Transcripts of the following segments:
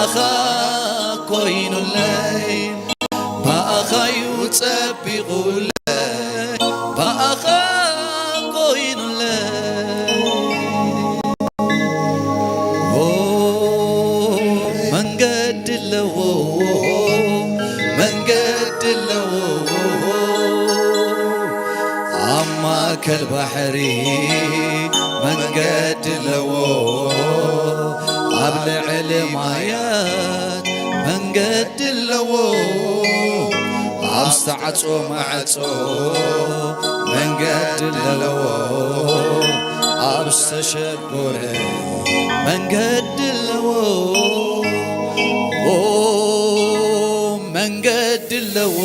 ብኣኻ ኮይኑለይ፣ ብኣኻዩ ጸቢቑለይ፣ ብኣኻ ኮይኑለይ። ኦ፣ መንገዲ ኣለዎ፣ መንገዲ ኣለዎ፣ ኣብ ማእከል ባሕሪ መንገዲ ኣለዎ፣ ኣብ ልዕሊ ማያት መንገዲ ኣለዎ፣ ኣብ ዝተዓጽወ ማዕጾ መንገዲ ኣለዎ፣ ኣብ ዝተሸጎረ መንገዲ ኣለዎ። ኦ፣ መንገዲ ኣለዎ፣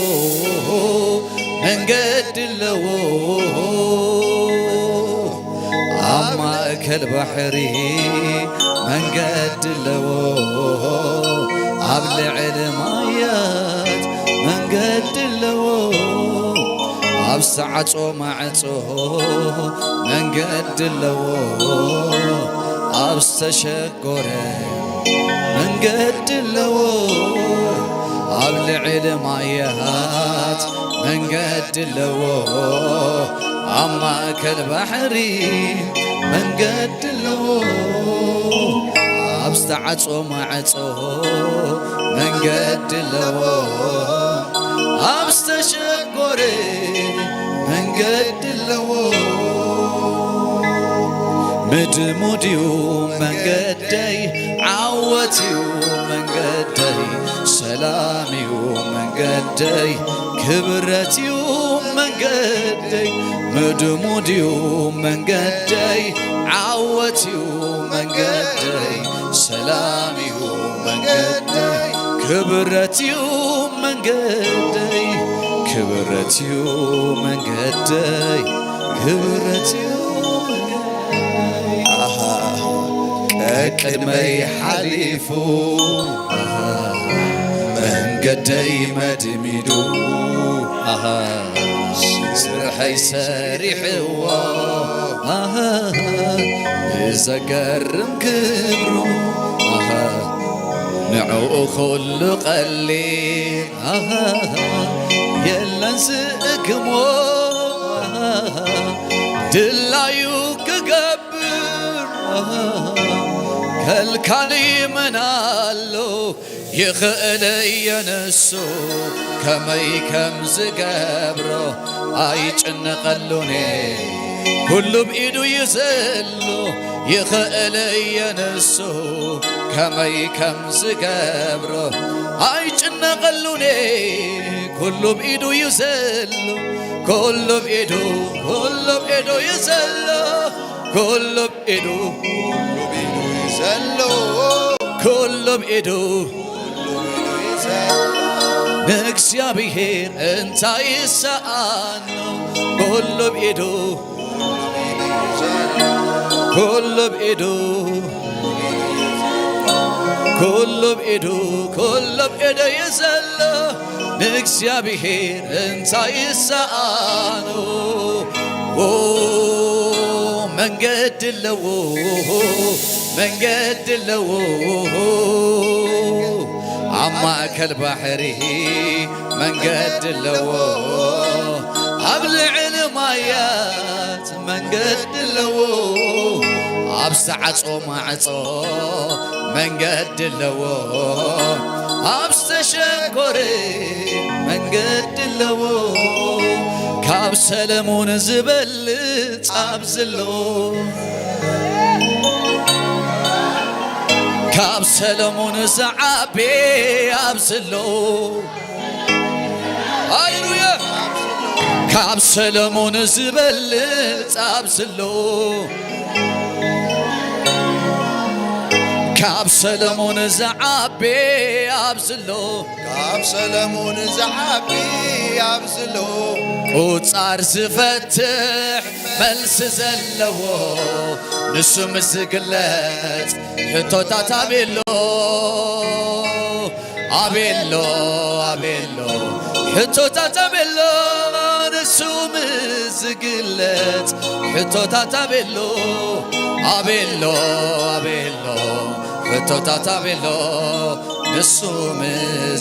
መንገዲ ኣለዎ። ኣብ ማእከል ባሕሪ መንገዲ ኣለዎ፣ ኣብ ልዕሊ ማያት መንገዲ ኣለዎ፣ ኣብ ዝተዓጽወ ማዕጾ መንገዲ ኣለዎ፣ ኣብ ዝተሸጎረ መንገዲ ኣለዎ፣ ኣብ ልዕሊ ማያት መንገዲ ኣለዎ፣ ኣብ ማእከል ባሕሪ መንገዲ ኣለዎ፣ ኣብ ዝተዓጽወ ማዕጾ መንገዲ ኣለዎ፣ ኣብ ዝተሸጎረ መንገዲ ኣለዎ። ምድሙድ እዩ መንገደይ፣ ዓወት እዩ መንገደይ፣ ሰላም እዩ መንገደይ፣ ክብረት እዩ መንገደይ። ምድሙድ እዩ መንገደይ፣ ዓወት እዩ መንገደይ፣ ሰላም እዩ መንገደይ፣ ክብረት እዩ መንገደይ፣ ክብረት እዩ መንገደይ፣ ክብረት እዩ መንገደይ። ኣሃ፣ ቀቅድመይ ሓሊፉ፣ ኣሃ፣ መንገደይ መድሚዱ፣ ኣሃ፣ ስርሐይ ሰሪሕዎ፣ ኣሃ፣ ብዘገርም ክብሩ፣ ኣሃ፣ ንዕኡ ኩሉ ቀሊል፣ ኣሃ፣ የለን ዝእክሞ፣ ኣሃ፣ ድላዩ ክገብር፣ ኣሃ፣ ከልካሊ መን ኣሎ? ይኽእል እየ ንሱ ከመይ ከም ዝገብሮ ኣይጭነቐሉን። ኩሉ ብኢዱ እዩ ዘሎ። ይኽእል እየ ንሱ ከመይ ከም ዝገብሮ ኣይጭነቐሉን። ኩሉ ብኢዱ እዩ ዘሎ። ኩሉ ብኢዱ፣ ኩሉ ብኢዱ እዩ ዘሎ። ኩሉ ብኢዱ፣ ኩሉ ብኢዱ እዩ ዘሎ። ኩሉ ብኢዱ፣ ኩሉ ብኢዱ እዩ ዘሎ። ንእግዚኣብሔር እንታይ ይሰኣኖ? ኩሉ ብኢዱ፣ ኩሉ ብኢዱ፣ ኩሉ ብኢዱ፣ ኩሉ ብኢዱ እዩ ዘሎ። ንእግዚኣብሔር እንታይ ይሰኣኖ? ኦ፣ መንገዲ ኣለዎ፣ መንገዲ ኣለዎ። ኣብ ማእከል ባሕሪ መንገዲ ኣለዎ፣ ኣብ ልዕሊ ማያት መንገዲ ኣለዎ፣ ኣብ ዝተዓጽወ ማዕጾ መንገዲ ኣለዎ፣ ኣብ ዝተሸጎረ መንገዲ ኣለዎ። ካብ ሰለሙን ዝበልጽ ኣብዚ ኣሎ፣ ካብ ሰለሙን ዝዓቢ ኣብዚ ኣሎ። ሃሌሉያ! ካብ ሰለሙን ዝበልጽ ኣብዚ ኣሎ። ካብ ሰለሙን ዝዓቢ ኣብዚ ኣሎ። ካብ ሰለሙን ዝዓቢ ኣብዚ ኣሎ። ቁጻር ዝፈትሕ መልሲ ዘለዎ ንሱ ምስ ዝግለጽ ሕቶታት ኣቤሎ፣ ኣቤሎ፣ ኣቤሎ፣ ሕቶታት ኣቤሎ፣ ንሱ ምስ ዝግለጽ ሕቶታት ኣቤሎ፣ ኣቤሎ፣ ኣቤሎ፣ ሕቶታት ኣቤሎ፣ ንሱ ምስ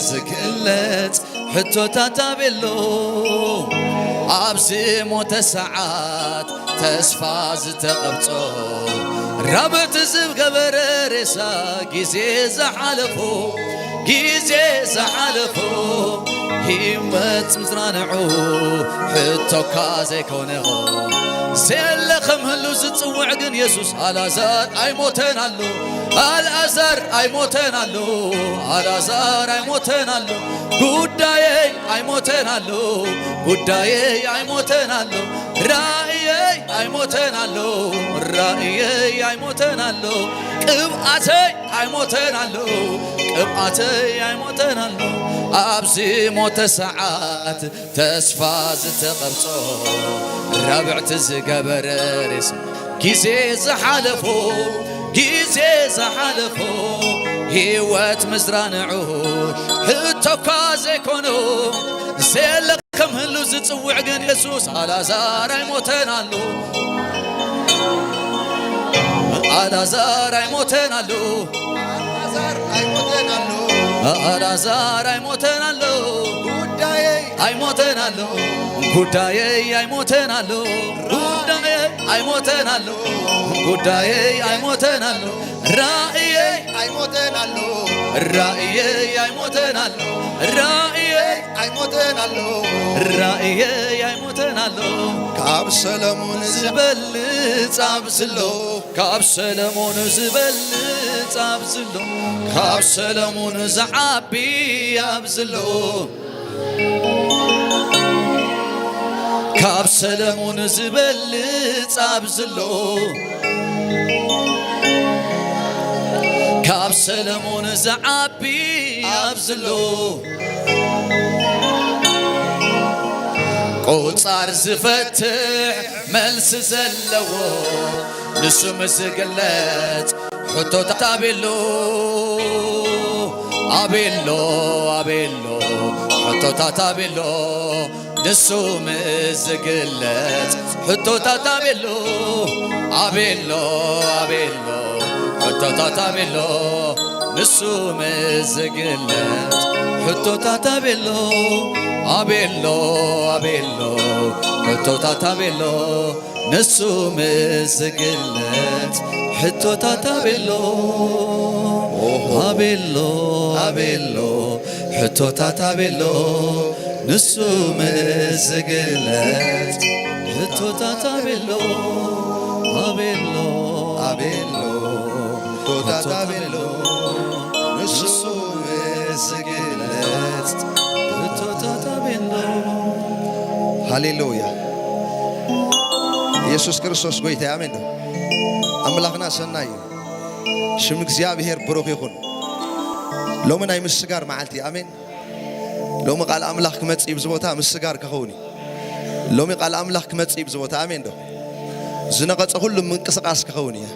ዝግለጽ ሕቶታት ኣቤሎ። ኣብዚ ሞተ ሰዓት ተስፋ ዝተቐብጾ፣ ራብዕቲ ዝገበረ ሬሳ፣ ግዜ ዝሓለፎ፣ ግዜ ዝሓለፎ፣ ህይወት ምዝራንዑ ሕቶካ ዘይኮነ። ዘየለ ከም ህሉ ዝጽውዕ ግን የሱስ። ኣልኣዛር ኣይሞተን ኣሎ፣ ኣልኣዛር ኣይሞተን ኣሎ፣ ኣልኣዛር ኣይሞተን ኣሎ፣ ጉዳየይ ኣይሞተን ኣሎ፣ ጉዳየይ ኣይሞተን ኣሎ፣ ራእየይ ኣይሞተን ኣሎ፣ ራእየይ ኣይሞተን ኣሎ፣ ቅብኣተይ ኣይሞተን ኣሎ፣ ቅብኣተይ ኣይሞተን ኣሎ። ኣብዚ ሞተ ሰዓት ተስፋ ዝተቐርጾ፣ ራብዕቲ ዝገበረ ሬሳ፣ ግዜ ዝሓለፎ፣ ግዜ ዝሓለፎ፣ ህይወት ምዝራንዑ ሕቶካ ዘይኮኖ። ዘየለ ከም ህሉ ዝጽውዕ ግን የሱስ። ኣልኣዛር ኣይሞተን ኣሎ፣ ኣልኣዛር ኣይሞተን ኣሎ፣ ኣልኣዛር ኣይሞተን ኣሎ፣ ኣልኣዛር ኣይሞተን ኣሎ፣ ጉዳየይ ኣይሞተን ኣሎ፣ ጉዳየይ ኣይሞተን ኣሎ፣ ጉዳየይ ኣይሞተን ኣሎ፣ ጉዳየይ ኣይሞተን ኣሎ፣ ራእየይ ኣይሞተን ኣሎ፣ ራእየይ ኣይሞተን ኣሎ፣ ራእየይ ኣይሞተን ኣሎ፣ ራእየይ ኣይሞተን ኣሎ። ካብ ሰለሙን ዝበልጽ ኣብዚ ኣሎ፣ ካብ ሰለሙን ዝበልጽ ኣብዚ ኣሎ፣ ካብ ሰለሙን ዝዓቢ ኣብዚ ኣሎ። ካብ ሰለሙን ዝበልጽ ኣብዚ ኣሎ፣ ካብ ሰለሙን ዝዓቢ ኣብዚ ኣሎ። ቁጻር ዝፈትሕ መልሲ ዘለዎ፣ ንሱ ምስ ዝግለጽ ሕቶታት ኣቤሎ፣ ኣቤሎ፣ ኣቤሎ፣ ሕቶታት ኣቤሎ፣ ንሱ ምስ ዝግለጽ ሕቶታት ኣቤሎ፣ ኣቤሎ፣ ኣቤሎ፣ ሕቶታት ኣቤሎ፣ ንሱ ምስ ዝግለጽ ሕቶታት ኣቤሎ፣ ኣቤሎ፣ ኣቤሎ፣ ሕቶታት ኣቤሎ፣ ንሱ ምስ ዝግለጽ ሕቶታት ኣቤሎ፣ ኣቤሎ፣ ኣቤሎ፣ ሕቶታት ኣቤሎ፣ ንሱ ምስ ዝግለጽ ሕቶታት ኣቤሎ፣ ኣቤሎ፣ ኣቤሎ፣ ሕቶታት ኣቤሎ፣ ንሱ ምስ ዝግለጽ ሕቶታት ኣቤሎ። ሃሌሉያ። ኢየሱስ ክርስቶስ ጎይታ እዩ። ኣሜን ዶ? ኣምላኽና ሰናይ እዩ። ሽም እግዚኣብሔር ብሩኽ ይኹን። ሎሚ ናይ ምስጋር መዓልቲ እዩ። ኣሜን። ሎሚ ቃል ኣምላኽ ክመጽእ እዩ፣ ብዚ ቦታ ምስጋር ክኸውን እዩ። ሎሚ ቃል ኣምላኽ ክመጽእ እዩ፣ ብዚ ቦታ። ኣሜን ዶ? ዝነቐጸ ኩሉ ምንቅስቓስ ክኸውን እዩ።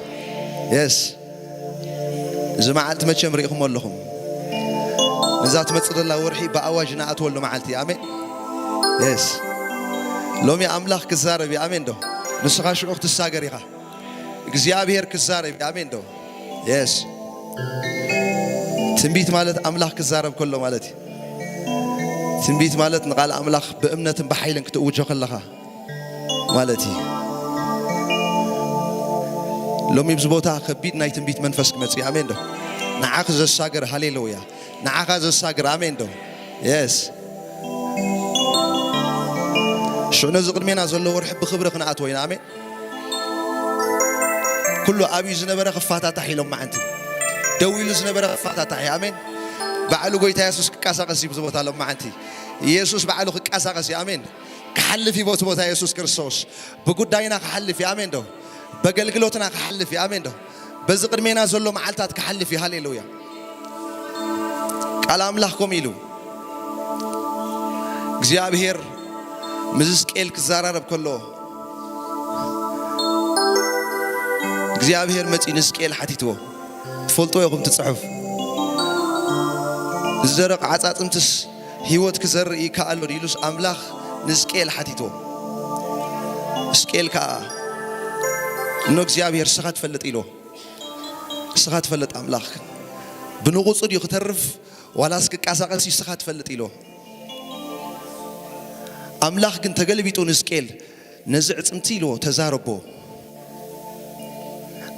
የስ። እዚ መዓልቲ መቸም ርኢኹሞ ኣለኹም። ነዛ ትመጽእ ዘላ ወርሒ ብኣዋጅ ንኣትወሉ መዓልቲ እዩ። ኣሜን። የስ። ሎሚ ኣምላኽ ክዛረብ እዩ። ኣሜን ዶ? ንስኻ ሽዑ ክትሳገር ኢኻ። እግዚኣብሔር ክዛረብ እዩ። ኣሜን ዶ? የስ። ትንቢት ማለት ኣምላኽ ክዛረብ ከሎ ማለት እዩ። ትንቢት ማለት ንቓል ኣምላኽ ብእምነትን ብሓይልን ክትእውጆ ከለኻ ማለት እዩ። ሎሚ ኣብዚ ቦታ ከቢድ ናይ ትንቢት መንፈስ ክመጽእ እዩ። ኣሜን ዶ? ንዓኺ ዘሳግር፣ ሃሌሉያ። ንዓኻ ዘሳግር፣ ኣሜን ዶ? የስ። ሽዑ ነዚ ቅድሜና ዘሎ ወርሒ ብኽብሪ ክንኣትዎ ኢና። ኣሜን። ኩሉ ኣብዩ ዝነበረ ክፋታታሕ እዩ ሎማዓንቲ። ደው ኢሉ ዝነበረ ክፋታታሕ እዩ። ኣሜን። ባዕሉ ጎይታ የሱስ ክቃሳቀስ እዩ ብዚ ቦታ ሎማዓንቲ። የሱስ ባዕሉ ክቃሳቀስ እዩ። ኣሜን። ክሓልፍ እዩ በቲ ቦታ የሱስ ክርስቶስ። ብጉዳይና ክሓልፍ እዩ። ኣሜን ዶ? በገልግሎትና ክሓልፍ እዩ። ኣሜን ዶ? በዚ ቅድሜና ዘሎ መዓልታት ክሓልፍ እዩ። ሃሌሉያ። ቃል ኣምላኽ ከምኡ ኢሉ እግዚኣብሔር ምስ ሕዝቅኤል ክዘራረብ ከሎ፣ እግዚኣብሔር መጺኡ ንሕዝቅኤል ሓቲትዎ። ትፈልጥዎ ኢኹም እቲ ጽሑፍ። ዝደረቕ ዓጻጽምትስ ህይወት ክዘርእ ይከኣል ዶ ኢሉስ ኣምላኽ ንሕዝቅኤል ሓቲትዎ። ሕዝቅኤል ከኣ፣ እኖ እግዚኣብሔር ንስኻ ትፈልጥ ኢልዎ። ንስኻ ትፈልጥ ኣምላኽ። ብንቑጹ ድዩ ክተርፍ ዋላስ ክቃሳቐስ እዩ ንስኻ ትፈልጥ ኢልዎ። ኣምላኽ ግን ተገልቢጡ ንሕዝቅኤል ነዚ ዕጽምቲ ኢልዎ ተዛረቦ።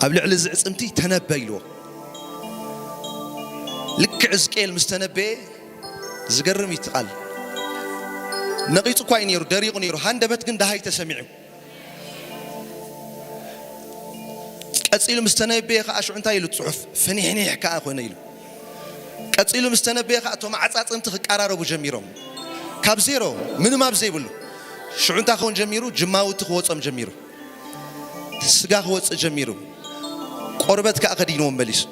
ኣብ ልዕሊ እዚ ዕጽምቲ ተነበ ኢልዎ። ልክዕ ሕዝቅኤል ምስ ተነበየ ዝገርም እዩ እቲ ቃል። ነቒጹ እኳ እዩ ነይሩ፣ ደሪቑ ነይሩ፣ ሃንደበት ግን ደሃይ ተሰሚዑ። ቀጺሉ ምስ ተነበየ ከኣ ሽዑ እንታይ ኢሉ ጽሑፍ? ፍኒሕኒሕ ከኣ ኮነ ኢሉ። ቀጺሉ ምስ ተነበየ ከኣ እቶም ኣዕጻጽምቲ ክቀራረቡ ጀሚሮም። ካብ ዜሮ ምንም ኣብ ዘይብሉ ሽዑ እንታይ ክኸውን ጀሚሩ? ጅማውቲ ክወጾም ጀሚሩ። ስጋ ክወጽእ ጀሚሩ። ቆርበት ከኣ ከዲንዎም መሊሱ።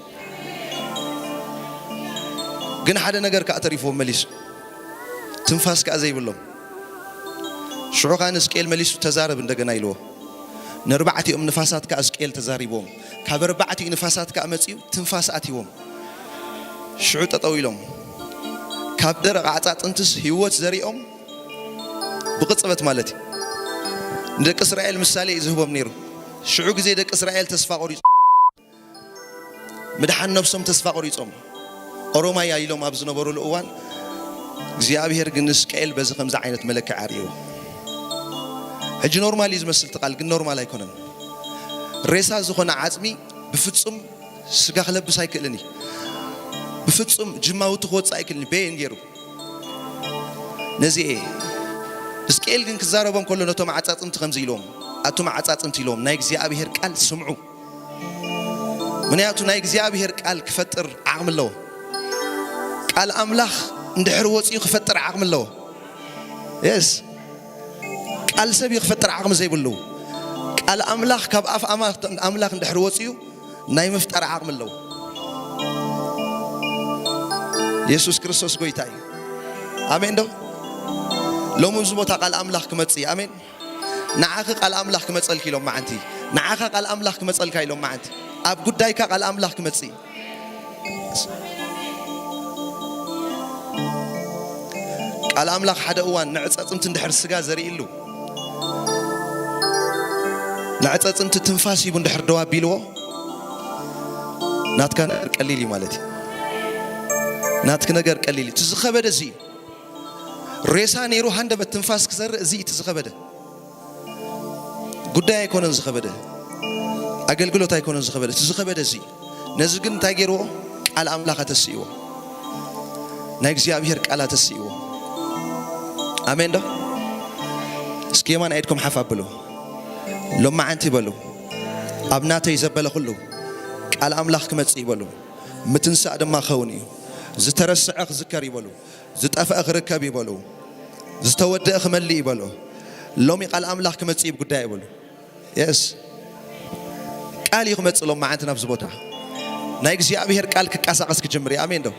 ግን ሓደ ነገር ከኣ ተሪፍዎም መሊሱ። ትንፋስ ከኣ ዘይብሎም። ሽዑ ከኣ ንሕዝቅኤል መሊሱ ተዛረብ እንደገና ኢልዎ። ንኣርባዕቲኦም ንፋሳት ከኣ ሕዝቅኤል ተዛሪብዎም። ካብ ኣርባዕቲኡ ንፋሳት ከኣ መጺኡ ትንፋስ ኣትይዎም። ሽዑ ጠጠው ኢሎም። ካብ ደረቕ ኣዕጻጽምትስ ህይወት ዘሪኦም ብቕጽበት ማለት እዩ። ንደቂ እስራኤል ምሳሌ እዩ ዝህቦም ነይሩ። ሽዑ ግዜ ደቂ እስራኤል ተስፋ ቆሪጹ ምድሓን ነብሶም ተስፋ ቆሪጾም ኦሮማያ ኢሎም ኣብ ዝነበሩሉ እዋን እግዚኣብሔር ግን ንሕዝቅኤል በዚ ከምዚ ዓይነት መለክዒ ኣርእይዎ። ሕጂ ኖርማል እዩ ዝመስል እቲ ቃል፣ ግን ኖርማል ኣይኮነን። ሬሳ ዝኾነ ዓጽሚ ብፍጹም ስጋ ክለብስ ኣይክእልን እዩ። ብፍጹም ጅማውቲ ክወጽእ ኣይክእልን እዩ። በየን ገይሩ ነዚ እየ። ሕዝቅኤል ግን ክዛረቦም ከሎ ነቶም ዓጻጽምቲ ከምዚ ኢሎም፣ ኣቱም ዓጻጽምቲ ኢሎም፣ ናይ እግዚኣብሔር ቃል ስምዑ። ምክንያቱ ናይ እግዚኣብሔር ቃል ክፈጥር ዓቕሚ ኣለዎ። ቃል ኣምላኽ እንድሕር ወፂኡ ክፈጥር ዓቕሚ ኣለዎ። የስ፣ ቃል ሰብ እዩ ክፈጥር ዓቕሚ ዘይብሉ። ቃል ኣምላኽ ካብ ኣፍ ኣማ-፣ ኣምላኽ እንድሕር ወፂኡ ናይ ምፍጣር ዓቕሚ ኣለዎ። የሱስ ክርስቶስ ጎይታ እዩ። ኣሜን ዶ? ሎሚ ኣብዚ ቦታ ቃል ኣምላኽ ክመጽእ እዩ። ኣሜን። ንዓኺ ቃል ኣምላኽ ክመጸልኪ ኢሎም መዓንቲ። ንዓኻ ቃል ኣምላኽ ክመጸልካ ኢሎም መዓንቲ። ኣብ ጉዳይካ ቃል ኣምላኽ ክመጽእ እዩ። ቃል ኣምላኽ ሓደ እዋን ንዕጸጽምቲ እንድሕር ስጋ ዘርእሉ፣ ንዕጸጽምቲ ትንፋስ ሂቡ እንድሕር ደው ኣቢልዎ፣ ናትካ ነገር ቀሊል እዩ ማለት እዩ። ናትኪ ነገር ቀሊል እዩ። እቲ ዝኸበደ እዚ እዩ። ሬሳ ነይሩ ሃንደበት ትንፋስ ክዘርእ፣ እዚ እዩ እቲ ዝኸበደ። ጉዳይ ኣይኮነን ዝኸበደ፣ ኣገልግሎት ኣይኮነን ዝኸበደ። እቲ ዝኸበደ እዚ እዩ። ነዚ ግን እንታይ ገይርዎ? ቃል ኣምላኽ ኣተስእዎ። ናይ እግዚኣብሔር ቃል ኣተስእዎ። ኣሜን ዶ? እስኪ የማን ኢድኩም ሓፍ ኣብሉ። ሎማዓንቲ በሉ፣ ኣብ ናተይ ዘበለ ኩሉ ቃል ኣምላኽ ክመጽእ እዩ በሉ። ምትንሳእ ድማ ክኸውን እዩ። ዝተረስዐ ክዝከር እዩ በሉ። ዝጠፍአ ክርከብ እዩ በሉ። ዝተወደአ ክመልእ እዩ በሉ። ሎሚ ቃል ኣምላኽ ክመጽእ እዩ ጉዳይ እዩ በሉ። የስ፣ ቃል እዩ ክመጽእ ሎም መዓንቲ ናብዚ ቦታ። ናይ እግዚኣብሔር ቃል ክቃሳቀስ ክጅምር እዩ። ኣሜን ዶ?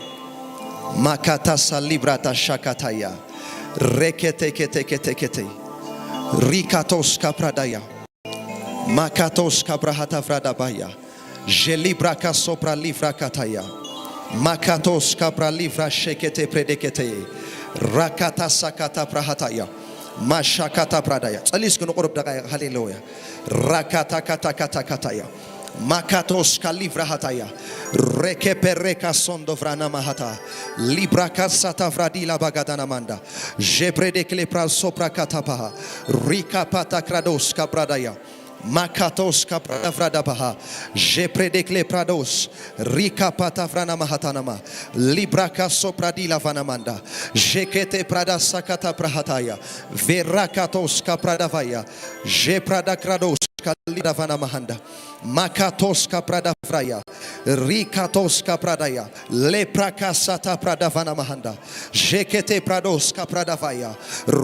ማካታሳ ሊብራታ ሻካታያ ሬኬቴኬቴኬቴኬቴ ሪካቶስ ካፕራዳያ ማካቶስ ካብራሃታ ፍራዳ ባያ ጀሊብራ ካሶፕራ ሊፍራ ካታያ ማካቶስ ካብራ ሊፍራ ሸኬቴ ፕሬዴኬቴ ራካታ ሳካታ ፕራሃታያ ማሻካታ ፕራዳያ። ጸሊ እስኪ ንቁሩብ ደቃይቕ። ሃሌሉያ። ራካታ ካታ ካታ ካታያ ማካቶስ ካሊፍራ ሃታያ ሬኬፔ ሬካ ሶንዶ ፍራና ማሃታ ሊብራ ካሳታ ፍራዲላ ባጋዳና ማንዳ ጀብሬዴክሌ ፕራ ሶፕራ ካታፓሃ ሪካ ፓታ ክራዶስ ካብራዳያ ማካቶስ ካብራዳ ፍራዳ ባሃ ጀፕሬዴክሌ ፕራዶስ ሪካ ፓታ ፍራና ማሃታናማ ሊብራካ ሶፕራዲ ላቫና ማንዳ ጀኬቴ ፕራዳ ሳካታ ፕራሃታያ ቬራካቶስ ካብራዳ ቫያ ጀፕራዳ ክራዶስ ካሊዳ ቫና ማሃንዳ ማካቶስ ካብራዳ ፍራያ ሪካቶስ ካብራዳያ ሌፕራካ ሳታ ፕራዳ ቫና ማሃንዳ ጀኬቴ ፕራዶስ ካብራዳ ቫያ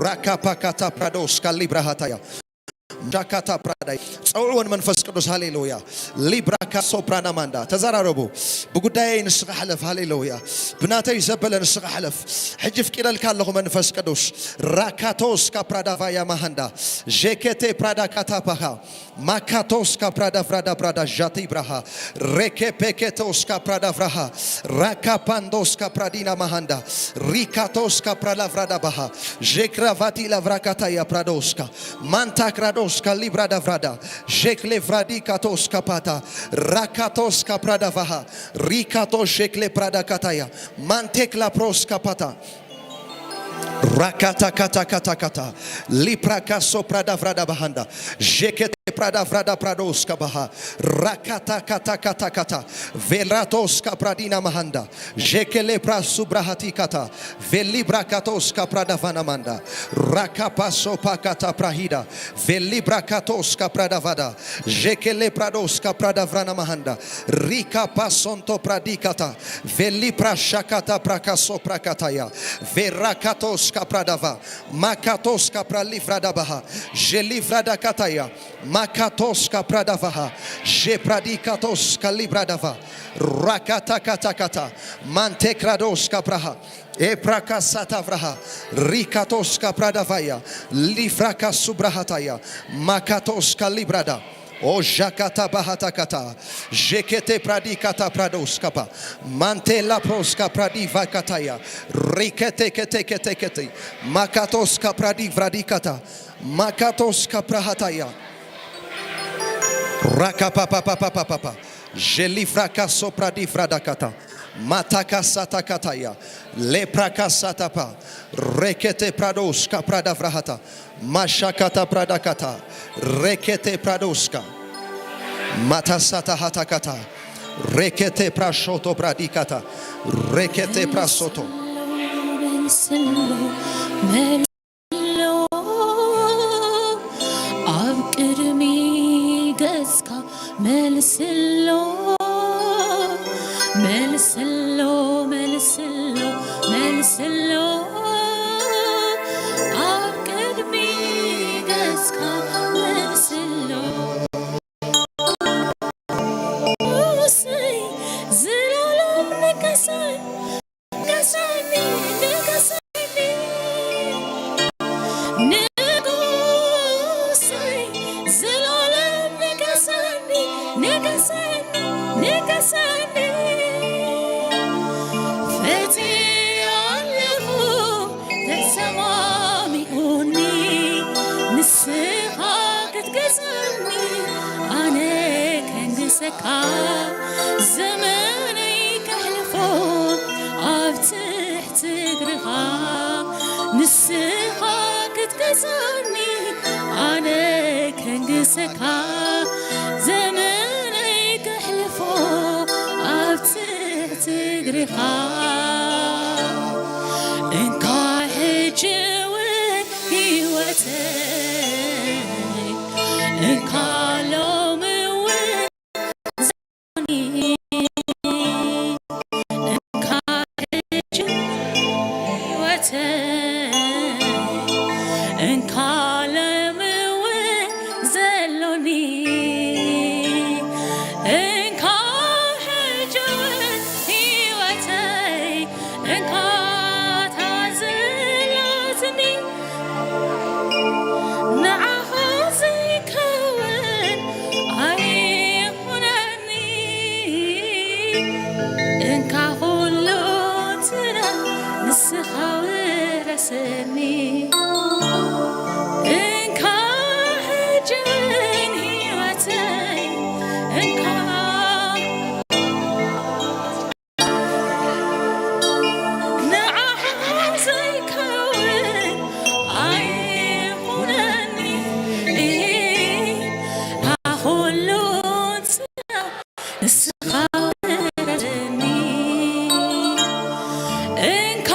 ራካፓካታ ፕራዶስ ካሊብራሃታያ ሻካታ ፕራዳይ ጸውዕወን መንፈስ ቅዱስ ሃሌሉያ። ሊብራካ ሶፕራና ማንዳ ተዘራረቡ። ብጉዳየይ ንስኻ ሕለፍ። ሃሌሉያ። ብናተይ ዘበለ ንስኻ ሕለፍ። ሕጂ ፍቂደልካ ኣለኹ መንፈስ ቅዱስ። ራካቶስ ካፕራዳቫያ ማሃንዳ ጀኬቴ ፕራዳ ካታፓኻ ማካቶስ ካፕራዳ ፍራዳ ፕራዳ ዣቲ ብራሃ ሬኬፔኬቶስ ካፕራዳ ፍራሃ ራካፓንዶስ ካፕራዲና ማሃንዳ ሪካቶስ ካፕራዳ ፍራዳ ባሃ ጀክራቫቲ ላቭራካታያ ፕራዶስካ ማንታ ክራዶስካ ሊብራዳ ፍራዳ ጀክሌ ፍራዲ ካቶስካ ፓታ Rakatos kaprada vaha. Rikato shekle prada kataya. Mantek la pros kapata. Rakata kata kata kata. Lipra kaso prada vrada bahanda. Jekete prada vrada prados kabaha. Rakata kata kata kata. Veratos kapradina mahanda. Jekele pra subrahati kata. Velibra katos kaprada vanamanda. Rakapaso pakata prahida. Velibra katos kaprada vada. Jekele prados kaprada vrana mahanda. Rika pasonto pradikata. Velibra shakata prakaso prakataya. Verakatos kapradava. Makatos kapra livrada baha. Je livrada kataya. Makatos kapradavaha. Je pradikatos kalibradava. Rakata kata kata. Mantekrados kapraha. Eprakasata vraha. Rikatos kapradavaya. Livraka subrahataya. Makatos kalibrada. O jakata bahata kata. Jekete pradi kata prados kapa. Mante la pros kapradi vakataya. Rikete kete kete kete. Makatos kapradi vradi kata. Makatos kaprahataya. Rakapapapapapapa. Jelifraka sopradi vradakata. Mataka satakataya. Lepraka satapa. Rekete prados kaprada vrahata. Mashakata pradakata. Rekete pradoska. Matasata hatakata. Rekete prashoto pradikata. Rekete prasoto. ኣብ ቅድሚ ገጽካ መልስሎ፣ መልስሎ፣ መልስሎ፣ መልስሎ። ኣብ ቅድሚ ገጽካ መልስሎ። ንጉሰይ፣ ዝለዓለም ንገሰይ፣ ንገሰኒ፣ ንገሰኒ። ንጉሰይ፣ ዝለዓለም ንገሰኒ፣ ንገሰኒ፣ ንገሰኒ። ፈትየ ኣለኹ ተሰማሚዑኒ፣ ንስኻ ክትገዝኣኒ ኣነ ከንግሰካ፣ ዘመነይ ከሕልፎ ኣብ ትሕቲ እግርኻ። ንስኻ ክትገዝኣኒ ኣነ ከንግሰካ፣ ዘመነይ ከሕልፎ ኣብ ትሕቲ እግርኻ። እንካ ሕጂ እውን ህይወተይ፣ እንካ ሎሚ እውን ዘለኒ፣ እንካ ሕጂ ህይወተይ፣ እንካ ሎሚ እውን ዘሎኒ፣ እንካ ሕጂ ህይወተይ፣ እንካ እታ ዘላትኒ፣ ንዓኻ ዘይከውን ኣይኹነኒ። እንካ ኩሉ እንትና ንስኻ ውረሰኒ። እንካ ሕጂ ህይወተይ፣ እንካ ንዓኻ ዘይከውን ኣይኹነኒ። ንዓኻ ኩሉ እንትና ንስኻ ውረሰኒ። እንካ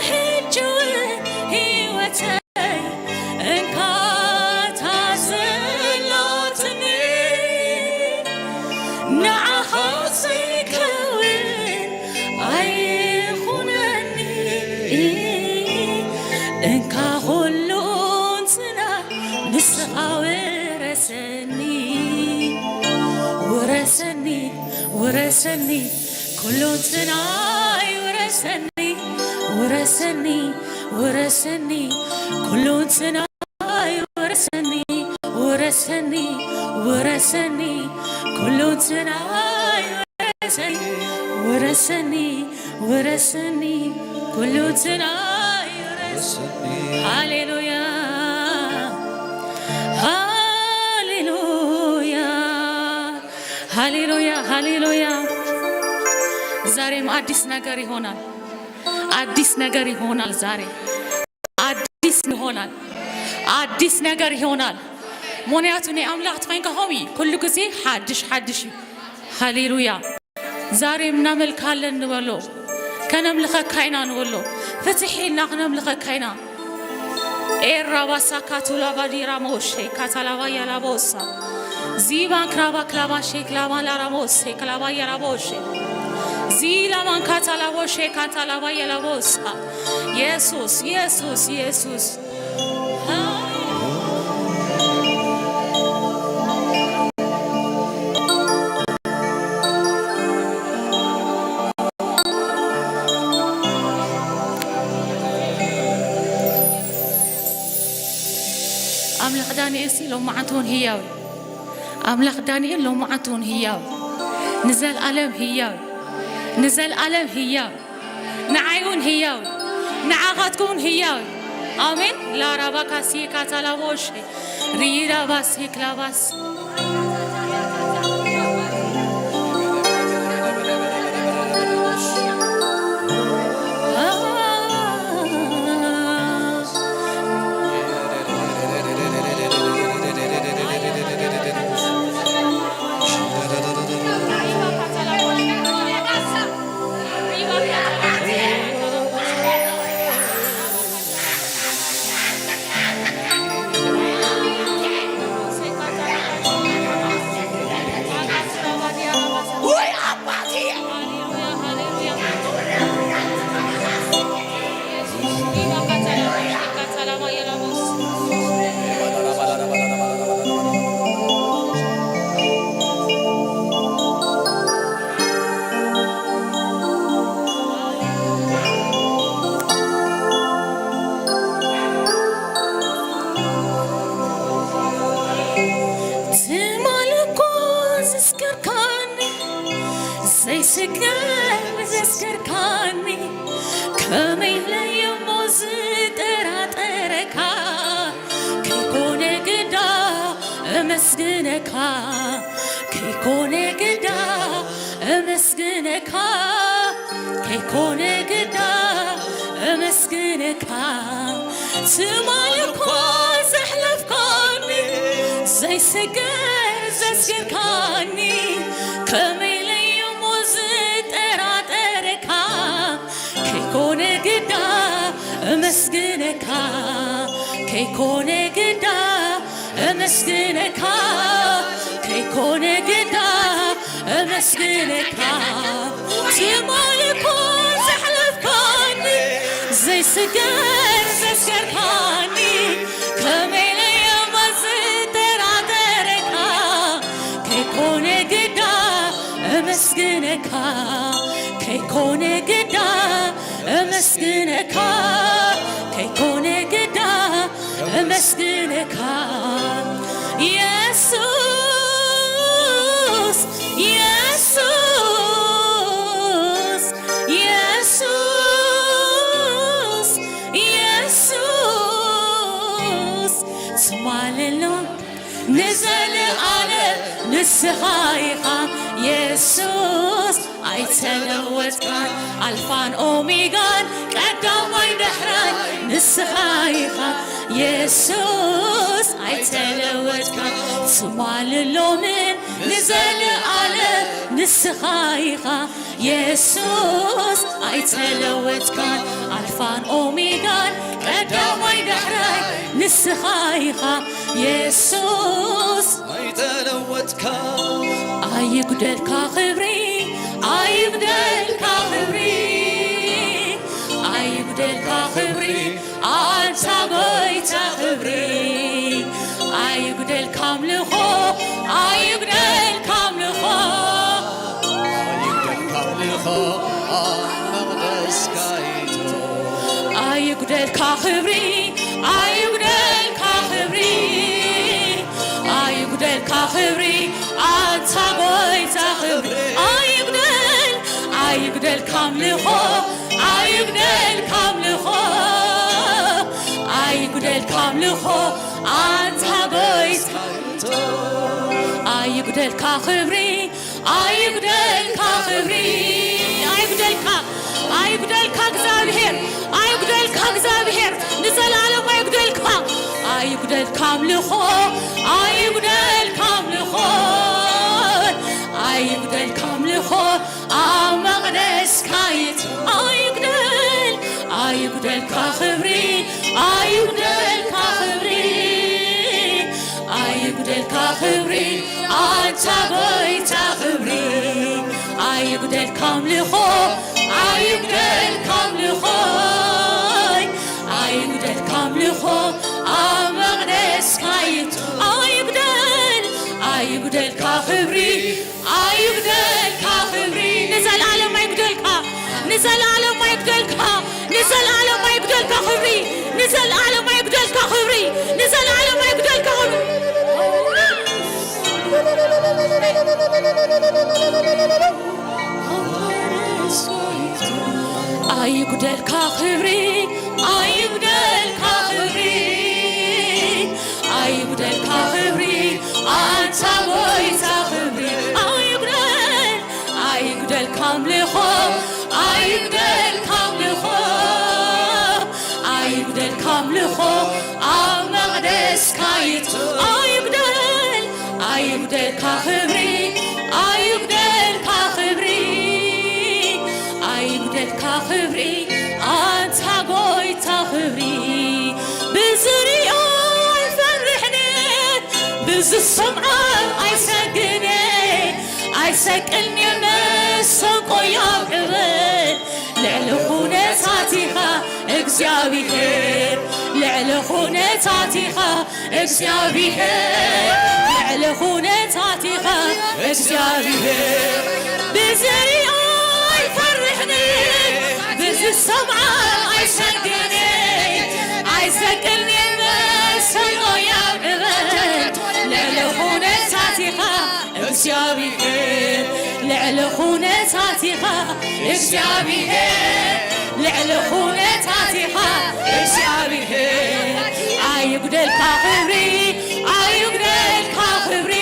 ሕጂ እውን ህይወተይ፣ እንካ እታ ዘላትኒ፣ ንዓኻ ዘይከውን ኣይኹነኒ። እንካ ኩሉ እንትና ንስኻ ውረሰኒ፣ ውረሰኒ፣ ውረሰኒ፣ ኩሉ እንትናይ ውረሰኒ፣ ውረሰኒ፣ ውረሰኒ፣ ኩሉ እንትናይ ውረሰኒ፣ ውረሰኒ፣ ውረሰኒ፣ ኩሉ እንትናይ ውረሰኒ፣ ውረሰኒ፣ ውረሰኒ፣ ኩሉ እንትናይ ውረሰኒ። ሃሌሉያ፣ ሃሌሉያ፣ ሃሌሉያ፣ ሃሌሉያ። ዛሬም አዲስ ነገር ይሆናል። አዲስ ነገር ይሆናል ዛሬ። አዲስ ይሆናል። አዲስ ነገር ይሆናል። ምኽንያቱ ናይ ኣምላኽ ተኾይንካ ሆሚ ኩሉ ግዜ ሓድሽ ሓድሽ እዩ። ሃሌሉያ። ዛሬም እናመልካለን ንበሎ። ከነምልኸካ ኢና ንበሎ። ፍትሕ ኢልና ክነምልኸካ ኢና። ኤራ ባሳ ካቱላ ባዲራ ሞሼ ካታላባ ያላቦሳ። ዚባን ክራባ ክላባ ሼክ ላባ ላራ ሞሴ ክላባ ያላቦሼ። ዚላማን ካታላቦሼ ካታላባ ያላቦሳ። የሱስ፣ የሱስ፣ የሱስ። ኣምላኽ ዳንኤል ሲ ሎማዓንቲ እውን ህያው እዩ። ኣምላኽ ዳንኤል ሎማዓንቲ እውን ህያው እዩ። ንዘልኣለም ህያው እዩ። ንዘልኣለም ህያው እዩ። ንዓይ እውን ህያው እዩ። ንዓኻትኩም እውን ህያው እዩ። ኣሜን። ላራባካ ሲካታላቦሼ ሪዳባስ ይክላባስ። ትማል እኮ ዘስከርካኒ፣ ዘይስገር ዘስከርካኒ፣ ከመይ ኢለ እሞ ዝጠራጠረካ፣ ከይኮነ ግዳ እመስግነካ፣ ከይኮነ ግዳ እመስግነካ፣ ከይኮነ ግዳ እመስግነካ። ትማል እኳ ዘሕለፍካኒ፣ ዘይስገር ዘስገርካኒ፣ ከመይ ኢለ እሞ ዝጠራጠረካ፣ ከይኮነ ግዳ እመስግነካ፣ ከይኮነ ግዳ እመስግነካ፣ ከይኮነ ግዳ እመስግነካ። ትማል እኮ ዘሕለፍካኒ፣ ዘይስገር ዘስገርካኒ፣ ከመይ ኢለ እሞ ዝጠራጠረካ፣ ከይኮነ ግዳ እመስግነካ፣ ከይኮነ ግዳ እመስግነካ፣ ከይኮነ ግዳ እመስግነካ። የሱስ፣ የሱስ፣ የሱስ፣ የሱስ ትማል ኣሎ ንዘለኣለም ንስኻ ኢኻ የሱስ፣ ኣይተለወጥካን ኣልፋን ኦሜጋን ቀዳማይ ዳሕራይ ንስኻ ኢኻ የሱስ፣ ኣይተለወጥካን ትማል ሎምን ንዘለኣለም ንስኻ ኢኻ የሱስ ኣይተለወጥካን ኣልፋን ኦሜጋን ቀዳማይ ዳሕራይ ንስኻ ኢኻ የሱስ ኣይተለወጥካ ኣይጉደልካ ክብሪ ኣይጉደልካ ክብሪ ኣይጉደልካ ክብሪ ኣንታ ጎይታ ክብሪ ኣይጉደልካ ኣምልኾ ኣይጉደልካ ኣምልኾ ኣይጉደልካ ክብሪ ኣይጉደልካ ክብሪ ኣይጉደልካ ክብሪ ኣንታ ጎይታ ክብሪ ኣይጉደል ኣይጉደልካ ኣምልኾ ኣይጉደልካ ኣምልኾ ኣይጉደልካ ኣምልኾ ኣንታ ጎይታ ኣይጉደልካ ክብሪ ኣይጉደልካ ክብሪ፣ ኣይጉደልካ፣ ኣይጉደልካ እግዚኣብሔር፣ ኣይጉደልካ እግዚኣብሔር፣ ንዘለዓለም ኣይጉደልካ፣ ኣይጉደልካ ኣምልኾ፣ ኣይጉደልካ ኣምልኾ፣ ኣይጉደልካ ኣምልኾ፣ ኣብ መቕደስካ ይት-፣ ኣይጉደል፣ ኣይጉደልካ ክብሪ፣ ኣይጉደልካ ክብሪ፣ ኣይጉደልካ ክብሪ፣ ኣንታ ጎይታ ክብሪ፣ ኣይጉደልካ ኣምልኾ፣ ኣይጉደልካ ኣምልኾ፣ ኣይጉደልካ ኣምልኾ፣ ኣብ መቕደስካ ይት-፣ ኣይጉደል፣ ኣይጉደልካ ክብሪ፣ ኣይጉደልካ ክብሪ፣ ንዘለዓለም ኣይጉደልካ፣ ንዘለዓለም ኣይጉደልካ፣ ንዘለዓለም ኣይጉደልካ ክብሪ፣ ንዘለዓለም ኣይጉደልካ ክብሪ፣ ንዘለዓለም ኣይጉደልካ ክብሪ። ኣይጉደልካ ክብሪ፣ ኣይጉደልካ ክብሪ፣ ኣይጉደልካ ክብሪ፣ ኣንታ ጎይታ ክብሪ፣ ኣይጉደል፣ ኣይጉደልካ ኣምልኾ፣ ኣይጉደልካ ኣምልኾ፣ ኣይጉደልካ ኣምልኾ፣ ኣብ መቕደስካ ይት-፣ ኣይጉደል፣ ኣይጉደልካ ክብሪ፣ ኣይጉደልካ ክብሪ፣ ኣይጉደልካ ክብሪ፣ ኣንታ ጎይታ ክብሪ። ብዝሪኦ ኣይፈርሕን፣ ብዝሰምዖ ኣይሰግን፣ ኣይሰቅልንየ መሰንቆይ ኣብ ዕበል። ልዕሊ ኩነታት ኢኻ እግዚኣብሔር፣ ልዕሊ ኩነታት ኢኻ እግዚኣብሔር፣ ልዕሊ ኩነታት ኢኻ እግዚኣብሔር። ብዝሪኦ ኣይፈርሕን፣ ብዝሰምዖ ኣይሰግን፣ ኣይሰቅልንየ መሰንቆይ ኣብ ዕበል። ልዕሊ ኩነታት ኢኻ እግዚኣብሔር፣ ልዕሊ ኩነታት ኢኻ እግዚኣብሔር፣ ልዕሊ ኩነታት ኢኻ እግዚኣብሔር። ኣይጉደልካ ክብሪ፣ ኣይጉደልካ ክብሪ፣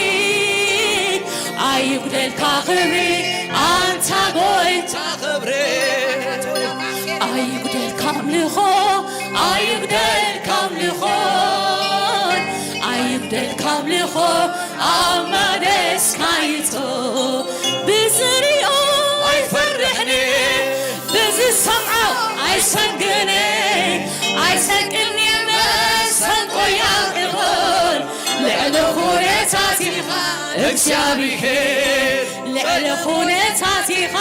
ኣይጉደልካ ክብሪ፣ ኣንታ ጎይታ ክብሪ። ኣይጉደልካ ኣምልኾ፣ ኣይጉደልካ ኣምልኾ፣ ኣይጉደልካ ኣምልኾ፣ ኣብ መቕደስካ ይቶ። ብዝሪኦ ኣይፈርሕን፣ ብዝሰምዖ ኣይሰግን፣ ኣይሰቅልንየ መሰንቆይ ኣብ ዕበል። ልዕሊ ኩነታት ኢኻ እግዚኣብሔር፣ ልዕሊ ኩነታት ኢኻ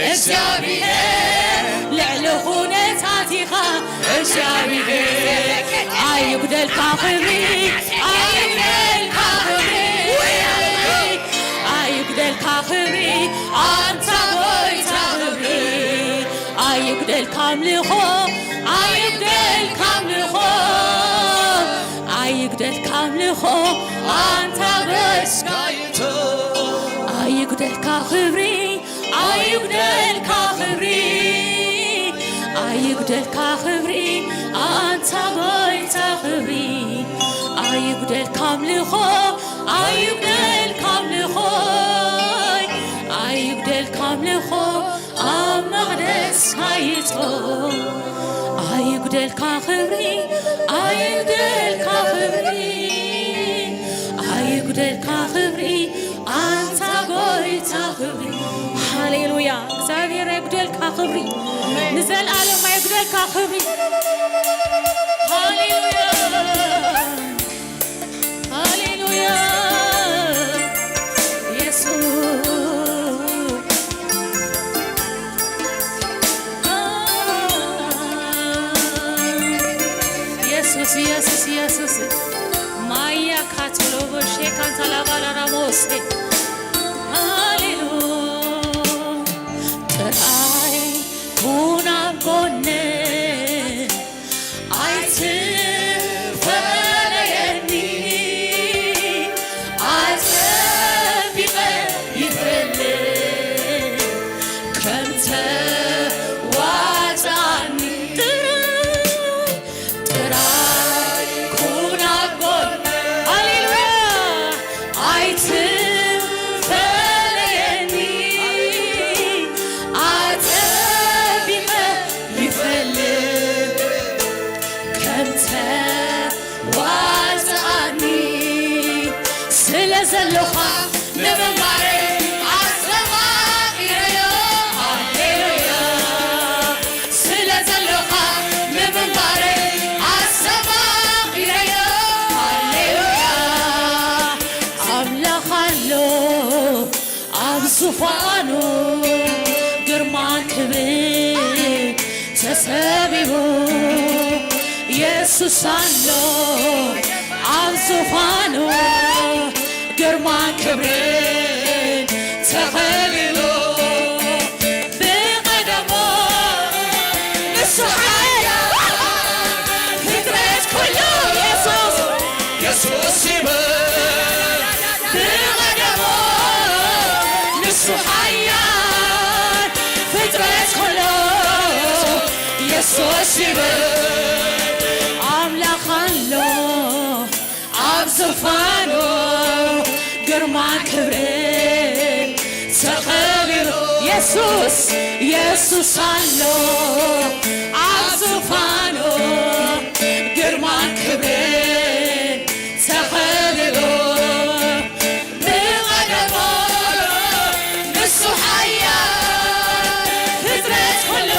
እግዚኣብሔር፣ ልዕሊ ኩነታት ኢኻ እግዚኣብሔር። ኣይጉደልካ ክብሪ፣ ኣይጉደልካ ክብሪ፣ ኣይጉደልካ ክብሪ፣ ኣንታ ጎይታ ክብሪ። ኣይጉደልካ ኣምልኾ፣ ኣይጉደልካ ኣምልኾ፣ ኣይጉደልካ ኣምልኾ፣ ኣንታ ጎይታ ኣይጉደልካ ክብሪ፣ ኣይጉደልካ ክብሪ፣ ኣይጉደልካ ክብሪ፣ ኣንታ ጎይታ ክብሪ። ኣይጉደልካ ኣምልኾ፣ ኣይጉደልካ ኣምልኾ፣ ኣይጉደልካ ኣምልኾ፣ ኣብ መቕደስካ ይቶ። ኣይጉደልካ ክብሪ፣ ኣይጉደልካ ክብሪ፣ ኣይጉደልካ ክብሪ፣ ኣንታ ጎይታ ክብሪ። ሃሌሉያ። እግዚኣብሔር ኣይጉደልካ ክብሪ። ንዘለዓለም ኣይጉደልካ ክብሪ። ሃሌሉያ። ሃሌሉያ። የሱስ። የሱስ፣ የሱስ፣ የሱስ። ማያ ካቶሎቦ ሼካንታ ላባላራሞስቴ። ሃሌሉ። ጥራይ ኩን ኣብ ጎነ፣ ኣይትፈለየኒ፣ ኣጸቢቐ ይፈልጥ ከም ተዋጽኣኒ። ጥራይ ጥራይ ኩን ኣብ ጎነ። ሃሌሉያ። ኣይትፈለየኒ፣ ዘለኻ ንምንባረይ ኣስተማቒረዮ። ሃሌሉያ። ስለ ዘለኻ ንምንባረይ ኣስተማቒረዮ። ሃሌሉያ። ኣምላኽ ኣሎ ኣብ ዙፋኑ፣ ግርማን ክብርን ተሰቢቡ። የሱስ ኣሎ ኣብ ዙፋኑ፣ ግርማን ክብርን ተኸቢቡ። ብቐደሙ ንሱ ሓያል፣ ፍጥረት ኩሉ የሱስ፣ የሱስ ይበል። ብቐደሙ ንሱ ሓያል፣ ፍጥረት ኩሉ የሱስ ይበል። ኣምላኽ ኣሎ ኣብ ዙፋኑ፣ ግርማን ክብርን ተኸቢቡ። የሱስ፣ የሱስ ኣሎ ኣብ ዙፋኑ፣ ግርማን ክብርን ተኸቢቡ። ብቐደሙ ንሱ ሓያል፣ ፍጥረት ኩሉ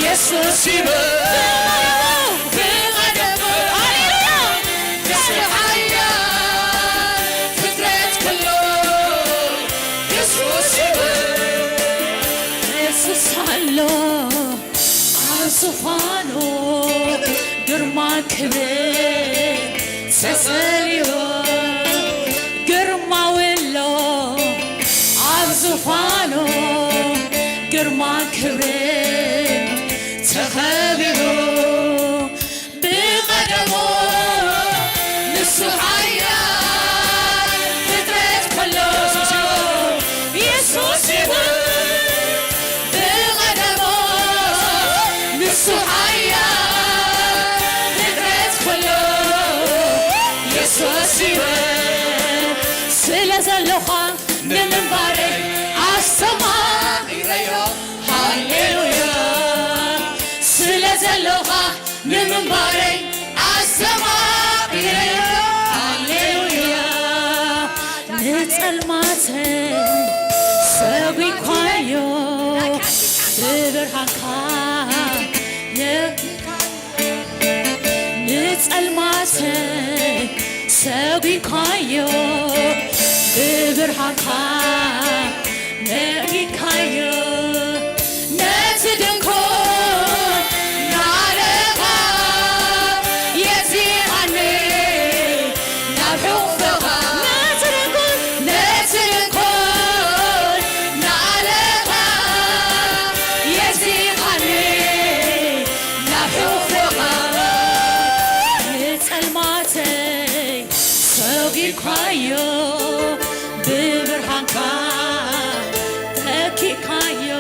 የሱስ ይበል። ብቐደሙ፣ ብቐደሙ፣ ሃሌሉያ፣ ንሱ ሓያል፣ ፍጥረት ኩሉ የሱስ ይበል። የሱስ ኣሎ ኣብ ዙፋኑ፣ ግርማን ክብርን ተሰሪዑ፣ ግርማዊ ኣሎ ኣብ ዙፋኑ፣ ግርማን ክብርን ተኸቢቡ። ብቐደሙ ንሱ ሓያል፣ ፍጥረት ኩሉ የሱስ ይበል። ብቐደሙ ንሱ ሓያል፣ ፍጥረት ኩሉ የሱስ ይበል። ስለ ዘለኻ ንምንባረይ ኣስተማቒረዮ። ሃሌሉያ። ስለ ዘለኻ ንምንባረይ ኣስተማቒረዮ። ሃሌሉያ። ንጸልማተይ ሰጒኳዮ ብብርሃንካ ነ-፣ ንጸልማተይ ሰጒኳዮ ብብርሃንካ ነጊካዮ። ነቲ ድንኳን ንዓለኻ የዚኻኒ ናብ ሕቑፎኻ። ነቲ ድንኳን፣ ነቲ ድንኳን ንዓለኻ የዚኻኒ ናብ ሕቑፎኻ። ንጸልማተይ ሰጒርካዮ ብብርሃንካ ተኪእካዮ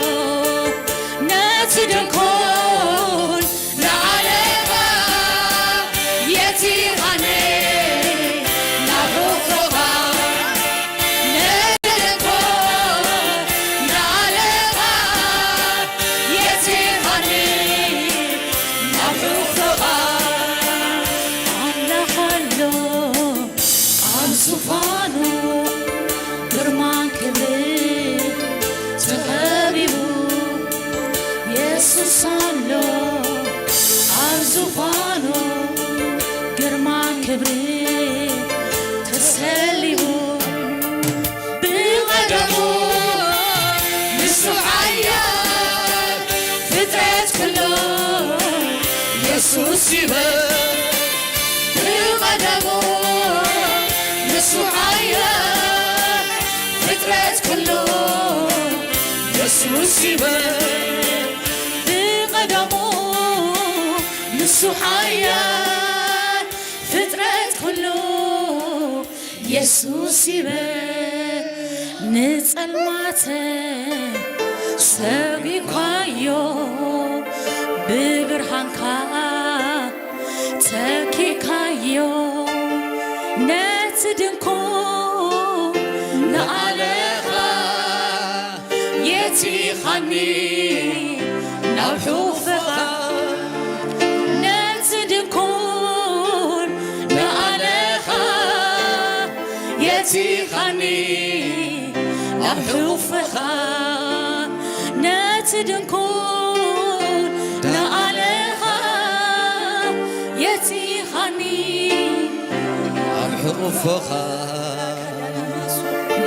ነቲ ድንኳን ንዓለኻ የቲኻኒ ናብ ሕቑፎኻ ነቲ ድንኳን ንዓለኻ የቲኻኒ ናብ ሕቑፎኻ ኣምላኽ ኣሎ ኣብ ዙፋኑ ግርማን ክብርን ተኸቢቡ የሱስ ኣሎ ኣብ ዙፋኑ ግርማን ክብርን ተሰሊሙ ብቐደሙ ንሱ ሓያል ፍጥረት ኩሉ የሱስ ይበል። ብቐደሙ ንሱ ሓያል ፍጥረት ኩሉ የሱስ ይበል። ብቐደሙ ንሱ ሓያል ፍጥረት ኩሉ የሱስ ይበል። ንጸልማተ ሰጒካዮ ብብርሃንካ ተኪካዮ ነቲ ድንኳን ንዓለኻ የቲኻኒ ናብ ሕቑፎኻ ነቲ ድንኳን ንዓለኻ ሕቑፍኻ ነቲ ድንኩን ንኣለኻ የቲኻኒ። ኣብ ሕቑፍኻ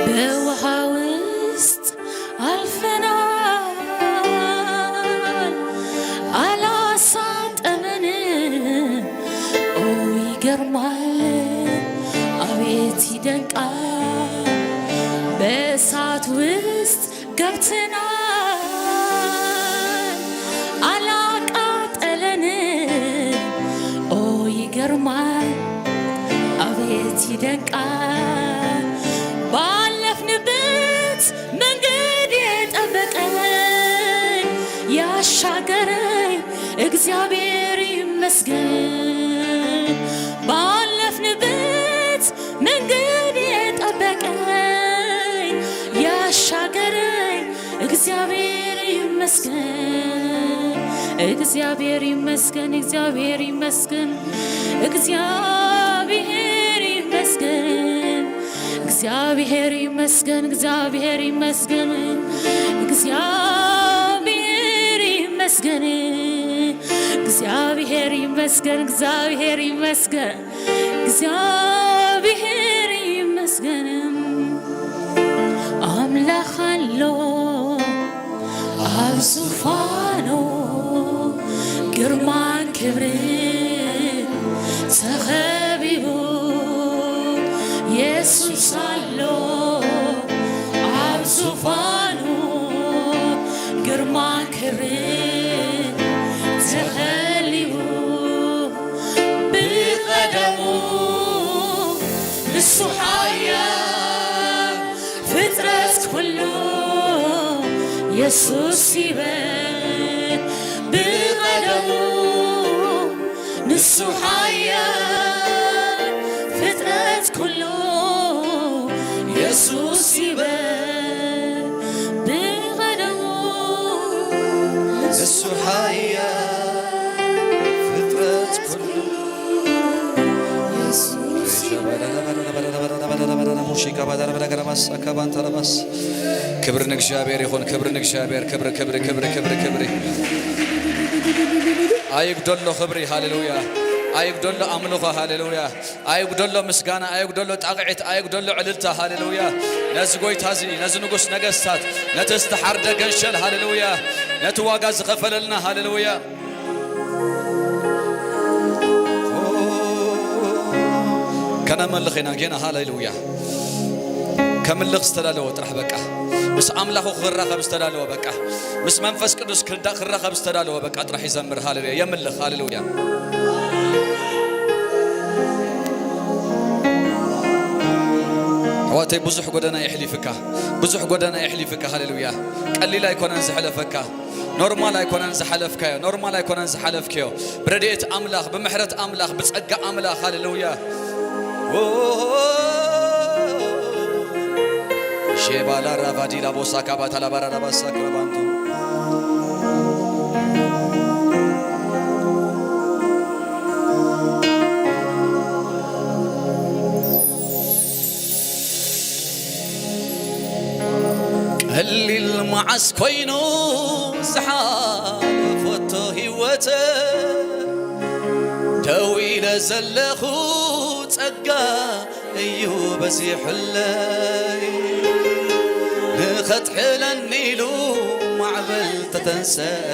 ብውሃ ውስጥ ኣልፈናል፣ ኣላሳጠመንን። ኦ ይገርማል፣ ኣቤት ይደንቃል። በእሳት ውስጥ ገብተናል፣ አላቃጠለንም። ኦ ይገርማል፣ አቤት ይደንቃል። ባለፍንበት መንገድ የጠበቀኝ ያሻገረኝ እግዚአብሔር ይመስገን። ባለፍንበት መንገድ የጠበቀኝ ያሻገረኝ እግዚአብሔር ይመስገን። እግዚአብሔር ይመስገን። እግዚአብሔር ይመስገን። እግዚአብሔር ይመስገን። እግዚአብሔር ይመስገን። እግዚአብሔር ይመስገን። እግዚአብሔር ይመስገን። እግዚአብሔር ይመስገን። እግዚአብሔር ይመስገን። እግዚአብሔር ይመስገን። ኣምላኽ ኣሎ ኣብ ዙፋኑ፣ ግርማን ክብርን ተኸቢቡ። የሱስ ኣሎ ኣብ ዙፋኑ፣ ግርማን ክብርን ተኸሊቡ። ብቐደሙ ንሱ ሓያል፣ ፍጥረት ኩሉ የሱስ ይበል። ብቐደሙ ንሱ ሓያል፣ ፍጥረት ኩሉ የሱስ ይበል። ብቐደሙ ንሱ ሓያል፣ ፍጥረት ኩሉ የሱስ ይበል። ክብሪ ንእግዚኣብሔር ይኹን። ክብሪ ንእግዚኣብሔር። ክብሪ፣ ክብሪ፣ ክብሪ፣ ክብሪ፣ ክብሪ። ኣይጉደሎ ክብሪ። ሃሌሉያ። ኣይጉደሎ ኣምልኾ። ሃሌሉያ። ኣይጉደሎ ምስጋና። ኣይጉደሎ ጣቕዒት። ኣይጉደሎ ዕልልታ። ሃሌሉያ። ነዚ ጎይታ እዚ፣ ነዚ ንጉስ ነገስታት፣ ነቲ ዝተሓርደ ገንሸል። ሃሌሉያ። ነቲ ዋጋ ዝኸፈለልና። ሃሌሉያ። ከነመልኽ ኢና ጌና። ሃሌሉያ። ከምልኽ ዝተዳለወ ጥራሕ በቃ። ምስ ኣምላኹ ክራኸብ ዝተዳለወ በቃ። ምስ መንፈስ ቅዱስ ክዳ-፣ ክራኸብ ዝተዳለወ በቃ ጥራሕ ይዘምር። ሃሌሉያ። የምልኽ። ሃሌሉያ። ኣሕዋተይ፣ ብዙሕ ጎደና የሕሊፍካ። ብዙሕ ጎደና የሕሊፍካ። ሃሌሉያ። ቀሊል ኣይኮነን ዝሕለፈካ። ኖርማል ኣይኮነን ዝሓለፍካዮ፣ ኖርማል ኣይኮነን ዝሓለፍክዮ። ብረድኤት ኣምላኽ፣ ብምሕረት ኣምላኽ፣ ብጸጋ ኣምላኽ፣ ሃሌሉያ። ሼባላ ራቫዲላ ቦሳ ካባታ ላባራ ላባሳ ክረባንቶ። ቀሊል መዓስ ኮይኑ ዝሓለፈቶ ህይወተ፣ ደው ኢለ ዘለኹ ጸጋ እዩ በዚሑለይ። ንኸጥሕለኒ ኢሉ ማዕበል ተተንሰአ፣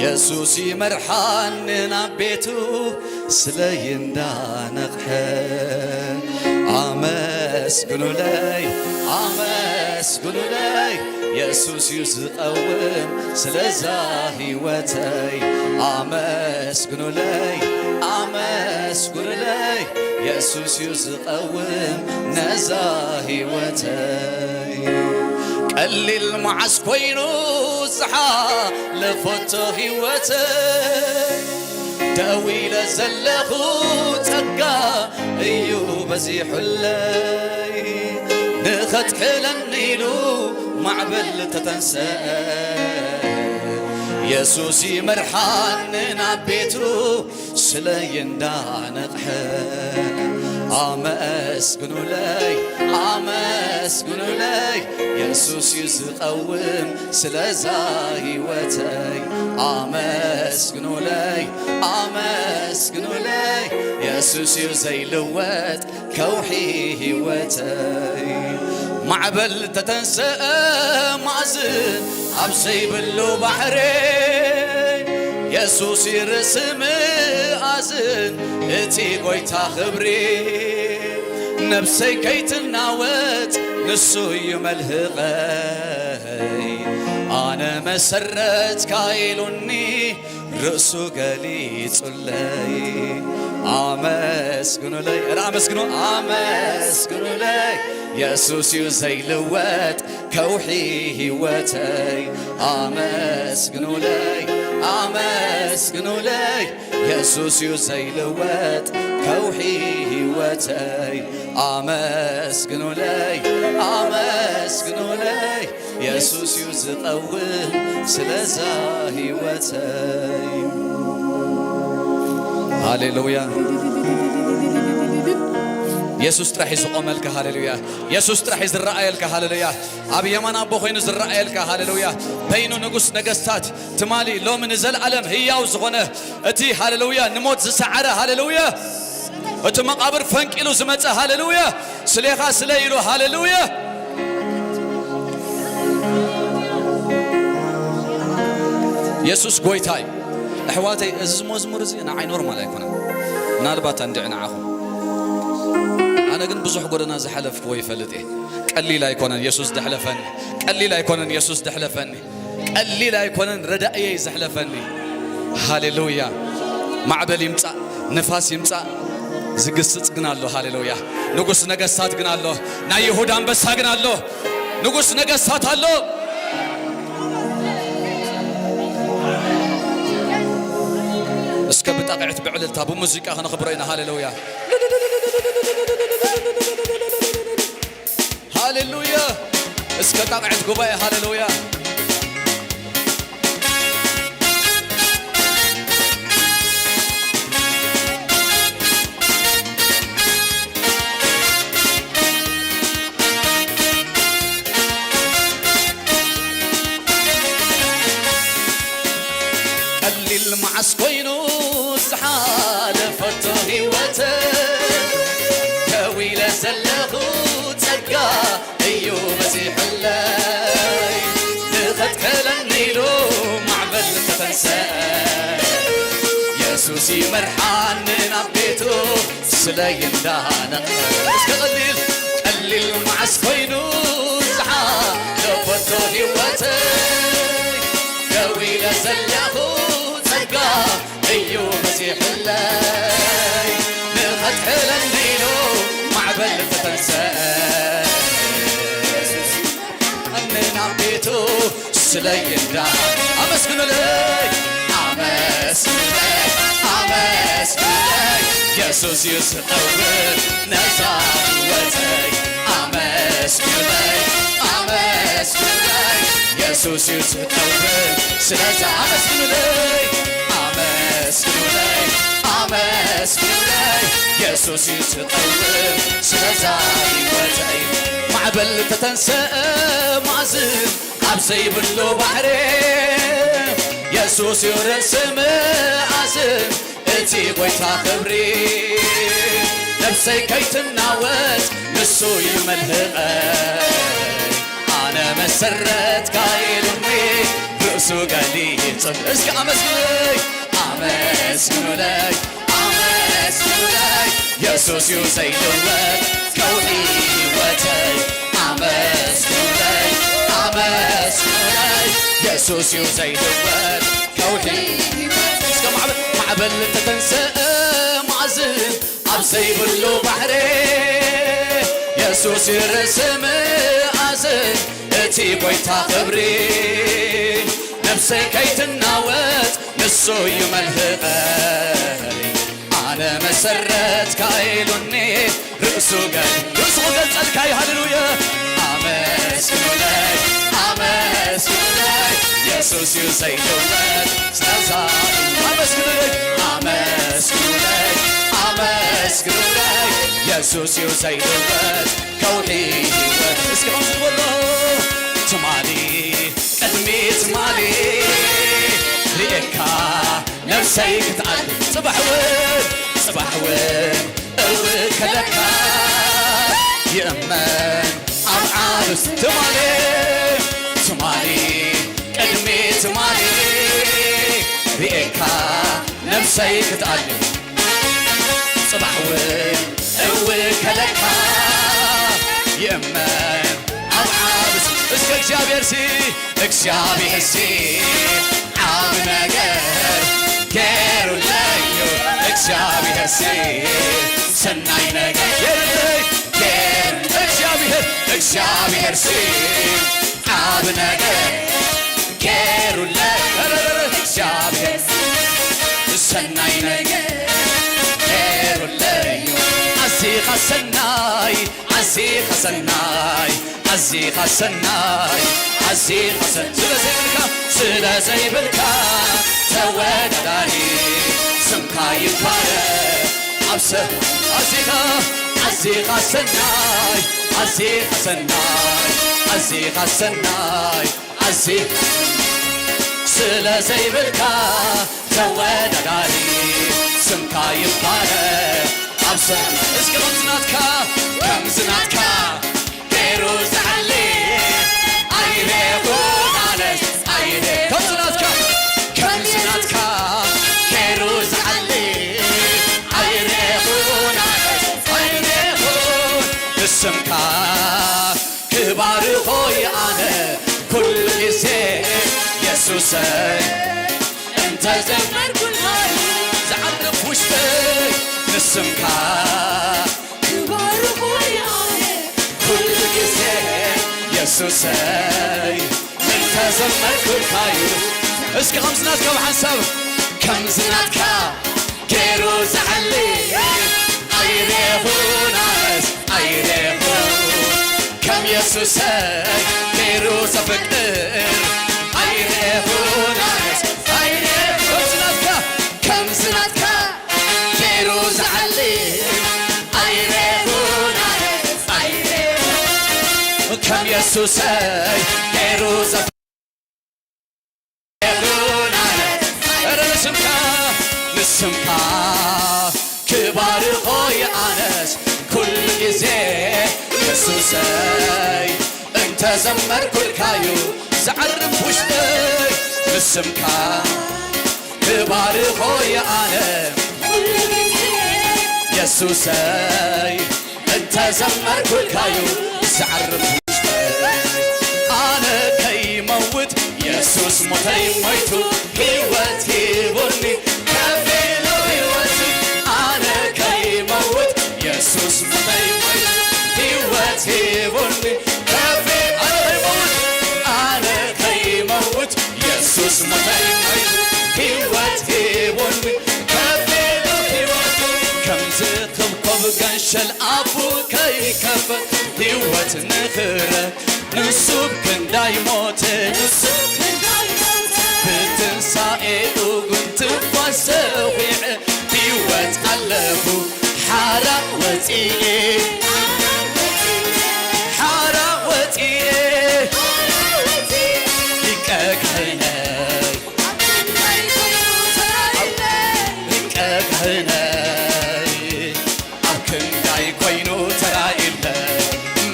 የሱስ ይመርሓኒ ናብ ቤቱ ስለይ እንዳነቕሐ። ኣመስግኑለይ፣ ኣመስግኑለይ፣ የሱስ እዩ ዝቐውም ስለዛ ህይወተይ። ኣመስግኑለይ፣ ኣመስግኑለይ፣ የሱስ እዩ ዝቐውም ነዛ ህይወተይ። ቀሊል መዓስ ኮይኑ ዝሓለፈቶ ህይወተይ፣ ደው ኢለ ዘለኹ ጸጋ እዩ በዚሑለይ። ንኸጥሕለኒ ኢሉ ማዕበል ተተንሰአ፣ የሱስ ይመርሓኒ ናብ ቤቱ ስለይ እንዳነቕሐ። ኣመስግኑለይ፣ ኣመስግኑለይ፣ የሱስ እዩ ዝቐውም ስለዛ ህይወተይ። ኣመስግኑለይ፣ ኣመስግኑለይ፣ የሱስ እዩ ዘይልወጥ ከውሒ ህይወተይ። ማዕበል ተተንሰአ ማእዝን ኣብ ዘይብሉ ባሕሪ፣ የሱስ እዩ ርእሲ ምኣዝን እቲ ጐይታ ክብሪ። ነብሰይ ከይትናወጽ ንሱ እዩ መልህቐይ። ኣነ መሰረትካ ኢሉኒ ርእሱ ገሊጹለይ። ኣመስግኑለይ፣ እረ ኣመስግኑ፣ ኣመስግኑለይ። የሱስ እዩ ዘይልወጥ ከውሒ ህይወተይ። ኣመስግኑለይ፣ ኣመስግኑለይ። የሱስ እዩ ዘይልወጥ ከውሒ ህይወተይ። ኣመስግኑለይ፣ ኣመስግኑለይ። የሱስ እዩ ዝቐውም ስለዛ ህይወተይ። ሃሌሉያ። የሱስ ጥራሕ እዩ ዝቆመልካ። ሃሌሉያ። የሱስ ጥራሕ እዩ ዝረኣየልካ። ሃሌሉያ። ኣብ የማን ኣቦ ኮይኑ ዝረኣየልካ። ሃሌሉያ። በይኑ ንጉስ ነገስታት ትማሊ ሎሚ ንዘለኣለም ህያው ዝኾነ እቲ ሃሌሉያ ንሞት ዝሰዓረ። ሃሌሉያ። እቲ መቓብር ፈንቂሉ ዝመጸ። ሃሌሉያ። ስሌኻ ስለ ኢሉ። ሃሌሉያ። የሱስ ጎይታ እዩ። ኣሕዋተይ፣ እዚ መዝሙር እዚ ንዓይ ኖርማል ኣይኮነን። ምናልባት ኣንድዒ ንዓኹም። ኣነ ግን ብዙሕ ጎደና ዝሓለፍክዎ ይፈልጥ እየ። ቀሊል ኣይኮነን የሱስ ደሕለፈኒ። ቀሊል ኣይኮነን የሱስ ደሕለፈኒ። ቀሊል ኣይኮነን ረዳእየይ ዘሕለፈኒ። ሃሌሉያ። ማዕበል ይምጻእ፣ ንፋስ ይምጻእ፣ ዝግስጽ ግን ኣሎ። ሃሌሉያ። ንጉስ ነገስታት ግን ኣሎ። ናይ ይሁዳ ኣንበሳ ግን ኣሎ። ንጉስ ነገስታት ኣሎ። እስከ ብጣቕዕት ብዕልልታ ብሙዚቃ ከነኽብሮ ኢና። ሃሌሉያ። ሃሌሉያ። እስከ ጣቕዕት ጉባኤ። ሃሌሉያ። ቀሊል መዓስ ኮይኑ ዝሓለፈቶ ህይወት፣ ደው ኢለ ዘለኹ ጸጋ እዩ በዚሑለይ። ንኸትከለኒ ኢሉ ማዕበል ተተንሰአ፣ የሱስ ይመርሓኒ ናብ ቤቱ ስለይ እንዳነቐ። እስከ ቀሊል፣ ቀሊል መዓስ ኮይኑ ዝሓለፈቶ ህይወተይ፣ ደው ኢለ ዘለኹ ጸጋ እዩ በዚሑለይ። ንኸትሕለኒ ኢሉ ማዕበል ተተንሰአ፣ ናብ ቤቱ ስለይ እንዳ። ኣመስግኑለይ፣ ኣመስግኑለይ፣ ኣመስግኑለይ። የሱስ እዩ ዝቐውም ነዛ ህይወተይ። ኣመስግኑለይ፣ ኣመስግኑለይ። የሱስ እዩ ዝቐውም ስለዛ። ኣመስግኑለይ፣ ኣመስግኑለይ፣ ኣመስግኑለይ። የሱስ እዩ ዝቐውም ስለዛ ህይወተይ። ማዕበል ተተንሰአ ማእዝን ኣብ ዘይብሉ ባሕሪ፣ የሱስ እዩ ርእሲ መኣዝን እቲ ጐይታ ክብሪ። ነፍሰይ ከይትናወጽ ንሱ እዩ መልህቐይ። ኣነ መሰረትካ ኢሉኒ ርእሱ ገሊጹ። እስከ ኣመስግኑለይ፣ ኣመስግኑለይ፣ ኣመስግኑለይ። የሱስ እዩ ዘይልወጥ ከውሒ ህይወተይ። ኣመስግኑለይ፣ ኣመስግኑለይ። የሱስ እዩ ዘይልወጥ ከውሒ። እስከ ማዕበል፣ ማዕበል ተተንሰአ ማእዝን ኣብ ዘይብሉ ባሕሪ፣ የሱስ እዩ ርእሲ መኣዝን እቲ ጐይታ ክብሪ። ነፍሰይ ከይትናወጽ ንሱ እዩ መልህቐይ። ኣነ መሰረትካ ኢሉኒ ርእሱ ገል-፣ ርእሱ ክገልጸልካ እዩ። ሃሌሉያ። ኣመስግኑለይ፣ ኣመስግኑለይ። የሱስ እዩ ዘይልወጥ ስለዛ። ኣመስግኑለይ፣ ኣመስግኑለይ፣ ኣመስግኑለይ። የሱስ እዩ ዘይልወጥ ከውሒ ህይወት። እስኪ ከምዚ ንበሎ። ትማሊ ቅድሚ ትማሊ ርእየካ ነብሰይ ክትኣል። ጽባሕ እውን ጽባሕ እውን እውከለካ ይእመን ኣብ ዓብስ። ትማሊ ትማሊ ቅድሚ ትማሊ ርእየካ ነብሰይ ክትኣል። ጽባሕ እውን እውከለካ ይእመን ኣብ ዓብስ። እስከ እግዚኣብሔር ሲ እግዚኣብሔር ሲ ዓብ ነገር ገይሩለይ እዩ። እግዚኣብሔር ሲ ሰናይ ነገር ገይሩለይ ገይሩ። እግዚኣብሔር እግዚኣብሔር ሲ ዓብ ነገር ገይሩለይ። እግዚኣብሔር ሰናይ ነገር ገይሩለይ። ኣዚኻ ሰናይ ኣዚኻ ሰናይ ኣዚኻ ሰናይ ኣዚኻ ሰ-፣ ስለ ዘይብልካ ስለ ዘይብልካ ተወዳዳሪ ስምካ ይባረክ ኣብ ሰ-፣ ኣዚኻ ኣዚኻ ሰናይ ኣዚኻ ሰናይ ኣዚኻ ሰናይ ኣዚ ስለ ዘይብልካ ተወዳዳሪ ስምካ ይባረክ ኣብ ሰማይ። እስኪ ከምዚ ናትካ ከምዚ ናትካ ገይሩ ዝዓሊ ኣይረኹን ኣነስ ኣይረ-፣ ከምዚ ናትካ ከምዚ ናትካ ገይሩ ዝዓሊ ኣይረኹን ኣነስ ኣይረኹን ንስምካ ክባርኾ ኣነ ኩሉ ግዜ የሱሰይ እንተ ዘመርኩልኻ እዩ ዝዓርፍ ውሽጠይ ንስምካ ክባርኾ ኣነ ኩሉ ግዜ የሱሰይ እንተ ዘመርኩልካ እዩ። እስኪ ከምዚ ናትካ ብሓንሳብ ከምዚ ናትካ ገይሩ ዝዓሊ ኣይረኹን ኣነስ ኣይረኹን ከም የሱሰይ ገይሩ ዘፍቅር ኣይረኹን ኣነስ ኣይረኹን ከምዚ ናትካ ከምዚ ናትካ ገይሩ ዝዓሊ ኣይረኹን ኣነስ ኣይረኹን ከም የሱሰይ ገይሩ ዘፍ ንስምካ ንስምካ ክባርኾ ኣነስ ኩሉ ግዜ የሱሰይ እንተ ዘመርኩልካዩ ዝዓርፍ ውሽጠይ ንስምካ ክባርኾ ኣነ የሱሰይ እንተ ዘመርኩልካዩ ዝዓርፍ ውሽጠይ ኣነ ከይመውት የሱስ ሞተይ ሞይቱ ህይወት ሂቡኒ ከፊሉ ህይወት ኣነ ከይመውት የሱስ ሞተይ ሞይቱ ህይወት ሂቡኒ ከፊ ኣነ ከይመውት ኣነ ከይመውት የሱስ ሞተይ ሞይቱ ህይወት ሂቡኒ ከፊሉ ህይወት ከምዚ ክብኮብ ገንሸል ኣፉ ከይከፈት ህይወት ንኽረክ ንሱ ክንዳይ ሞተ ንሱ ክንዳይ ሞተ ብትንሳኤኡ ግን ትንፋስ ሰኺዐ ህይወት ኣለኹ ሓራ ወፂኤ ሓራ ወፂኤ ሊቀ ካህነይ ሊቀ ካህነይ ኣብ ክንዳይ ኮይኑ ተራኢለ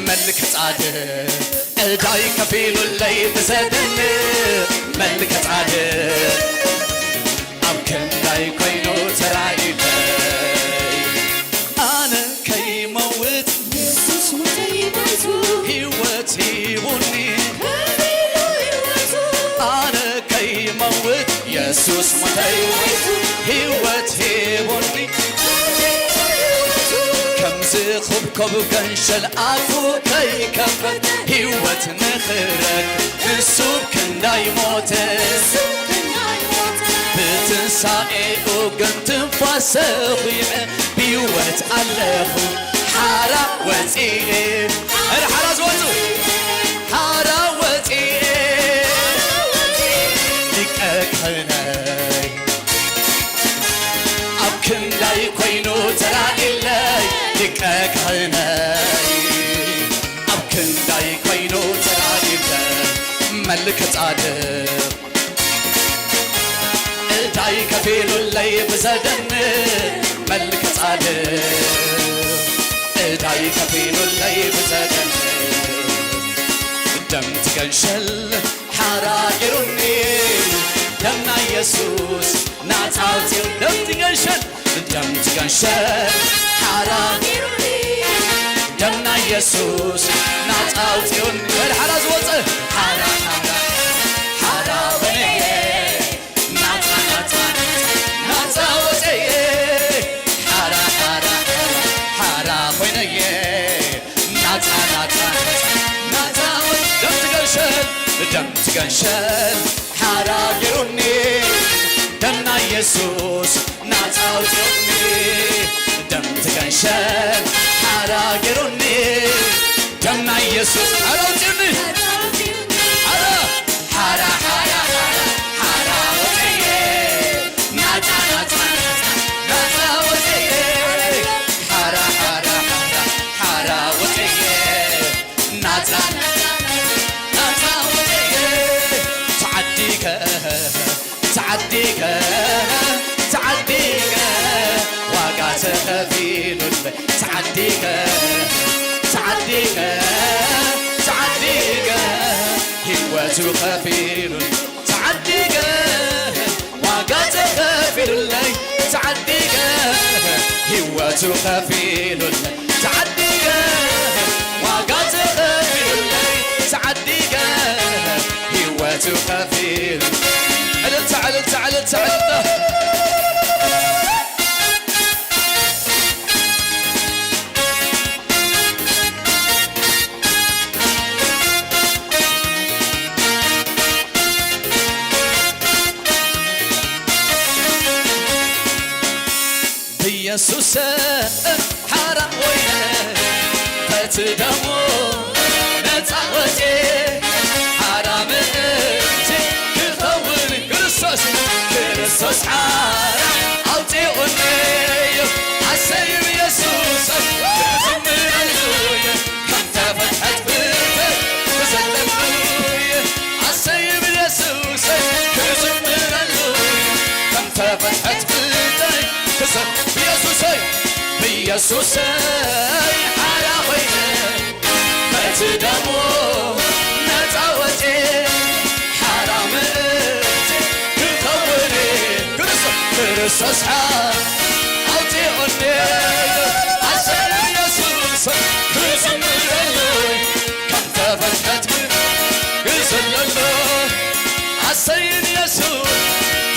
መልክ ጻድቅ ዕዳይ ከፊሉለይ ብዘደንቅ መልክ ጻድቅ ኣብ ክንዳይ ኮይኑ ተራኢለ ኣነ ከይመውት የሱስ ሞተይ ሞይቱ ህይወት ሂቡኒ ከፊሉ ህይወቱ ኣነ ከይመውት የሱስ ሞተይ ሞይቱ ህይወት ሂቡኒ ከፊሉ ህይወቱ ከምዚ ኹብኮብ ገንሸል ኣፉ ከይከፈት ህይወት ንኽረክ ንሱ ክንዳይ ሞተ ንሱ ክንዳይ ሞተ ብትንሳኤኡ ግን ትንፋስ ሰኺዐ ብህይወት ኣለኹ ሓራ ወፂኤ እረ ሓራ ዝወፁ ሓራ ወፂኤ ሊቀ ካህነይ ኣብ ክንዳይ ኮይኑ ተራኢለይ ሊቀ ካህነይ ኣብ ክንዳይ ኮይኑ ተራዲፈ መልከ ጻድቕ እዳይ ከፊሉለይ ብዘደንቕ መልከ ጻድቕ እዳይ ከፊሉለይ ብዘደንቕ ደም ትገንሸል ሓራ ጌሩኒ ደምና ኢየሱስ ናጻ ኣውጺኡ ደም ትገንሸል ደም ትገንሸል ሓራ ደምና ኢየሱስ ናጻ ኣውጺኡኒ በል ሓራ ዝወጸ ሓራ ሓራ ሓራ በለየ ናጻ ናጻ ናጻ ወጸየ ሓራ ሓራ ሓራ ኮይነየ ናጻ ናጻ ናጻ ወ- ደም ትገንሸል ደም ትገንሸል ሓራ ጌሩኒ ደምና ኢየሱስ ናጻ ኣውጺኡኒ ደም ትገንሸል ሓራ ጌሩኒ ደምና ኢየሱስ ሓራ ኣውጺኡኒ ሓራ ሓራ ሓራ ሓራ ሓራ ወጸየ ናጻ ናጻ ናጻ ናጻ ወጸየ ሓራ ሓራ ሓራ ሓራ ወጸየ ናጻ ናጻ ወጸየ ተዓዲገ ተዓዲገ ተዓዲገ ዋጋ ተኸፊሉለይ ተዓዲገ ተዓዲገ ተዓዲገ ህይወቱ ከፊሉን ተዓዲገ ዋጋ ተኸፊሉለይ ተዓዲገ ህይወቱ ከፊሉን ተዓዲገ ዋጋ ተኸፊሉለይ ተዓዲገ ህይወቱ ከፊሉ እልልታ እልልታ እልልታ እልልታ ብኢየሱስ ሓራ ኮይነ በቲ ደሙ ነጻ ወጽየ ሓራ ምእንቲ ክኸውን ክርስቶስ ክርስቶስ ሓራ ኣውጺኡኒ እዩ ኣሰይ ብኢየሱስ ክዝምረሉ እዩ ከም ተፈትሐት ብርተይ ክዘለሉ እዩ ኣሰይ ብኢየሱስ ክዝምረሉ እዩ ከም ተፈትሐት ብርተይ ክዘ ብኢየሱሰይ ብኢየሱሰይ ሓራ ኮይነ በቲ ደሙ ነጻ ወጽየ ሓራ ምእንቲ ክኸውን ክርስቶስ ክርስቶስ ሓ ኣውጺኡኒ ኣሰይ ኢየሱስ ክዝምረሉ ከም ተፈትሐት ክዘለሉ ኣሰይ ኢየሱስ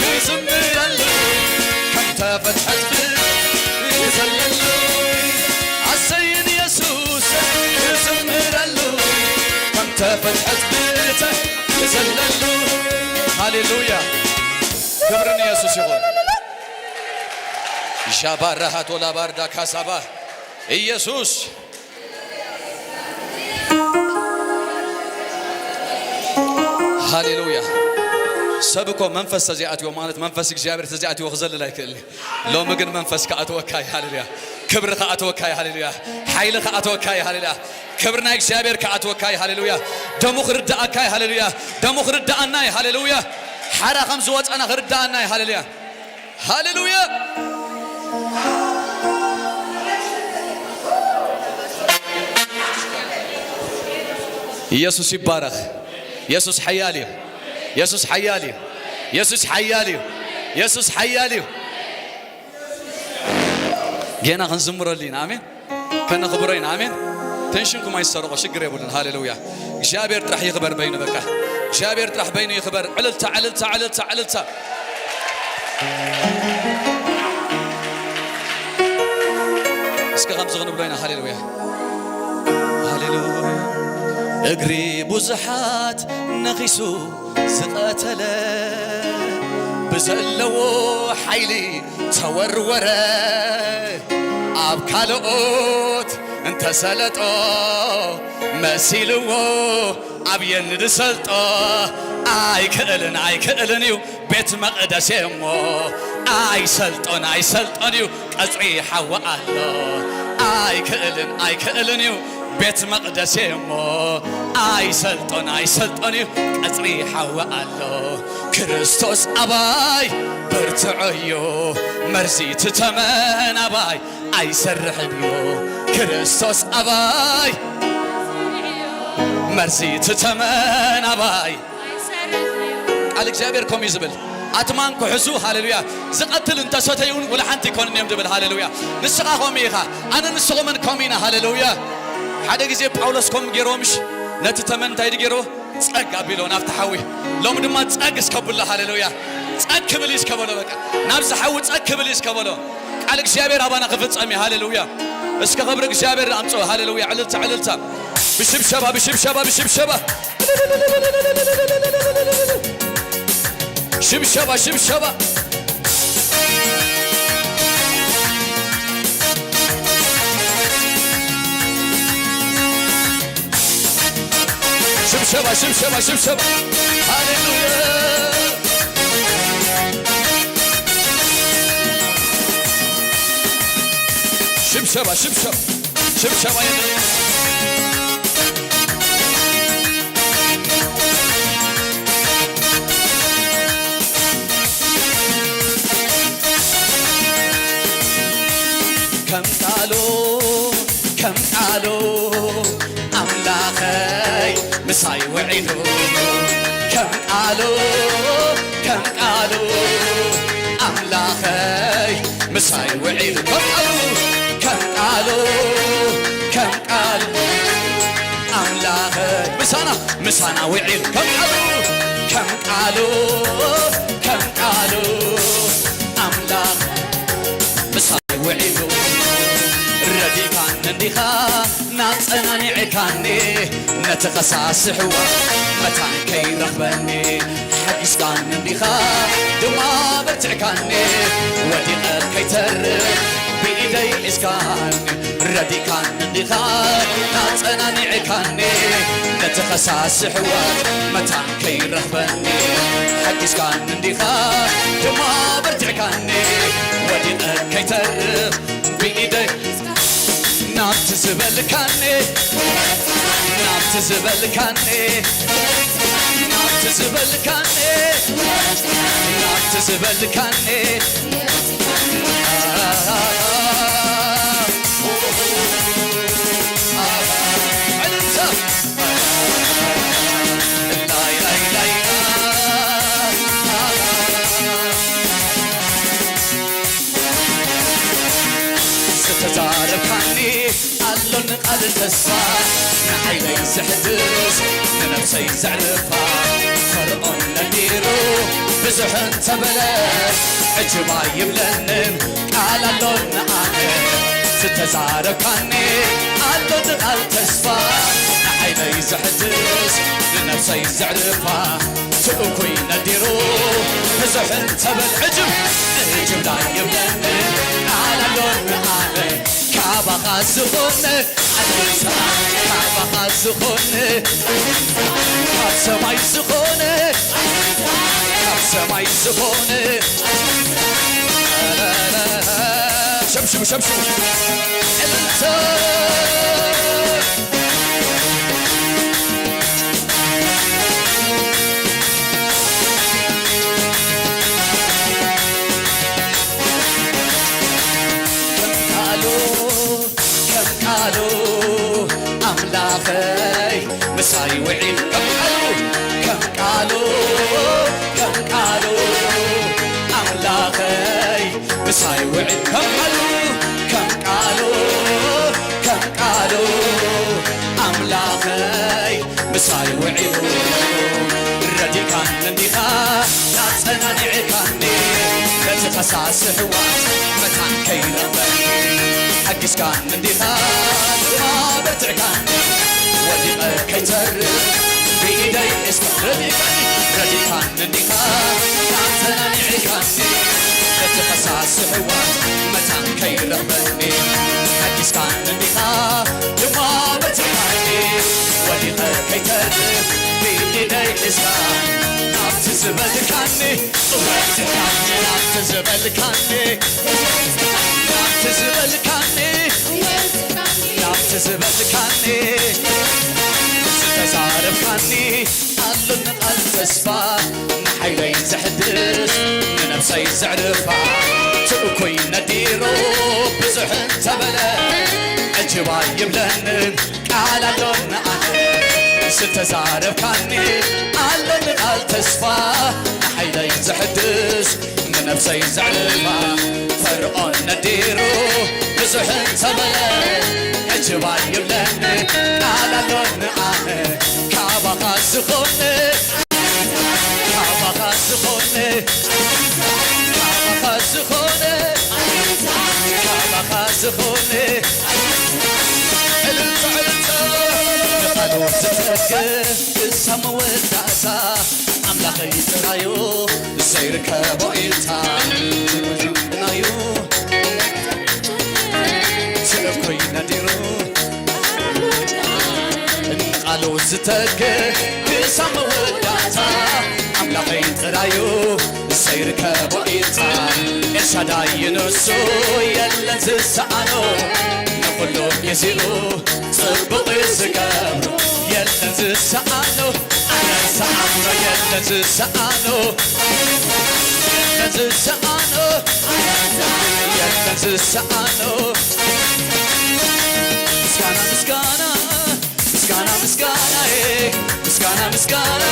ክዝምረሉ ከም ተፈትሐት ክዘለሉ ኣሰይ ኢየሱስ ክዝምረሉ ከም ተፈትሐት ብርተ ክዘለሉ ሃሌሉያ ክብሪ ንየሱስ ይኹን ሻባራሃ ቶላባርዳ ካሳባ ኢየሱስ ሃሌሉያ ሰብ እኮ መንፈስ ተዚኣትዎ ማለት መንፈስ እግዚኣብሔር ተዚኣትዎ ክዘልል ኣይክእል ሎሚ ግን መንፈስ ክኣትወካ እዩ ሃሌሉያ ክብሪ ክኣትወካ እዩ ሃሌሉያ ሓይሊ ክኣትወካ እዩ ሃሌሉያ ክብሪ ናይ እግዚኣብሔር ክኣትወካ እዩ ሃሌሉያ ደሙ ክርዳኣካ እዩ ሃሌሉያ ደሙ ክርዳኣና እዩ ሃሌሉያ ሓራ ከም ዝወፀና ክርዳኣና እዩ ሃሌሉያ ሃሌሉያ ኢየሱስ ይባረኽ ኢየሱስ ሓያል እዩ ኢየሱስ ሓያል እዩ ኢየሱስ ሓያል እዩ ኢየሱስ ሓያል እዩ ጌና ክንዝምረሉ ኢና ኣሜን ከነኽብሮ ኢና ኣሜን ቴንሽንኩም ኣይሰረቆ ሽግር የብሉን ሃሌሉያ እግዚኣብሔር ጥራሕ ይኽበር በይኑ በቃ እግዚኣብሔር ጥራሕ በይኑ ይኽበር ዕልልታ ዕልልታ ዕልልታ ዕልልታ እስከ ከምዚ ክንብሎ ኢና ሃሌሉያ ሃሌሉያ እግሪ ብዙሓት ነኺሱ ዝቐተለ ብዘለዎ ሓይሊ ተወርወረ ኣብ ካልኦት እንተሰለጦ መሲልዎ ኣብ የንድሰልጦ ኣይክእልን ኣይክእልን እዩ ቤት መቕደስ እሞ ኣይሰልጦን ኣይሰልጦን እዩ ቀጽሪ ሓዊ ኣሎ ኣይክእልን ኣይክእልን እዩ ቤት መቕደስ እሞ ኣይሰልጦን ኣይሰልጦን እዩ ቀጽሪ ሓዊ ኣሎ ክርስቶስ ኣባይ ብርትዖ እዩ መርዚ ትተመን ኣባይ ኣይሰርሕን እዩ ክርስቶስ ኣባይ መርዚ ትተመን ኣባይ ቃል እግዚኣብሔር ከምኡ እዩ ዝብል ኣትማን ክሕዙ ሃሌሉያ ዝቐትል እንተሰተይ እውን ውላ ሓንቲ ይኮንን እዮም ዝብል ሃሌሉያ ንስኻ ከምኡ ኢኻ ኣነ ንስኹምን ከምኡ ኢና ሃሌሉያ ሓደ ግዜ ጳውሎስ ከምኡ ገይርዎ ምሽ ነቲ ተመን እንታይ ድገይርዎ ጸግ ኣቢሎ ናብቲ ሓዊ ሎም ድማ ጸግ እስከብሎ ሃሌሉያ ጸግ ክብል እዩ እስከበሎ በቃ ናብዚ ሓዊ ጸግ ክብል እዩ እስከበሎ ቃል እግዚኣብሔር ኣባና ክፍጸም እዩ ሃሌሉያ እስከ ክብሪ እግዚኣብሔር ኣምጽኦ ሃሌሉያ ዕልልታ ዕልልታ ብሽብሸባ ብሽብሸባ ብሽብሸባ ሽብሸባ ሽብሸባ ሽብሸባ ሽብሸባ ሽብሸባ ሃሌሉያ ሽብሸባ ሽብሸባ ሽብሸባ የለ ከም ቃሉ ከም ቃሉ ኣምላኸይ ምሳይ ውዒሉ ከም ቃሉ ከም ቃሉ ኣምላኸይ ምሳይ ውዒሉ ከም ቃሉ ከም ቃሉ ከም ቃሉ ኣምላኸይ ምሳና ምሳና ውዒሉ ከም ቃሉ ከም ቃሉ ከም ቃሉ ኣምላኽ ምሳይ ውዒሉ ረዲካን እንዲኻ ናጸናኒዕካኒ ነቲ ኸሳሲ ሕዋ መታን ከይረኽበኒ ሓጊዝካኒ እንዲኻ ድማ በርትዕካኒ ወዲቐ ከይተርፍ ብኢደይ ሒዝካኒ ረዲካኒ እንዲኻ ናጸናኒዕካኒ ነቲ ኸሳሲ ሕዋ መታን ከይረኽበኒ ሓጊዝካኒ እንዲኻ ድማ በርትዕካኒ ወዲቐ ከይተርፍ ብኢደይ ናብቲ ዝበልካኒ ናብቲ ዝበልካኒ ናብቲ ዝበልካኒ ናብቲ ዝበልካኒ ዕልልታ ዝተዛረብካኒ ኣሎኒ ቃል ተስፋ ንዓይነይ ዘሕድስ ንነፍሰይ ዘዕርፋ ፈርዖን ነጊሩ ብዙሕ እንተበለ ዕጅባ ይብለንን ቃል ኣሎኒ ኣነ ዝተዛረብካኒ ኣሎኒ ቃል ተስፋ ንዓይነይ ዘሕድስ ንነፍሰይ ዘዕርፋ ትእኩይ ነዲሩ ብዙሕ እንተበል ዕጅብ ዕጅብ ዳይብለኒ ቃል ኣሎኒ ኣነ ካባኻ ዝኾነ ካባኻ ዝኾነ ካብ ሰማይ ዝኾነ ካብ ሰማይ ዝኾነ ሸምሽሙ ሸምሽሙ እልልታ ከም ቃሉ ኣምላኸይ ምሳይ ውዒል ከም ቃሉ ከም ቃሉ ከም ቃሉ ኣምላኸይ ምሳይ ውዒል ከም ቃሉ ከም ቃሉ ከም ቃሉ ኣምላኸይ ምሳይ ውዒሉ ረዲካን እንዲኻ ናጸናኒዕካኒ ነቲ ኸሳሲ ሕዋት መታን ከይረኽበኒ ሓጊዝካን እንዲኻ ድማ በርትዕካኒ ወዲቐ ከይተርፍ ብኢደይ እስከ ረዲካኒ ረዲካን እንዲኻ ኣጸናኒዕካኒ ነቲ ፈሳሲ ሕዋት መታን ከይረኽበኒ ሓጊዝካኒ እንዲኻ ድማ በርትዕካኒ ወዲቐ ከይተርፍ ብኢደይ ሒዝካ ናብቲ ዝበልካኒ ናብቲ ዝበልካኒ፣ ናብቲ ዝበልካኒ፣ ናብቲ ዝበልካኒ ዝተዛረብካኒ ኣሎኒ ቃል ተስፋ፣ ንሓይለይ ዘሕድስ፣ ንነብሰይ ዘዕርፋ። እቲ እኩይ ነዲሩ ብዙሕ እንተበለ፣ ዕጅባ ይብለንን ቃል ኣሎኒ ኣነ። ዝተዛረብካኒ ኣሎኒ ቃል ተስፋ፣ ንሓይለይ ዘሕድስ፣ ንነብሰይ ዘዕርፋ። ፈርዖን ነዲሩ ብዙሕ እንተበለ፣ ዕጅባ ይብለኒ ቃል ኣሎኒ ኣነ። ካባኻ ዝኾነ፣ ካባኻ ዝኾነ፣ ካባኻ ዝኾነ፣ ካባኻ ዝኾነ። እልልታ፣ እልልታ። ንቓሉ ዝጠግብ ክሳብ መወዳእታ ኣምላኸይ ጥራዩ ዘይርከቦ ኢልታ። ናዩ እቲ እኩይ ነዲሩ ንቓሉ ዝተግህ ክሳብ መወዳእታ ኣምላኸይ ጥራዩ ዘይርከቦ ኢልታ። ኤልሻዳይ ንሱ የለን ዝሰኣኖ፣ ንኹሉ ግዜኡ ጽቡቕ ዝገብሮ የለን ዝሰኣኖ። ኣነ ዝሰኣኖ የለን ዝሰኣኖ፣ የለን ዝሰኣኖ፣ የለን ዝሰኣኖ። ምስጋና፣ ምስጋና፣ ምስጋና፣ ምስጋናዬ፣ ምስጋና፣ ምስጋና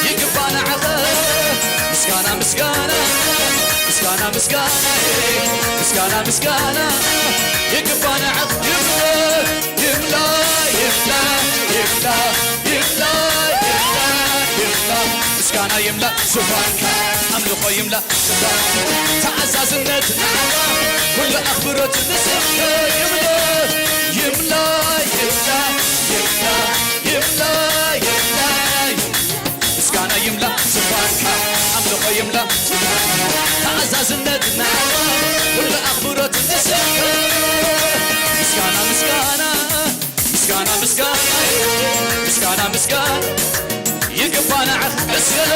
ይግባና ዓቐ። ምስጋና፣ ምስጋና፣ ምስጋና፣ ምስጋናዬ፣ ምስጋና፣ ምስጋና ይግባና ዓቐ። ይምላ፣ ይምላ፣ ይምላ፣ ይምላ፣ ይምላ፣ ይምላ፣ ይምላ። ምስጋና ይምላ ዙፋንካ፣ ኣምልኾ ይምላ ዙፋንካ፣ ተኣዛዝነት ንዓኻ፣ ኩሉ ኣኽብሮት ንስምከ ይምላ፣ ይምላ፣ ይምላ፣ ይምላ፣ ይምላ፣ ይምላ። ምስጋና ይምላ ዙፋንካ፣ ኣምልኾ ይምላ ዙፋንካ፣ ተኣዛዝነት ንዓኻ፣ ኩሉ ኣኽብሮት ንስምከ። ምስጋና፣ ምስጋና፣ ምስጋና፣ ምስጋና፣ ምስጋና፣ ምስጋና ይግባና። ዕስለ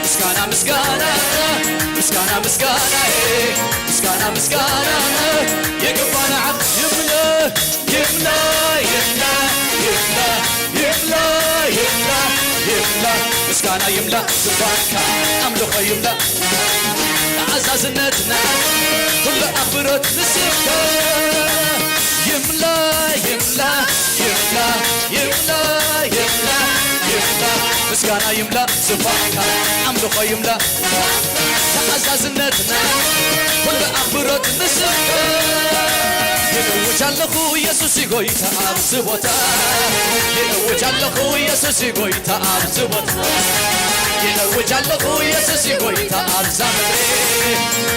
ምስጋና፣ ምስጋና፣ ምስጋና፣ ምስጋና፣ ምስጋና፣ ምስጋና ይግባና። ይምለ፣ ይምለ፣ ይምለ፣ ይምለ፣ ይምለ፣ ይምለ፣ ይምለ። ምስጋና ይምለ ዙፋንካ፣ ኣምልኾ ይምለ ተኣዛዝነትና፣ ኩሉ ኣኽብሮት ንስምከ። ይምላ፣ ይምላ፣ ይምላ፣ ይምላ፣ ይምላ፣ ይምላ። ምስጋና ይምላ ዙፋንካ፣ ኣምልኾ ይምላ ተኣዛዝነትና፣ ኩሉ ኣኽብሮት ንስምከ። ይእውጅ ኣለኹ የሱስ እዩ ጎይታ ኣብዚ ቦታ፣ ይእውጅ ኣለኹ የሱስ እዩ ጎይታ ኣብዚ ቦታ፣ ይእውጅ ኣለኹ የሱስ እዩ ጎይታ ኣብዛ ምድሪ፣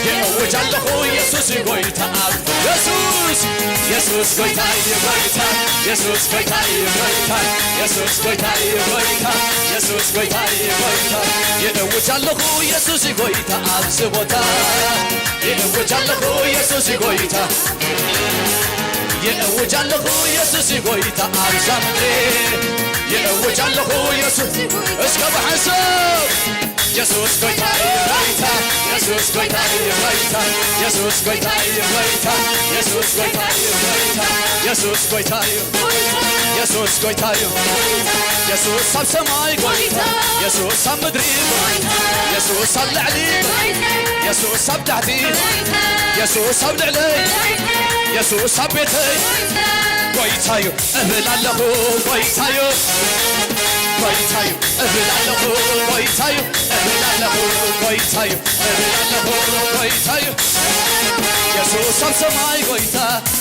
ይእውጅ ኣለኹ የሱስ እዩ ጎይታ ኣብ የሱስ፣ የሱስ ጎይታ እዩ ጎይታ፣ የሱስ ጎይታ እዩ ጎይታ፣ የሱስ ጎይታ እዩ ጎይታ፣ የሱስ ጎይታ እዩ ጎይታ። ይእውጅ ኣለኹ የሱስ እዩ ጎይታ ኣብዚ ቦታ፣ ይእውጅ ኣለኹ የሱስ እዩ ጎይታ፣ ይእውጅ ኣለኹ የሱስ እዩ ጎይታ ኣብዛ ምድሪ፣ ይእውጅ ኣለኹ የሱስ። እስከ ብሓንሳብ የሱስ ጎይታ እዩ ጎይታ፣ የሱስ ጎይታ እዩ ጎይታ፣ የሱስ ጎይታ እዩ ጎይታ፣ የሱስ ጎይታ እዩ ጎይታ፣ የሱስ ጎይታ እዩ፣ የሱስ ጎይታ እዩ። የሱስ ኣብ ሰማይ ጎይታ፣ የሱስ ኣብ ምድሪ ጎይታ፣ የሱስ ኣብ ላዕሊ፣ የሱስ ኣብ ታሕቲ፣ የሱስ ኣብ ልዕለይ፣ የሱስ ኣብ ቤተይ ጎይታ እዩ እብል ኣለኹ፣ ጎይታ እዩ፣ ጎይታ እዩ እብል ኣለኹ፣ ጎይታ እዩ እብል ኣለኹ፣ ጎይታ እዩ እብል ኣለኹ፣ ጎይታ እዩ። የሱስ ኣብ ሰማይ ጎይታ፣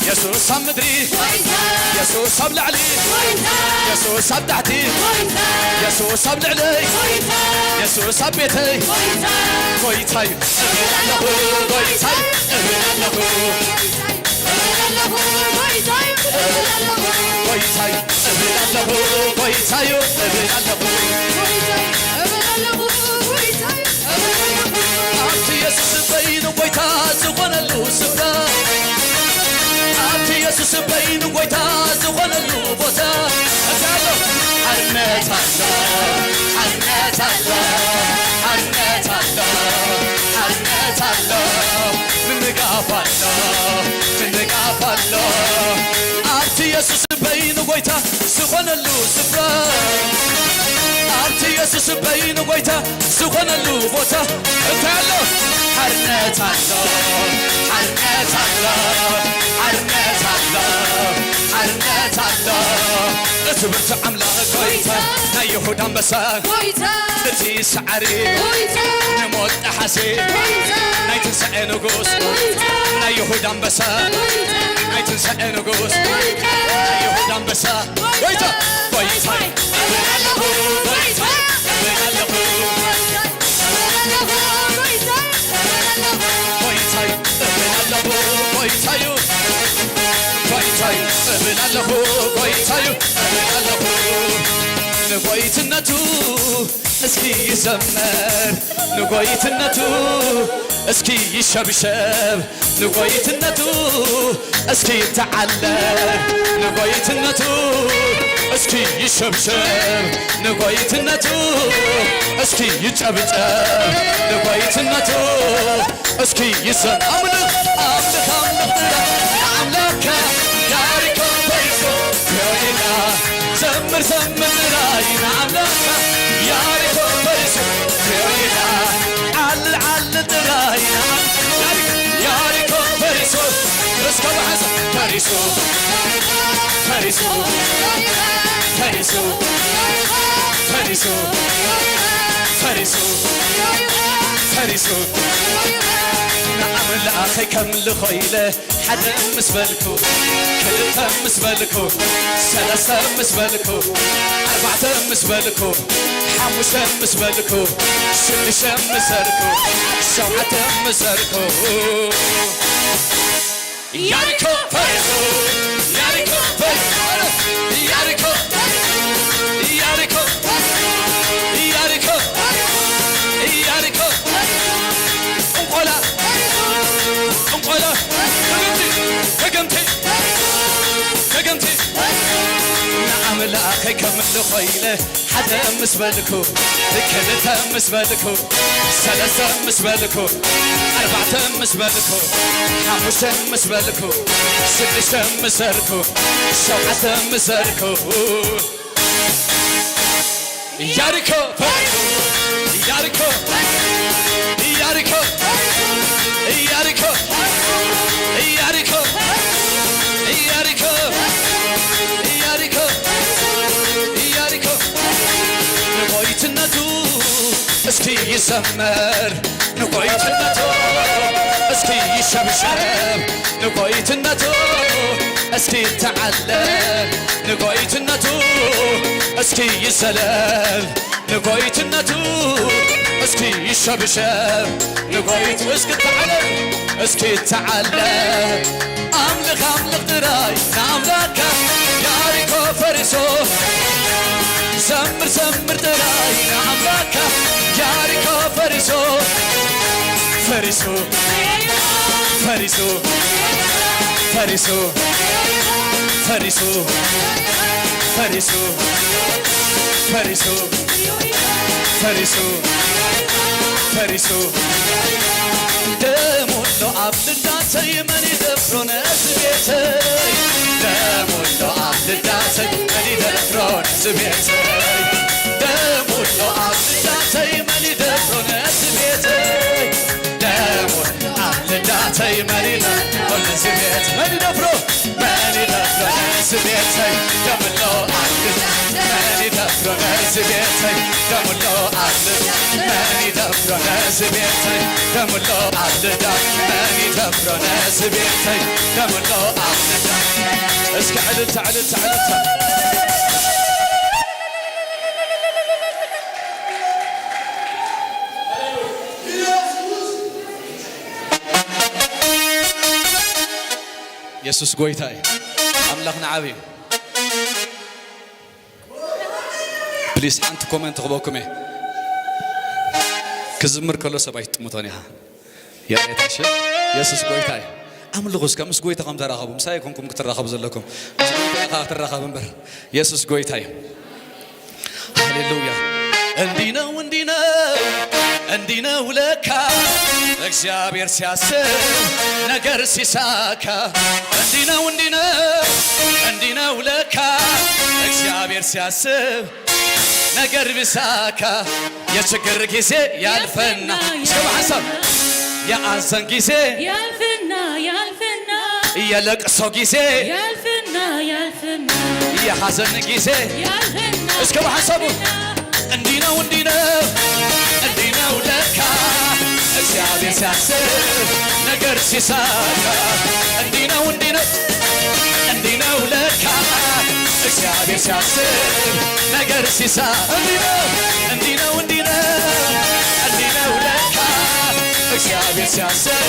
የሱስ ኣብ ምድሪ፣ የሱስ ኣብ ላዕሊ፣ የሱስ ኣብ ታሕቲ፣ የሱስ ኣብ ልዕለይ፣ የሱስ ኣብ ቤተይ ጎይታ እዩ እብል ኣለኹ፣ ጎይታ እዩ እብል ኣለኹ፣ ጎይታ እዩ እብል ኣለኹ፣ ጎይታ እዩ እብል ኣለኹ። ኣብቲ የሱስ በይኑ ጎይታ ዝኾነሉ ስፍራ፣ ኣብቲ የሱስ በይኑ ጎይታ ዝኾነሉ ቦታ፣ እንታይ ኣሎ? ሓርነት ኣሎ፣ ሓርነት ኣሎ፣ ሓርነት ኣሎ፣ የሱስ በይኑ ጎይታ ዝኾነሉ ስፍራ፣ ኣብቲ የሱስ በይኑ ጎይታ ዝኾነሉ ቦታ እንታይ ኣሎ? ሓርነት ኣሎ፣ ሓርነት ኣሎ፣ ሓርነት ኣሎ፣ ሓርነት ኣሎ። እቲ ብርቱዕ ኣምላኽ ጎይታ፣ ናይ ይሁዳ ኣንበሳ፣ ጎይታ፣ እቲ ሰዓሪ፣ ጎይታ፣ ንሞት ጠሓሲ፣ ጎይታ፣ ናይ ትንሳኤ ንጉስ፣ ጎይታ፣ ናይ ይሁዳ ኣንበሳ፣ ጎይታ፣ ናይ ትንሳኤ ንጉስ፣ ጎይታ፣ ናይ ይሁዳ ኣንበሳ፣ ጎይታ፣ ጎይታ፣ እብል ኣለኹ፣ ጎይታ፣ እብል ኣለኹ፣ ጎይታይ፣ እብል ኣለኹ፣ ጎይታዩ፣ ጎይታይ፣ እብል ኣለኹ፣ ጎይታዩ፣ እብል ኣለኹ። ንጎይትነቱ እስኪ ይዘመር፣ ንጎይትነቱ እስኪ ይሸብሸብ፣ ንጎይትነቱ እስኪ ይተዓለል፣ ንጎይትነቱ እስኪ ይሸብሸብ፣ ንጎይትነቱ እስኪ ይጨብጨብ፣ ንጎይትነቱ እስኪ ይሰም-፣ ኣምልኽ፣ ኣምልኽ፣ ኣምልኽ ጥራይ ንኣምላኽካ። ያሪኮ ፈሪሱ ፊዮሪና፣ ዘምር፣ ዘምር ጥራይ ንኣምላኽካ። ያሪኮ ፈሪሱ ፊዮሪና፣ ዓልል፣ ዓልል ጥራይ ንኣም-፣ ያሪ-፣ ያሪኮ ፈሪሱ፣ እስከ ብሓንሳብ ፈሪሱ፣ ፈሪሱ፣ ፈሪሱ፣ ፈሪሱ፣ ፈሪሱ፣ ፈሪሱ። ንኣምላኸይ ከምልኾ ኢለ ሓደ ምስ በልኩ፣ ክልተ ምስ በልኩ፣ ሰለስተ ምስ በልኩ፣ ኣርባዕተ ምስ በልኩ፣ ሓሙሽተ ምስ በልኩ፣ ሽዱሽተ ምስ በልኩ፣ ሸውዓተ ምስ በልኩ። ያሪኮ ፈሪሱ፣ ያሪኮ ፈሪሱ፣ ያሪኮ፣ ያሪኮ፣ ያሪኮ፣ ያሪኮ፣ እንቆላ፣ እንቆላ፣ ደገምቲ፣ ደገምቲ፣ ደገምቲ። ንኣምላኸይ ከምልኾ ኢለ ሓደ ምስ በልኩ፣ ክልተ ምስ በልኩ፣ ሰለስተ ምስ በልኩ፣ ኣርባዕተ ምስ በልኩ፣ ሓሙሽተ ምስ በልኩ፣ ሽዱሽተ ምስ በልኩ፣ ሸውዓተ ምስ በልኩ። ያሪኮ፣ ያሪኮ፣ ያሪኮ፣ ያሪኮ፣ ያሪኮ፣ ያሪኮ፣ ያሪኮ፣ ያሪኮ። ንጎይትነቱ እስኪ ይዘመር፣ ንጎይትነቱ እስኪ ይሸብሸብ፣ ንጎይትነቱ እስኪ ይተዓለል፣ ንጎይትነቱ እስኪ ይዘለል፣ ንጎይትነቱ እስኪ ይሸብሸብ፣ ንጎይት እስኪ ተዓለል፣ እስኪ ተዓለል። ኣምልኽ ኣምልኽ ጥራይ ንኣምላካ። ያሪኮ ፈሪሱ፣ ዘምር ዘምር ጥራይ ንኣምላካ። ያሪኮ ፈሪሱ፣ ፈሪሱ፣ ፈሪሱ፣ ፈሪሱ፣ ፈሪሱ፣ ፈሪሱ፣ ፈሪሱ፣ ፈሪሱ፣ ፈሪሱ። ደም ወሎ ኣብ ልዳሰይ መን ይደፍሮ ነዚ ቤተይ? ደም ወሎ ኣብ ልዳሰይ መን ይደፍሮ ነዚ ቤተይ? ደም ወሎ ኣብ ልዳሰይ መን ይደፍሮ ነዚ ቤተይ? ደም ወሎ ኣብ ልዳሰይ መን ይደፍሮ ነዚ ቤት? መን ይደፍሮ? መን ይደፍሮ ነዚ ቤተይ? ደምሎ ኣልዳ። መን ይደፍሮ ነዚ ቤተይ? ደምሎ ኣልዳ። መን ይደፍሮ ነዚ ቤተይ? ደምሎ ኣልዳ። መን ይደፍሮ ነዚ ቤተይ? ደምሎ ኣልዳ። እስኪ ዕልልታ፣ ዕልልታ፣ ዕልልታ። የሱስ ጎይታ እዩ። ኣምላኽና ዓቢ እዩ። ፕሊስ ሓንቲ ኮመንት ክበኩም እየ። ክዝምር ከሎ ሰብ ኣይትጥምቶን ኢኻ። የኔታ ሽም የሱስ ጎይታ እዩ። ኣምልኹ እስከ ምስ ጎይታኹም ተራኸቡ። ምሳይ ኣይኮንኩም ክትራኸቡ ዘለኩም። ምስ ጎይታ ኢኻ ክትራኸብ እምበር። የሱስ ጎይታ እዩ። ሃሌሉያ። እንዲህ ነው፣ እንዲህ ነው፣ እንዲህ ነው ለካ፣ እግዚአብሔር ሲያስብ ነገር ሲሳካ እንዲህ ነው፣ እንዲህ ነው፣ እንዲህ ነው ለካ። እግዚአብሔር ሲያስብ ነገር ቢሳካ የችግር ጊዜ ያልፍና፣ እስከ በሐሳብ የአዘን ጊዜ ያልፍና፣ ያልፍና፣ የለቅሶ ጊዜ ያልፍና፣ ያልፍና፣ የሐዘን ጊዜ ያልፍና፣ እስከ በሐሳቡ እንዲህ ነው፣ እንዲህ ነው፣ እንዲህ ነው ለካ። እግዚአብሔር ሲያስብ ነገር ሲሳካ እንዲህ ነው፣ እንዲህ ነው፣ እንዲህ ነው ለካ። እግዚአብሔር ሲያስብ ነገር ሲሳ እንዲህ ነው፣ እንዲህ ነው፣ እንዲህ ነው፣ እንዲህ ነው ለካ። እግዚአብሔር ሲያስብ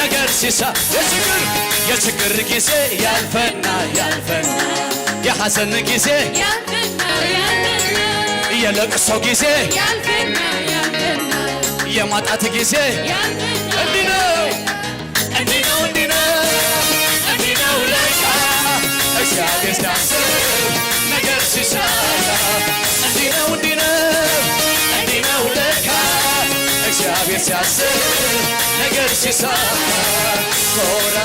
ነገር ሲሳ የችግር የችግር ጊዜ ያልፈና፣ ያልፈና፣ የሐዘን ጊዜ ያልፍና፣ ያልፍና፣ የለቅሶ ጊዜ ያልፍና፣ ያልፍና፣ የማጣት ጊዜ ያልፍና፣ እንዲህ ነው፣ እንዲህ ነው፣ እንዲህ ነው፣ እንዲህ ነው ለካ። እግዚአብሔር ሲያስብ ነገር ሲሳካ እንዲህ ነው፣ እንዲህ ነው፣ እንዲህ ነው ለካ። እግዚአብሔር ሲያስብ ነገር ሲሳካ ኮራ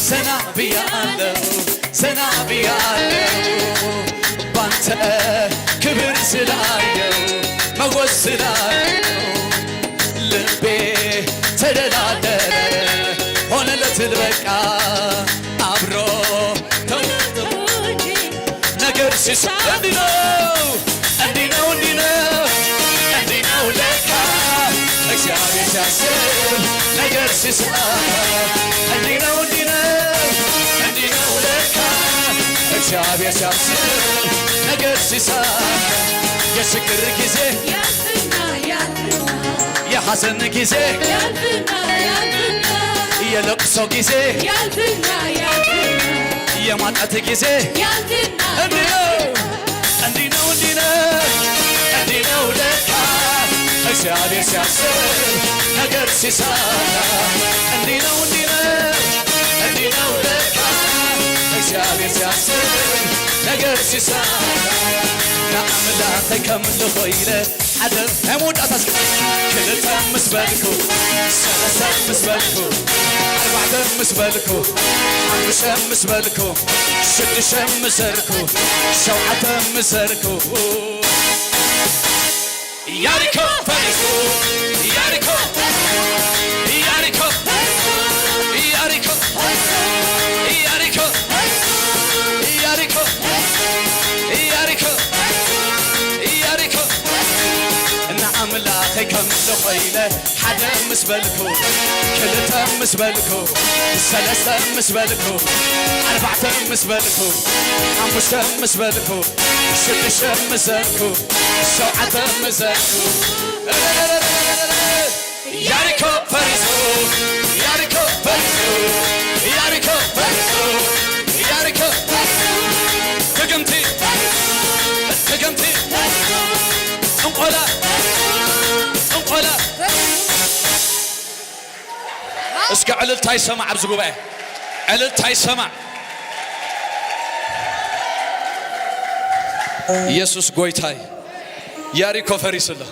ዘና ብያለሁ፣ ዘና ብያለሁ ባንተ ክብር ስላየው፣ ሞገስ ስላየው ልቤ ተደላደለ፣ ሆነለት በቃ አብሮ ተውጦ ነገር ሲሳ እንዲህ ነው፣ እንዲህ ነው፣ እንዲህ ነው፣ እንዲህ ነው ለካ። እግዚአብሔር ሲያስብ ነገር ሲሳ እንዲህ ነው፣ እንዲህ ነው፣ እንዲህ ነው ለካ። እግዚአብሔር ሲያስብ ነገር ሲሳ የችግር ጊዜ ያልፍና፣ ያልፍና፣ የሐዘን ጊዜ ያልፍና፣ ያልፍና፣ የለቅሶ ጊዜ ያልፍና፣ ያልፍና፣ የማጣት ጊዜ ያልፍና፣ እንዲህ ነው፣ እንዲህ ነው፣ እንዲህ ነው፣ እንዲህ ነው ለካ። እግዚአብሔር ሲያስብ ነገር ሲሳካ እንዲህ ነው፣ እንዲህ ነው፣ እንዲህ ነው ለካ። እግዚአብሔር ሲያስብ ነገር ሲሳካ ንኣምላኸይ ከምልኾ ኢለ ሓደ ናይ መወዳእታ እስኪ ክልተ ምስ በልኩ፣ ሰለስተ ምስ በልኩ፣ ኣርባዕተ ምስ በልኩ፣ ሓሙሽተ ምስ በልኩ፣ ሽዱሽተ ምስ ዘርኩ፣ ሸውዓተ ምስ ዘርኩ፣ ኢያሪኮ ፈሪሱ፣ ኢያሪኮ፣ ኢያሪኮ፣ ኢያሪኮ፣ ኢያሪኮ፣ ኢያሪኮ፣ ኢያሪኮ፣ ኢያሪኮ፣ ንኣምላኸይ ከምልኾ ኢለ ሓደ ምስ በልኩ፣ ክልተ ምስ በልኩ፣ ሰለስተ ምስ በልኩ፣ ኣርባዕተ ምስ በልኩ፣ ሓሙሽተ ምስ በልኩ፣ ሽዱሽተ ምስ ዘርኩ፣ ሸውዓተ ምስ ዘርኩ፣ ያሪኮ ፈሪሱ፣ ያሪኮ ፈሪሱ፣ ያሪኮ ፈሪሱ፣ ያሪኮ ፈሪሱ፣ ትግምቲ፣ ትግምቲ፣ እንቆላ፣ እንቆላ። እስከ ዕልልታ ይሰማዕ ኣብዚ ጉባኤ፣ ዕልልታ ይሰማዕ። ኢየሱስ ጎይታይ። ያሪኮ ፈሪሱ ኣሎ።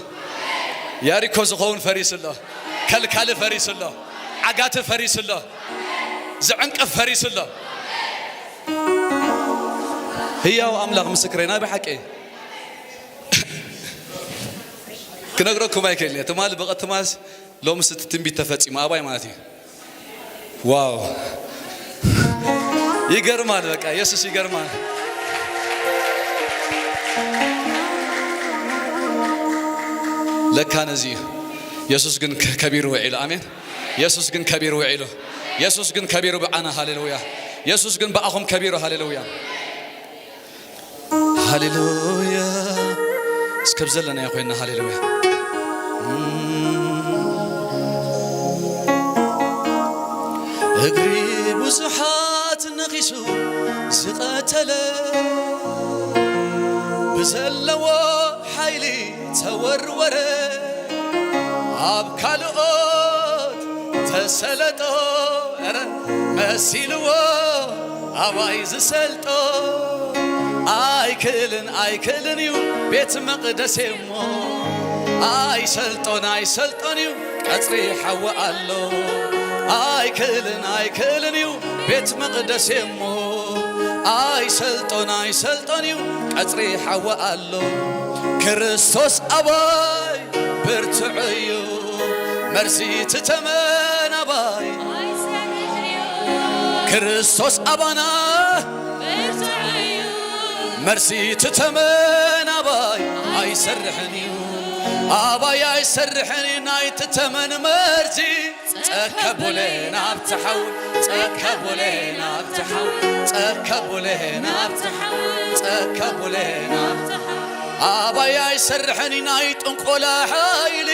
ያሪኮ ዝኸውን ፈሪሱ ኣሎ። ከልካሊ ፈሪሱ ኣሎ። ዓጋቲ ፈሪሱ ኣሎ። ዝዕንቅፍ ፈሪሱ ኣሎ። ህያው ኣምላኽ ምስክረይ፣ ናይ ብሓቂ ክነግረኩም ኣይክእልን እየ። ትማሊ ብቐትማስ ሎምስ እቲ ትንቢት ተፈጺሙ ኣባይ ማለት እዩ። ዋው ይገርማል። በቃ ኢየሱስ ይገርማል። ለካ ነዚ እዩ። ኢየሱስ ግን ከ- ከቢሩ ውዒሉ። ኣሜን። ኢየሱስ ግን ከቢሩ ውዒሉ። ኢየሱስ ግን ከቢሩ ብዓና። ሃሌሉያ። ኢየሱስ ግን ብኣኹም ከቢሩ። ሃሌሉያ። ሃሌሉያ። እስከብ ዘለናዮ ኮይና ሃሌሉያ። እግሪ ብዙሓት ነኺሱ ዝቐተለ ብዘለዎ ሓይሊ ተወርወረ ኣብ ካልኦት ተሰለጦ። ኧረ መሲልዎ ኣባይ ዝሰልጦ ኣይክእልን ኣይክእልን እዩ ቤት መቕደሴ እሞ ኣይሰልጦን ኣይሰልጦን እዩ ቀጽሪ ሓዊ ኣሎ። ኣይክእልን ኣይክእልን እዩ ቤት መቕደስ እሞ። ኣይሰልጦን ኣይሰልጦን እዩ ቀጽሪ ሓዊ ኣሎ። ክርስቶስ ኣባይ ብርቱዕ እዩ። መርሲ ትተመን ኣባይ ክርስቶስ ኣባና። መርሲ ትተመን ኣባይ ኣይሰርሕን እዩ። ኣባይ ኣይሰርሕን እዩ ናይ ትተመን መርዚ። ጸከቡለ ናብቲ ሓዊ፣ ጸከቡለ ናብቲ ሓዊ፣ ጸከቡለ ናብቲ ሓዊ፣ ጸከቡለ ናብቲ ሓዊ። ኣባይ ኣይሰርሕን እዩ ናይ ጥንቆላ ሓይሊ።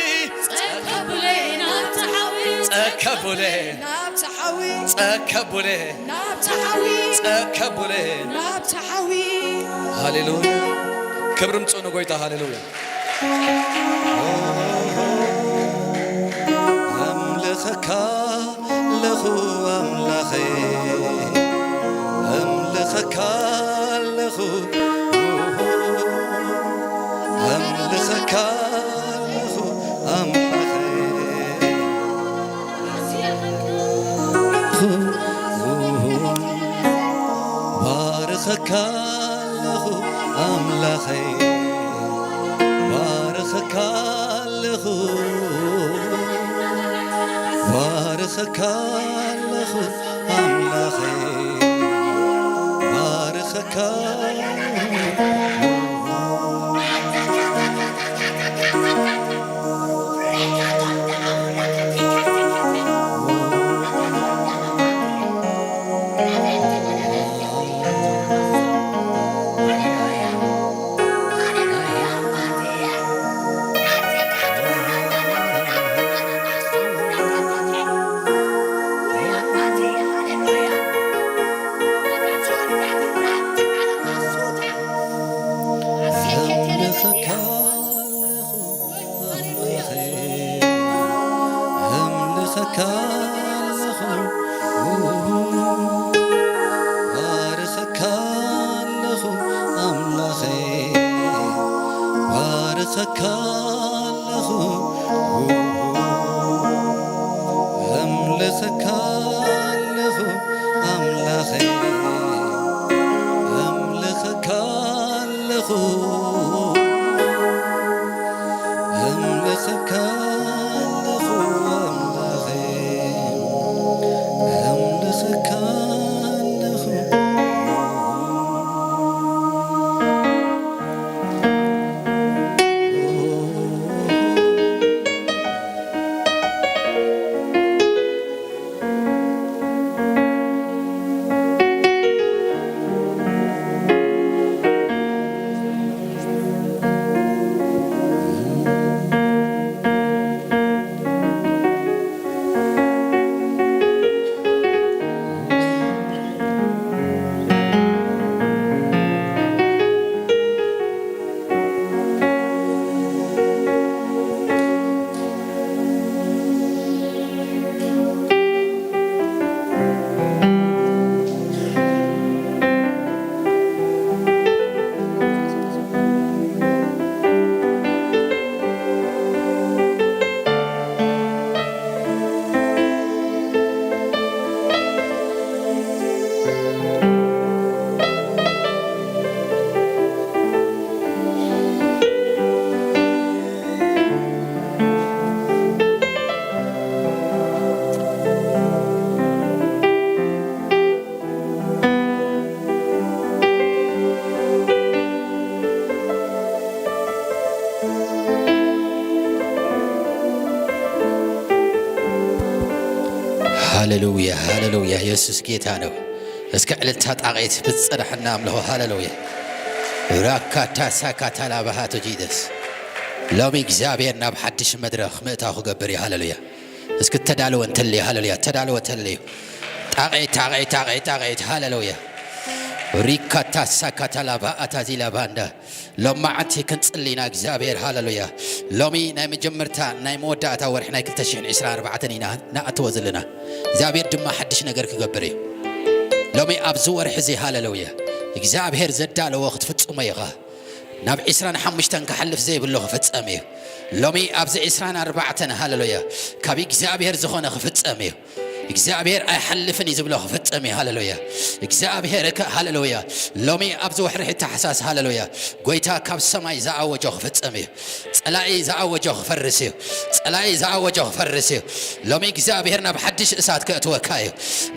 ጸከቡለ ናብቲ ሓዊ፣ ጸከቡለ ናብቲ ሓዊ፣ ጸከቡለ ናብቲ ሓዊ፣ ጸከቡለ ናብቲ ሓዊ። ሃሌሉያ። ክብሪ ምጹ ንጎይታ። ሃሌሉያ። ኣምልኸካ ኣለኹ ኣምላኸይ፣ ኣምልኸካ ኣለኹ፣ ኣምልኸካ ኣለኹ ኣምላኸይ። ባርኸካ ኣለኹ ኣምላኸይ፣ ባርኸካ ኣለኹ፣ ባርኸካ ኣለኹ ኣምላኸይ፣ ባርኸካ። ኣምልኸካ ኣለኹ፣ ባርኸካ ኣለኹ ኣምላኸይ፣ ባርኸካ ኣለኹ፣ ኣምልኸካ ኣለኹ ኣምላኸይ፣ ኣምልኸካ ኣለኹ፣ ኣምልኸካ ኣለኹ ኣምላኸይ፣ ኣምልኸካ ኣለኹ። ሃሌሉያ፣ ሃሌሉያ፣ የሱስ ጌታ ነው። እስከ ዕልልታ ጣቕዒት ብዝጸናሕና ኣምልኾ። ሃሌሉያ። ራካታ ሳካታ ላባሃቶ ጂደስ። ሎሚ እግዚኣብሔር ናብ ሓድሽ መድረኽ ምእታው ክገብር እዩ። ሃሌሉያ። እስኪ ተዳለወ እንተለዩ፣ ሃሌሉያ፣ ተዳለወ እንተለዩ። ጣቕዒት፣ ጣቕዒት፣ ጣቕዒት፣ ጣቕዒት፣ ሃሌሉያ። ሪካታ ሳካታ ላባ ኣታዚ ላባንዳ። ሎማዓንቲ ክንጽሊ ኢና እግዚኣብሔር፣ ሃሌሉያ። ሎሚ ናይ መጀመርታ ናይ መወዳእታ ወርሒ ናይ ክልተ ሽሕን ዕስራን ኣርባዕተን ኢና ንኣትዎ ዘለና። እግዚኣብሔር ድማ ሓድሽ ነገር ክገብር እዩ። ሎሚ ኣብዚ ወርሒ እዚ፣ ሃሌሉያ፣ እግዚኣብሔር ዘዳለዎ ክትፍጽሞ ኢኻ። ናብ ዕስራን ሓሙሽተን ክሓልፍ ዘይብሎ ክፍጸም እዩ። ሎሚ ኣብዚ ዕስራን ኣርባዕተን፣ ሃሌሉያ፣ ካብ እግዚኣብሔር ዝኾነ ክፍጸም እዩ። እግዚኣብሔር ኣይሓልፍን እዩ ዝብሎ ክፍጸም እዩ። ሃሌሉያ። እግዚኣብሔር ከ፣ ሃሌሉያ፣ ሎሚ ኣብዚ ወርሒ ታሕሳስ፣ ሃሌሉያ፣ ጎይታ ካብ ሰማይ ዝኣወጆ ክፍጸም እዩ። ጸላኢ ዝኣወጆ ክፈርስ እዩ። ጸላኢ ዝኣወጆ ክፈርስ እዩ። ሎሚ እግዚኣብሔር ናብ ሓድሽ እሳት ከእትወካ እዩ።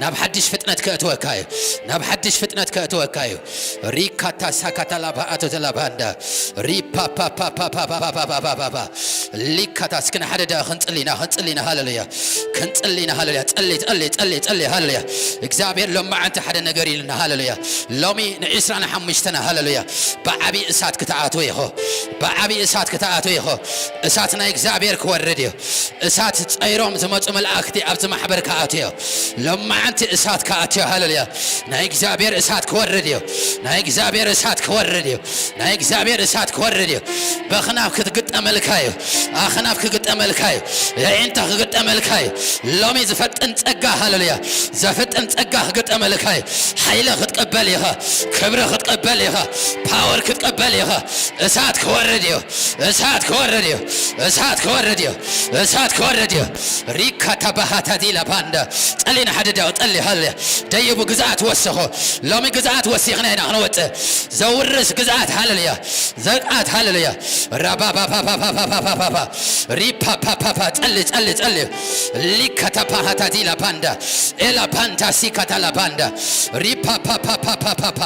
ናብ ሓድሽ ፍጥነት ከእትወካ እዩ። ናብ ሓድሽ ፍጥነት ከእትወካ እዩ። ሪካታ ሳካታ ላባ ኣቶ ዘላባንዳ ሪፓፓፓፓፓፓፓፓፓፓ ሊካታ እስኪ ንሓደ ደኣ ክንጽሊ ኢና፣ ክንጽሊ ኢና፣ ሃሌሉያ። ክንጽሊ ኢና፣ ሃሌሉያ። ጸሊ፣ ጸሊ፣ ጸሊ፣ ጸሊ፣ ሃሌሉያ። እግዚኣብሔር ሎማዓንቲ ሓደ ነገር ኢልና፣ ሃሌሉያ። ሎሚ ንዕስራን ሓሙሽተን፣ ሃሌሉያ፣ ብዓቢ እሳት ክትኣትው ኢኹ። ብዓቢ እሳት ክትኣትው ኢኹ። እሳት ናይ እግዚኣብሔር ክወርድ እዩ። እሳት ጸይሮም ዝመጹ መላእክቲ ኣብዚ ማሕበር ክኣትዮ። ሎማዓንቲ እሳት ክኣትዮ። ሃሌሉያ። ናይ እግዚኣብሔር እሳት ክወርድ እዩ። ናይ እግዚኣብሔር እሳት ክወርድ እዩ። ናይ እግዚኣብሔር እሳት ክወርድ እዩ። በኽናፍ ክትግጠመልካ እዩ። ኣኽናፍ ክግጠመልካ እዩ። የዒንታ ክግጠመልካ እዩ። ሎሚ ዝፈጥን ጸጋ፣ ሃሌሉያ። ዘፍጥን ጸጋ ክግጠመልካ እዩ። ሓይሊ ክትቅበል ኢኻ። ክብሪ ክትቅበል ኢኻ። ፓወር ክትቅበል ኢኻ። እሳት ክወርድ እዩ። እሳት ክወርድ እዩ። እሳት ክወርድ እዩ። እሳት ክወርድ እዩ። ሪካ ታባሃታ ዲላ ባንዳ ጸሊ ንሓደ ዳው ጸሊ ሃሌሉያ። ደይቡ ግዝኣት ወሰኾ። ሎሚ ግዝኣት ወሲኽና ኢና ክንወጽእ። ዘውርስ ግዝኣት ሃሌሉያ። ዘግኣት ሃሌሉያ። ራባባባባባባባባባ ሪፓፓፓፓ ጸሊ ጸሊ ጸሊ ሊካ ታባሃታ ዲላ ባንዳ ኤላ ባንዳ ሲካታ ላ ባንዳ ሪፓፓፓፓፓፓ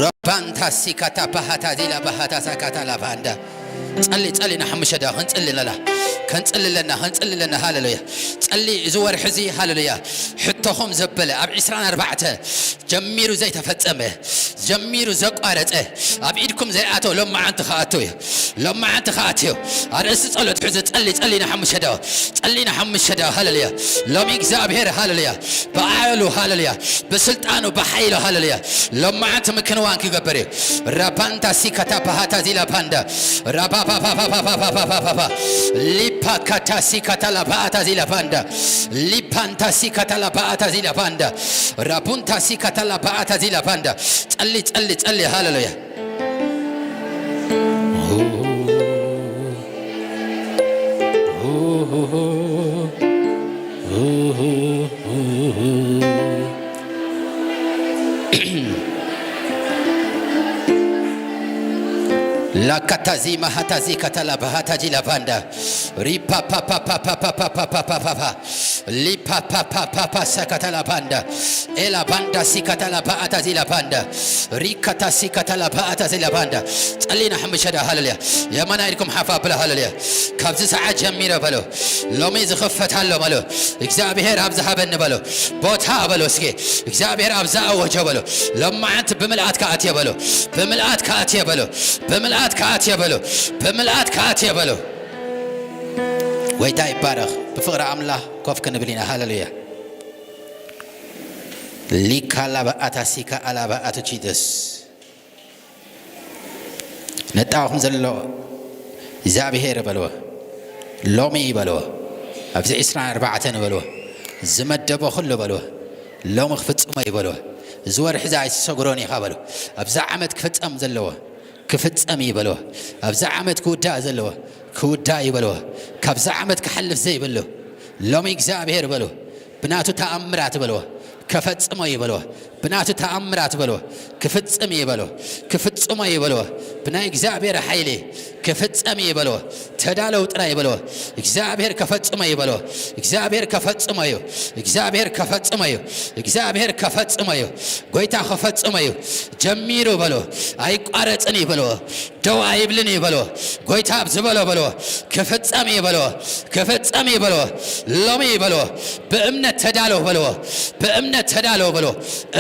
ራባንታ ሲካታ ባሃታ ዲላ ባሃታ ሳካታ ላባንዳ ጸሊ ጸሊ ንሓሙሽተ ደኣ ክንጽሊ ኣለና። ክንጽሊ ኣለና፣ ክንጽሊ ኣለና። ሃሌሉያ። ጸሊ እዚ ወርሒ እዚ፣ ሃሌሉያ፣ ሕቶኹም ዘበለ ኣብ ዕስራን ኣርባዕተ ጀሚሩ ዘይተፈጸመ፣ ጀሚሩ ዘቋረጸ፣ ኣብ ኢድኩም ዘይኣተው ሎማዓንቲ ክኣትው እዩ። ሎማዓንቲ ክኣትው እዩ። ኣርእስቲ ጸሎት ሕዚ ጸሊ፣ ጸሊ ንሓሙሽተ ደኣ፣ ጸሊ ንሓሙሽተ ደኣ። ሃሌሉያ። ሎሚ እግዚኣብሔር፣ ሃሌሉያ፣ ብኣሉ፣ ሃሌሉያ፣ ብስልጣኑ፣ ብሓይሉ፣ ሃሌሉያ፣ ሎማዓንቲ ምክንዋን ክገብር እዩ። ራባንታ ሲካታ ባሃታ ዚላ ባንዳ ራባባባባባባባባ ሊፓካታ ሲካታ ላባኣታ ዚላ ባንዳ ሊፓንታ ሲካታ ላባኣታ ዚላ ባንዳ ራቡንታ ሲካታ ላባኣታ ዚላ ባንዳ ጸሊ ጸሊ ጸሊ ሃሌሉያ። ላካታዚ ማሃታዚ ካታላ ባሃታጂ ላባንዳ ሪፓፓፓፓፓፓፓፓፓፓፓ ሊፓፓፓፓፓ ሳካታላ ባንዳ ኤላ ባንዳ ሲካታላ ባአታዚ ላባንዳ ሪካታ ሲካታላ ባአታዚ ላባንዳ ጸሊና ሕምሸዳ ሃለልያ የማና ኢድኩም ሓፋ ብላ ሃለልያ ካብዚ ሰዓት ጀሚረ በሎ ሎሚ ዝኽፈት ኣሎ በሎ እግዚኣብሔር ኣብ ዝሃበኒ በሎ ቦታ በሎ እስኪ እግዚኣብሔር ኣብ ዝኣወጀ በሎ ሎማዓንቲ ብምልኣት ከኣትየ በሎ ብምልኣት ከኣትየ በሎ ብምልኣት ከኣትየ በሎ ብምልኣት ከኣትየ በሎ ጎይታ ይባረኽ። ብፍቕሪ ኣምላኽ ኮፍ ክንብል ኢና። ሃለሉያ። ሊካ ላባ ኣታ ሲካ ኣላባ ኣቶ ቺደስ ነጣኹም ዘሎ እግዚኣብሔር በልዎ፣ ሎሚ በልዎ፣ ኣብዚ ዕስራን ኣርባዕተን በልዎ፣ ዝመደቦ ኩሉ በልዎ፣ ሎሚ ክፍጽሞ እዩ በልዎ፣ እዚ ወርሒ እዚ ኣይትሰግሮን ኢኻ በልዎ፣ ኣብዚ ዓመት ክፍጸም ዘለዎ ክፍጸም እዩ በልዎ፣ ኣብዚ ዓመት ክውዳእ ዘለዎ ክውዳእ እዩ በልዎ፣ ካብዚ ዓመት ክሓልፍ ዘይብሉ ሎሚ እግዚኣብሔር በልዎ፣ ብናቱ ተኣምራት በልዎ፣ ከፈጽሞ እዩ በልዎ፣ ብናቱ ተኣምራት በልዎ፣ ክፍጽም እዩ በልዎ፣ ክፍጽሞ እዩ በልዎ፣ ብናይ እግዚኣብሔር ሓይሊ ክፍጸም እዩ በልዎ፣ ተዳለው ጥራይ በልዎ፣ እግዚኣብሔር ከፈጽሞ እዩ በልዎ፣ እግዚኣብሔር ከፈጽሞ እዩ፣ እግዚኣብሔር ከፈጽሞ እዩ፣ እግዚኣብሔር ከፈጽሞ እዩ፣ ጎይታ ከፈጽሞ እዩ፣ ጀሚሩ በልዎ፣ ኣይቋረጽን እዩ በልዎ፣ ደው ኣይብልን እዩ በልዎ፣ ጎይታ ኣብ ዝበሎ በልዎ፣ ክፍጸም እዩ በልዎ፣ ክፍጸም እዩ በልዎ፣ ሎሚ እዩ በልዎ፣ ብእምነት ተዳለው በልዎ፣ ብእምነት ተዳለው በልዎ፣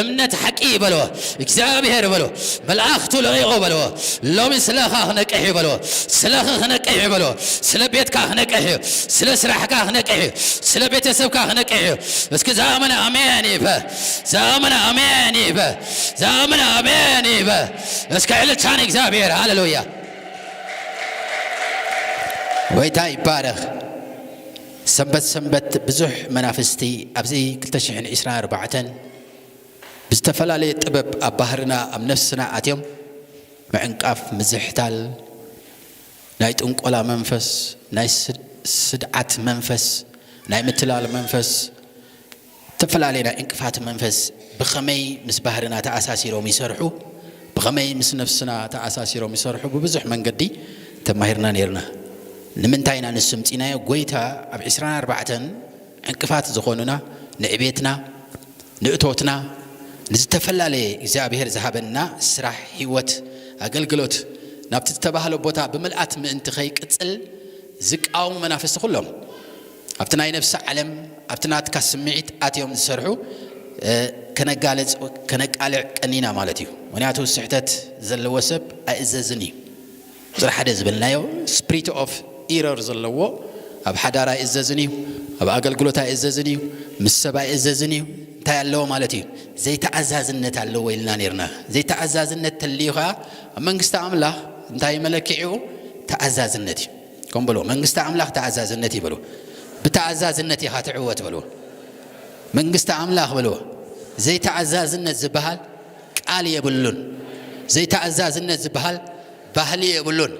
እምነት ሓቂ እዩ በልዎ፣ እግዚኣብሔር በልዎ፣ መልኣኽቱ ለቒቑ በልዎ፣ ሎሚ ስለኻ ክነቅሕ እዩ በልዎ፣ ስለኺ ክነቅሕ እዩ በልዎ፣ ስለ ቤትካ ክነቅሕ እዩ፣ ስለ ስራሕካ ክነቅሕ እዩ፣ ስለ ቤተሰብካ ክነቅሕ እዩ። እስኪ ዝኣመነ ኣሜን ይበ፣ ዝኣመነ ኣሜን ይበ፣ ዝኣመነ ኣሜን ይበ። እስከ ዕልልታ ንእግዚኣብሔር። ሃሌሉያ። ጎይታ ይባረኽ። ሰንበት ሰንበት ብዙሕ መናፍስቲ ኣብዚ ክልተ ሽሕን ዕስራን ኣርባዕተን ብዝተፈላለየ ጥበብ ኣብ ባህርና ኣብ ነፍስና ኣትዮም ምዕንቃፍ፣ ምዝሕታል፣ ናይ ጥንቆላ መንፈስ፣ ናይ ስድ- ስድዓት መንፈስ፣ ናይ ምትላል መንፈስ፣ ዝተፈላለዩ ናይ ዕንቅፋት መንፈስ ብኸመይ ምስ ባህርና ተኣሳሲሮም ይሰርሑ፣ ብኸመይ ምስ ነፍስና ተኣሳሲሮም ይሰርሑ ብብዙሕ መንገዲ ተማሂርና ነርና። ንምንታይ ኢና ንስምፂናዮ? ጎይታ ኣብ ዕስራን ኣርባዕተን ዕንቅፋት ዝኾኑና፣ ንዕቤትና፣ ንእቶትና፣ ንዝተፈላለየ እግዚኣብሔር ዝሃበና ስራሕ፣ ህይወት፣ ኣገልግሎት ናብቲ ዝተባህሎ ቦታ ብምልኣት ምእንቲ ከይቅፅል ዝቃወሙ መናፍስቲ ኩሎም ኣብቲ ናይ ነፍሲ ዓለም፣ ኣብቲ ናትካ ስምዒት ኣትዮም ዝሰርሑ፣ እ፣ ከነጋልፅ፣ ከነቃልዕ ቀኒና ማለት እዩ። ምክንያቱ ስሕተት ዘለዎ ሰብ ኣይእዘዝን እዩ። ቁፅሪ ሓደ ዝበልናዮ ስፕሪት ኦፍ ኢረር ዘለዎ ኣብ ሓዳር ኣይእዘዝን እዩ፣ ኣብ ኣገልግሎት ኣይእዘዝን እዩ፣ ምስ ሰብ ኣይእዘዝን እዩ። እንታይ ኣለዎ ማለት እዩ? ዘይተኣዛዝነት ኣለዎ ኢልና ነርና። ዘይተኣዛዝነት ተልዩ ከዓ ኣብ መንግስቲ ኣምላኽ እንታይ መለክዒኡ? ተኣዛዝነት እዩ። ከም በልዎ፣ መንግስቲ ኣምላኽ ተኣዛዝነት ይበልዎ። ብተኣዛዝነት ኢኻ ትዕወት በልዎ። መንግስቲ ኣምላኽ በልዎ። ዘይተኣዛዝነት ዝበሃል ቃል የብሉን። ዘይተኣዛዝነት ዝበሃል ባህሊ የብሉን።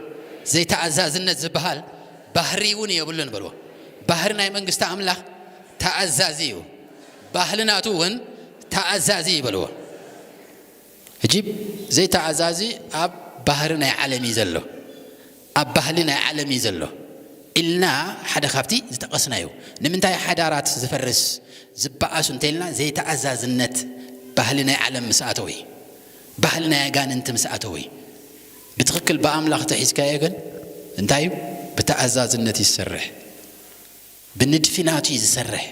ዘይተኣዛዝነት ዝበሃል ባህሪ እውን የብሉን በልዎ። ባህሪ ናይ መንግስቲ ኣምላኽ ተኣዛዚ እዩ። ባህሊ ናቱ እውን ተኣዛዚ እዩ በልዎ። ሕጂ ዘይተኣዛዚ ኣብ ባህሪ ናይ ዓለም እዩ ዘሎ፣ ኣብ ባህሊ ናይ ዓለም እዩ ዘሎ ኢልና ሓደ ካብቲ ዝጠቐስናዮ። ንምንታይ ሓዳራት ዝፈርስ ዝበኣሱ እንተኢልና ዘይተኣዛዝነት ባህሊ ናይ ዓለም ምስ ኣተወ እዩ። ባህሊ ናይ ኣጋንንቲ ምስ ኣተወ እዩ። ብትኽክል ብኣምላኽ ተሒዝካዮ ግን እንታይ እዩ? ብተኣዛዝነት እዩ ዝሰርሕ። ብንድፊ ናቱ እዩ ዝሰርሕ።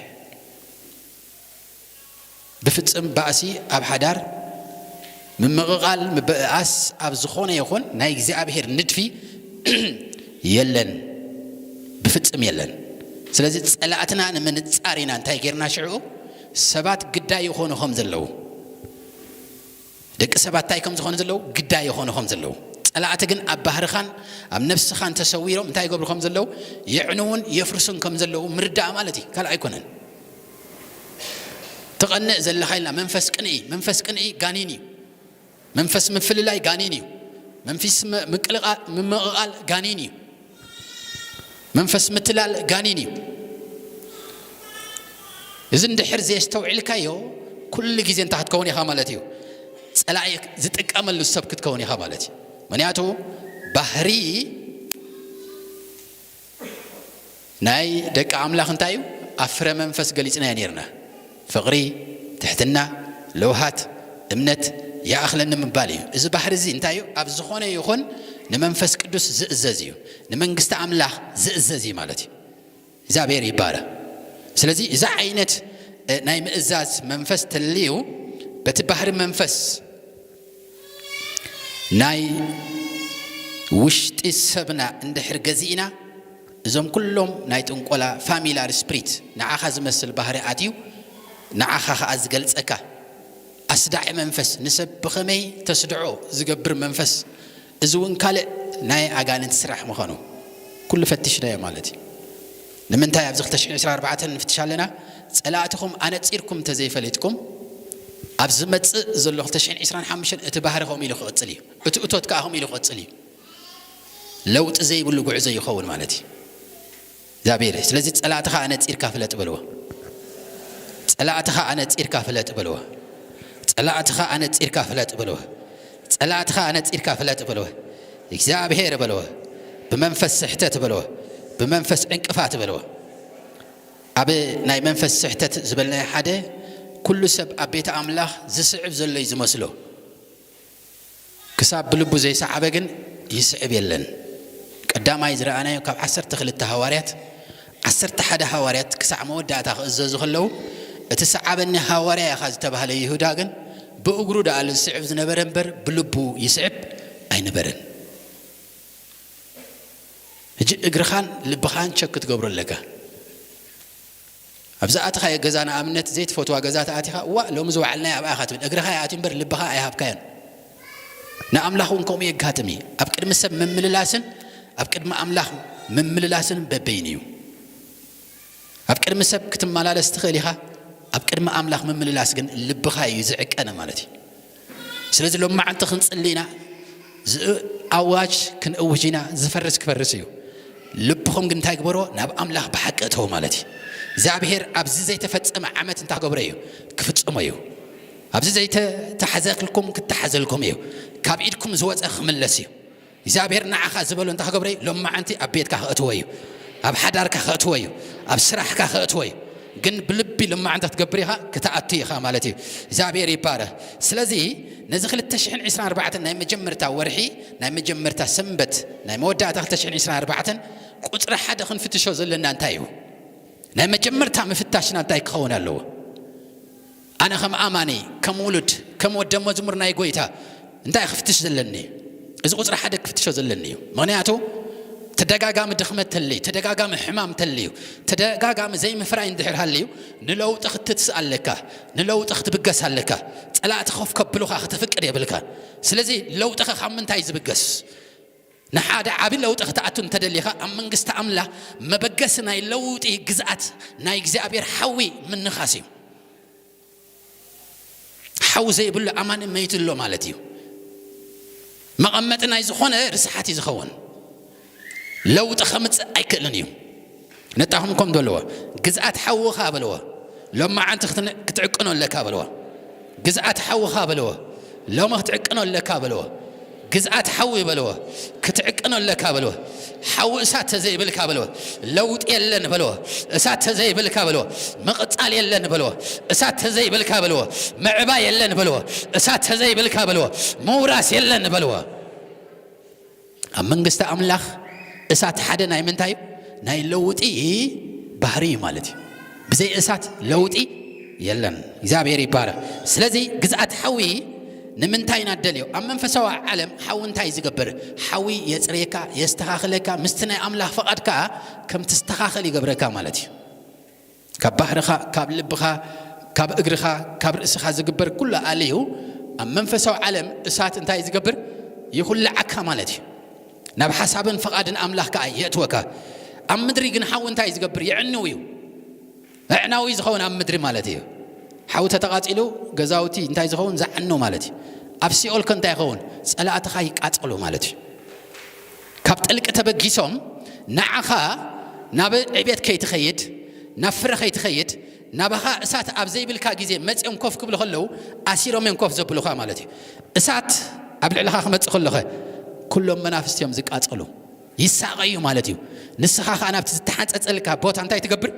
ብፍጽም ባእሲ ኣብ ሓዳር ምምቕቓል ምብእኣስ ኣብ ዝኾነ ይኹን ናይ እግዚኣብሔር ንድፊ የለን። ብፍጽም የለን። ስለዚ ጸላእትና ንምንጻር ኢና እንታይ ጌርና ሽዑ? ሰባት ግዳይ ይኾኑ ከም ዘለዉ፣ ደቂ ሰባት እንታይ ከም ዝኾኑ ዘለዉ ግዳይ ይኾኑ ከም ዘለዉ፣ ጸላእቲ ግን ኣብ ባህርኻን ኣብ ነፍስኻን ተሰዊሮም እንታይ ይገብሩ ከም ዘለዉ፣ የዕንውን የፍርሱን ከም ዘለዉ ምርዳእ ማለት እዩ። ካልእ ኣይኮነን። ትቐንእ ዘለኻ ኢልና መንፈስ ቅንኢ፣ መንፈስ ቅንኢ ጋኒን እዩ። መንፈስ ምፍልላይ ጋኒን እዩ። መንፈስ ም- ምቅልቓ- ምምቕቓል ጋኒን እዩ። መንፈስ ምትላል ጋኒን እዩ። እዚ እንድሕር ዘየስተውዒልካዮ ኩሉ ግዜ እንታይ ክትከውን ኢኻ ማለት እዩ? ጸላኢ ዝጥቀመሉ ሰብ ክትከውን ኢኻ ማለት እዩ። ምክንያቱ ባህሪ ናይ ደቂ ኣምላኽ እንታይ እዩ? ኣብ ፍረ መንፈስ ገሊጽናዮ ነርና። ፍቕሪ፣ ትሕትና፣ ለውሃት፣ እምነት፣ ይኣኽለኒ ምባል እዩ። እዚ ባህሪ እዚ እንታይ እዩ? ኣብ ዝኾነ ይኹን ንመንፈስ ቅዱስ ዝእዘዝ እዩ። ንመንግስቲ ኣምላኽ ዝእዘዝ እዩ ማለት እዩ። እግዚኣብሔር ይባረ። ስለዚ እዚ ዓይነት እ፣ ናይ ምእዛዝ መንፈስ ተልዩ በቲ ባህሪ መንፈስ ናይ ውሽጢ ሰብና እንድሕር ገዚእና፣ እዞም ኩሎም ናይ ጥንቆላ ፋሚላር ስፕሪት ንዓኻ ዝመስል ባህሪ ኣትዩ ንዓኻ ኸኣ ዝገልጸካ ኣስዳዒ መንፈስ፣ ንሰብ ብኸመይ ተስድዖ ዝገብር መንፈስ፣ እዚ እውን ካልእ ናይ ኣጋንንቲ ስራሕ ምዃኑ ኩሉ ፈቲሽናዮ ማለት እዩ። ንምንታይ ኣብዚ ክልተ ሽሕን ዕስራን ኣርባዕተን ንፍትሽ ኣለና? ጸላእትኹም ኣነጺርኩም እንተዘይፈሊጥኩም፣ ኣብ ዝመጽእ ዘሎ ክልተ ሽሕን ዕስራን ሓሙሽተን እቲ ባህሪ ከምኡ ኢሉ ክቕጽል እዩ። እቲ እቶት ከኣ ከምኡ ኢሉ ክቕጽል እዩ። ለውጢ ዘይብሉ ጉዕዞ ይኸውን ማለት እዩ። እግዚኣብሔር፣ ስለዚ ጸላእትኻ ኣነጺርካ ፍለጥ በልዎ። ጸላእትኻ ኣነጺርካ ፍለጥ በልዎ። ጸላእትኻ ኣነጺርካ ፍለጥ በልዎ። ጸላእትኻ ኣነጺርካ ፍለጥ በልዎ። እግዚኣብሔር በልዎ። ብመንፈስ ስሕተት በልዎ። ብመንፈስ ዕንቅፋት በልዎ። ኣብ ናይ መንፈስ ስሕተት ዝበልናዮ ሓደ፣ ኩሉ ሰብ ኣብ ቤት ኣምላኽ ዝስዕብ ዘሎ እዩ ዝመስሎ። ክሳብ ብልቡ ዘይሰዓበ ግን ይስዕብ የለን። ቀዳማይ ዝረኣናዮ ካብ ዓሰርተ ክልተ ሃዋርያት፣ ዓሰርተ ሓደ ሃዋርያት ክሳዕ መወዳእታ ክእዘዙ ከለዉ፣ እቲ ሰዓበኒ ሃዋርያ ኢኻ ዝተባህለ ይሁዳ ግን ብእግሩ ደኣ ዝስዕብ ዝነበረ እምበር ብልቡ ይስዕብ ኣይነበረን። ሕጂ እግርኻን ልብኻን ቸክ ክትገብሮ ኣለካ። ኣብ ዝኣተኻዮ ገዛ ንኣብነት ዘይትፈትዋ ገዛ ተኣቲኻ፣ "እዋእ፣ ሎሚ ዝወዓልናዮ ኣብኣ ኢኻ" ትብል። እግርኻ ይኣትዩ እምበር ልብኻ ኣይሃብካዮን። ንኣምላኽ እውን ከምኡ የጋጥም እዩ። ኣብ ቅድሚ ሰብ ምምልላስን ኣብ ቅድሚ ኣምላኽ ምምልላስን በበይኑ እዩ። ኣብ ቅድሚ ሰብ ክትመላለስ ትኽእል ኢኻ፣ ኣብ ቅድሚ ኣምላኽ ምምልላስ ግን ልብኻ እዩ ዝዕቀነ ማለት እዩ። ስለዚ ሎማዓንቲ ክንጽሊ ኢና፣ ዝእ-፣ ኣዋጅ ክንእውጅ ኢና፣ ዝፈርስ ክፈርስ እዩ። ልብኹም ግን እንታይ ግበርዎ? ናብ ኣምላኽ ብሓቂ እተው ማለት እዩ። እግዚኣብሔር ኣብዚ ዘይተፈጸመ ዓመት እንታይ ክገብሮ እዩ? ክፍጽሞ እዩ። ኣብዚ ዘይተታሕዘልኩም ክተሓዘልኩም እዩ። ካብ ኢድኩም ዝወጸ ክምለስ እዩ። እግዚኣብሔር ንዓኻ ዝበሎ እንታይ ክገብሮ እዩ? ሎማዓንቲ ኣብ ቤትካ ከእትዎ እዩ። ኣብ ሓዳርካ ከእትዎ እዩ። ኣብ ስራሕካ ከእትዎ እዩ። ግን ብልቢ ሎማዓንቲ ክትገብር ኢኻ፣ ክትኣቱ ኢኻ ማለት እዩ። እግዚኣብሔር ይባረኽ። ስለዚ ነዚ ክልተ ሽሕን ዕስራን ኣርባዕተን ናይ መጀመርታ ወርሒ፣ ናይ መጀመርታ ሰንበት፣ ናይ መወዳእታ ክልተ ሽሕን ዕስራን ኣርባዕተን ቁጽሪ ሓደ ክንፍትሾ ዘለና እንታይ እዩ? ናይ መጀመርታ ምፍታሽና እንታይ ክኸውን ኣለዎ? ኣነ ከም ኣማኒ፣ ከም ውሉድ፣ ከም ወደ መዝሙር ናይ ጎይታ እንታይ ክፍትሽ ዘለኒ? እዚ ቁጽሪ ሓደ ክፍትሾ ዘለኒ እዩ። ምኽንያቱ ተደጋጋሚ ድኽመት ተልዩ፣ ተደጋጋሚ ሕማም ተልዩ፣ ተደጋጋሚ ዘይምፍራይ እንድሕር ሃልዩ፣ ንለውጢ ክትትስ ኣለካ፣ ንለውጢ ክትብገስ ኣለካ። ጸላእቲ ኮፍ ከብሉኻ ከተፍቅድ የብልካ። ስለዚ ለውጥኻ ካብ ምንታይ ዝብገስ? ንሓደ ዓቢ ለውጢ ክትኣቱ እንተደሊኻ፣ ኣብ መንግስቲ ኣምላኽ መበገሲ ናይ ለውጢ ግዝኣት ናይ እግዚኣብሔር ሓዊ ምንኻስ እዩ። ሓዊ ዘይብሉ ኣማኒ መይቱ ኣሎ ማለት እዩ። መቐመጢ ናይ ዝኾነ ርስሓት እዩ ዝኸውን። ለውጢ ከምጽእ ኣይክእልን እዩ። ነጣኹም ከም በልዎ፣ ግዝኣት ሓውኻ በልዎ። ሎማዓንቲ ክትነ-፣ ክትዕቅኖ ኣለካ በልዎ። ግዝኣት ሓውኻ በልዎ። ሎሚ ክትዕቅኖ ኣለካ በልዎ። ግዝኣት ሓዊ በልዎ። ክትዕቅኖ ኣለካ በልዎ። ሓዊ እሳት ተዘይብልካ በልዎ። ለውጢ የለን በልዎ። እሳት ተዘይብልካ በልዎ። ምቕጻል የለን በልዎ። እሳት ተዘይብልካ በልዎ። ምዕባይ የለን በልዎ። እሳት ተዘይብልካ በልዎ። ምውራስ የለን በልዎ። ኣብ መንግስቲ ኣምላኽ እሳት ሓደ ናይ ምንታይ እዩ? ናይ ለውጢ ባህሪ እዩ ማለት እዩ። ብዘይ እሳት ለውጢ የለን። እግዚኣብሔር ይባረኽ። ስለዚ ግዝኣት ሓዊ ንምንታይ ኢና ንደልዮ? ኣብ መንፈሳዊ ዓለም ሓዊ እንታይ እዩ ዝገብር? ሓዊ የጽርየካ፣ የስተኻኽለካ፣ ምስቲ ናይ ኣምላኽ ፍቓድ ከኣ ከም ትስተኻኸል ይገብረካ ማለት እዩ። ካብ ባህርኻ፣ ካብ ልብኻ፣ ካብ እግርኻ፣ ካብ ርእስኻ ዝግበር ኩሉ ኣልዩ፣ ኣብ መንፈሳዊ ዓለም እሳት እንታይ ዝገብር? ይኹልዓካ ማለት እዩ። ናብ ሓሳብን ፍቓድን ኣምላኽ ከኣ የእትወካ። ኣብ ምድሪ ግን ሓዊ እንታይ ዝገብር? የዕንው እዩ። ኣዕናዊ ዝኸውን ኣብ ምድሪ ማለት እዩ። ሓዊ ተተቓጺሉ ገዛውቲ እንታይ ዝኸውን? ዝዓኑ ማለት እዩ። ኣብ ሲኦል ከ እንታይ ይኸውን? ጸላእትኻ ይቃጸሉ ማለት እዩ። ካብ ጥልቂ ተበጊሶም ንዓኻ ናብ ዕቤት ከይትኸይድ፣ ናብ ፍረ ከይትኸይድ፣ ናባኻ እሳት ኣብ ዘይብልካ ግዜ መጺኦም ኮፍ ክብሉ ከለዉ፣ ኣሲሮም እዮም ኮፍ ዘብሉኻ ማለት እዩ። እሳት ኣብ ልዕለኻ ክመጽእ ከሎኸ፣ ኩሎም መናፍስቲ እዮም ዝቃጸሉ፣ ይሳቐዩ ማለት እዩ። ንስኻ ኸኣ ናብቲ ዝተሓንጸጸልካ ቦታ እንታይ ትገብር?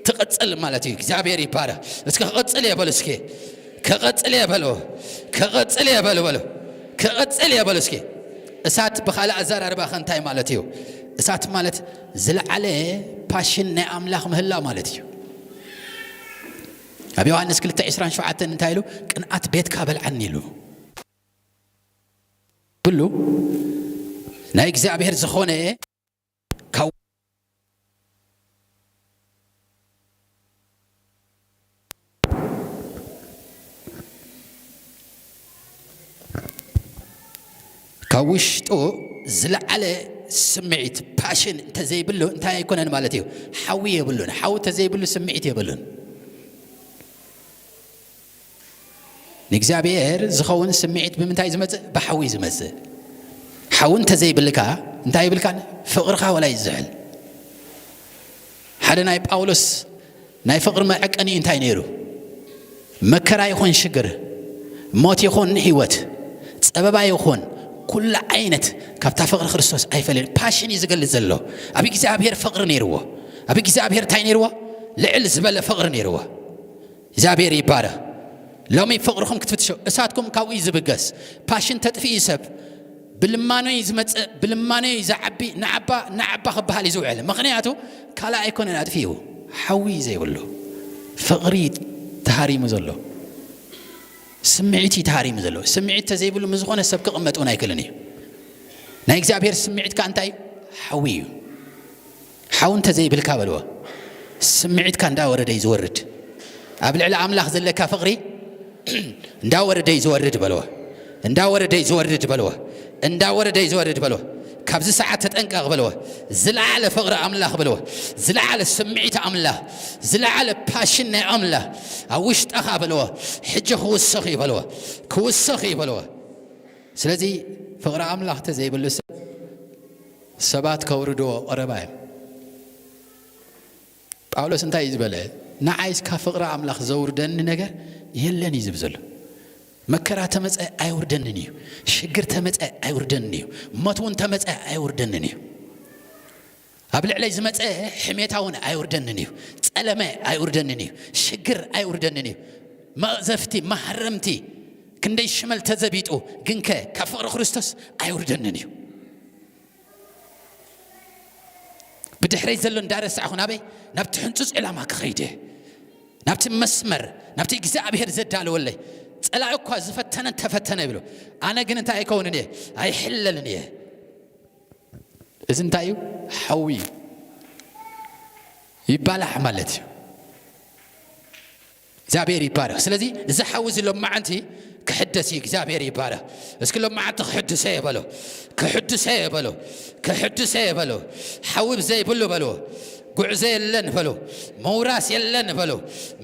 ትቕጽል ማለት እዩ። እግዚኣብሔር ይባረኽ። እስኪ ክቕጽል እየ በሉ፣ እስኪ ክቕጽል እየ በሉ፣ ክቕጽል እየ በሉ፣ በሉ፣ ክቕጽል እየ በሉ። እስኪ እሳት ብኻልእ ኣዘራርባ ከ እንታይ ማለት እዩ? እሳት ማለት ዝለዓለ ፓሽን ናይ ኣምላኽ ምህላው ማለት እዩ። ኣብ ዮሃንስ ክልተ ዕስራን ሸውዓተን እንታይ ኢሉ? "ቅንኣት ቤትካ በልዓኒ" ኢሉ። ብሉ ናይ እግዚኣብሔር ዝኾነ ካብ ካብ ውሽጡ ዝለዓለ ስምዒት፣ ፓሽን እንተዘይብሉ እንታይ ኣይኮነን ማለት እዩ? ሓዊ የብሉን። ሓዊ እንተዘይብሉ ስምዒት የብሉን። ንእግዚኣብሔር ዝኸውን ስምዒት ብምንታይ ዝመጽእ? ብሓዊ ዝመጽእ። ሓዊ እንተዘይብልካ እንታይ ይብልካን? ፍቕርኻ ወላ ይዝሕል። ሓደ ናይ ጳውሎስ ናይ ፍቕሪ መዐቀኒኡ እንታይ ነይሩ? መከራ ይኹን ሽግር፣ ሞት ይኹን ህይወት፣ ጸበባ ይኹን ኩሉ ዓይነት ካብታ ፍቕሪ ክርስቶስ ኣይፈለየን። ፓሽን እዩ ዝገልጽ ዘሎ። ኣብ እግዚኣብሔር ፍቕሪ ነይርዎ። ኣብ እግዚኣብሔር እንታይ ነይርዎ? ልዕል ዝበለ ፍቕሪ ነይርዎ። እግዚኣብሔር ይባረኽ። ሎሚ ፍቕርኹም ክትፍትሾ፣ እሳትኩም ካብኡ እዩ ዝብገስ። ፓሽን ተጥፍኢ ሰብ ብልማኖ እዩ ዝመጽእ፣ ብልማኖ እዩ ዝዓቢ። ንዓባ፣ ንዓባ ክበሃል እዩ ዝውዕል። ምኽንያቱ ካልእ ኣይኮነን ኣጥፊኡ፣ ሓዊ እዩ ዘይብሉ። ፍቕሪ ተሃሪሙ ዘሎ፣ ስምዒት እዩ ተሃሪሙ ዘሎ። ስምዒት ተዘይብሉ ምስ ዝኾነ ሰብ ክቕመጥ እውን ኣይክእልን እዩ። ናይ እግዚኣብሔር ስምዒት ከኣ እንታይ እዩ? ሓዊ እዩ። ሓው እንተዘይብልካ በልዎ፣ ስምዒትካ እንዳወረደ እዩ ዝወርድ። ኣብ ልዕሊ ኣምላኽ ዘለካ ፍቕሪ እንዳወረደ እዩ ዝወርድ በልዎ። እንዳወረደ እዩ ዝወርድ በልዎ። እንዳወረደ እዩ ዝወርድ በልዎ። ካብዚ ሰዓት ተጠንቀቕ በልዎ። ዝለዓለ ፍቕሪ ኣምላኽ በልዎ። ዝለዓለ ስምዒት ኣምላኽ፣ ዝለዓለ ፓሽን ናይ ኣምላኽ ኣብ ውሽጠኻ በልዎ። ሕጂ ክውስኽ እዩ በልዎ። ክውስኽ እዩ በልዎ። ስለዚ ፍቕሪ ኣምላኽ ተዘይብሉ ሰብ ሰባት ከውርድዎ ቀረባ እዮም። ጳውሎስ እንታይ እዩ ዝበለ? ንዓይስ ካብ ፍቕሪ ኣምላኽ ዘውርደኒ ነገር የለን እዩ ዝብል ዘሎ። መከራ ተመጸ ኣይውርደንን እዩ። ሽግር ተመጸ ኣይውርደንን እዩ። ሞት እውን ተመጸ ኣይውርደንን እዩ። ኣብ ልዕለይ ዝመጸ ሕሜታ እውን ኣይውርደንን እዩ። ጸለመ ኣይውርደንን እዩ። ሽግር ኣይውርደንን እዩ። መቕዘፍቲ፣ ማህረምቲ፣ ክንደይ ሽመል ተዘቢጡ፣ ግንከ ካብ ፍቕሪ ክርስቶስ ኣይውርደንን እዩ። ብድሕረይ ዘሎ እንዳረሳዕኹ ናበይ? ናብቲ ሕንጹጽ ዕላማ ክኸይድ እየ። ናብቲ መስመር፣ ናብቲ እግዚኣብሔር ዘዳለወለይ። ጸላኢ እኳ ዝፈተነን ተፈተነ ይብሉ። ኣነ ግን እንታይ ኣይከውንን እየ? ኣይሕለልን እየ። እዚ እንታይ እዩ? ሓዊ እዩ። ይባላሕ ማለት እዩ። እግዚኣብሔር ይባረኽ። ስለዚ እዚ ሓዊ እዚ ሎማዓንቲ ክሕደስ እዩ። እግዚኣብሔር ይባረኽ። እስኪ ሎማዓንቲ ክሕድሰ እየ በሎ። ክሕድሰ እየ በሎ። ክሕድሰ እየ በሎ። ሓዊ ብዘይብሉ በሎ። ጉዕዞ የለን በሎ። መውራስ የለን በሎ።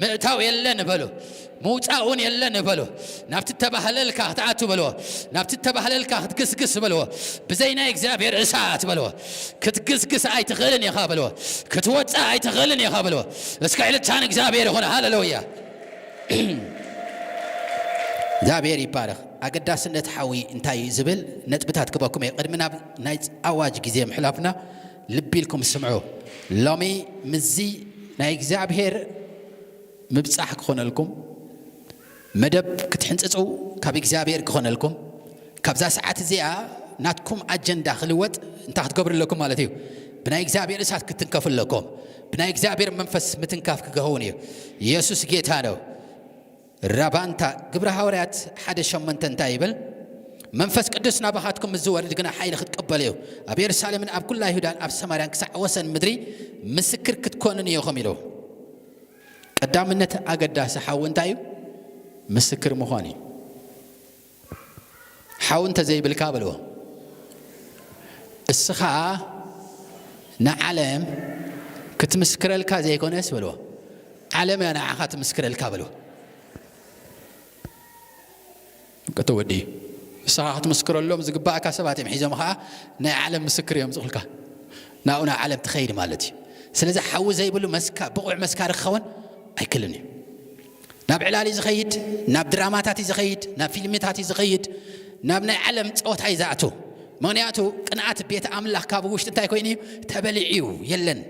ምእታው የለን በሎ። ምውፃእ እውን የለን በሎ። ናብቲ ተባህለልካ ክትኣቱ በልዎ። ናብቲ ተባህለልካ ክትግስግስ በልዎ። ብዘይ ናይ እግዚኣብሔር እሳት በልዎ። ክትግስግስ ኣይትኽእልን ኢኻ በልዎ። ክትወፅእ ኣይትኽእልን ኢኻ በልዎ። እስከ ዕልልታ ንእግዚኣብሔር ይኹን። ሃሌሉያ። እግዚኣብሔር ይባረኽ። ኣገዳስነት ሓዊ እንታይ እዩ ዝብል ነጥብታት ክበኩም እየ። ቅድሚ ናብ ናይ ኣዋጅ ግዜ ምሕላፍና ልቢ ኢልኩም ስምዑ። ሎሚ ምስዚ ናይ እግዚኣብሔር ምብጻሕ ክኾነልኩም፣ መደብ ክትሕንጽጹ ካብ እግዚኣብሔር ክኾነልኩም፣ ካብዛ ሰዓት እዚኣ ናትኩም ኣጀንዳ ክልወጥ እንታይ ክትገብሩ ኣለኩም ማለት እዩ? ብናይ እግዚኣብሔር እሳት ክትንከፉ ኣለኩም። ብናይ እግዚኣብሔር መንፈስ ምትንካፍ ክገኸውን እዩ። ኢየሱስ ጌታ ነው። ራባንታ ግብረ ሃዋርያት ሓደ ሸሞንተ እንታይ ይብል? መንፈስ ቅዱስ ናባኻትኩም ምስ ዝወርድ ግና ሓይሊ ክትቀበሉ እዩ። ኣብ የሩሳሌምን ኣብ ኩላ ይሁዳን ኣብ ሰማርያን ክሳዕ ወሰን ምድሪ ምስክር ክትኮኑን ኢኹም ኢሉ። ቀዳምነት ኣገዳሲ ሓዊ እንታይ እዩ? ምስክር ምዃን እዩ። ሓዊ እንተዘይብልካ በልዎ፣ እስኻ ንዓለም ክትምስክረልካ ዘይኮነስ በልዎ፣ ዓለም እያ ንዓኻ ትምስክረልካ በልዎ። ቀጥ ወዲ ንስኻ ክትምስክረሎም ዝግባእካ ሰባት እዮም ሒዞም፣ ኸዓ ናይ ዓለም ምስክር እዮም ዝኽልካ። ናብኡ ናብ ዓለም ትኸይድ ማለት እዩ። ስለዚ ሓዊ ዘይብሉ መስካ-፣ ብቑዕ መስካሪ ክኸውን ኣይክልን እዩ። ናብ ዕላል እዩ ዝኸይድ፣ ናብ ድራማታት እዩ ዝኸይድ፣ ናብ ፊልምታት እዩ ዝኸይድ፣ ናብ ናይ ዓለም ጸወታ እዩ ዝኣቱ። ምኽንያቱ ቅንኣት ቤት ኣምላኽ ካብ ውሽጢ እንታይ ኮይኑ እዩ? ተበሊዑ እዩ፣ የለን።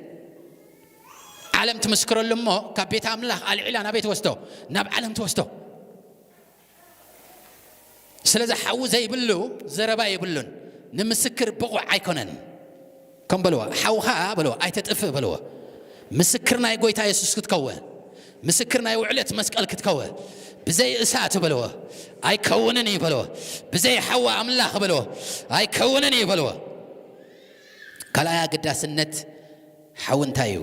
ዓለም ትምስክረሉ እሞ ካብ ቤት ኣምላኽ ኣልዒላ ናበይ ትወስዶ? ናብ ዓለም ትወስዶ። ስለዚ ሓዊ ዘይብሉ ዘረባ የብሉን፣ ንምስክር ብቑዕ ኣይኮነን። ከም በልዋ፣ ሓውኻ በልዋ፣ ኣይተጥፍእ በልዋ። ምስክር ናይ ጎይታ የሱስ ክትከወ፣ ምስክር ናይ ውዕለት መስቀል ክትከወ፣ ብዘይ እሳት በልዋ፣ ኣይከውንን እዩ በልዋ። ብዘይ ሓዊ ኣምላኽ በልዋ፣ ኣይከውንን እዩ በልዋ። ካልኣይ ኣገዳስነት ሓዊ እንታይ እዩ?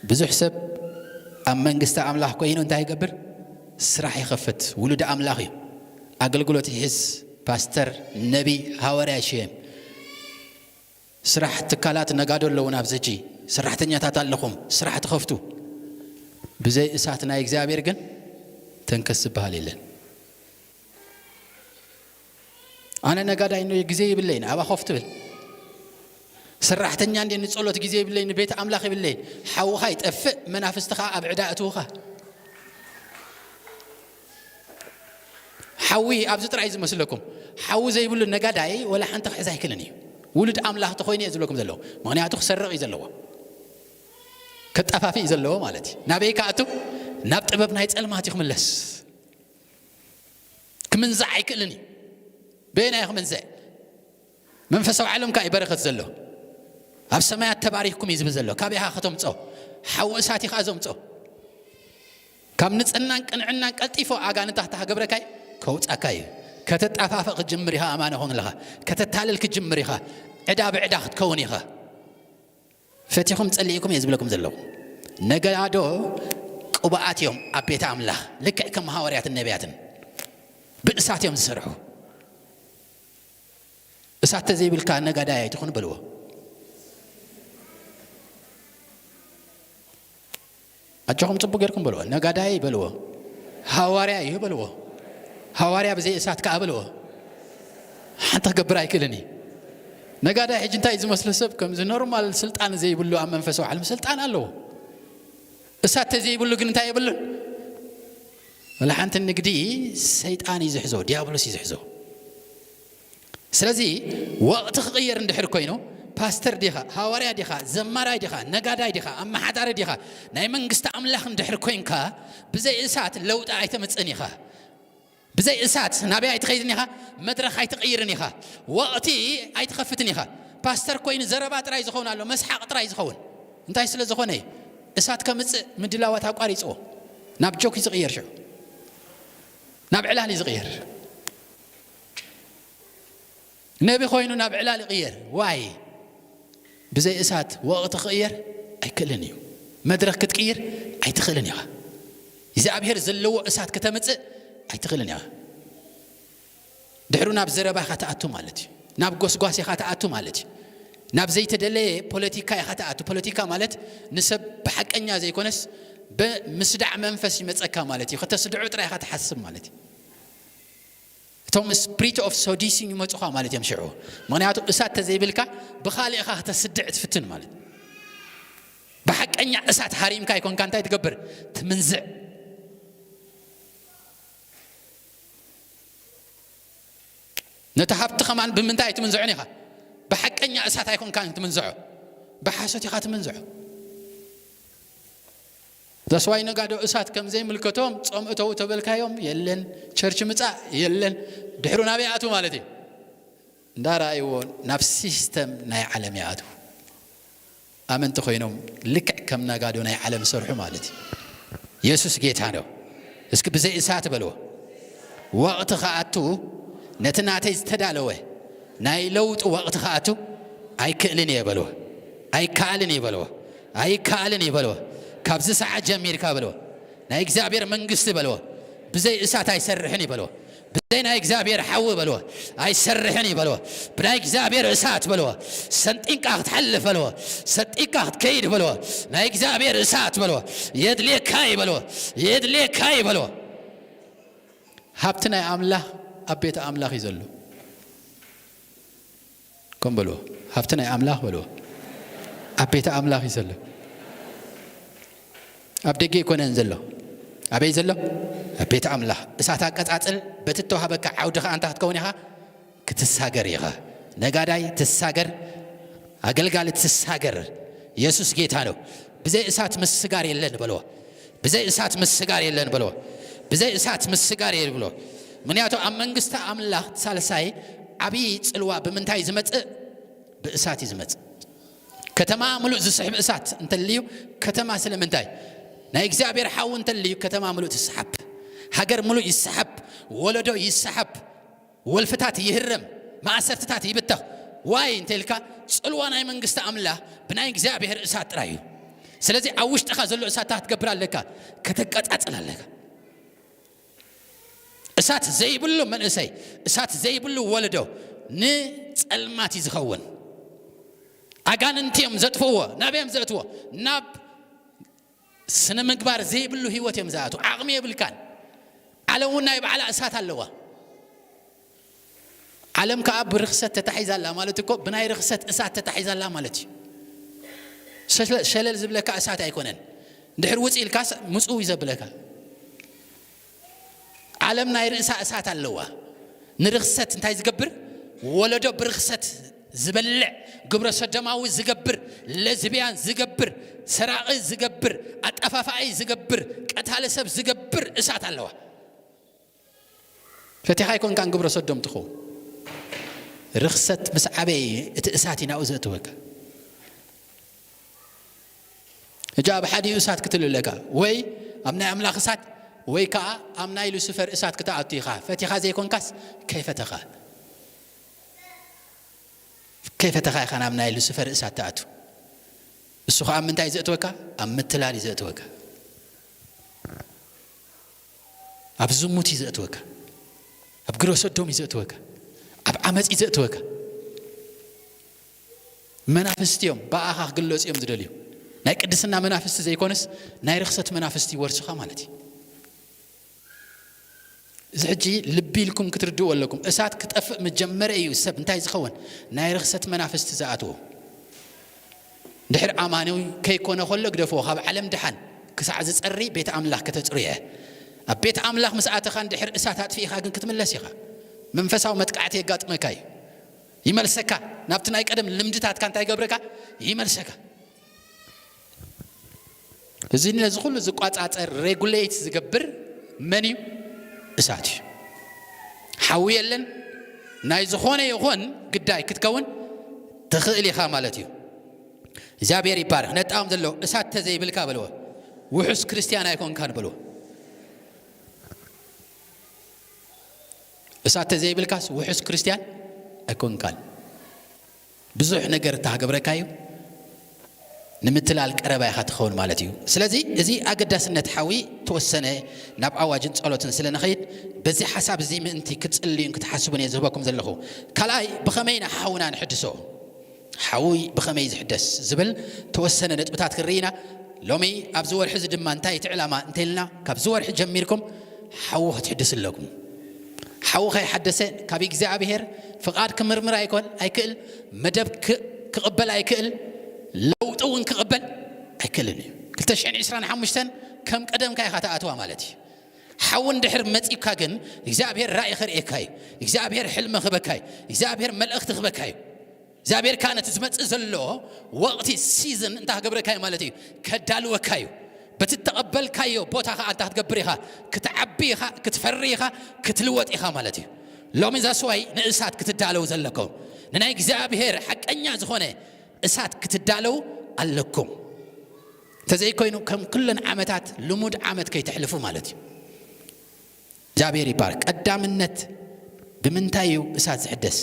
ብዙሕ ሰብ ኣብ መንግስቲ ኣምላኽ ኮይኑ እንታይ ይገብር? ስራሕ ይኸፍት። ውሉድ ኣምላኽ እዩ። ኣገልግሎት ይሕዝ። ፓስተር፣ ነቢ፣ ሃዋርያ ይሽየም። ስራሕ ትካላት ነጋዶ ኣለዉን ኣብዚ ሕጂ። ሰራሕተኛታት ኣለኹም፣ ስራሕ ትኸፍቱ። ብዘይ እሳት ናይ እግዚኣብሔር ግን ተንከስ ዝበሃል የለን። ኣነ ነጋዳይ እንዶ ግዜ ይብለይን፣ ኣባ ኮፍ ትብል። ሰራሕተኛ እንደ ንጸሎት ግዜ ይብለይን፣ ቤት ኣምላኽ ይብለይን። ሓውኻ ይጠፍእ፣ መናፍስቲ ኸኣ ኣብ ዕዳ እትውኻ። ሓዊ ኣብዚ ጥራይ ዝመስለኩም። ሓዊ ዘይብሉ ነጋዳይ ወላ ሓንቲ ክሕዝ ኣይክልን እዩ። ውሉድ ኣምላኽ ተኾይኑ እየ ዝብለኩም ዘለኹ። ምኽንያቱ ክሰርቕ እዩ ዘለዎ። ከጣፋፊ እዩ ዘለዎ ማለት እዩ። ናበይ ክኣቱ? ናብ ጥበብ ናይ ጸልማት እዩ ክምለስ። ክምንዛዕ ኣይክእልን እዩ። በየናይ ክምንዘዕ? መንፈሳዊ ዓለም ከኣ እዩ በረኸት ዘሎ። ኣብ ሰማያት ተባሪኽኩም እዩ ዝብል ዘሎ። ካበይ ኢኻ ከተምጾ? ሓዊ እሳት ኢኻ ዘምጾ። ካብ ንጽህናን ቅንዕናን ቀልጢፎ ኣጋንንታ ክገብረካ እዩ፣ ከውጻካ እዩ። ከተጣፋፍእ ክትጅምር ኢኻ፣ ኣማኒ ኹን ኣለኻ። ከተታልል ክትጅምር ኢኻ። ዕዳ ብዕዳ ክትከውን ኢኻ። ፈቲኹም ጸሊእኩም እየ ዝብለኩም ዘለኹ። ነጋዶ ቅቡኣት እዮም ኣብ ቤት ኣምላኽ፣ ልክዕ ከም ሃዋርያትን ነቢያትን ብእሳት እዮም ዝሰርሑ። እሳት ተዘይብልካ ነጋዳይ ኣይትኹን በልዎ። ኣጆኹም ጽቡቅ ጌርኩም በልዎ። ነጋዳይ በልዎ። ሃዋርያ እዩ በልዎ። ሃዋርያ ብዘይ እሳት ከኣ በልዎ። ሓንቲ ክገብር ኣይክእልን እዩ። ነጋዳይ ሕጂ እንታይ ዝመስሎ ሰብ ከምዚ ኖርማል ስልጣን ዘይብሉ ኣብ መንፈሳዊ ዓለም ስልጣን ኣለዎ። እሳት ተዘይብሉ ግን እንታይ የብሉን። ወላ ሓንቲ ንግዲ ሰይጣን እዩ ዝሕዞ፣ ዲያብሎስ እዩ ዝሕዞ። ስለዚ ወቕቲ ክቕየር እንድሕር ኮይኑ ፓስተር ዲኻ፣ ሃዋርያ ዲኻ፣ ዘማራይ ዲኻ፣ ነጋዳይ ዲኻ፣ ኣመሓዳሪ ዲኻ፣ ናይ መንግስቲ ኣምላኽ እንድሕር ኮይንካ ብዘይ እሳት ለውጢ ኣይተምጽእን ኢኻ። ብዘይ እሳት ናበይ ኣይትኸይድን ኢኻ፣ መድረኽ ኣይትቕይርን ኢኻ፣ ወቕቲ ኣይትኸፍትን ኢኻ። ፓስተር ኮይኑ ዘረባ ጥራይ ዝኸውን ኣሎ፣ መስሓቕ ጥራይ ዝኸውን። እንታይ ስለ ዝኾነ እዩ? እሳት ከምጽእ ምድላዋት ኣቋሪጽዎ። ናብ ጆክ እዩ ዝቕየር፣ ሽዑ ናብ ዕላል እዩ ዝቕየር። ነቢ ኮይኑ ናብ ዕላል ይቕየር። ዋይ ብዘይ እሳት ወቕቲ ክቕየር ኣይክእልን እዩ። መድረኽ ክትቅይር ኣይትኽእልን ኢኻ። እግዚኣብሔር ዘለዎ እሳት ከተምጽእ ኣይትኽእልን ኢኻ። ድሕሩ ናብ ዘረባ ኢኻ ትኣቱ ማለት እዩ። ናብ ጎስጓስ ኢኻ ትኣቱ ማለት እዩ። ናብ ዘይተደለየ ፖለቲካ ኢኻ ትኣቱ። ፖለቲካ ማለት ንሰብ ብሓቀኛ ዘይኮነስ ብምስዳዕ መንፈስ ይመጸካ ማለት እዩ። ከተስድዑ ጥራይ ኢኻ ትሓስብ ማለት እዩ። እቶም ስፕሪት ኦፍ ሶዲሲንግ ይመጹኻ ማለት እዮም ሽዑ። ምኽንያቱ እሳት ተዘይብልካ ብኻልእ ኢኻ ከተስድዕ ትፍትን ማለት። ብሓቀኛ እሳት ሃሪምካ ኣይኮንካ እንታይ ትገብር? ትምንዝዕ። ነቲ ሃብቲ ከማን ብምንታይ ኣይትምንዝዖን ኢኻ? ብሓቀኛ እሳት ኣይኮንካን ትምንዝዖ፣ ብሓሶት ኢኻ ትምንዝዖ። ዛስዋይ ነጋዶ እሳት ከም ዘይምልከቶም ጾም እተው ተበልካዮም የለን፣ ቸርች ምጻእ የለን። ድሕሩ ናበይ ኣቱ ማለት እዩ? እንዳረኣይዎ ናብ ሲስተም ናይ ዓለም ይኣቱ። ኣመንቲ ኮይኖም ልክዕ ከም ነጋዶ ናይ ዓለም ሰርሑ ማለት እዩ። የሱስ ጌታ ነው። እስኪ ብዘይ እሳት በልዎ። ወቕቲ ክኣቱ ነቲ ናተይ ዝተዳለወ ናይ ለውጢ ወቕቲ ክኣቱ ኣይክእልን እየ በልዎ። ኣይከኣልን እየ በልዎ። ኣይከኣልን እየ በልዎ። ካብዚ ሰዓት ጀሚርካ በልዎ። ናይ እግዚኣብሔር መንግስቲ በልዎ። ብዘይ እሳት ኣይሰርሕን እዩ በልዎ። ብዘይ ናይ እግዚኣብሔር ሓዊ በልዎ። ኣይሰርሕን እዩ በልዎ። ብናይ እግዚኣብሔር እሳት በልዎ። ሰንጢንቃ ክትሓልፍ በልዎ። ሰንጢንቃ ክትከይድ በልዎ። ናይ እግዚኣብሔር እሳት በልዎ። የድልየካ እዩ በልዎ። የድልየካ እዩ በልዎ። ሃብቲ ናይ ኣምላኽ ኣብ ቤተ ኣምላኽ እዩ ዘሎ። ከም በልዎ፣ ሃብቲ ናይ ኣምላኽ በልዎ። ኣብ ቤተ ኣምላኽ እዩ ዘሎ። ኣብ ደገ ኣይኮነን ዘሎ። ኣበይ ዘሎ? ኣብ ቤተ ኣምላኽ። እሳት ኣቀጻጽል በቲ እተዋህበካ ዓውዲ ኸኣ እንታይ ክትከውን ኢኻ? ክትሳገር ኢኻ። ነጋዳይ ትሳገር፣ ኣገልጋሊ ትሳገር። የሱስ ጌታ ነው። ብዘይ እሳት ምስጋር የለን በልዎ። ብዘይ እሳት ምስጋር የለን በልዎ። ብዘይ እሳት ምስጋር የለን በልዎ። ምኽንያቱ ኣብ መንግስቲ ኣምላኽ ሳልሳይ ዓብዪ ጽልዋ ብምንታይ ዝመጽእ? ብእሳት እዩ ዝመጽእ። ከተማ ምሉእ ዝስሕብ እሳት እንተልዩ፣ ከተማ ስለምንታይ? ናይ እግዚኣብሔር ሓዊ እንተልዩ ከተማ ምሉእ ትስሓብ። ሃገር ምሉእ ይስሓብ። ወለዶ ይስሓብ። ወልፍታት ይህረም። መኣሰርትታት ይብተኽ። ዋይ እንተ ኢልካ፣ ጽልዋ ናይ መንግስቲ ኣምላኽ ብናይ እግዚኣብሔር እሳት ጥራይ እዩ። ስለዚ ኣብ ውሽጥኻ ዘሎ እሳት እንታይ ክትገብር ኣለካ? ከተቀጻጽል ኣለካ። እሳት ዘይብሉ መንእሰይ፣ እሳት ዘይብሉ ወለዶ ንጸልማት እዩ ዝኸውን። ኣጋንንቲ እዮም ዘጥፍእዎ። ናበይ እዮም ዘእትዎ? ናብ ስነ ምግባር ዘይብሉ ህይወት እዮም ዝኣትዉ። ዓቕሚ የብልካን። ዓለም እውን ናይ ባዕላ እሳት ኣለዋ። ዓለም ከኣ ብርኽሰት ተታሒዛ ኣላ ማለት እኮ ብናይ ርኽሰት እሳት ተታሒዛ ኣላ ማለት እዩ። ሸለ-፣ ሸለል ዝብለካ እሳት ኣይኮነን። እንድሕር ውጽእ ኢልካስ ምጹ እዩ ዘብለካ። ዓለም ናይ ርእሳ እሳት ኣለዋ። ንርኽሰት እንታይ ዝገብር? ወለዶ ብርኽሰት ዝበልዕ፣ ግብረ ሰዶማዊ ዝገብር፣ ለዝብያን ዝገብር፣ ሰራቒ ዝገብር፣ ኣጠፋፋኢ ዝገብር፣ ቀታሊ ሰብ ዝገብር እሳት ኣለዋ። ፈቲኻ ኣይኮንካን ግብረ ሰዶም ትኸውን። ርኽሰት ምስ ዓበየ እቲ እሳት እዩ ናብኡ ዘእትወካ። እጃ ኣብ ሓዲኡ እሳት ክትልለካ፣ ወይ ኣብ ናይ ኣምላኽ እሳት፣ ወይ ከኣ ኣብ ናይ ሉሲፈር እሳት ክትኣቱ ኢኻ። ፈቲኻ ዘይኮንካስ ከይፈተኻ። ከይፈተኻ ኢኻ ናብ ናይ ሉሲፈር እሳት ትኣቱ። እሱ ኸኣ ኣብ ምንታይ ዘእትወካ? ኣብ ምትላል እዩ ዘእትወካ። ኣብ ዝሙት እዩ ዘእትወካ። ኣብ ግብረ ሰዶም እዩ ዘእትወካ። ኣብ ዓመጽ እዩ ዘእትወካ። መናፍስቲ እዮም፣ ብኣኻ ክግለጹ እዮም ዝደልዩ። ናይ ቅድስና መናፍስቲ ዘይኮነስ ናይ ርኽሰት መናፍስቲ ይወርሱኻ ማለት እዩ። እዚ ሕጂ ልቢ ኢልኩም ክትርድእዎ ኣለኩም። እሳት ክጠፍእ መጀመረ እዩ ሰብ እንታይ ዝኸውን? ናይ ርኽሰት መናፍስቲ ዝኣትዎ። ድሕር ኣማኒ ከይኮነ ከሎ ግደፍዎ፣ ካብ ዓለም ድሓን ክሳዕ ዝጸሪ ቤት ኣምላኽ ከተጽሩ እየ። ኣብ ቤት ኣምላኽ ምስ ኣተኻ እንድሕር እሳት ኣጥፊእኻ ግን ክትምለስ ኢኻ። መንፈሳዊ መጥቃዕቲ የጋጥመካ እዩ። ይመልሰካ፣ ናብቲ ናይ ቀደም ልምድታትካ እንታይ ይገብረካ? ይመልሰካ። እዚ ነዚ ኩሉ ዝቋጻጸር፣ ሬጉሌት ዝገብር መን እዩ? እሳት እዩ። ሓዊ የለን። ናይ ዝኾነ ይኹን ግዳይ ክትከውን ትኽእል ኢኻ ማለት እዩ። እግዚኣብሔር ይባረክ። ነጣኦም ዘለዎ እሳት ተዘይብልካ በልዎ፣ ውሑስ ክርስቲያን ኣይኮንካን በልዎ። እሳት ተዘይብልካስ ውሑስ ክርስቲያን ኣይኮንካን። ብዙሕ ነገር እታ ክገብረካ እዩ። ንምትላል ቀረባ ኢኻ ትኸውን ማለት እዩ። ስለዚ እዚ ኣገዳስነት ሓዊ ተወሰነ ናብ ኣዋጅን ጸሎትን ስለ ንኸይድ፣ በዚ ሓሳብ እዚ ምእንቲ ክትጽልዩን ክትሓስቡን እየ ዝህበኩም ዘለኹ። ካልኣይ፣ ብኸመይ ንሓውና ንሕድሶ? ሓዊ ብኸመይ ዝሕደስ ዝብል ተወሰነ ነጥብታት ክንርኢ ኢና። ሎሚ ኣብዚ ወርሒ እዚ ድማ እንታይ እቲ ዕላማ እንተኢልና፣ ካብዚ ወርሒ ጀሚርኩም ሓዊ ክትሕድስ ኣለኩም። ሓዊ ከይሓደሰ ካብ እግዚኣብሔር ፍቓድ ክምርምር ኣይኮን፣ ኣይክእል፣ መደብ ክ-፣ ክቕበል ኣይክእል፣ ለውጢ እውን ክቕበል ኣይክእልን እዩ። ክልተ ሽሕን ዕስራን ሓሙሽተን ከም ቀደምካ ኢኻ ትኣትዋ ማለት እዩ። ሓዊ እንድሕር መጺካ ግን እግዚኣብሔር ራእይ ከርእየካ እዩ። እግዚኣብሔር ሕልሚ ክህበካ እዩ። እግዚኣብሔር መልእኽቲ ክህበካ እዩ። እግዚኣብሔር ከኣ ነቲ ዝመጽእ ዘሎ ወቕቲ፣ ሲዝን፣ እንታይ ክገብረካ እዩ ማለት እዩ? ከዳልወካ እዩ። በቲ እተቐበልካዮ ቦታ ከኣ እንታይ ክትገብር ኢኻ? ክትዓቢ ኢኻ፣ ክትፈሪ ኢኻ፣ ክትልወጥ ኢኻ ማለት እዩ። ሎሚ እዛ ስዋይ ንእሳት ክትዳለው ዘለኩም፣ ንናይ እግዚኣብሔር ሓቀኛ ዝኾነ እሳት ክትዳለው ኣለኩም። እንተዘይኮይኑ ከም ኩለን ዓመታት ልሙድ ዓመት ከይተሕልፉ ማለት እዩ። እግዚኣብሔር ይባረክ። ቀዳምነት ብምንታይ እዩ እሳት ዝሕደስ?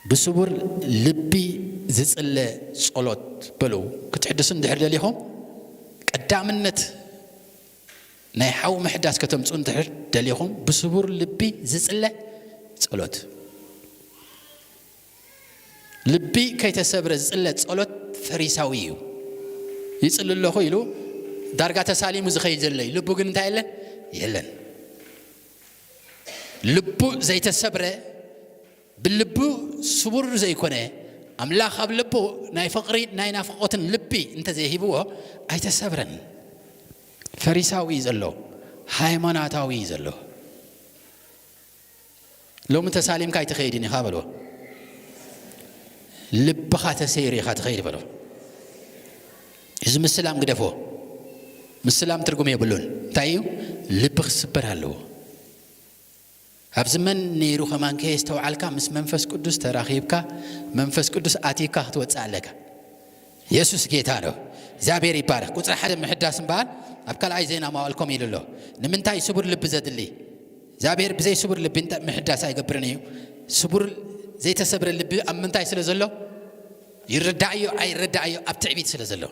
ብስቡር ልቢ ዝጽለ ጸሎት በሉ። ክትሕድሱ እንድሕር ደሊኹም፣ ቀዳምነት ናይ ሓዊ ምሕዳስ ከተምጽኡ እንድሕር ደሊኹም፣ ብስቡር ልቢ ዝጽለ ጸሎት። ልቢ ከይተሰብረ ዝጽለ ጸሎት ፈሪሳዊ እዩ። ይጽሊ ኣለኹ ኢሉ ዳርጋ ተሳሊሙ ዝኸይድ ዘሎ እዩ። ልቡ ግን እንታይ የለን? የለን። ልቡ ዘይተሰብረ፣ ብልቡ ስቡር ዘይኮነ፣ ኣምላኽ ኣብ ልቡ ናይ ፍቕሪ ናይ ናፍቖትን ልቢ እንተዘይሂብዎ ኣይተሰብረን። ፈሪሳዊ እዩ ዘሎ፣ ሃይማኖታዊ እዩ ዘሎ። ሎሚ ተሳሊምካ ኣይትኸይድን ኢኻ በልዎ። ልብኻ ተሰይሩ ኢኻ ትኸይድ በልዎ። እዚ ምስላም ግደፍዎ። ምስላም ትርጉም የብሉን። እንታይ እዩ? ልቢ ክስበር ኣለዎ። ኣብዚ መን ነይሩ ከማን ከየስተውዓልካ ምስ መንፈስ ቅዱስ ተራኺብካ፣ መንፈስ ቅዱስ ኣትዩካ ክትወጽእ ኣለካ። የሱስ ጌታ ነው። እግዚኣብሔር ይባረክ። ቁጽሪ ሓደ ምሕዳስ እምበኣር ኣብ ካልኣይ ዜና መዋእልኩም ኢሉ ኣሎ። ንምንታይ ስቡር ልቢ ዘድሊ? እግዚኣብሔር ብዘይ ስቡር ልቢ እንተ ምሕዳስ ኣይገብርን እዩ። ስቡር ዘይተሰብረ ልቢ ኣብ ምንታይ ስለ ዘሎ? ይረዳእዮ ኣይረዳእዮ ኣብ ትዕቢት ስለ ዘሎ።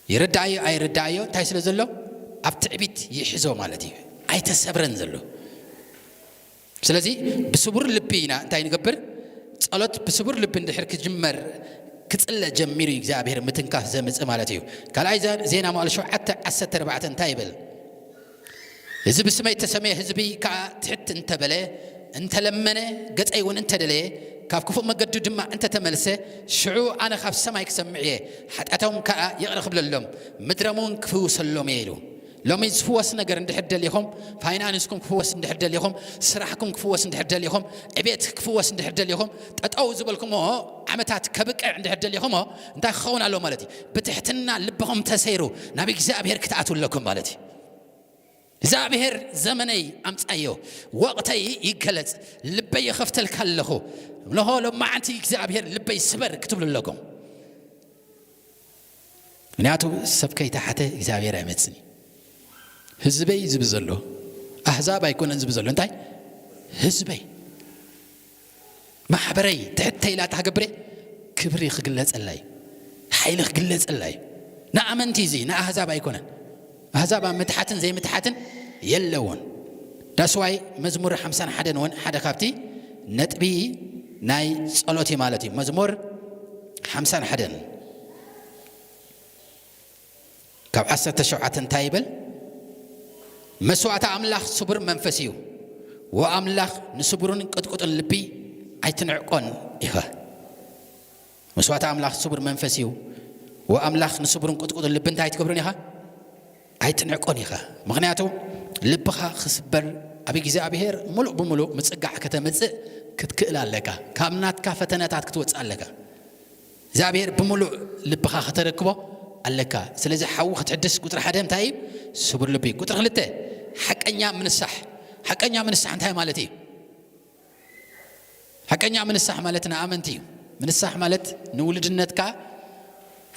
ይረዳእዮ ኣይረዳእዮ እንታይ ስለ ዘሎ? ኣብ ትዕቢት ይሕዞ ማለት እዩ። ኣይተሰብረን ዘሎ። ስለዚ ብስቡር ልቢ ኢና እንታይ ንገብር? ጸሎት ብስቡር ልቢ እንድሕር ክጅመር፣ ክጽለ ጀሚሩ እዩ እግዚኣብሔር ምትንካፍ ዘምጽእ ማለት እዩ። ካልኣይ ዘ-፣ ዜና መዋዕል ሸውዓተ ዓሰርተ ኣርባዕተ እንታይ ይብል? እዚ ብስመይ እተሰምየ ህዝቢ ከኣ ትሕት እንተበለ፣ እንተለመነ፣ ገጸይ እውን እንተደለየ፣ ካብ ክፉእ መገዱ ድማ እንተተመልሰ፣ ሽዑ ኣነ ካብ ሰማይ ክሰምዕ እየ፣ ሓጢኣቶም ከኣ ይቕረ ክብለሎም፣ ምድሮም እውን ክፍውሰሎም እየ ኢሉ። ሎሚ ዝፍወስ ነገር እንድሕር ደሊኹም፣ ፋይናንስኩም ክፍወስ እንድሕር ደሊኹም፣ ስራሕኩም ክፍወስ እንድሕር ደሊኹም፣ ዕቤት ክፍወስ እንድሕር ደሊኹም፣ ጠጠው ዝበልኩሞ ዓመታት ከብቅዕ እንድሕር ደሊኹሞ፣ እንታይ ክኸውን ኣለዎ ማለት እዩ? ብትሕትና ልብኹም ተሰይሩ ናብ እግዚኣብሔር ክትኣትዉ ኣለኩም ማለት እዩ። እግዚኣብሔር ዘመነይ ኣምጻዮ፣ ወቕተይ ይገለጽ፣ ልበይ ይኸፍተልካ ኣለኹ። እንሆ ሎማዓንቲ እግዚኣብሔር ልበይ ስበር ክትብሉ ኣለኩም። ምክንያቱ ሰብ ከይተሓተ እግዚኣብሔር ኣይመጽን እዩ። ህዝበይ ዝብል ዘሎ፣ ኣህዛብ ኣይኮነን ዝብል ዘሎ። እንታይ? ህዝበይ፣ ማሕበረይ ትሕት ኢላ እታ ክገብር እየ፣ ክብሪ ክግለጸላ እዩ፣ ሓይሊ ክግለጸላ እዩ። ንኣመንቲ እዚ፣ ንኣህዛብ ኣይኮነን። ኣህዛብ ኣብ ምትሓትን ዘይምትሓትን የለውን። ዳስዋይ መዝሙር ሓምሳን ሓደን እውን ሓደ ካብቲ ነጥቢ ናይ ጸሎት እዩ ማለት እዩ። መዝሙር ሓምሳን ሓደን ካብ ዓሰርተ ሸውዓተ እንታይ ይብል? "መስዋዕቲ ኣምላኽ ስቡር መንፈስ እዩ፣ ወኣምላኽ ንስቡርን ቅጥቁጥን ልቢ ኣይትንዕቆን ኢኻ።" መስዋዕቲ ኣምላኽ ስቡር መንፈስ እዩ፣ ወኣምላኽ ንስቡርን ቅጥቁጥን ልቢ እንታይ ትገብርን ኢኻ? ኣይትንዕቆን ኢኻ። ምኽንያቱ ልብኻ ክስበር ኣብ እግዚኣብሔር ሙሉእ ብሙሉእ ምጽጋዕ ከተምጽእ ክትክእል ኣለካ። ካብ ናትካ ፈተነታት ክትወጽእ ኣለካ። እግዚኣብሔር ብምሉእ ልብኻ ከተረክቦ ኣለካ። ስለዚ ሓዊ ክትሕድስ ቁጽሪ ሓደ እንታይ እዩ? ስቡር ልቢ። ቁጽሪ ክልተ ሓቀኛ ምንሳሕ። ሓቀኛ ምንሳሕ እንታይ ማለት እዩ? ሓቀኛ ምንሳሕ ማለት ንኣመንቲ እዩ። ምንሳሕ ማለት ንውሉድነትካ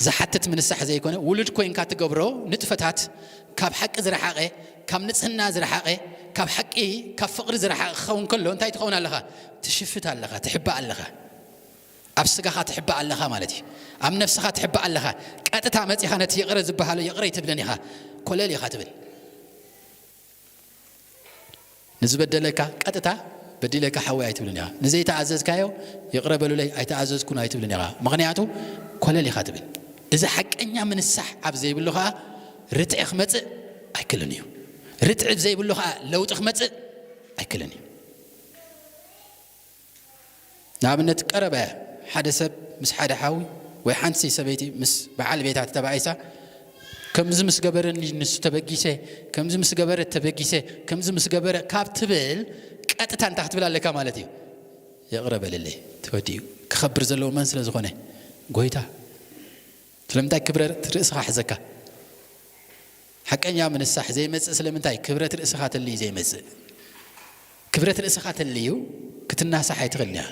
ዝሓትት ምንሳሕ ዘይኮነ፣ ውሉድ ኮይንካ ትገብሮ ንጥፈታት ካብ ሓቂ ዝረሓቐ፣ ካብ ንጽህና ዝረሓቐ፣ ካብ ሓቂ፣ ካብ ፍቕሪ ዝረሓቐ ክኸውን ከሎ እንታይ ትኸውን ኣለኻ? ትሽፍት ኣለኻ፣ ትሕባእ ኣለኻ። ኣብ ስጋኻ ትሕባእ ኣለኻ ማለት እዩ። ኣብ ነፍስኻ ትሕባእ ኣለኻ። ቀጥታ መጺኻ ነቲ ይቕረ ዝበሃሎ ይቕረ ኣይትብልን ኢኻ። ኮለል ኢኻ ትብል። ንዝበደለካ ቀጥታ በዲለካ ሓወይ ኣይትብልን ኢኻ። ንዘይተኣዘዝካዮ ይቕረ በሉለይ ኣይተኣዘዝኩን ኣይትብልን ኢኻ። ምኽንያቱ ኮለል ኢኻ ትብል። እዚ ሓቀኛ ምንሳሕ ኣብ ዘይብሉ ኸኣ ርትዒ ክመጽእ ኣይክልን እዩ። ርትዒ ዘይብሉ ኸኣ ለውጢ ክመጽእ ኣይክልን እዩ። ንኣብነት ቀረባ እያ። ሓደ ሰብ ምስ ሓደ ሓዊ ወይ ሓንቲ ሰበይቲ ምስ በዓል ቤታ ተባኢሳ፣ "ከምዚ ምስ ገበረኒ ንሱ ተበጊሰ፣ ከምዚ ምስ ገበረት ተበጊሰ፣ ከምዚ ምስ ገበረ" ካብ ትብል ቀጥታ እንታይ ክትብል ኣለካ ማለት እዩ? "ይቕረ በልለይ፣ ተወዲኡ። ክኸብር ዘለዎ መን ስለ ዝኾነ? ጎይታ። ስለምንታይ ክብረት ርእስኻ ሒዘካ?" ሓቀኛ ምንሳሕ ዘይመጽእ ስለምንታይ? ክብረት ርእስኻ ተልዩ ዘይመጽእ። ክብረት ርእስኻ ተልዩ ክትናሳሕ ኣይትኽእልን ኢኻ።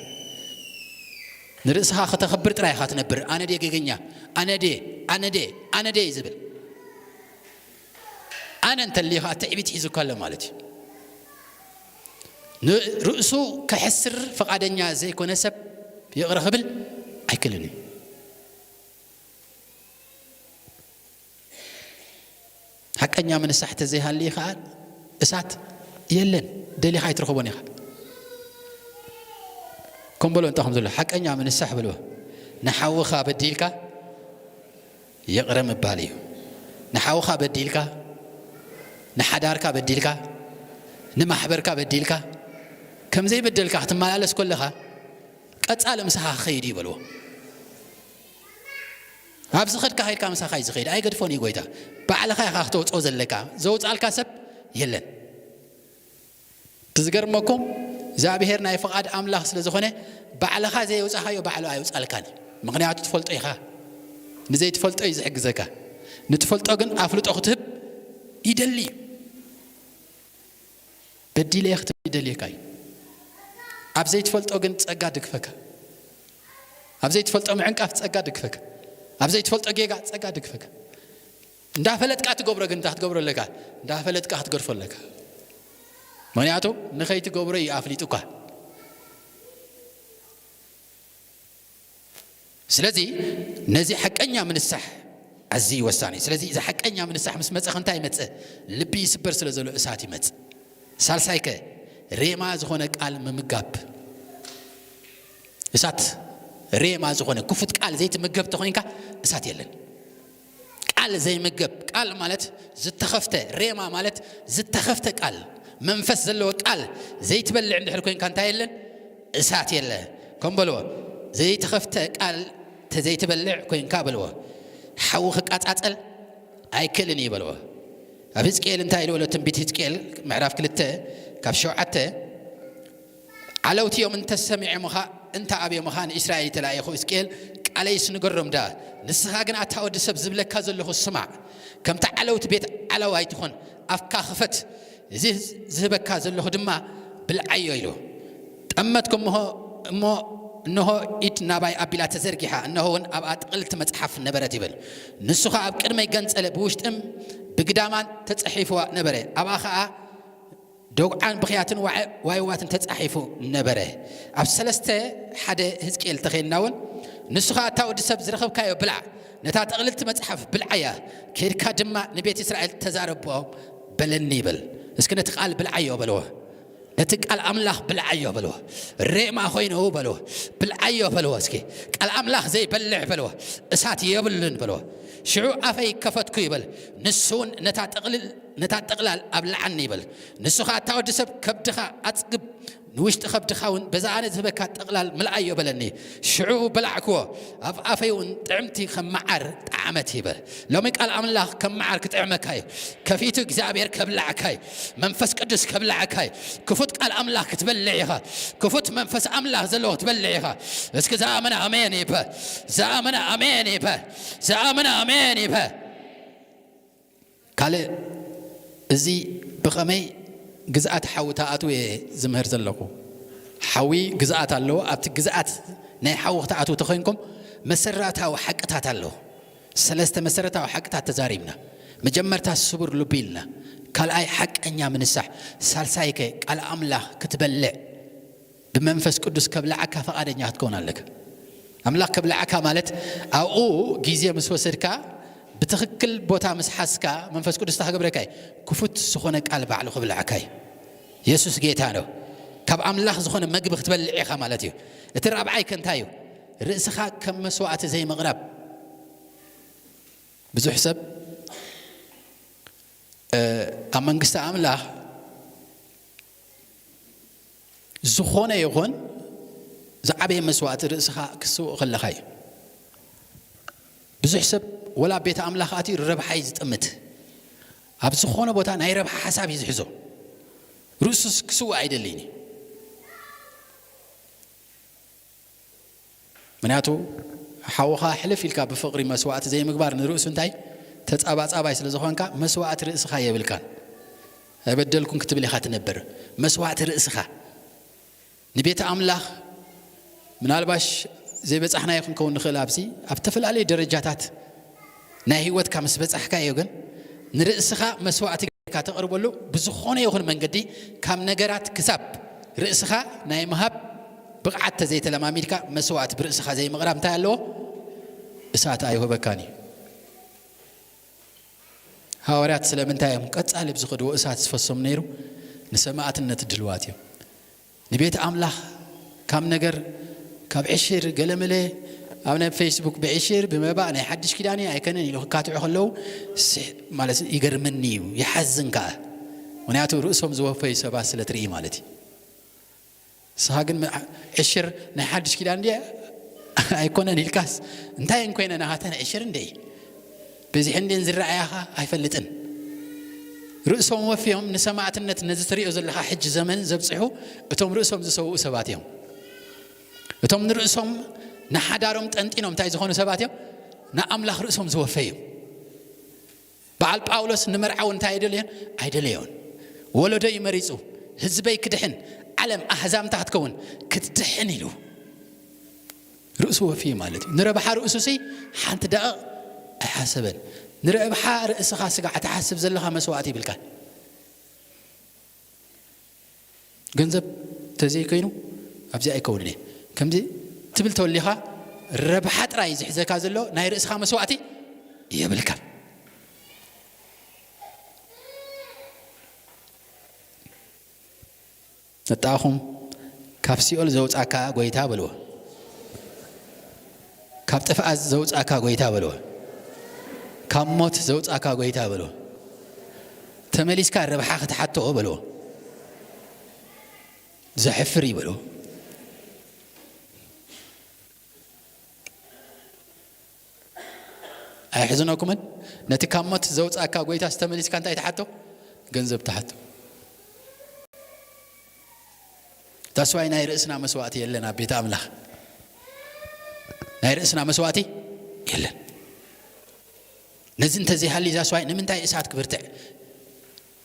ንርእስኻ ከተኽብር ጥራይ ኢኻ ትነብር። "ኣነ ድየ ገገኛ? ኣነ ድየ? ኣነ ድየ? ኣነ ድየ?" እዩ ዝብል። ኣነ እንተልዩ ኸኣ ትዕቢት ሒዙካ ኣሎ ማለት እዩ። ንርእሱ ከሕስር ፍቓደኛ ዘይኮነ ሰብ ይቕረ ክብል ኣይክእልን እዩ። ሓቀኛ ምንሳሕ ተዘይሃልዩ ኸኣ እሳት የለን፣ ደሊኻ ኣይትረኽቦን ኢኻ። ከም በሎ እንታይ ከም ዘሎ ሓቀኛ ምንሳሕ በልዎ። ንሓውኻ በዲልካ ይቕረ ምባል እዩ። ንሓውኻ በዲልካ፣ ንሓዳርካ በዲልካ፣ ንማሕበርካ በዲልካ፣ ከም ዘይበደልካ ክትመላለስ ከለኻ ቀጻሊ ምሳኻ ክኸይድ እዩ በልዎ። ኣብ ዝኸድካ ከይድካ ምሳኻ እዩ ዝኸይድ፣ ኣይገድፎን እዩ ጎይታ። ባዕልኻ ኢኻ ክተውጽኦ ዘለካ፣ ዘውጻልካ ሰብ የለን። እቲ ዝገርመኩም እግዚኣብሔር ናይ ፍቓድ ኣምላኽ ስለ ዝኾነ ባዕልኻ ዘየውጻኻዮ ባዕሉ ኣየውጻልካን እዩ። ምኽንያቱ ትፈልጦ ኢኻ። ንዘይትፈልጦ እዩ ዝሕግዘካ። ንትፈልጦ ግን ኣፍልጦ ክትህብ ይደሊ እዩ። በዲለ እየ ክትብል ይደልየካ እዩ። ኣብ ዘይትፈልጦ ግን ጸጋ ድግፈካ። ኣብ ዘይትፈልጦ ምዕንቃፍ ጸጋ ድግፈካ። ኣብ ዘይትፈልጦ ጌጋ ጸጋ ድግፈካ። እንዳፈለጥካ ትገብሮ ግን እንታይ ክትገብሮ ኣለካ? እንዳፈለጥካ ክትገድፎ ኣለካ። ምኽንያቱ ንኸይትገብሮ እዩ ኣፍሊጡካ። ስለዚ ነዚ ሓቀኛ ምንሳሕ ኣዝዩ ወሳኒ እዩ። ስለዚ እዚ ሓቀኛ ምንሳሕ ምስ መጸ እንታይ ይመጽእ? ልቢ ይስበር ስለ ዘሎ እሳት ይመጽእ። ሳልሳይከ ሬማ ዝኾነ ቃል ምምጋብ። እሳት ሬማ ዝኾነ ክፉት ቃል ዘይትምገብ ተኾይንካ እሳት የለን። ቃል ዘይምገብ፣ ቃል ማለት ዝተኸፍተ፣ ሬማ ማለት ዝተኸፍተ ቃል፣ መንፈስ ዘለዎ ቃል ዘይትበልዕ እንድሕር ኮይንካ እንታይ የለን? እሳት የለ። ከም በልዎ፣ ዘይተኸፍተ ቃል ተዘይትበልዕ ኮይንካ በልዎ፣ ሓዊ ክቃጻጸል ኣይክእልን እዩ በልዎ። ኣብ ህዝቅኤል እንታይ ኢሉ በሎ? ትንቢት ህዝቅኤል ምዕራፍ ክልተ ካብ ሸውዓተ፣ "ዓለውቲ እዮም እንተሰሚዖምኻ፣ እንተ ኣብዮምኻ ንእስራኤል ይተላኢኹ፣ ህዝቅኤል ቃለይስ ንገሮም ደኣ። ንስኻ ግን ኣታ ወዲ ሰብ ዝብለካ ዘለኹ ስማዕ። ከምቲ ዓለውቲ ቤት ዓለዋ ኣይትኹን፣ ኣፍካ ክፈት፣ እዚ ዝህበካ ዘለኹ ድማ ብልዓዮ" ኢሉ። ጠመትኩ እሞ፣ እሞ እንሆ ኢድ ናባይ ኣቢላ ተዘርጊሓ፣ እንሆ እውን ኣብኣ ጥቕልቲ መጽሓፍ ነበረት ይብል። ንሱ ኸኣ ኣብ ቅድመይ ገንጸለ፣ ብውሽጥን ብግዳማን ተጻሒፍዋ ነበረ። ኣብኣ ኸኣ ደጉዓን ብኽያትን ዋዕ-፣ ዋይዋትን ተጻሒፉ ነበረ። ኣብ ሰለስተ ሓደ ህዝቅኤል ተኸይድና እውን፣ ንሱ ኸኣ ኣታ ወዲ ሰብ ዝረኸብካዮ ብላዕ፣ ነታ ጥቕልልቲ መጽሓፍ ብልዓያ፣ ኬድካ ድማ ንቤት እስራኤል ተዛረቦም በለኒ ይብል። እስኪ ነቲ ቃል ብልዓዮ በልዎ። ነቲ ቃል ኣምላኽ ብልዓዮ በልዎ። ሬማ ኮይኑ በልዎ። ብልዓዮ በልዎ። እስኪ ቃል ኣምላኽ ዘይበልዕ በልዎ። እሳት የብሉን በልዎ። ሽዑ ኣፈይ ከፈትኩ ይበል። ንሱ እውን ነታ ጥቕልል ነታ ጥቕላል ኣብልዓኒ ይበል። ንሱ ኸኣ እታ ወዲ ሰብ ከብድኻ ኣጽግብ፣ ንውሽጢ ከብድኻ እውን በዛ ኣነ ዝህበካ ጥቕላል ምልኣዮ በለኒ። ሽዑ በላዕክዎ፣ ኣብ ኣፈይ እውን ጥዕምቲ ከም መዓር ጠዓመት ይበል። ሎሚ ቃል ኣምላኽ ከም መዓር ክጥዕመካ እዩ። ከፊቱ እግዚኣብሔር ከብላዕካ እዩ። መንፈስ ቅዱስ ከብላዕካ እዩ። ክፉት ቃል ኣምላኽ ክትበልዕ ኢኻ። ክፉት መንፈስ ኣምላኽ ዘለዎ ክትበልዕ ኢኻ። እስኪ ዝኣመነ ኣሜን ይበል። ዝኣመነ ኣሜን ይበል። ዝኣመነ ኣሜን ይበል። ካልእ፣ እዚ ብኸመይ ግዝኣት ሓዊ ትኣትዉ እየ ዝምህር ዘለኹ። ሓዊ ግዝኣት ኣለዎ። ኣብቲ ግዝኣት ናይ ሓዊ ክትኣትዉ ተኾይንኩም መሰረታዊ ሓቅታት ኣለዎ። ሰለስተ መሰረታዊ ሓቅታት ተዛሪብና። መጀመርታ ስቡር ልቢ ኢልና፣ ካልኣይ ሓቀኛ ምንሳሕ፣ ሳልሳይ ከ ቃል ኣምላኽ ክትበልዕ ብመንፈስ ቅዱስ ከብልዓካ ፈቓደኛ ክትከውን ኣለካ። ኣምላኽ ከብልዓካ ማለት ኣብኡ ግዜ ምስ ወሰድካ ብትኽክል ቦታ ምስ ሓዝካ መንፈስ ቅዱስ እንታይ ክገብረካ እዩ? ክፉት ዝኾነ ቃል ባዕሉ ክብልዓካ እዩ። የሱስ ጌታ ነው። ካብ ኣምላኽ ዝኾነ መግቢ ክትበልዕ ኢኻ ማለት እዩ። እቲ ራብዓይ ከ እንታይ እዩ? ርእስኻ ከም መስዋእቲ ዘይምቕራብ። ብዙሕ ሰብ ኣብ መንግስቲ ኣምላኽ ዝኾነ ይኹን ዝዓበየ መስዋእቲ ርእስኻ ክስውእ ከለኻ እዩ። ብዙሕ ሰብ ወላ ቤት ኣምላኽ ኣትዩ ረብሓ እዩ ዝጥምት። ኣብ ዝኾነ ቦታ ናይ ረብሓ ሓሳብ እዩ ዝሕዞ። ርእሱስ ክስውእ ኣይደልይን እዩ። ምክንያቱ ሓውኻ ሕልፍ ኢልካ ብፍቕሪ መስዋእቲ ዘይምግባር ንርእሱ እንታይ ተጻባጻባይ ስለ ዝኾንካ መስዋእቲ ርእስኻ የብልካን። ኣይበደልኩን ክትብል ኢኻ ትነብር። መስዋእቲ ርእስኻ ንቤት ኣምላኽ ምናልባሽ ዘይበጻሕናዮ ክንከውን ንኽእል። ኣብዚ ኣብ ዝተፈላለዩ ደረጃታት ናይ ህይወትካ ምስ በጻሕካዮ ግን ንርእስኻ መስዋእቲ ጌርካ ተቕርበሉ። ብዝኾነ ይኹን መንገዲ ካብ ነገራት ክሳብ ርእስኻ ናይ ምሃብ ብቕዓት ተዘይተለማሚድካ መስዋእቲ ብርእስኻ ዘይምቕራብ እንታይ ኣለዎ? እሳት ኣይህበካን እዩ። ሃዋርያት ስለምንታይ እዮም ቀጻሊ ብዝኸድዎ እሳት ዝፈሶም ነይሩ? ንሰማዕትነት ድልዋት እዮም። ንቤት ኣምላኽ ካብ ነገር ካብ ዕሽር ገለመለ ኣብ ናይ ፌስቡክ ብዕሽር ብመባእ ናይ ሓድሽ ኪዳን ኣይከነን ኢሉ ክካትዑ ከለዉ ስሕ ማለት ይገርመኒ እዩ፣ ይሓዝን ከኣ። ምክንያቱ ርእሶም ዝወፈዩ ሰባት ስለ ትርኢ ማለት እዩ። ንስኻ ግን መ-፣ ዕሽር ናይ ሓድሽ ኪዳን ድየ ኣይኮነን ኢልካስ እንታይ እንኮይነ ናሃተን ዕሽር እንደ በዚሕ እንድን ዝረኣያኻ ኣይፈልጥን። ርእሶም ወፍዮም ንሰማዕትነት ነዚ ትሪኦ ዘለኻ ሕጂ ዘመን ዘብጽሑ እቶም ርእሶም ዝሰውኡ ሰባት እዮም። እቶም ንርእሶም ንሓዳሮም ጠንጢኖም እንታይ ዝኾኑ ሰባት እዮም? ንኣምላኽ ርእሶም ዝወፈዩ። በዓል ጳውሎስ ንመርዓዊ እንታይ ኣይደለዮን? ኣይደለዮን። ወለዶ እዩ መሪጹ። ህዝበይ ክድሕን፣ ዓለም ኣህዛምታ ክትከውን ክትድሕን ኢሉ። ርእሱ ወፊ ማለት እዩ። ንረብሓ ርእሱ ሲ ሓንቲ ደቂቕ ኣይሓሰበን። ንረብሓ ርእስኻ ስጋዕ ትሓስብ ዘለኻ መስዋእቲ ይብልካ። ገንዘብ ተዘይኮይኑ ኣብዚ ኣይከውንን እየ ከምዚ ትብል ተወሊኻ ረብሓ ጥራይ ዝሕዘካ ዘሎ ናይ ርእስኻ መስዋእቲ የብልካ። ነጣኹም ካብ ሲኦል ዘውጻካ ጎይታ በልዎ። ካብ ጥፍኣት ዘውጻካ ጎይታ በልዎ። ካብ ሞት ዘውጻካ ጎይታ በልዎ። ተመሊስካ ረብሓ ክትሓቶ በልዎ። ዘሕፍር እዩ በልዎ። ኣይሕዝነኩምን? ነቲ ካብ ሞት ዘውጻካ ጎይታ ዝተመሊስካ እንታይ ትሓቶ? ገንዘብ ትሓቶ። ዳስዋይ ናይ ርእስና መስዋእቲ የለን ኣብ ቤት ኣምላኽ። ናይ ርእስና መስዋእቲ የለን። ነዚ እንተዘይሃሊ ዛስዋይ ንምንታይ እሳት ክብርትዕ?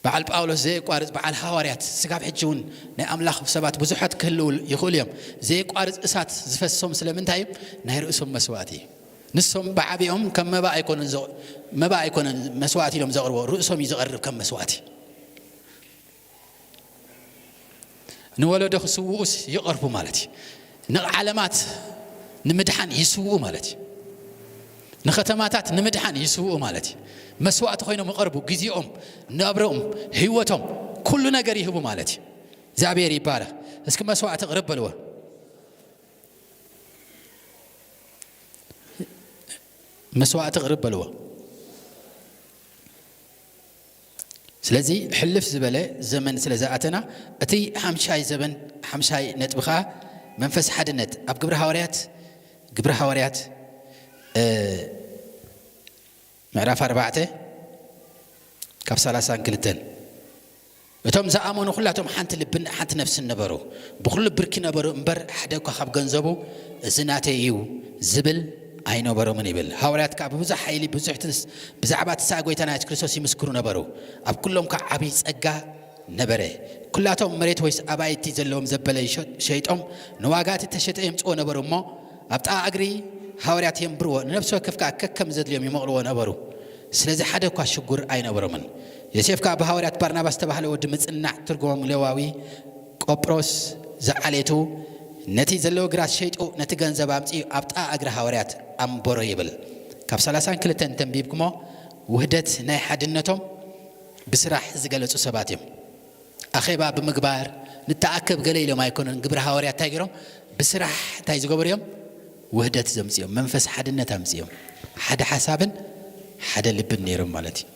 በዓል ጳውሎስ ዘየቋርጽ በዓል ሃዋርያት ስጋብ ሕጂ እውን ናይ ኣምላኽ ሰባት ብዙሓት ክህልው ይኽእሉ እዮም። ዘየቋርጽ እሳት ዝፈሶም ስለምንታይ እዩ? ናይ ርእሶም መስዋእቲ እዩ። ንሶም ብዓቢኦም ከም መባ ኣይኮነን ዘ-፣ መባ ኣይኮነን መስዋእቲ ኢሎም ዘቕርቦ፣ ርእሶም እዩ ዝቐርብ ከም መስዋእቲ። ንወለዶ ክስውኡስ ይቐርቡ ማለት እዩ። ንዓለማት ንምድሓን ይስውኡ ማለት እዩ። ንኸተማታት ንምድሓን ይስውኡ ማለት እዩ። መስዋእቲ ኮይኖም ይቐርቡ። ግዜኦም፣ ናብረኦም፣ ህይወቶም፣ ኩሉ ነገር ይህቡ ማለት እዩ። እግዚኣብሔር ይባረኽ። እስኪ መስዋዕቲ ቅርብ በልዎ። መስዋዕቲ ቅርብ በልዎ። ስለዚ ሕልፍ ዝበለ ዘመን ስለ ዝኣተና፣ እቲ ሓምሻይ ዘበን፣ ሓምሻይ ነጥቢ ኸዓ መንፈስ ሓድነት ኣብ ግብረ ሃዋርያት፣ ግብረ ሃዋርያት፣ እ፣ ምዕራፍ ኣርባዕተ ካብ ሰላሳን ክልተን፣ "እቶም ዝኣመኑ ኩላቶም ሓንቲ ልብን ሓንቲ ነፍስን ነበሩ፣ ብኹሉ ብርኪ ነበሩ እምበር፣ ሓደ እኳ ካብ ገንዘቡ 'እዚ ናተይ እዩ' ዝብል ኣይነበሮምን" ይብል። ሃዋርያት ከኣ ብብዙሕ ሓይሊ ብዙሕ ትንስ-፣ ብዛዕባ እቲ ሰኣ ጎይታና የሱስ ክርስቶስ ይምስክሩ ነበሩ። ኣብ ኩሎም ከኣ ዓብዪ ጸጋ ነበረ። ኩላቶም መሬት ወይስ ኣባይቲ ዘለዎም ዘበለ ይሸ-፣ ሸይጦም ንዋጋ እቲ እተሸጠ የምጽዎ ነበሩ እሞ፣ ኣብ ጥቓ እግሪ ሃዋርያት የንብርዎ፣ ንነፍሲ ወከፍ ከኣ ከከም ዘድልዮም ይመቕልዎ ነበሩ። ስለዚ ሓደ እኳ ሽጉር ኣይነበሮምን። ዮሴፍ ከኣ ብሃዋርያት ባርናባስ ዝተባህለ ወዲ ምጽናዕ፣ ትርጉሞም ሌዋዊ ቆጵሮስ ዝዓሌቱ፣ ነቲ ዘለዎ ግራት ሸይጡ ነቲ ገንዘብ ኣምጺኡ ኣብ ጥቓ እግሪ ሃዋርያት ኣንበሮ ይብል። ካብ ሰላሳን ክልተን ተንቢብኩሞ ውህደት ናይ ሓድነቶም ብስራሕ ዝገለጹ ሰባት እዮም። ኣኼባ ብምግባር ንተኣከብ ገለ ኢሎም ኣይኮኑን። ግብረ ሃዋርያት እንታይ ገይሮም? ብስራሕ እንታይ ዝገበሩ እዮም? ውህደት ዘምጽኦም፣ መንፈስ ሓድነት ኣምጽኦም። ሓደ ሓሳብን ሓደ ልብን ነይሮም ማለት እዩ።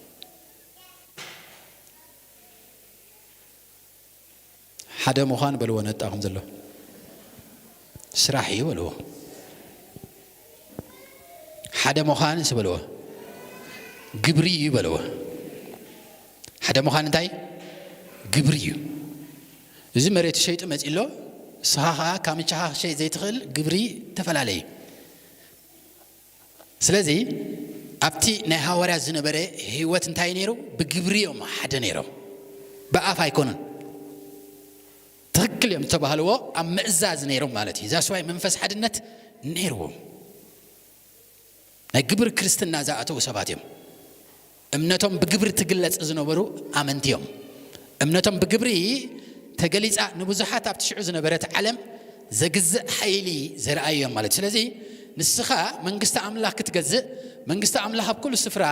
ሓደ ምዃን በልዎ፣ ነጣኹም ዘሎ ስራሕ እዩ በልዎ። ሓደ ምዃን ስ በልዎ፣ ግብሪ እዩ በልዎ። ሓደ ምዃን እንታይ? ግብሪ እዩ። እዚ መሬት ሸይጡ መጺ ኣሎ። ንስኻ ኸዓ ካምቻኻ ክሸይጥ ዘይትኽእል ግብሪ ተፈላለየ እዩ። ስለዚ ኣብቲ ናይ ሃዋርያት ዝነበረ ህይወት እንታይ ነይሩ? ብግብሪ እዮም ሓደ ነይሮም፣ ብኣፍ ኣይኮኑን። ትኽክል እዮም ዝተባህልዎ ኣብ ምእዛዝ ነይሮም ማለት እዩ። ዛስዋይ መንፈስ ሓድነት ነይርዎም። ናይ ግብሪ ክርስትና ዝኣተዉ ሰባት እዮም። እምነቶም ብግብሪ ትግለጽ ዝነበሩ ኣመንቲ እዮም። እምነቶም ብግብሪ ተገሊጻ ንብዙሓት ኣብቲ ሽዑ ዝነበረት ዓለም ዘግዝእ ሓይሊ ዘርኣዩ እዮም ማለት እዩ። ስለዚ ንስኻ መንግስቲ ኣምላኽ ክትገዝእ፣ መንግስቲ ኣምላኽ ኣብ ኩሉ ስፍራ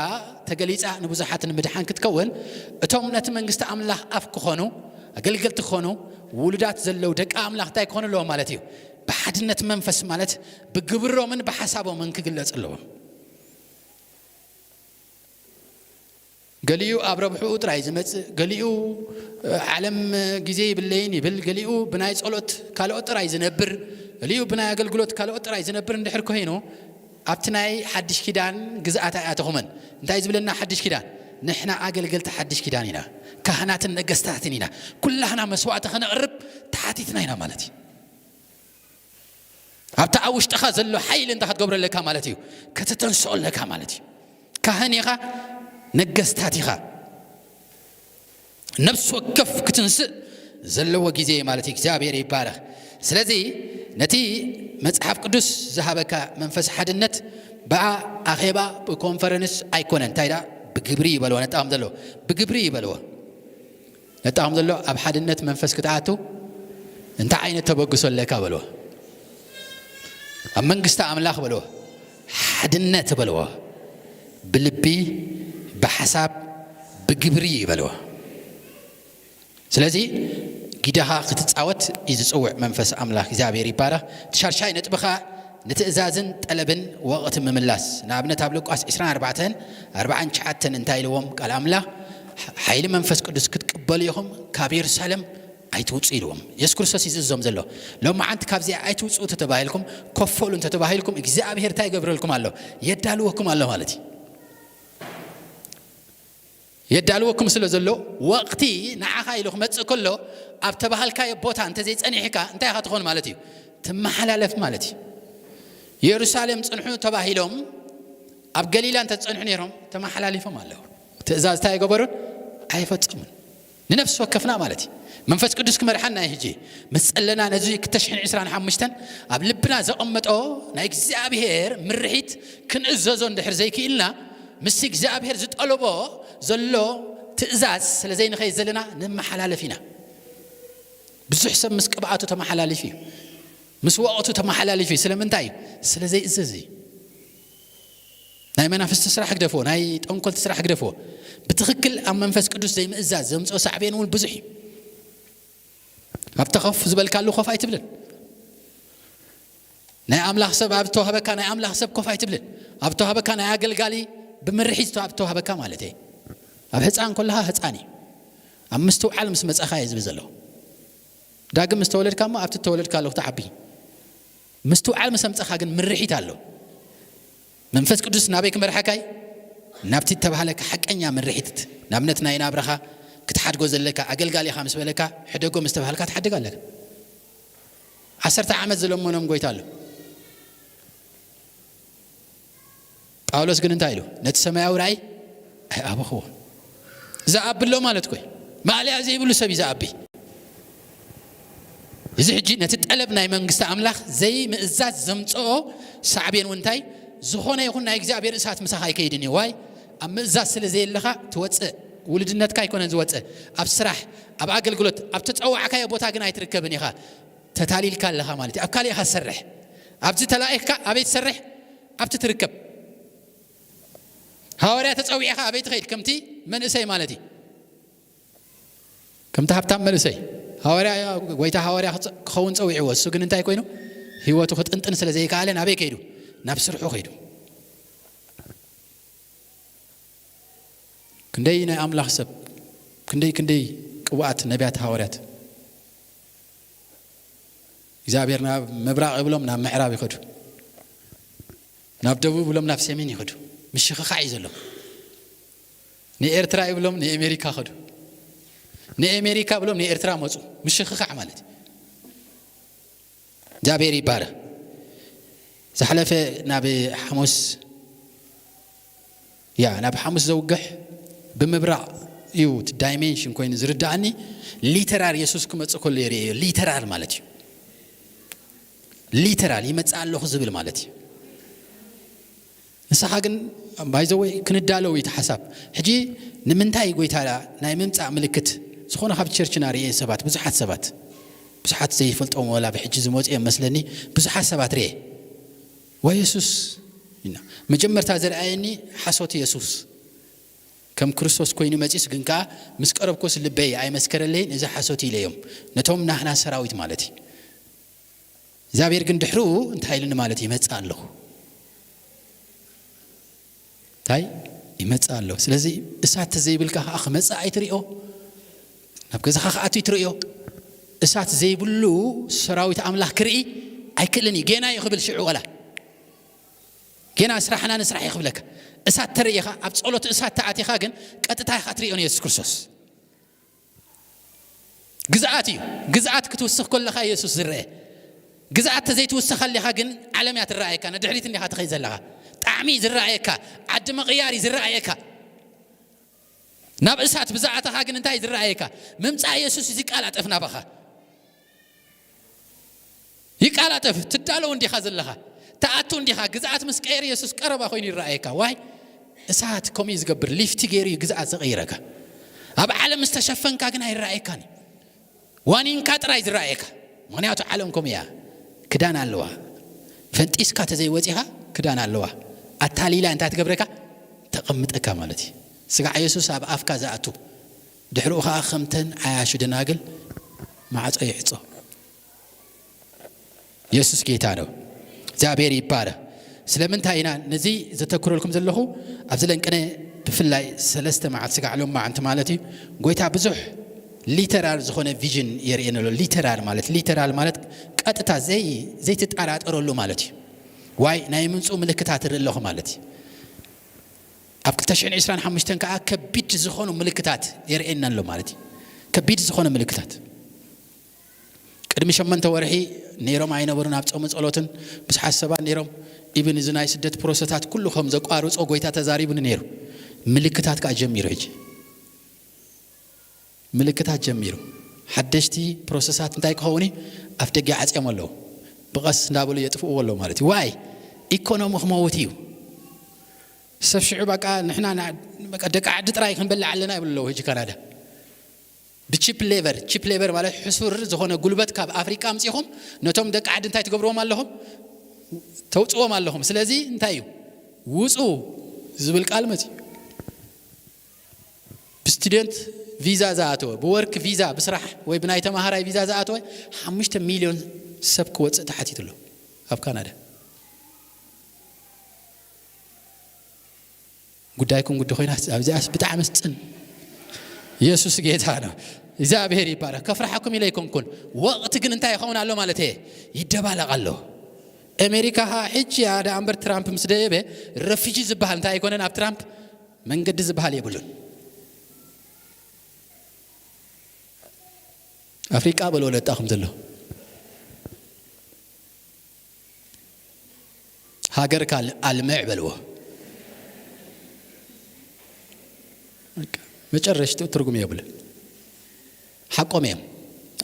ተገሊጻ ንብዙሓት ንምድሓን ክትከውን፣ እቶም ነቲ መንግስቲ ኣምላኽ ኣፍ ክኾኑ፣ ኣገልገልቲ ክኾኑ፣ ውሉዳት ዘለዉ ደቂ ኣምላኽ እንታይ ክኾኑ ኣለዎም ማለት እዩ? ብሓድነት መንፈስ ማለት ብግብሮምን ብሓሳቦምን ክግለጽ ኣለዎም። ገሊኡ ኣብ ረብሕኡ ጥራይ ዝመጽእ፣ ገሊኡ፣ እ፣ ዓለም ግዜ ይብለይን ይብል፣ ገሊኡ ብናይ ጸሎት ካልኦት ጥራይ ዝነብር፣ ገሊኡ ብናይ ኣገልግሎት ካልኦት ጥራይ ዝነብር እንድሕር ኮይኑ፣ ኣብቲ ናይ ሓድሽ ኪዳን ግዝኣት ኣይኣተኹምን። እንታይ ዝብለና ሓድሽ ኪዳን? ንሕና ኣገልገልቲ ሓድሽ ኪዳን ኢና፣ ካህናትን ነገስታትን ኢና። ኩላህና መስዋዕቲ ከነቕርብ ተሓቲትና ኢና ማለት እዩ። ኣብቲ ኣብ ውሽጥኻ ዘሎ ሓይሊ እንታይ ክትገብሮ ኣለካ ማለት እዩ? ከተተንስኦ ኣለካ ማለት እዩ። ካህን ኢኻ፣ ነገስታት ኢኻ። ነፍሲ ወከፍ ክትንስእ ዘለዎ ግዜ ማለት እዩ። እግዚኣብሔር ይባረኽ። ስለዚ ነቲ መጽሓፍ ቅዱስ ዝሃበካ መንፈስ ሓድነት ብኣ ኣኼባ ብኮንፈረንስ ኣይኮነን። እንታይ ደኣ? ብግብሪ ይበልዎ። ነጣም ዘለዎ ብግብሪ ይበልዎ። ነጣም ዘሎ ኣብ ሓድነት መንፈስ ክትኣቱ እንታይ ዓይነት ተበግሶ ኣለካ በልዎ። ኣብ መንግስቲ ኣምላኽ በልዎ። ሓድነት በልዎ። ብልቢ፣ ብሓሳብ፣ ብግብሪ በልዎ። ስለዚ ጊዳኻ ክትጻወት እዩ ዝጽውዕ መንፈስ ኣምላኽ። እግዚኣብሔር ይባረኽ። እቲ ሻድሻይ ነጥብኻ ንትእዛዝን ጠለብን ወቕቲ ምምላስ። ንኣብነት ኣብ ሉቃስ ዕስራን ኣርባዕተን ኣርባዓን ትሽዓተን እንታይ ኢልዎም ቃል ኣምላኽ? ሓይሊ መንፈስ ቅዱስ ክትቅበሉ ኢኹም፣ ካብ የሩሳሌም ኣይትውጹ ኢልዎም። የሱስ ክርስቶስ እዩ ዝእዞም ዘሎ። ሎማዓንቲ ካብዚኣ ኣይትውጹ እንተተባሂልኩም፣ ኮፈሉ እንተተባሂልኩም፣ እግዚኣብሔር እንታይ ይገብረልኩም ኣሎ? የዳልወኩም ኣሎ ማለት እዩ። የዳልወኩም ስለ ዘሎ፣ ወቕቲ ንዓኻ ኢሉ ክመጽእ ከሎ፣ ኣብ ተባሃልካዮ ቦታ እንተዘይጸኒሕካ፣ እንታይ ኢኻ ትኾን ማለት እዩ? ትመሓላለፍ ማለት እዩ። የሩሳሌም ጽንሑ ተባሂሎም፣ ኣብ ገሊላ እንተዝጸንሑ ነይሮም፣ ተመሓላሊፎም ኣለዉ። ትእዛዝ እንታይ ኣይገበሩን? ኣይፈጸሙን። ንነፍሲ ወከፍና ማለት እዩ። መንፈስ ቅዱስ ክመርሓና እዩ። ሕጂ ምስ ጸለና ነዚ ክልተ ሽሕን ዕስራን ሓሙሽተን ኣብ ልብና ዘቐመጦ ናይ እግዚኣብሔር ምርሒት ክንእዘዞ እንድሕር ዘይክኢልና፣ ምስ እግዚኣብሔር ዝጠለቦ ዘሎ ትእዛዝ ስለ ዘይንኸይድ ዘለና ንመሓላለፍ ኢና። ብዙሕ ሰብ ምስ ቅብኣቱ ተመሓላሊፉ እዩ። ምስ ወቕቱ ተመሓላሊፉ እዩ። ስለምንታይ እዩ? ስለ ዘይእዘዝ እዩ። ናይ መናፍስቲ ስራሕ ግደፍዎ፣ ናይ ጠንኮልቲ ስራሕ ግደፍዎ። ብትኽክል ኣብ መንፈስ ቅዱስ ዘይምእዛዝ ዘምጽኦ ሳዕቤን እውን ብዙሕ እዩ። ኣብቲ ከፍ ዝበልካሉ ኮፍ ኣይትብልን። ናይ ኣምላኽ ሰብ ኣብ ተዋህበካ ናይ ኣምላኽ ሰብ ኮፍ ኣይትብልን። ኣብ ተዋህበካ ናይ ኣገልጋሊ ብምርሒት ኣብ ተዋህበካ ማለት እየ። ኣብ ህፃን ከለኻ ህፃን እዩ። ኣብ ምስትውዓል ምስ መጻኻ እየ ዝብል ዘለኹ። ዳግም ምስ ተወለድካ እሞ ኣብቲ ተወለድካ ኣለኹ ትዓቢ። ምስትውዓል ምስ ኣምጻኻ ግን ምርሒት ኣሎ። መንፈስ ቅዱስ ናበይ ክመርሓካ እዩ? ናብቲ እተባህለካ ሓቀኛ ምርሒት። ንኣብነት ናይ ናብራኻ ክትሓድጎ ዘለካ ኣገልጋሊኻ ምስ በለካ ሕደጎ ምስ ተባህልካ ትሓድግ ኣለካ። ዓሰርተ ዓመት ዝለመኖም ጎይታ ኣሎ። ጳውሎስ ግን እንታይ ኢሉ? ነቲ ሰማያዊ ራእይ ኣይኣበኽዎ። ዝኣቢ ኣሎ ማለት ኮይ ማእለያ ዘይብሉ ሰብ እዩ ዝኣቢ። እዚ ሕጂ ነቲ ጠለብ ናይ መንግስቲ ኣምላኽ ዘይምእዛዝ ዘምጽኦ ሳዕቤን እውን እንታይ? ዝኾነ ይኹን ናይ እግዚኣብሔር እሳት ምሳኻ ኣይከይድን እዩ። ዋይ ኣብ ምእዛዝ ስለ ዘየለኻ ትወፅእ። ውልድነትካ ኣይኮነን ዝወፅእ። ኣብ ስራሕ፣ ኣብ ኣገልግሎት፣ ኣብ ተፀዋዕካዮ ቦታ ግን ኣይትርከብን ኢኻ። ተታሊልካ ኣለኻ ማለት እዩ። ኣብ ካልእ ኢኻ ትሰርሕ። ኣብዚ ተላኢኽካ ኣበይ ትሰርሕ? ኣብቲ ትርከብ። ሃዋርያ ተፀዊዕኻ ኣበይ ትኸይድ? ከምቲ መንእሰይ ማለት እዩ። ከምቲ ሃብታም መንእሰይ ሃዋርያ፣ ጎይታ ሃዋርያ ክፀ- ክኸውን ፀዊዕዎ። እሱ ግን እንታይ ኮይኑ? ህይወቱ ክጥንጥን ስለ ዘይከኣለ ናበይ ከይዱ? ናብ ስርሑ ከይዱ። ክንደይ ናይ ኣምላኽ ሰብ፣ ክንደይ ክንደይ ቅቡኣት ነቢያት ሃዋርያት እግዚኣብሔር ናብ ምብራቕ ይብሎም ናብ ምዕራብ ይኸዱ፣ ናብ ደቡብ ይብሎም ናብ ሰሜን ይኸዱ። ምሽኽኻዕ እዩ ዘሎ። ንኤርትራ ይብሎም ንኤሜሪካ ኸዱ፣ ንኤሜሪካ ብሎም ንኤርትራ መፁ። ምሽኽኻዕ ማለት እዩ። እግዚኣብሔር ይባረክ። ዝሓለፈ ናብ ሓሙስ፣ ያ ናብ ሓሙስ ዘውግሕ ብምብራቕ እዩ እቲ ዳይሜንሽን ኮይኑ ዝርዳእኒ። ሊተራል የሱስ ክመፅእ ከሎ የርእዮ። ሊተራል ማለት እዩ። ሊተራል ይመፅእ ኣለኹ ዝብል ማለት እዩ። ንስኻ ግን ባይዘወይ ክንዳለው እዩ እቲ ሓሳብ። ሕጂ ንምንታይ ጎይታ ናይ ምምፃእ ምልክት ዝኾነ ካብ ቸርችና ርእየ ሰባት፣ ብዙሓት ሰባት፣ ብዙሓት ዘይፈልጦም ወላ ብሕጂ ዝመፁ እዮም መስለኒ፣ ብዙሓት ሰባት ርእየ። ወይ የሱስ ኢና። መጀመርታ ዝረኣየኒ ሓሶት የሱስ ከም ክርስቶስ ኮይኑ መፂስ፣ ግን ከዓ ምስ ቀረብኮስ ልበይ ኣይመስከረለይን፣ እዚ ሓሶት ኢለ እዮም ነቶም ናህና ሰራዊት ማለት እዩ። እግዚኣብሔር ግን ድሕርኡ እንታይ ኢሉኒ ማለት እዩ? ይመፅእ ኣለኹ። እንታይ ይመፅእ ኣለኹ። ስለዚ እሳት ተዘይብልካ ከዓ ክመፅእ ኣይትሪኦ፣ ናብ ገዛኻ ክኣቱ ኣይትሪኦ። እሳት ዘይብሉ ሰራዊት ኣምላኽ ክርኢ ኣይክእልን እዩ። ጌና እዩ ክብል ሽዑ ወላ ጌና ስራሕና ንስራሕ እዩ ክብለካ። እሳት ተርእኻ ኣብ ፀሎት እሳት ተኣቲኻ ግን ቀጥታ ኢኻ ትሪኦ ንየሱስ ክርስቶስ። ግዝኣት እዩ። ግዝኣት ክትውስኽ ከለኻ የሱስ ዝረአ። ግዝኣት ተዘይትውስኽ ኣሊኻ ግን ዓለም እያ ትረኣየካ። ንድሕሪት እንዲኻ ትኸይ ዘለኻ። ጣዕሚ እዩ ዝረኣየካ። ዓዲ ምቕያር እዩ ዝረኣየካ። ናብ እሳት ብዝኣተኻ ግን እንታይ ዝረኣየካ? ምምፃእ የሱስ እዩ ዝቃላጠፍ ናባኻ። ይቃላጠፍ። ትዳለው እንዲኻ ዘለኻ። ተኣቱ እንዲኻ። ግዝኣት ምስ ቀየር የሱስ ቀረባ ኮይኑ ይረኣየካ። ዋይ እሳት ከምኡ እዩ ዝገብር። ሊፍቲ ገይሩ እዩ ግዝኣት ዘቐይረካ። ኣብ ዓለም ዝተሸፈንካ ግን ኣይረኣየካን እዩ። ዋኒንካ ጥራይ ዝረኣየካ። ምኽንያቱ ዓለም ከምኡ እያ። ክዳን ኣለዋ። ፈንጢስካ ተዘይወፂኻ ክዳን ኣለዋ። ኣታሊላ እንታይ ትገብረካ? ተቐምጠካ ማለት እዩ። ስጋዕ የሱስ ኣብ ኣፍካ ዝኣቱ፣ ድሕሪኡ ኸዓ ከምተን ዓያሹ ደናግል ማዕጾ ይዕጾ። የሱስ ጌታ ነው። እግዚኣብሔር ይባረክ። ስለምንታይ ኢና ነዚ ዘተኩረልኩም ዘለኹ? ኣብዚ ለንቅነ ብፍላይ ሰለስተ መዓልቲ ስጋዕ ሎም መዓንቲ ማለት እዩ። ጎይታ ብዙሕ ሊተራል ዝኾነ ቪዥን የርእየና ኣሎ። ሊተራል ማለት፣ ሊተራል ማለት ቀጥታ ዘይ ዘይትጠራጠረሉ ማለት እዩ። ዋይ ናይ ምምፅኡ ምልክታት እርኢ ኣለኹ ማለት እዩ። ኣብ ክልተ ሽሕን ዕስራን ሓሙሽተን ከዓ ከቢድ ዝኾኑ ምልክታት የርእየና ኣሎ ማለት እዩ። ከቢድ ዝኾነ ምልክታት። ቅድሚ ሸመንተ ወርሒ ነይሮም ኣይነበሩን ኣብ ጾምን ጸሎትን። ብዙሓት ሰባት ነይሮም። ኢብን እዚ ናይ ስደት ፕሮሰታት ኩሉ ከም ዘቋርጾ ጎይታ ተዛሪቡኒ ነይሩ። ምልክታት ከዓ ጀሚሩ። ሕጂ ምልክታት ጀሚሩ። ሓደሽቲ ፕሮሰሳት እንታይ ክኸውን እዩ? ኣፍ ደገ ዓጽዮም ኣለዉ። ብቐስ እንዳበሉ የጥፍእዎ ኣለዉ ማለት እዩ። ዋይ ኢኮኖሚ ክመውት እዩ። ሰብ ሽዑ በቃ ንሕና ና- በቃ ደቂ ዓዲ ጥራይ ክንበልዕ ኣለና ይብሉ ኣለዉ። ሕጂ ካናዳ ብቺፕ ሌበር፣ ቺፕ ሌበር ማለት ሕሱር ዝኾነ ጉልበት ካብ ኣፍሪቃ ኣምጺኹም ነቶም ደቂ ዓዲ እንታይ ትገብርዎም ኣለኹም? ተውፅዎም ኣለኹም። ስለዚ እንታይ እዩ ውፁ ዝብል ቃል መፂ ብስቱደንት ቪዛ ዝኣተወ፣ ብወርክ ቪዛ፣ ብስራሕ ወይ ብናይ ተማሃራይ ቪዛ ዝኣተወ ሓሙሽተ ሚልዮን ሰብ ክወፅእ ተሓቲቱ ኣሎ ኣብ ካናዳ። ጉዳይኩም ጉዲ ኮይና ኣብዚኣስ ብጣዕሚ ስፅን። ኢየሱስ ጌታ ነው። እግዚኣብሔር ይባረክ። ከፍርሓኩም ኢለ ኣይኮንኩን። ወቕቲ ግን እንታይ ይኸውን ኣሎ ማለት እየ? ይደባለቕ ኣሎ። ኣሜሪካ ኸዓ ሕጂ እያ ደኣ እምበር ትራምፕ ምስ ደየበ ረፊጂ ዝበሃል እንታይ ኣይኮነን። ኣብ ትራምፕ መንገዲ ዝበሃል የብሉን። ኣፍሪቃ በልዎ ለጣኹም ዘሎ ሃገርካ ኣልምዕ በልዎ። በቃ መጨረሽትኡ ትርጉም የብሉን። ሓቆም እዮም።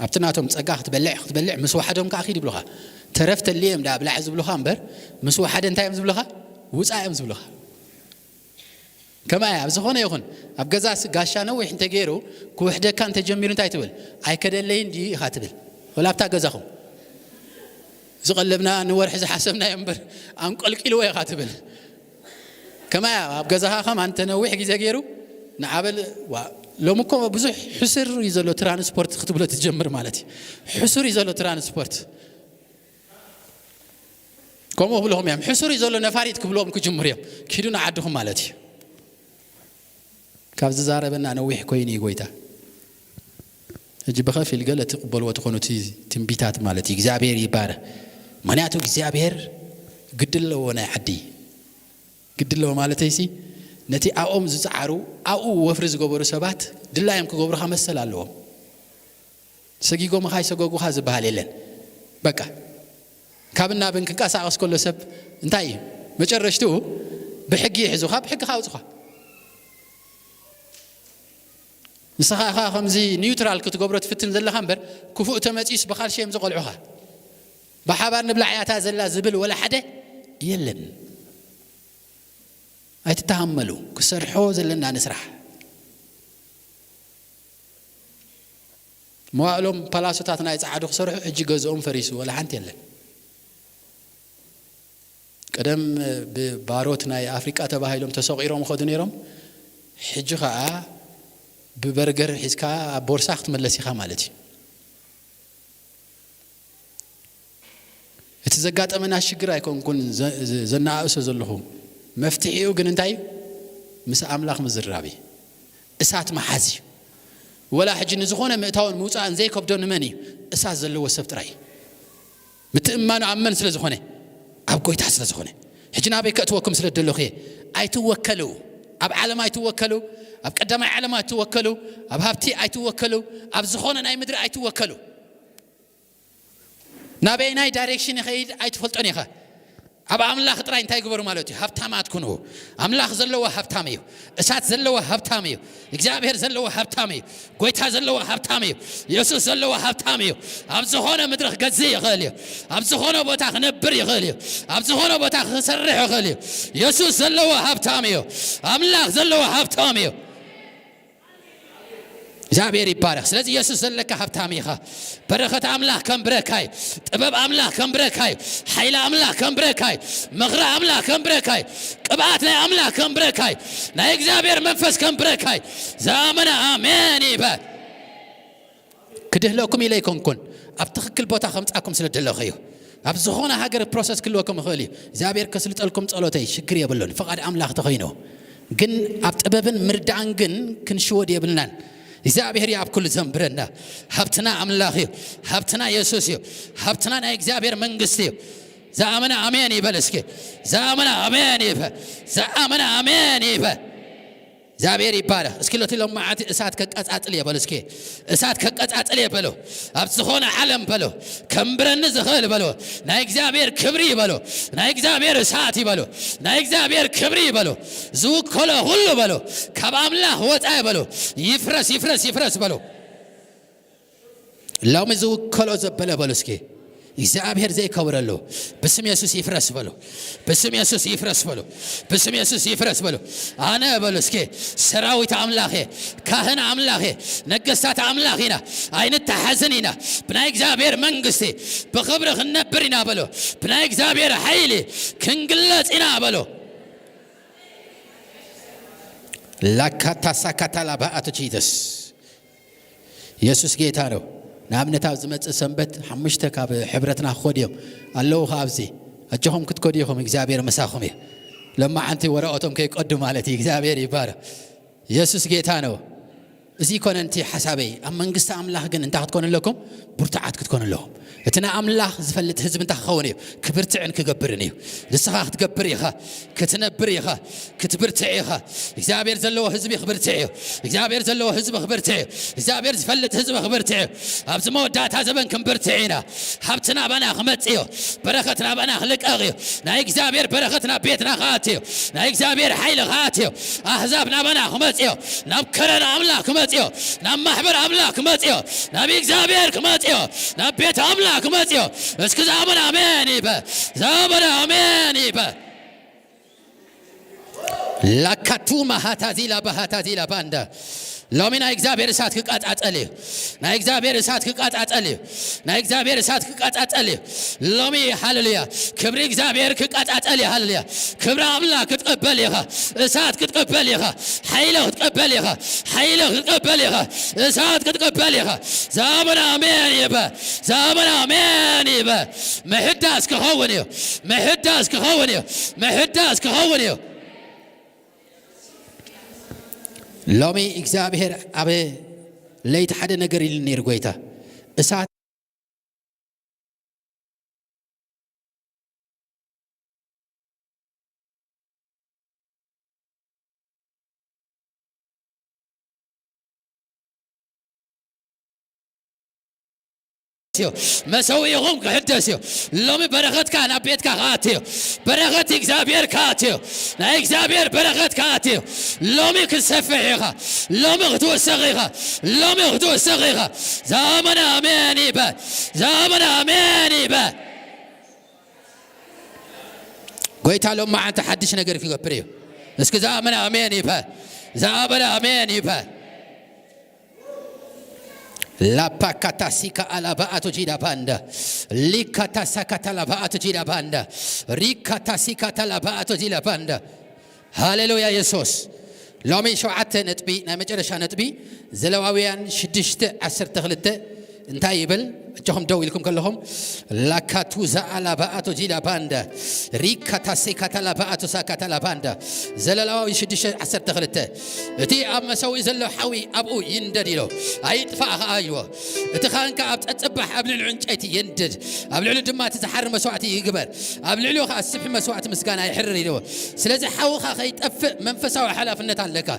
ኣብቲ ናቶም ጸጋ ክትበልዕ ክትበልዕ ምስ ወሓዶም ከዓ ኪድ ይብሉኻ። ተረፍ ተልዮም ደኣ ብላዕ ዝብሉኻ እምበር ምስ ወሓደ እንታይ እዮም ዝብሉኻ? ውፃእ እዮም ዝብሉኻ። ከማይ ኣብ ዝኾነ ይኹን ኣብ ገዛ ስ-፣ ጋሻ ነዊሕ እንተገይሩ ክውሕደካ እንተጀሚሩ እንታይ ትብል? ኣይከደለይን ድዩ ኢኻ ትብል። ወላ ኣብታ ገዛኹም ዝቐለብና ንወርሒ ዝሓሰብናዮ እምበር ኣንቆልቂልዎ ኢኻ ትብል። ከማይ ኣብ ገዛኻ ከማን እንተ ነዊሕ ግዜ ገይሩ ንዓበል ዋ፣ ሎሚ እኮ ብዙሕ ሕሱር እዩ ዘሎ ትራንስፖርት ክትብሎ ትጀምር ማለት እዩ። ሕሱር እዩ ዘሎ ትራንስፖርት። ከምኡ ክብልኹም እዮም። ሕሱር እዩ ዘሎ ነፋሪት ክብልዎም ክጅምሩ እዮም። ኪዱ ንዓድኹም ማለት እዩ። ካብ ዝዛረበና ነዊሕ ኮይኑ እዩ ጎይታ። ሕጂ ብኸፊል ገለ ትቕበልዎ ትኾኑ እቲ ትንቢታት ማለት እዩ። እግዚኣብሔር ይባረክ። ምኽንያቱ እግዚኣብሔር ግዲ ኣለዎ ናይ ዓዲ። ግዲ ኣለዎ ማለተይሲ ነቲ ኣብኦም ዝጸዓሩ ኣብኡ ወፍሪ ዝገበሩ ሰባት ድላዮም ክገብሩኻ መሰል ኣለዎም። ሰጊጎምኻ ይሰገጉኻ ዝበሃል የለን። በቃ ካብ ናብን ክንቀሳቐስ ከሎ ሰብ እንታይ እዩ መጨረሽትኡ? ብሕጊ ይሕዙኻ፣ ብሕጊ ካውፅኻ። ንስኻ ኢኻ ከምዚ ኒውትራል ክትገብሮ ትፍትን ዘለኻ እምበር ክፉእ ተመፂኡስ ብኻልሸ እዮም ዝቐልዑኻ። ብሓባር ንብላዕ እያ እታ ዘላ ዝብል ወላ ሓደ የለን። ኣይትተሃመሉ። ክሰርሖ ዘለና ንስራሕ። መዋእሎም ፓላሶታት ናይ ጸዓዱ ክሰርሑ ሕጂ ገዝኦም ፈሪሱ ወላ ሓንቲ የለን። ቀደም ብባሮት ናይ ኣፍሪቃ ተባሂሎም ተሰቂሮም ኸዱ ነይሮም። ሕጂ ኸኣ ብበርገር ሒዝካ ኣብ ቦርሳ ክትመለስ ኢኻ ማለት እዩ። እቲ ዘጋጠመና ሽግር ኣይኮንኩን ዘ-፣ ዘ-፣ ዘነኣእሶ ዘለኹ። መፍትሒኡ ግን እንታይ እዩ? ምስ ኣምላኽ ምዝራብ እዩ። እሳት መሓዝ እዩ። ወላ ሕጂ ንዝኾነ ምእታውን ምውፃእን ዘይከብዶ ንመን እዩ? እሳት ዘለዎ ሰብ ጥራይ እዩ። ምትእምማኑ ኣብ መን ስለ ዝኾነ? ኣብ ጎይታ ስለ ዝኾነ። ሕጂ ናበይ ከእትወኩም ስለ ደለኹ እየ። ኣይትወከሉ። ኣብ ዓለም ኣይትወከሉ። ኣብ ቀዳማይ ዓለም ኣይትወከሉ። ኣብ ሃብቲ ኣይትወከሉ። ኣብ ዝኾነ ናይ ምድሪ ኣይትወከሉ። ናበይ ናይ ዳይሬክሽን ይኸይድ ኣይትፈልጦን ኢኻ። ኣብ ኣምላኽ ጥራይ እንታይ ግበሩ ማለት እዩ? ሃብታማት ኩኑ። ኣምላኽ ዘለዎ ሃብታም እዩ። እሳት ዘለዎ ሃብታም እዩ። እግዚኣብሔር ዘለዎ ሃብታም እዩ። ጎይታ ዘለዎ ሃብታም እዩ። የሱስ ዘለዎ ሃብታም እዩ። ኣብ ዝኾነ ምድሪ ክገዝእ ይኽእል እዩ። ኣብ ዝኾነ ቦታ ክነብር ይኽእል እዩ። ኣብ ዝኾነ ቦታ ክሰርሕ ይኽእል እዩ። የሱስ ዘለዎ ሃብታም እዩ። ኣምላኽ ዘለዎ ሃብታም እዩ። እግዚኣብሔር ይባረኽ። ስለዚ የሱስ ዘለካ ሃብታም ኢኻ። በረኸት ኣምላኽ ከንብረካ እዩ። ጥበብ ኣምላኽ ከንብረካ እዩ። ሓይሊ ኣምላኽ ከንብረካ እዩ። ምኽሪ ኣምላኽ ከንብረካ እዩ። ቅብኣት ናይ ኣምላኽ ከንብረካ እዩ። ናይ እግዚኣብሔር መንፈስ ከንብረካ እዩ። ዝኣመነ ኣሜን ይበል። ክድህለኩም ኢለ ኣይኮንኩን፣ ኣብ ትኽክል ቦታ ከምጻኩም ስለ ደለኹ እዩ። ኣብ ዝኾነ ሃገር ፕሮሰስ ክህልወኩም ይኽእል እዩ። እግዚኣብሔር ከስልጠልኩም ጸሎተይ ሽግር የብሉን፣ ፍቓድ ኣምላኽ ተኾይኑ። ግን ኣብ ጥበብን ምርዳእን ግን ክንሽወድ የብልናን። እግዚኣብሔር እዩ ኣብ ኩሉ ዘንብረና። ሃብትና ኣምላኽ እዩ። ሃብትና የሱስ እዩ። ሃብትና ናይ እግዚኣብሔር መንግስቲ እዩ። ዝኣመነ ኣሜን ይበል እስኪ። ዝኣመነ ኣሜን ይበል። ዝኣመነ ኣሜን ይበል። እግዚኣብሔር ይባረኽ። እስኪ ለቲ ሎም መዓልቲ እሳት ከቀጻጽል እየ በሉ እስኪ። እሳት ከቀጻጽል እየ በሉ። ኣብ ዝኾነ ዓለም በሉ። ከንብረኒ ዝኽእል በሉ። ናይ እግዚኣብሔር ክብሪ ይበሉ። ናይ እግዚኣብሔር እሳት ይበሉ። ናይ እግዚኣብሔር ክብሪ ይበሉ። ዝውከሎ ሁሉ በሉ። ካብ ኣምላኽ ወጻኢ በሉ። ይፍረስ፣ ይፍረስ፣ ይፍረስ በሉ። ሎሚ ዝውከሎ ዘበለ በሉ እስኪ። እግዚኣብሔር ዘይከብረሉ ብስም የሱስ ይፍረስ በሉ። ብስም የሱስ ይፍረስ በሉ። ብስም የሱስ ይፍረስ በሉ። ኣነ በሉ እስኪ ሰራዊት ኣምላኽ እየ፣ ካህን ኣምላኽ እየ፣ ነገስታት ኣምላኽ ኢና። ኣይንተሓዝን ኢና። ብናይ እግዚኣብሔር መንግስቲ ብኽብሪ ክንነብር ኢና በሉ። ብናይ እግዚኣብሔር ሓይሊ ክንግለጽ ኢና በሉ። ላካታ ሳካታ ላባኣቱ ጂሰስ። የሱስ ጌታ ነው። ንኣብነት ኣብ ዝመጽእ ሰንበት ሓሙሽተ ካብ ሕብረትና ክኸዱ እዮም ኣለዉ። ከ ኣብዚ ኣጆኹም ክትከዱ ኢኹም፣ እግዚኣብሔር ምሳኹም እዩ። ለማዓንቲ ወረቐቶም ከይቀዱ ማለት እዩ። እግዚኣብሔር ይባረኽ። የሱስ ጌታ ነው። እዚ ይኮነ እቲ ሓሳበይ። ኣብ መንግስቲ ኣምላኽ ግን እንታይ ክትኮኑ ኣለኩም? ብርቱዓት ክትኮኑ ኣለኹም። እቲ ንኣምላኽ ዝፈልጥ ህዝቢ እንታይ ክኸውን እዩ? ክብርትዕን ክገብርን እዩ። ንስኻ ክትገብር ኢኻ፣ ክትነብር ኢኻ፣ ክትብርትዕ ኢኻ። እግዚኣብሔር ዘለዎ ህዝቢ ክብርትዕ እዩ። እግዚኣብሔር ዘለዎ ህዝቢ ክብርትዕ እዩ። እግዚኣብሔር ዝፈልጥ ህዝቢ ክብርትዕ እዩ። ኣብዚ መወዳእታ ዘበን ክንብርትዕ ኢና። ሃብቲ ናባና ክመጽእ እዩ። በረኸት ናባና ክልቀቕ እዩ። ናይ እግዚኣብሔር በረኸት ናብ ቤትና ክኣት እዩ። ናይ እግዚኣብሔር ሓይሊ ክኣት እዩ። ኣህዛብ ናባና ክመጽእ እዩ። ናብ ከረን ኣምላኽ ክመጽእ እዩ። ናብ ማሕበር ኣምላኽ ክመጽእ እዩ። ናብ እግዚኣብሔር ክመጽእ እዩ። ናብ ቤት ኣምላኽ ክመጽእ እዩ። እስኪ ዝኣመነ ኣሜን ይበል። ዝኣመነ ኣሜን ይበል። ላካቱ ማሃታዚላ ባሃታዚላ ባንዳ። ሎሚ ናይ እግዚኣብሔር እሳት ክቃጻጸል እዩ። ናይ እግዚኣብሔር እሳት ክቃጻጸል እዩ። ናይ እግዚኣብሔር እሳት ክቃጻጸል እዩ። ሎሚ ሃሌሉያ፣ ክብሪ እግዚኣብሔር ክቃጻጸል እዩ። ሃሌሉያ፣ ክብሪ ኣምላኽ ክትቅበል ኢኻ። እሳት ክትቅበል ኢኻ። ሓይሊ ክትቅበል ኢኻ። ሓይሊ ክትቅበል ኢኻ። እሳት ክትቅበል ኢኻ። ዛመን ኣሜን ይበ። ዛመን ኣሜን ይበ። ምሕዳስ ክኸውን እዩ። ምሕዳስ ክኸውን እዩ። ምሕዳስ ክኸውን እዩ። ሎሚ እግዚኣብሔር ኣብ ለይቲ ሓደ ነገር ኢሉ ነይሩ ጎይታ። እሳት እዩ። መሰዊኢኹም ክሕደስ እዩ። ሎሚ በረኸትካ ናብ ቤትካ ክኣቲ እዩ። በረኸት እግዚኣብሔር ክኣቲ እዩ። ናይ እግዚኣብሔር በረኸት ክኣቲ እዩ። ሎሚ ክትሰፍሕ ኢኻ። ሎሚ ክትውሰኽ ኢኻ። ሎሚ ክትውሰኽ ኢኻ። ዛመን ኣሜን ይበል። ዛመን ኣሜን ይበል። ጎይታ ሎም መዓልቲ ሓድሽ ነገር ክገብር እዩ። እስኪ ዝኣመነ ኣሜን ይበል። ዝኣመነ ኣሜን ይበል። ላፓካታሲካ ኣላባኣቶ ጂዳ ባንዳ። ሊካታሳካታላባኣቶ ጂዳ ባንዳ። ሪካታሲካታላባኣቶ ጂዳ ባንዳ። ሃሌሉያ የሱስ። ሎሚ ሸውዓተ ነጥቢ፣ ናይ መጨረሻ ነጥቢ፣ ዘለዋውያን ሽዱሽተ ዓሰርተ ክልተ እንታይ ይብል? እጆኹም ደው ኢልኩም ከለኹም፣ ላካቱ ዛኣላ ባኣቶ ጂላ ባንዳ፣ ሪካታ ሴካታላ ባኣቶ ሳካታላ ባንዳ። ዘለዋዊ ሽዱሽተ ዓሰርተ ክልተ፣ እቲ ኣብ መሰውኢ ዘሎ ሓዊ ኣብኡ ይንደድ ኢሎ፣ ኣይጥፋእ ኸኣ ኢልዎ። እቲ ኻህን ከኣ ኣብ ጸጽባሕ ኣብ ልዕሊ ዕንጨይቲ ይንድድ፣ ኣብ ልዕሊ ድማ እቲ ዝሓሪ መስዋዕቲ ይግበር፣ ኣብ ልዕሊኡ ኸኣ ስብሒ መስዋዕቲ ምስጋና ይሕርር ኢልዎ። ስለዚ ሓውኻ ኸይጠፍእ መንፈሳዊ ሓላፍነት ኣለካ።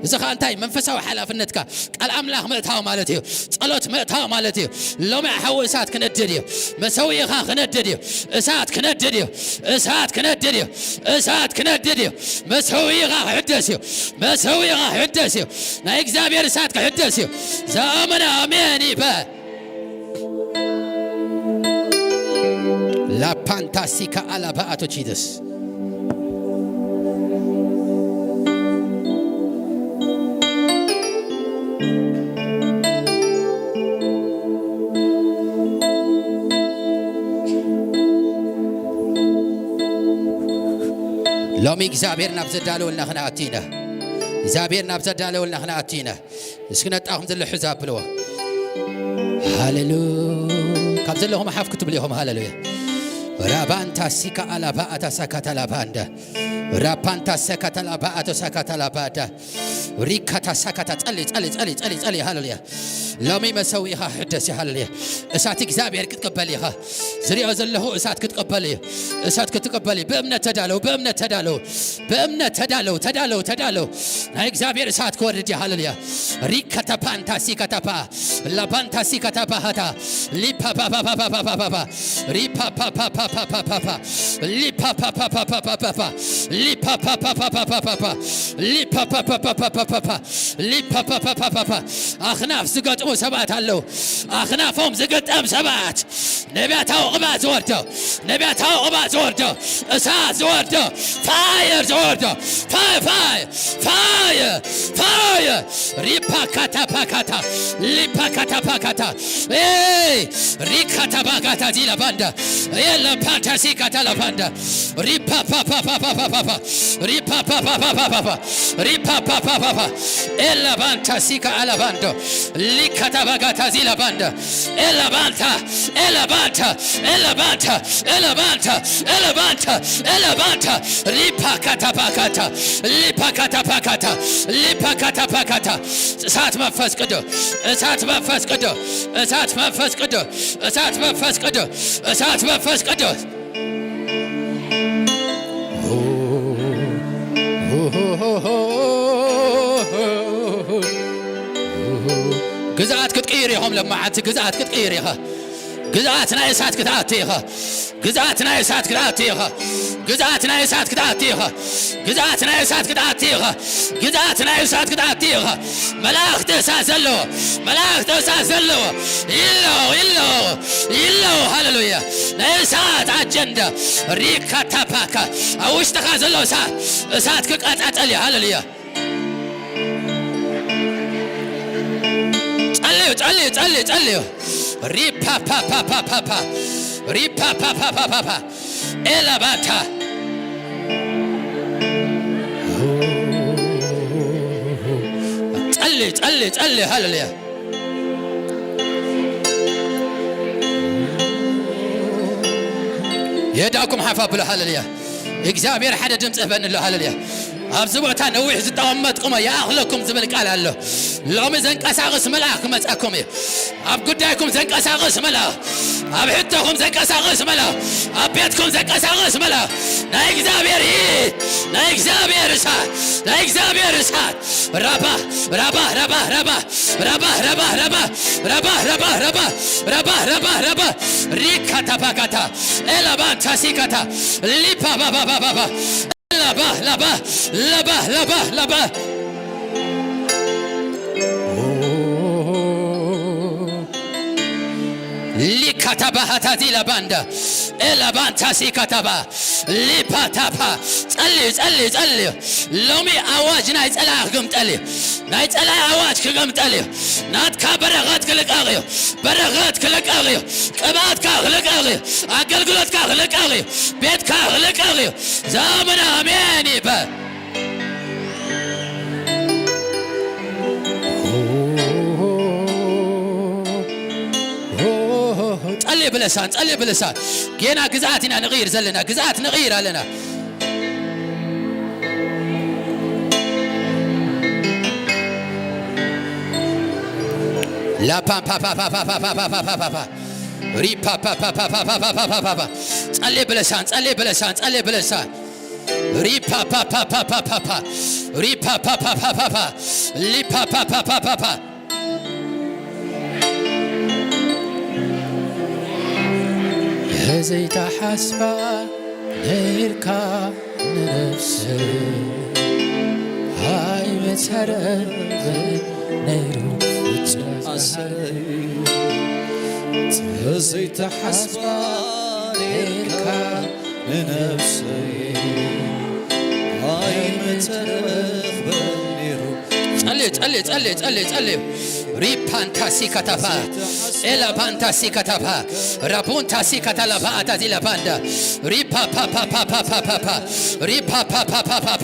እዚ ኸኣ እንታይ? መንፈሳዊ ሓላፍነትካ ቃል ኣምላኽ ምእታው ማለት እዩ። ጸሎት ምእታው ማለት እዩ። ሎሚ ሓዊ እሳት ክነድድ እዩ። መሰውኢኻ ክነድድ እዩ። እሳት ክነድድ እዩ። እሳት ክነድድ እዩ። እሳት ክነድድ እዩ። መሰውኢኻ ክሕደስ እዩ። መሰውኢኻ ክሕደስ እዩ። ናይ እግዚኣብሔር እሳት ክሕደስ እዩ። ዝኣመነ ኣሜን ይበል። ላፓንታሲካ ኣላባኣቶ ቺደስ። ሎሚ እግዚኣብሔር ናብ ዘዳለወልና ክንኣቱ ኢና። እግዚኣብሔር ናብ ዘዳለወልና ክንኣቱ ኢና። እስኪ ነጣኹም ዘሎ ሕዛ ኣብልዎ። ሃሌሉ። ካብ ዘለኹም ሓፍ ክትብሉ ኢኹም። ሃሌሉያ። ራባንታ ሲካ ኣላባ ኣታ ሳካታ ላባንዳ። ራፓንታ ሰካታ ላባ ኣቶ ሳካታ ላባዳ። ሪካታ ሳካታ ጸሊ፣ ጸሊ፣ ጸሊ፣ ጸሊ፣ ጸሊ። ሃሌሉያ። ሎሚ መሰውኢኻ ሕደስ። ሃሌሉያ። እሳት እግዚኣብሔር ክትቅበል ኢኻ። ዝሪኦ ዘለኹ እሳት ክትቅበል እዩ። እሳት ክትቅበል እዩ። ብእምነት ተዳለው፣ ብእምነት ተዳለው፣ ብእምነት ተዳለው። ተዳለው፣ ተዳለው። ናይ እግዚኣብሔር እሳት ክወርድ እዩ። ሃሌሉያ። ሪካታፓንታ ሲካታፓ፣ ላፓንታ ሲካታፓ ሃታ፣ ሊፓፓፓፓፓፓፓፓ፣ ሪፓፓፓፓፓፓፓ፣ ሊፓፓፓፓፓፓፓ፣ ሊፓፓፓፓፓፓፓ፣ ሊፓፓፓፓፓፓፓ፣ ሊፓፓፓፓፓፓ። ኣኽናፍ ዝገጥሙ ሰባት ኣለዉ። ኣኽናፎም ዝገጠም ሰባት ነቢያታዊ ቅባት ዝወርዶ፣ ነቢያታዊ ቅባት ዝወርዶ፣ እሳት ዝወርዶ፣ ፋየር ዝወርዶ፣ ፋየ ፋየ ፋየ ፋየ ሪፓካታ ፓካታ ሊፓካታ ፓካታ ኤይ ሪካታ ባጋታ ዚላ ባንዳ የለ ፓንታ ሲካታ ላባንዳ ሪፓፓፓፓፓፓፓ ሪፓፓፓፓፓፓ ሪፓፓፓፓፓ ኤላ ባንታ ሲካ አላ ባንዶ ሊካታ ባጋታ ዚላ ባንዳ ኤላ ባንታ ኤላ ባንታ ኤላ ባንታ ኤላ ባንታ ኤላ ባንታ ኤላ ባንታ ሪፓካታ ፓካታ ሊፓካታ ፓካታ ሊፓካታ ፓካታ እሳት መንፈስ ቅዱስ እሳት መንፈስ ቅዱስ እሳት መንፈስ ቅዱስ እሳት መንፈስ ቅዱስ እሳት መንፈስ ቅዱስ ግዝኣት ክትቅይር ኢኹም። ለማዓንቲ ግዝኣት ክትቅይር ኢኻ። ግዝኣት ናይ እሳት ክትኣቲ ኢኻ። ግዝኣት ናይ እሳት ክትኣቲ ኢኻ። ግዝኣት ናይ እሳት ክትኣቲ ኢኻ። ግዝኣት ናይ እሳት ክትኣቲ ኢኻ። ግዝኣት ናይ እሳት ክትኣቲ ኢኻ። መላእኽቲ እሳት ዘለዎ መላእኽቲ እሳት ዘለዎ ይለው ይለው ይለው። ሃሌሉያ። ናይ እሳት ኣጀንዳ ሪካታፓካ ኣብ ውሽጥኻ ዘሎ እሳት እሳት ክቀጻጸል እዩ። ሃሌሉያ። ጸልዩ ጸልዩ ጸልዩ ጸልዩ። ሪፓፓፓፓፓ ሪፓፓፓፓፓ ኤላባታ ጸሊ ጸሊ ጸሊ ሃሌሉያ። የዳኩም ሓፍ ኣብሎ ሃሌሉያ። እግዚኣብሔር ሓደ ድምፂ ህበኒ ኣሎ ሃሌሉያ። ኣብዚ ቦታ ነዊሕ ዝተቐመጥኩሞ ይኣኽለኩም ዝብል ቃል ኣሎ። ሎሚ ዘንቀሳቕስ መልኣኽ ክመጻኩም እዩ። ኣብ ጉዳይኩም ዘንቀሳቕስ መልኣኽ፣ ኣብ ሕቶኹም ዘንቀሳቕስ መልኣኽ፣ ኣብ ቤትኩም ዘንቀሳቕስ መልኣኽ ናይ እግዚኣብሔር ኢድ፣ ናይ እግዚኣብሔር እሳት፣ ናይ እግዚኣብሔር እሳት ራባ ራባ ራባ ራባ ራባ ራባ ራባ ራባ ራባ ራባ ራባ ራባ ራባ ሪካ ታባካታ ኤላባንታ ሲካታ ሊፓ ባባባባባ ላባ ላባ ላባ ላባ ላባ ሊካታባ ሃታዚ ላባንዳ ኤላባንታ ሲካታባ ሊፓታፓ ጸልዩ ጸልዩ ጸልዩ። ሎሚ ኣዋጅ ናይ ጸላኢ ክግምጠል እዩ። ናይ ጸላኢ ኣዋጅ ክግምጠል እዩ። ናትካ በረኸት ክልቀቕ እዩ። በረኸት ክልቀቕ እዩ። ቅብኣትካ ክልቀቕ እዩ። ኣገልግሎትካ ክልቀቕ እዩ። ቤትካ ክልቀቕ እዩ። ዛመን ኣሜን ይበል። ጸልይ ብለሳን ጸልይ ብለሳን። ጌና ግዝኣት ኢና ንቕይር ዘለና። ግዝኣት ንቕይር ኣለና። ላፓምፓፓፓፓፓፓፓፓፓፓ ሪፓፓፓፓፓፓፓፓፓ ጸልይ ብለሳን ጸልይ ብለሳን ጸልይ ብለሳን። ሪፓፓፓፓፓፓፓ ሪፓፓፓፓፓፓ ሊፓፓፓፓፓፓ የዘይታ ሓስባ ነይርካ ንነፍሰይ ኣይምተረፈ ነይሩ ፍጹም ኣሰረይ ተዘይተሓስባ ነይርካ ንነፍሰይ ኣይምተረፈ ነይሩ ጸልዩ ጸልዩ ጸልዩ ጸልዩ ጸልዩ ሪፓንታሲ ካታፓ ኤላፓንታሲ ካታፓ ራቦንታሲ ካታላባ አታዚ ላባንዳ ሪፓፓፓፓፓፓፓ ሪፓፓፓፓፓፓ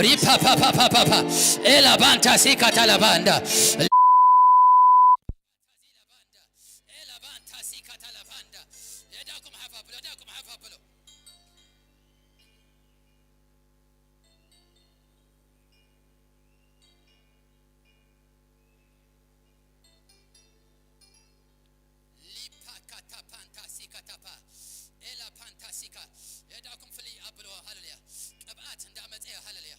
ሪፓፓፓፓፓ ኤላባንታሲ ካታላባንዳ ኤላባንታሲ ካታላባንዳ የዳኩም ሓፋ ብሎ የዳኩም ሓፋ ብሎ ሊፓካታ ፓንታሲካ ታፓ ኤላ ፓንታሲካ የዳኩም ፍልይ ኣብልዎ ሃለልያ ቅብኣት እንዳመፀ ሃለልያ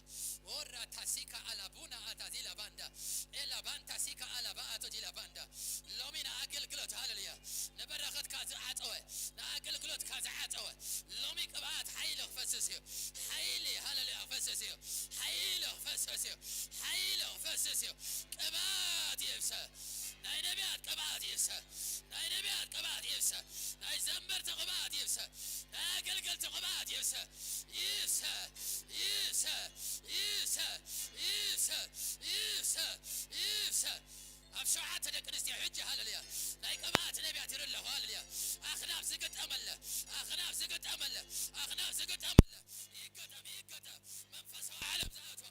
ኦራ ታሲካ ኣላቡና ኣታዚ ላባንዳ ኤላ ባንታሲካ ኣላባ ኣቶጂ ላባንዳ ሎሚ ንኣገልግሎት ሃለልያ ንበረኸትካ ዝዓፀወ ንኣገልግሎትካ ዝዓፀወ ሎሚ ቅብኣት ሓይሊ ክፈስስ እዩ ሓይሊ ሃለልያ ክፈስስ እዩ ሓይሊ ክፈስስ እዩ ሓይሊ ክፈስስ እዩ ቅብኣት ይብሰ ናይ ነቢያት ቅብኣት ይብሰ፣ ናይ ነቢያት ቅብኣት ይብሰ፣ ናይ ዘመርቲ ቅብኣት ይብሰ፣ ናይ ኣገልገልቲ ቅብኣት ይብሰ፣ ይብሰ፣ ይብሰ፣ ይብሰ፣ ይብሰ፣ ይብሰ፣ ይብሰ። ኣብ ሸውዓተ ደቂ ኣንስትዮ ሕጂ ሃለሉያ ናይ ቅብኣት ነቢያት ይርኢ ኣለኹ። ሃለሉያ ኣኽናፍ ዝግጠመለ፣ ኣኽናፍ ዝግጠመለ፣ ኣኽናፍ ዝግጠመለ ይገጠም፣ ይገጠም። መንፈሳዊ ዓለም ዝኣትዋ፣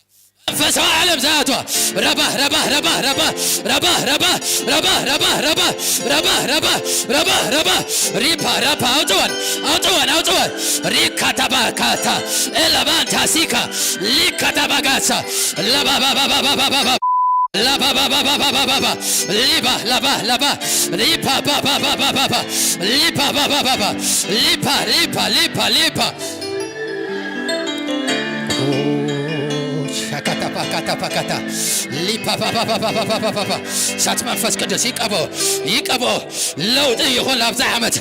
መንፈሳዊ ዓለም ዝኣትዋ። ረባ፣ ረባ፣ ረባ፣ ረባ፣ ረባ፣ ረባ፣ ረባ፣ ረባ፣ ረባ፣ ረባ፣ ረባ፣ ረባ፣ ረባ። ሪፓ፣ ረፓ፣ ኣውጥወን፣ ኣውጥወን፣ ኣውጥወን። ሪካ ታባካታ፣ ኤላባንታ ሲካ፣ ሊካ ታባጋሳ፣ ለባባባባባባባ፣ ለባባባባባባባ፣ ሊባ፣ ለባ፣ ለባ፣ ሊፓ፣ ባባባባባባ፣ ሊፓ፣ ባባባባ፣ ሊፓ፣ ሊፓ፣ ሊፓ፣ ሊፓ። ሻካታፓካታፓካታ ሊፓፓፓፓፓፓፓፓ። እሳት መንፈስ ቅዱስ ይቀቦ፣ ይቀቦ። ለውጢ ይኹን ኣብዚ ዓመት፣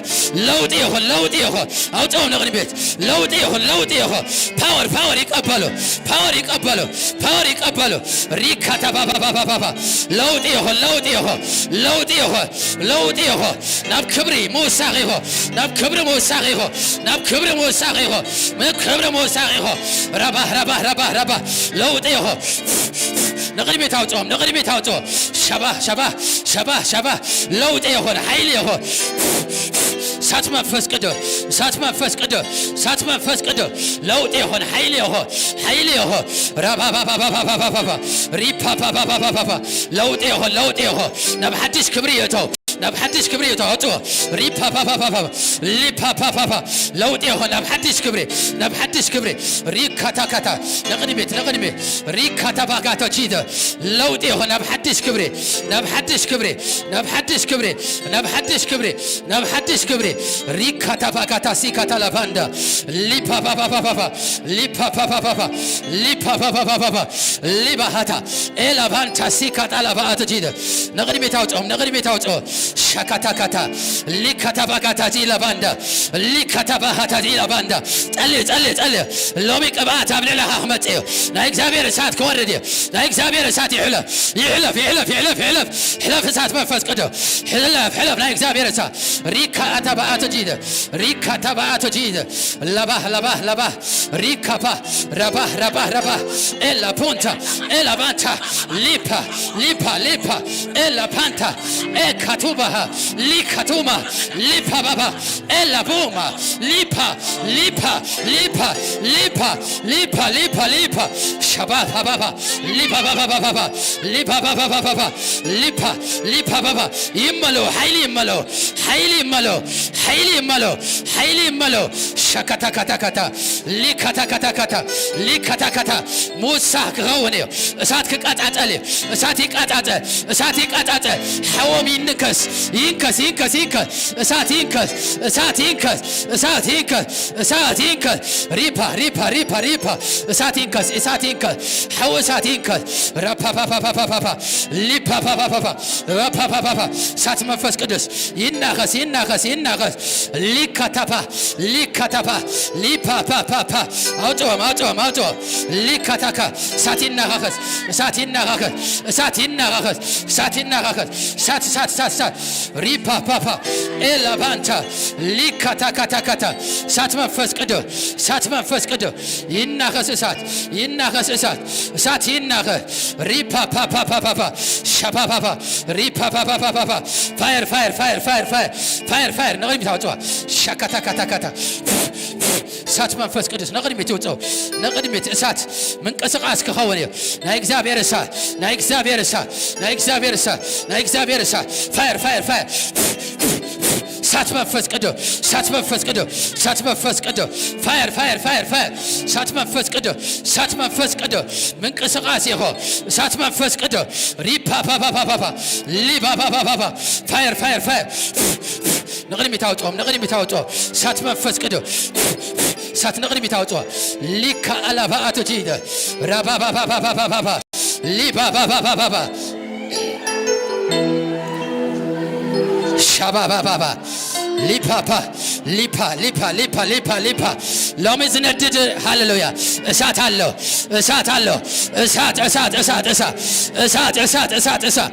ለውጢ ይኹን፣ ለውጢ ይኹን። ኣውጥኦም ንቕድሚት። ለውጢ ይኹን፣ ለውጢ ይኹን። ፓወር፣ ፓወር ይቀበሉ፣ ፓወር ይቀበሉ፣ ፓወር ይቀበሉ። ሪካታፓፓፓፓፓ። ለውጢ ይኹን፣ ለውጢ ይኹን፣ ለውጢ ይኹን፣ ለውጢ ይኹን። ናብ ክብሪ ምውሳኽ ይኹን፣ ናብ ክብሪ ምውሳኽ ይኹን፣ ናብ ክብሪ ምውሳኽ ይኹን፣ ናብ ክብሪ ምውሳኽ ይኹን። ረባህ፣ ረባህ፣ ረባህ፣ ረባህ። ለውጢ ይኹን። ንቕድሚት ኣውፅኦም፣ ንቕድሚት ኣውፅኦም። ሸባህ፣ ሸባህ፣ ሸባህ፣ ሸባህ። ለውጢ ይኹን፣ ሓይሊ ይኹን። እሳት መንፈስ ቅዱስ፣ እሳት መንፈስ ቅዱስ፣ እሳት መንፈስ ቅዱስ። ለውጢ ይኹን፣ ሓይሊ ይኹን፣ ሓይሊ ይኹን። ረባባባባባባባባ። ሪፓፓፓፓፓፓ። ለውጢ ይኹን፣ ለውጢ ይኹን። ናብ ሓድሽ ክብሪ ይእተው፣ ናብ ሓድሽ ክብሪ ይእተው። ኣውፅኦ። ሪፓፓፓፓፓ። ሊፓፓፓፓ። ለውጢ ይኹን፣ ናብ ሓድሽ ክብሪ፣ ናብ ሓድሽ ክብሪ። ሪካታካታ። ንቕድሚት፣ ንቕድሚት። ሪካታባጋታ ቺደ። ለውጢ ይኹን፣ ናብ ሓድሽ ክብሪ፣ ናብ ሓድሽ ክብሪ፣ ናብ ሓድሽ ክብሪ፣ ናብ ሓድሽ ክብሪ፣ ናብ ሓድሽ ክብሪ። ሪካታባጋታ ሲካታ ላባንዳ። ሊፓፓፓፓፓ። ሊፓፓፓፓፓ። ሊፓፓፓፓፓ። ሊባሃታ። ኤላባንታ ሲካታ ላባኣተ ቺደ። ንቕድሚት ኣውፅኦም፣ ንቕድሚት ኣውፅኦ። ሻካታካታ። ሊካታባጋታ ቺ ላባንዳ። ሊካታባሃታ ቺ ላባንዳ። ጸልዩ፣ ጸልዩ፣ ጸልዩ። ሎሚ ቅብኣት ኣብ ልዕለኻ ክመጽእ እዩ። ናይ እግዚኣብሔር እሳት ክወርድ እዩ። ናይ እግዚኣብሔር እሳት ይሕለፍ፣ ይሕለፍ፣ ይሕለፍ፣ ይሕለፍ፣ ይሕለፍ። ሕለፍ እሳት መንፈስ ቅዱስ። ሕለፍ፣ ሕለፍ ናይ እግዚኣብሔር እሳት። ሪካ ኣታባኣቶ ጂደ። ሪካ ታባኣቶ ጂደ። ለባህ፣ ለባህ፣ ለባህ። ሪካፓ። ረባህ፣ ረባህ፣ ረባህ። ኤላ ፖንታ። ኤላ ባንታ። ሊፓ፣ ሊፓ፣ ሊፓ። ኤላ ፓንታ። ኤካቱባሃ። ሊካቱማ። ሊፓ ባባ። ኤላ ቡማ። ሊፓ፣ ሊፓ፣ ሊፓ፣ ሊፓ፣ ሊፓ፣ ሊፓ፣ ሊፓ። ሸባባ ባባ። ሊፓ ባባ ባባ። ሊፓ ባባ ባባ። ሊፓ፣ ሊፓ ባባ። ይመሎ፣ ሓይሊ ይመሎ፣ ሓይሊ ይመሎ፣ ሓይሊ ይመሎ፣ ሓይሊ ይመሎ። ሸካታካታካታ። ሊካታካታካታ። ሊካታካታ። ምውሳኽ ክኸውን እዩ። እሳት ክቃጻጸል እዩ። እሳት ይቃጻጸል። እሳት ይቃጻጸል። ሓዎም ይንከስ። ይንከስ፣ ይንከስ፣ ይንከስ። እሳት ይንከስ። እሳት ይንከስ። እሳት ይንከስ። እሳት ይንከስ። ሪፓ፣ ሪፓ፣ ሪፓ፣ ሪፓ። እሳት ይንከስ። እሳት ይንከስ። ሓው እሳት ይንከስ። ራፓፓፓፓፓፓ። ሊፓፓፓፓፓ። ራፓፓፓፓ። እሳት መንፈስ ቅዱስ። ይናኸስ፣ ይናኸስ፣ ይናኸስ። ሊካታፓ፣ ሊካታፓ፣ ሊፓፓፓፓ። ኣውጽኦም፣ ኣውጽኦም፣ ኣውጽኦም። ሊካታካ። እሳት ይናኻኸስ፣ እሳት ይናኻኸስ፣ እሳት ይናኻኸስ፣ እሳት ይናኻኸስ። እሳት፣ እሳት፣ እሳት፣ እሳት። ሪፓፓፓ። ኤላባንታ። ሊካታካታካታ። እሳት መንፈስ ቅዱስ፣ እሳት መንፈስ ቅዱስ። ይናኸስ እሳት፣ ይናኸስ እሳት፣ እሳት ይናኸስ። ሪፓፓፓፓፓፓ፣ ሻፓፓፓ፣ ሪፓፓፓፓፓ። ፋየር፣ ፋየር፣ ፋየር፣ ፋየር፣ ፋየር፣ ፋየር፣ ፋየር። ንቕድሚት ኣውጽዋ። ሻካታካታካታ። እሳት መንፈስ ቅዱስ ንቕድሚት ይውጽኡ። ንቕድሚት እሳት ምንቅስቓስ ክኸውን እዩ። ናይ እግዚኣብሔር እሳት፣ ናይ እግዚኣብሔር እሳት፣ ናይ እግዚኣብሔር እሳት፣ ናይ እግዚኣብሔር እሳት። ፋየር፣ ፋየር፣ ፋየር። እሳት መንፈስ ቅዱስ፣ እሳት መንፈስ ቅዱስ፣ እሳት መንፈስ ቅዱስ። ፋየር፣ ፋየር፣ ፋየር፣ ፋየር። እሳት መንፈስ ቅዱስ፣ እሳት መንፈስ ቅዱስ። ምንቅስቓስ ይኹን። እሳት መንፈስ ቅዱስ። ሪፓፓፓፓፓ። ሊባባባባባ። ፋየር፣ ፋየር፣ ፋየር። ንቕድሚት ኣውጽኦም፣ ንቕድሚት ኣውጽኦም። እሳት መንፈስ ቅዱስ። እሳት ንቕድሚት ኣውጽኦ። ሊካ ኣላባኣቶ ጂደ። ራባባባባባባ። ሊባባባባባባ። ሻባባባባ። ሊፓፓ፣ ሊፓ፣ ሊፓ፣ ሊፓ፣ ሊፓ፣ ሊፓ። ሎሚ ዝነድድ፣ ሃሌሉያ፣ እሳት ኣሎ፣ እሳት ኣሎ። እሳት፣ እሳት፣ እሳት፣ እሳት። እሳት፣ እሳት፣ እሳት፣ እሳት።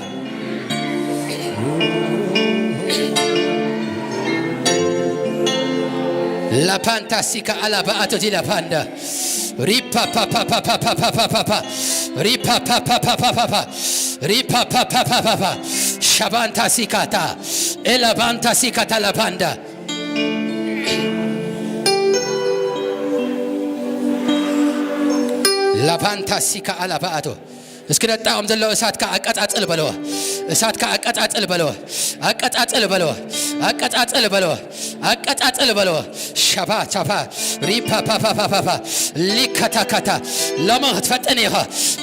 ላፓንታ ሲካ አላባ አቶቲ ላፓንዳ ሪፓፓፓፓፓፓፓፓፓ ሪፓፓፓፓፓፓፓ ሪፓፓፓፓፓ ሻባንታ ሲካታ ኤላባንታ ሲካታ ላፓንዳ ላፓንታ ሲካ አላባ አቶ እስኪ ነጣኦም ዘሎ እሳትካ ኣቀጻጽል በለዎ። እሳትካ ኣቀጻጽል በለዎ። ኣቀጻጽል በለዎ። ኣቀጻጽል በለዎ። ኣቀጻጽል በለዎ። ሻፋ ቻፋ ሪፓ ፓ ፓ ፓ ፓ ፓ ሊካታ ካታ ሎሞ ክትፈጥን ኢኻ።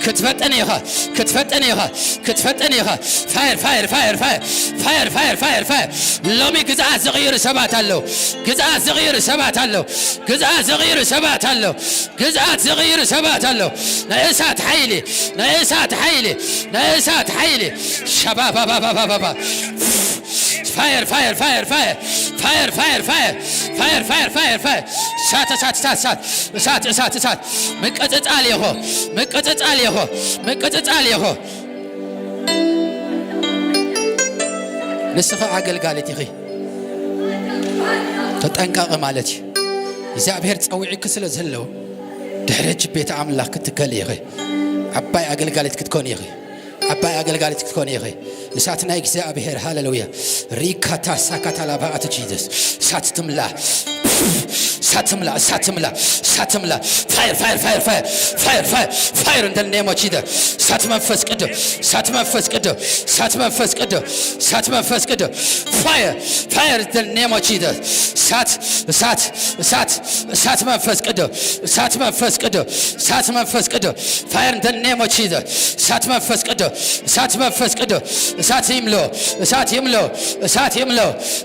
ክትፈጥን ኢኻ። ክትፈጥን ኢኻ። ክትፈጥን ኢኻ። ፋየር ፋየር ፋየር ፋየር ፋየር ፋየር ፋየር ፋየር ሎሚ ግዝኣት ዝቕይሩ ሰባት ኣለዉ። ግዝኣት ዝቕይሩ ሰባት ኣለዉ። ግዝኣት ዝቕይሩ ሰባት ኣለዉ። ግዝኣት ዝቕይሩ ሰባት ኣለዉ። ናይ እሳት ሓይሊ፣ ናይ እሳት ሓይሊ፣ ናይ እሳት ሓይሊ። ሸባባባባባባ። ፋየር፣ ፋየር፣ ፋየር፣ ፋየር። ፋየር፣ ፋየር፣ ፋየር። ፋየር፣ ፋየር፣ ፋየር፣ ፋየር። እሳት፣ እሳት፣ እሳት፣ እሳት። እሳት፣ እሳት፣ እሳት። ምቅጽጻል ኢኹ፣ ምቅጽጻል ኢኹ፣ ምቅጽጻል ኢኹ። ንስኺ ኣገልጋሊት ኢኺ። ተጠንቀቒ ማለት እዩ። እግዚኣብሔር ጸዊዑኪ ስለ ዘሎ ድሕሪ ሕጂ ቤት ኣምላኽ ክትከሊ ኢኺ። ዓባይ ኣገልጋሊት ክትኮኒ ኢኺ። ዓባይ ኣገልጋሊት ክትኮኒ ኢኺ። እሳት ናይ እግዚኣብሔር፣ ሃሌሉያ። ሪካታ ሳካታ ላባኣቱ ጂዘስ። እሳት ትምላ። እሳት ትምላ፣ እሳት ትምላ፣ እሳት ትምላ። ፋየር፣ ፋየር፣ ፋየር፣ ፋየር፣ ፋየር፣ ፋየር፣ ፋየር in the name of Jesus። እሳት መንፈስ ቅዱስ፣ እሳት መንፈስ ቅዱስ፣ እሳት መንፈስ ቅዱስ፣ እሳት መንፈስ ቅዱስ። ፋየር፣ ፋየር in the name of Jesus። እሳት፣ እሳት፣ እሳት፣ እሳት መንፈስ ቅዱስ፣ እሳት መንፈስ ቅዱስ፣ እሳት መንፈስ ቅዱስ። ፋየር in the name of Jesus። እሳት መንፈስ ቅዱስ፣ እሳት መንፈስ ቅዱስ፣ እሳት ይምሎ፣ እሳት ይምሎ፣ እሳት ይምሎ።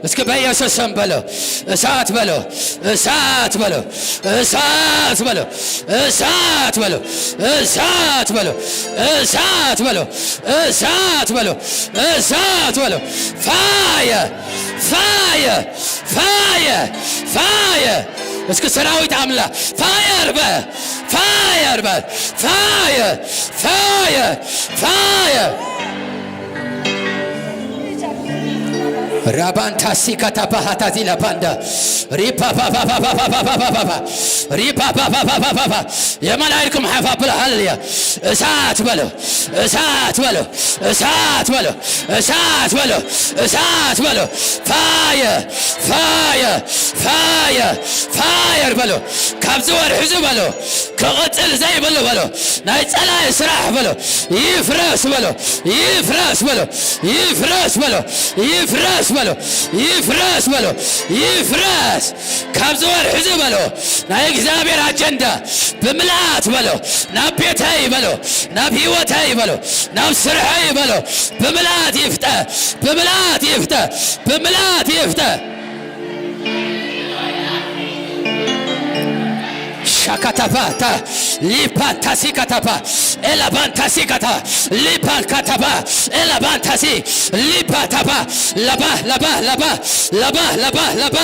እስኪ በኢየሱስ ስም በሎ። እሳት በሎ፣ እሳት በሎ፣ እሳት በሎ፣ እሳት በሎ፣ እሳት በሎ፣ እሳት በሎ፣ እሳት በሎ። ፋየር፣ ፋየር፣ ፋየር፣ ፋየር። እስኪ ሰራዊት ኣምላኽ ፋየር በ፣ ፋየር በ፣ ፋየር፣ ፋየር፣ ፋየር። ራባንታ ሲካታ ባሃታ ዚላ ባንዳ ሪፓፓፓፓፓፓፓፓፓ ሪፓፓፓፓፓፓፓ የማን ኣይልኩም ሓፍ ኣብሎ። ሃሌሉያ። እሳት በሎ፣ እሳት በሎ፣ እሳት በሎ፣ እሳት በሎ፣ እሳት በሎ። ፋየር፣ ፋየር፣ ፋየር፣ ፋየር በሎ። ካብዚ ወርሒ እዚ በሎ ክቕጽል ዘይብሉ በሎ ናይ ጸላኢ ስራሕ በሎ ይፍረስ በሎ፣ ይፍረስ በሎ፣ ይፍረስ በሎ፣ ይፍረስ በሎ፣ ይፍረስ በሎ፣ ይፍረስ። ካብዚ ወርሒ እዚ በሎ ናይ እግዚኣብሔር ኣጀንዳ ብምልኣት በሎ፣ ናብ ቤተይ በሎ፣ ናብ ህይወተይ በሎ፣ ናብ ስርሐይ በሎ፣ ብምልኣት ይፍጠ፣ ብምልኣት ይፍጠ፣ ብምልኣት ይፍጠ። ሻካታፓታ ሊፓንታሲ ካታፓ ኤላባንታሲ ካታ ሊፓን ካታፓ ኤላባንታሲ ሊፓታፓ ለባ ለባ ለባ ለባ ለባ ለባ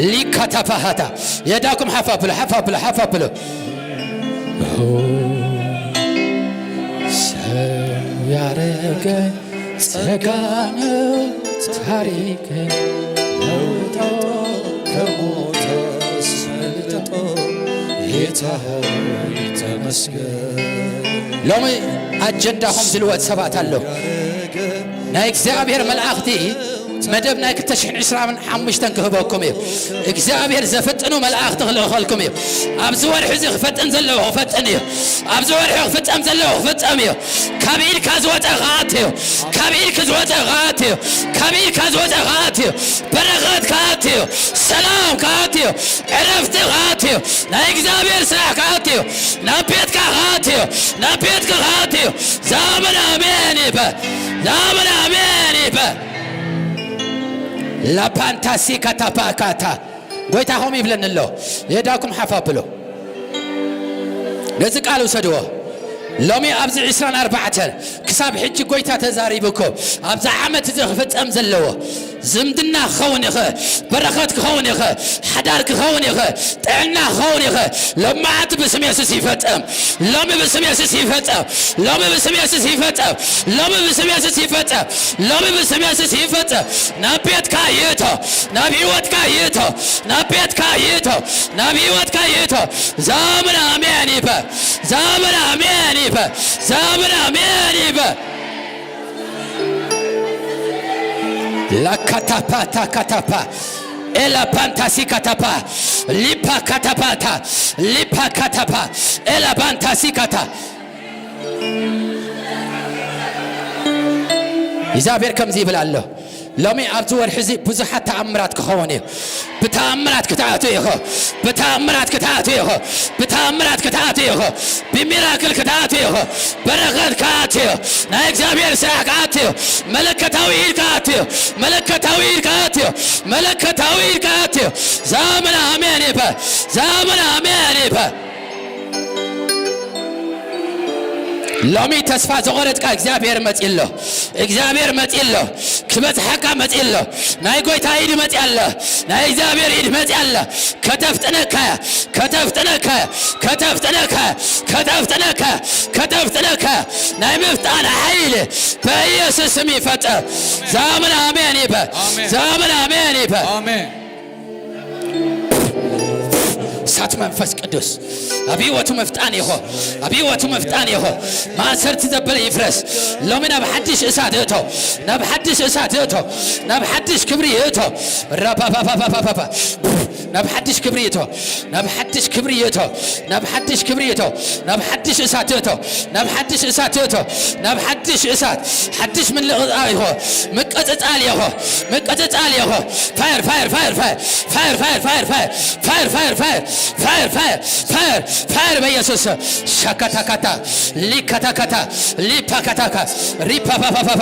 ሊካታፓሃታ የዳኩም ሓፋ ብሎ ሓፋ ብሎ ሓፋ ብሎ ሰው ያረገ ጸጋ ነው ታሪክ ለውጦ ከሞት አስመልጦ ጌታ ሆይ ተመስገን። ሎሚ ኣጀንዳኹም ዝልወጥ ሰባት ኣሎ። ናይ እግዚኣብሔር መልኣኽቲ መደብ ናይ ክልተ ሽሕን ዕስራን ሓሙሽተን ክህበኩም እዩ። እግዚኣብሔር ዘፈጥኑ መላእኽቲ ክልእኸልኩም እዩ። ኣብዚ ወርሒ እዚ ክፈጥን ዘለዎ ክፈጥን እዩ። ኣብዚ ወርሒ ክፍጸም ዘለዎ ክፍጸም እዩ። ካብ ኢድካ ዝወጸ ክኣቱ እዩ። ካብ ኢድኪ ዝወጸ ክኣቱ እዩ። ካብ ኢድካ ዝወጸ ክኣቱ እዩ። በረኸት ክኣቱ እዩ። ሰላም ክኣቱ እዩ። ዕረፍቲ ክኣቱ እዩ። ናይ እግዚኣብሔር ስራሕ ክኣቱ እዩ። ናብ ቤትካ ክኣቱ እዩ። ናብ ቤትኪ ክኣቱ እዩ። ዛምን ኣሜን ይበል። ዛምን ኣሜን ይበል። ላፓንታሲ ካታፓካታ ጎይታ ኸም ይብለኒ ኣሎ። የዳኩም ሓፍ ኣብሎ። ነዚ ቃል ውሰድዎ። ሎሚ ኣብዚ ዕስራን ኣርባዕተን ክሳብ ሕጂ ጎይታ ተዛሪቡኩም፣ ኣብዚ ዓመት እዚ ክፍጸም ዘለዎ ዝምድና ክኸውን ይኽእል፣ በረኸት ክኸውን ይኽእል፣ ሓዳር ክኸውን ይኽእል፣ ጥዕና ክኸውን ይኽእል። ሎማዓንቲ ብስም የሱስ ይፈጸም። ሎሚ ብስም የሱስ ይፈጸም። ሎሚ ብስም የሱስ ይፈጸም። ሎሚ ብስም የሱስ ይፈጸም። ሎሚ ብስም የሱስ ይፈጸም። ናብ ቤትካ ይእቶ፣ ናብ ህይወትካ ይእቶ፣ ናብ ቤትካ ይእቶ፣ ናብ ህይወትካ ይእቶ። ዛምን ኣሜን ይበል። ዛምን ኣሜን ይበል። ዛምን ኣሜን ይበል። ላካታፓ ታካታፓ ኤላ ባንታሲ ካታፓ ሊፓ ካታፓታ ሊፓ ካታፓ ኤላ ባንታሲ ካታ እግዚኣብሔር ከምዚ ይብል ኣሎ። ሎሚ ኣብዚ ወርሒ እዚ ብዙሓት ተኣምራት ክኸውን እዩ። ብተኣምራት ክትኣቱ ኢኹ። ብተኣምራት ክትኣቱ ኢኹ። ብተኣምራት ክትኣቱ ኢኹ። ብሚራክል ክትኣቱ ኢኹ። በረኸት ክኣቱ እዩ። ናይ እግዚኣብሔር ስራሕ ክኣቱ እዩ። መለከታዊ ኢድ ክኣቱ እዩ። መለከታዊ ኢድ ክኣቱ እዩ። መለከታዊ ኢድ ክኣቱ እዩ። ዛምን ኣሜን ይበል። ዛምን ኣሜን ይበል። ሎሚ ተስፋ ዘቆረጽካ እግዚኣብሔር መጺ ኣሎ። እግዚኣብሔር መጺ ኣሎ። ክበጽሓካ መጺ ኣሎ። ናይ ጎይታ ኢድ መጺ ኣለ። ናይ እግዚኣብሔር ኢድ መጺ ኣለ። ከተፍጥነካ፣ ከተፍጥነካ፣ ከተፍጥነካ፣ ከተፍጥነካ፣ ከተፍጥነካ። ናይ ምፍጣን ሓይል በኢየሱስ ስም ይፈጸም። ዛምን ኣሜን ይበል። ኣሜን። ዛምን ኣሜን ይበል። ኣሜን። እሳት መንፈስ ቅዱስ ኣብ ህይወቱ ምፍጣን ይኹን፣ ኣብ ህይወቱ ምፍጣን ይኹን። ማእሰርቲ ዘበለ ይፍረስ። ሎሚ ናብ ሓድሽ እሳት እእቶ፣ ናብ ሓድሽ እሳት እእቶ፣ ናብ ሓድሽ ክብሪ እእቶ። ራፓፓፓፓፓፓ ናብ ሓድሽ ክብሪ እእቶ፣ ናብ ሓድሽ ክብሪ እእቶ፣ ናብ ሓድሽ ክብሪ እእቶ፣ ናብ ሓድሽ እሳት እእቶ፣ ናብ ሓድሽ እሳት እእቶ፣ ናብ ሓድሽ እሳት፣ ሓድሽ ምልቕቓ ይኹን፣ ምቅጽጻል ይኹን፣ ምቅጽጻል ይኹን። ፋየር ፋየር ፋየር ፋየር ፋየር ፋየር ፋየር ፋየር ፋየር ፋየር ፋየር ፋየር ፋየር ፋየር ፋየር በኢየሱስ ስም። ሻካታካታ ሊካታካታ ሊፓካታካ ሪፓፓፓፓፓ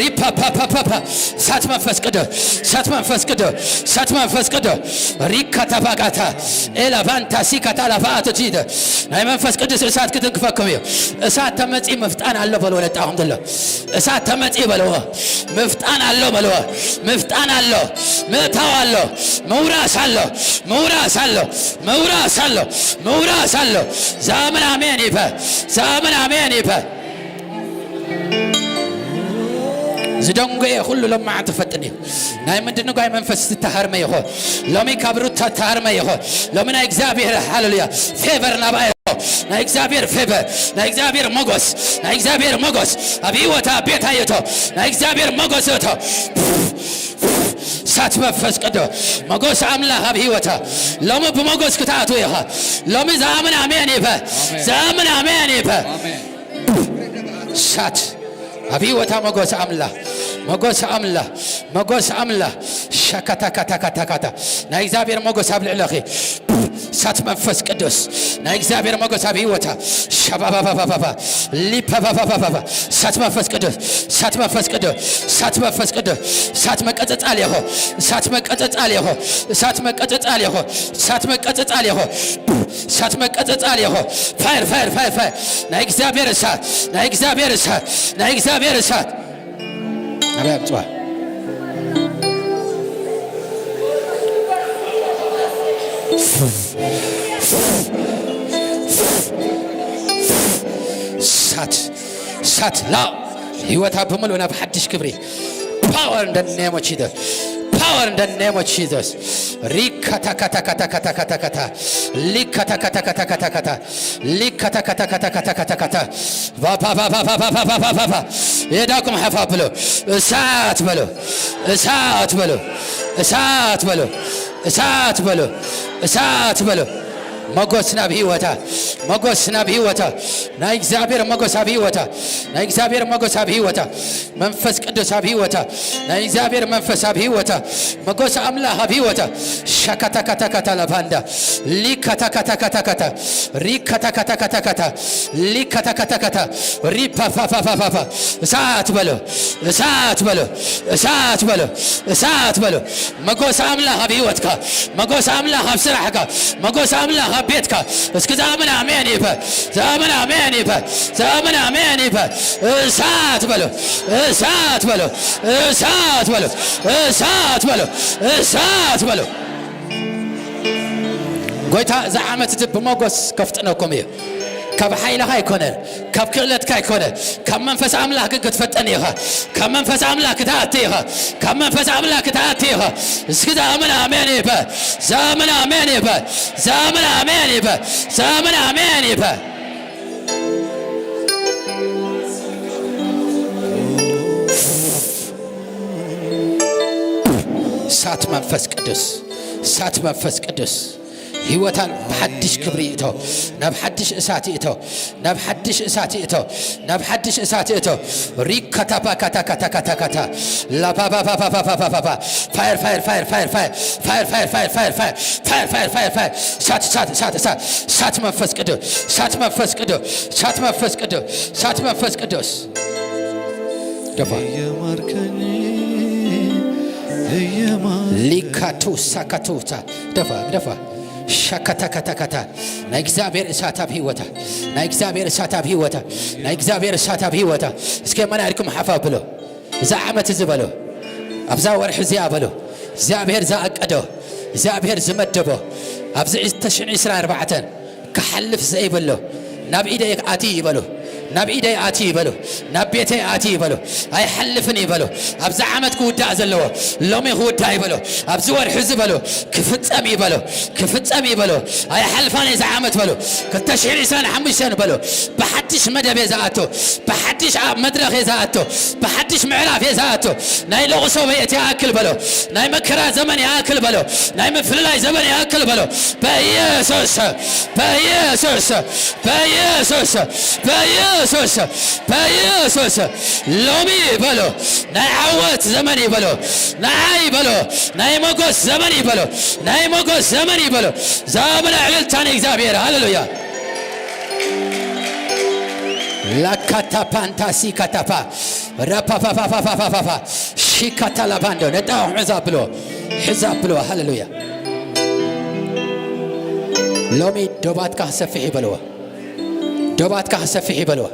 ሪፓፓፓፓፓ እሳት መንፈስ ቅዱስ እሳት መንፈስ ቅዱስ እሳት መንፈስ ቅዱስ ሪካታባጋታ ኤላባንታ ሲካታ ላፋአቶቺደ ናይ መንፈስ ቅዱስ እሳት ክትንክፈኩም እዩ። እሳት ተመጺ ምፍጣን ኣሎ በሎ ወለጣኹም ዘሎ እሳት ተመጺ በልዎ። ምፍጣን ኣሎ በልዎ። ምፍጣን ኣሎ። ምእታው ኣሎ። ምውራስ ኣሎ። ምውራስ ኣሎ። ምውራስ ኣሎ። ምውራስ ኣሎ። ዛምን ኣሜን ይበ ዛምን ኣሜን ይበ ዝደንጎየ ኩሉ ሎማዓንቲ ፈጥን እዩ። ናይ ምድንጓይ መንፈስ ዝተሃርመ ይኹን። ሎሚ ካብ ሩታ ተሃርመ ይኹን። ሎሚ ናይ እግዚኣብሔር ሃሌሉያ ፌቨር ናብኣ ይኹን። ናይ እግዚኣብሔር ፌቨር፣ ናይ እግዚኣብሔር ሞጎስ፣ ናይ እግዚኣብሔር ሞጎስ ኣብ ህይወታ ኣብ ቤታ ይእቶ። ናይ እግዚኣብሔር ሞጎስ ይእቶ። እሳት መንፈስ ቅዱስ ሞጎስ ኣምላኽ ኣብ ህይወታ ሎሚ ብሞጎስ ክትኣትው ኢኻ። ሎሚ ዝኣምን ኣሜን ይበ ኣሜን። ዝኣምን ኣሜን ይበ ኣሜን። እሳት ኣብ ህይወታ ሞጎስ ኣምላኽ ሞጎስ ኣምላኽ ሞጎስ ኣምላኽ ሸካታካታካታካታ ናይ እግዚኣብሔር ሞጎስ ኣብ ልዕለኺ እሳት መንፈስ ቅዱስ ናይ እግዚኣብሔር ሞጎስ ኣብ ህይወታ ሸባባባባባባ ሊፓባባባባባ እሳት መንፈስ ቅዱስ እሳት መንፈስ ቅዱስ እሳት መንፈስ ቅዱስ እሳት መቀጸጻል ይኹ እሳት መቀጸጻል ይኹ እሳት መቀጸጻል ይኹ እሳት መቀጸጻል ይኹ እሳት መቀጸጻል ይኹ ፋየር ፋየር ፋየር ፋየር ናይ እግዚኣብሔር እሳት ናይ እግዚኣብሔር እሳት ናይ እግዚኣብሔር እሳት ኣበይ ኣምጽዋ እሳት እሳት ላው ህይወታ ብምሉእ ናብ ሓድሽ ክብሪ power in the name of Jesus power in the name of Jesus ሪካታካታካታካታካታ ሊካታካታካታካታካታ ሊካታካታካታካታካታ ባባባባባባባባባ የዳኩም ሓፋ ብሎ እሳት በሎ እሳት በሎ እሳት በሎ እሳት በሎ እሳት በሎ መጎስ ናብ ህይወታ መጎስ ናብ ህይወታ ናይ እግዚኣብሔር መጎስ ኣብ ህይወታ ናይ እግዚኣብሔር መጎስ ኣብ ህይወታ መንፈስ ቅዱስ ኣብ ህይወታ ናይ እግዚኣብሔር መንፈስ ኣብ ህይወታ መጎስ ኣምላኽ ኣብ ህይወታ ሻካታካታካታ ላባንዳ ሊካታካታካታካታ ሪካታካታካታካታ ሊካታካታካታ ሪፓፋፋፋፋፋ እሳት በሎ እሳት በሎ እሳት በሎ እሳት በሎ መጎስ ኣምላኽ ኣብ ህይወትካ መጎስ ኣምላኽ ኣብ ስራሕካ መጎስ ኣምላኽ ኣብ ቤትካ እስኪ ዝኣምን ኣሜን ኣሜን ይበል። ዘመን ኣሜን ይበል። ዘመን ኣሜን ይበል። እሳት በሎ፣ እሳት በሎ፣ እሳት በሎ፣ እሳት በሎ፣ እሳት በሎ። ጎይታ እዚ ዓመት እዚ ብሞገስ ከፍጥነኩም እዩ። ካብ ሓይልኻ ኣይኮነን፣ ካብ ክእለትካ ኣይኮነን፣ ካብ መንፈስ ኣምላኽ ግን ክትፈጥን ኢኻ። ካብ መንፈስ ኣምላኽ ክትኣቲ ኢኻ። ካብ መንፈስ ኣምላኽ ክትኣቲ ኢኻ። እስኪ ዛምን ኣሜን ይበል። ዛምን ኣሜን ይበል። ዛምን ኣሜን ይበል። ዛምን ኣሜን ይበል። እሳት መንፈስ ቅዱስ፣ እሳት መንፈስ ቅዱስ ህይወታ ናብ ሓድሽ ክብሪ ይእቶ፣ ናብ ሓድሽ እሳት ይእቶ፣ ናብ ሓድሽ እሳት ይእቶ፣ ናብ ሓድሽ እሳት ይእቶ። ሪካታፓካታካታካታካታ ላፓፓፓፓፓፓፓፓ ፋየር ፋየር ፋየር ፋየር ፋየር ፋየር ፋየር ፋየር ፋየር ፋየር ፋየር ፋየር ፋየር ፋየር ፋየር እሳት እሳት እሳት እሳት እሳት መንፈስ ቅዱስ እሳት መንፈስ ቅዱስ እሳት መንፈስ ቅዱስ እሳት መንፈስ ቅዱስ ደፋ እየማርከኝ እየማርከኝ ሊካቱ ሳካቱታ ደፋ ደፋ ሻካታካታካታ ናይ እግዚኣብሔር እሳት ኣብ ህይወታ ናይ እግዚኣብሔር እሳት ኣብ ህይወታ ናይ እግዚኣብሔር እሳት ኣብ ህይወታ እስከ መን ኣድኩም ሓፋ ብሎ እዛ ዓመት እዚ በሎ ኣብዛ ወርሒ እዚኣ በሎ እግዚኣብሔር ዝኣቀዶ እግዚኣብሔር ዝመደቦ ኣብዚ ተሽዕን ዕስራን ኣርባዕተን ክሓልፍ ዘይብሉ ናብ ኢደይ ኣትዩ ይበሉ ናብ ኢደይ ኣትዩ ይበሉ ናብ ቤተይ ኣትዩ ይበሉ ኣይሓልፍን ይበሉ ኣብዚ ዓመት ክውዳእ ዘለዎ ሎሚ ክውዳእ ይበሉ ኣብዚ ወርሒ እዚ በሉ ክፍጸም ይበሉ ክፍጸም ይበሉ ኣይሓልፋን እዛ ዓመት በሉ ክልተ ሽሕን ዕስራን ሓሙሽተን በሉ ብሓድሽ መደብ እየ ዝኣቱ ብሓድሽ ኣብ መድረኽ እየ ዝኣቱ ብሓድሽ ምዕራፍ እየ ዝኣቱ ናይ ለቕሶ በየት ይኣክል በሎ ናይ መከራ ዘመን ይኣክል በሎ ናይ ምፍልላይ ዘመን ይኣክል በሎ በኢየሱስ በኢየሱስ በኢየሱስ በኢየሱስ በኢየሱስ ሎሚ በሎ ናይ ዓወት ዘመን ይበሎ ንዓይ በሎ ናይ መጎስ ዘመን ይበሎ ናይ መጎስ ዘመን ይበሎ ዘመን ዕልልታ ንእግዚኣብሔር ሃሌሉያ ላካታፓንታሲ ካታፓ ራፓፓፓፓፓፓፓ ሺካታላባንዶ ነጣ ሕዛ ብሎ ሕዛ ብሎ ሃሌሉያ ሎሚ ዶባትካ ክሰፍሕ ይበልዎ ዶባትካ ክሰፍሕ ይበልዎ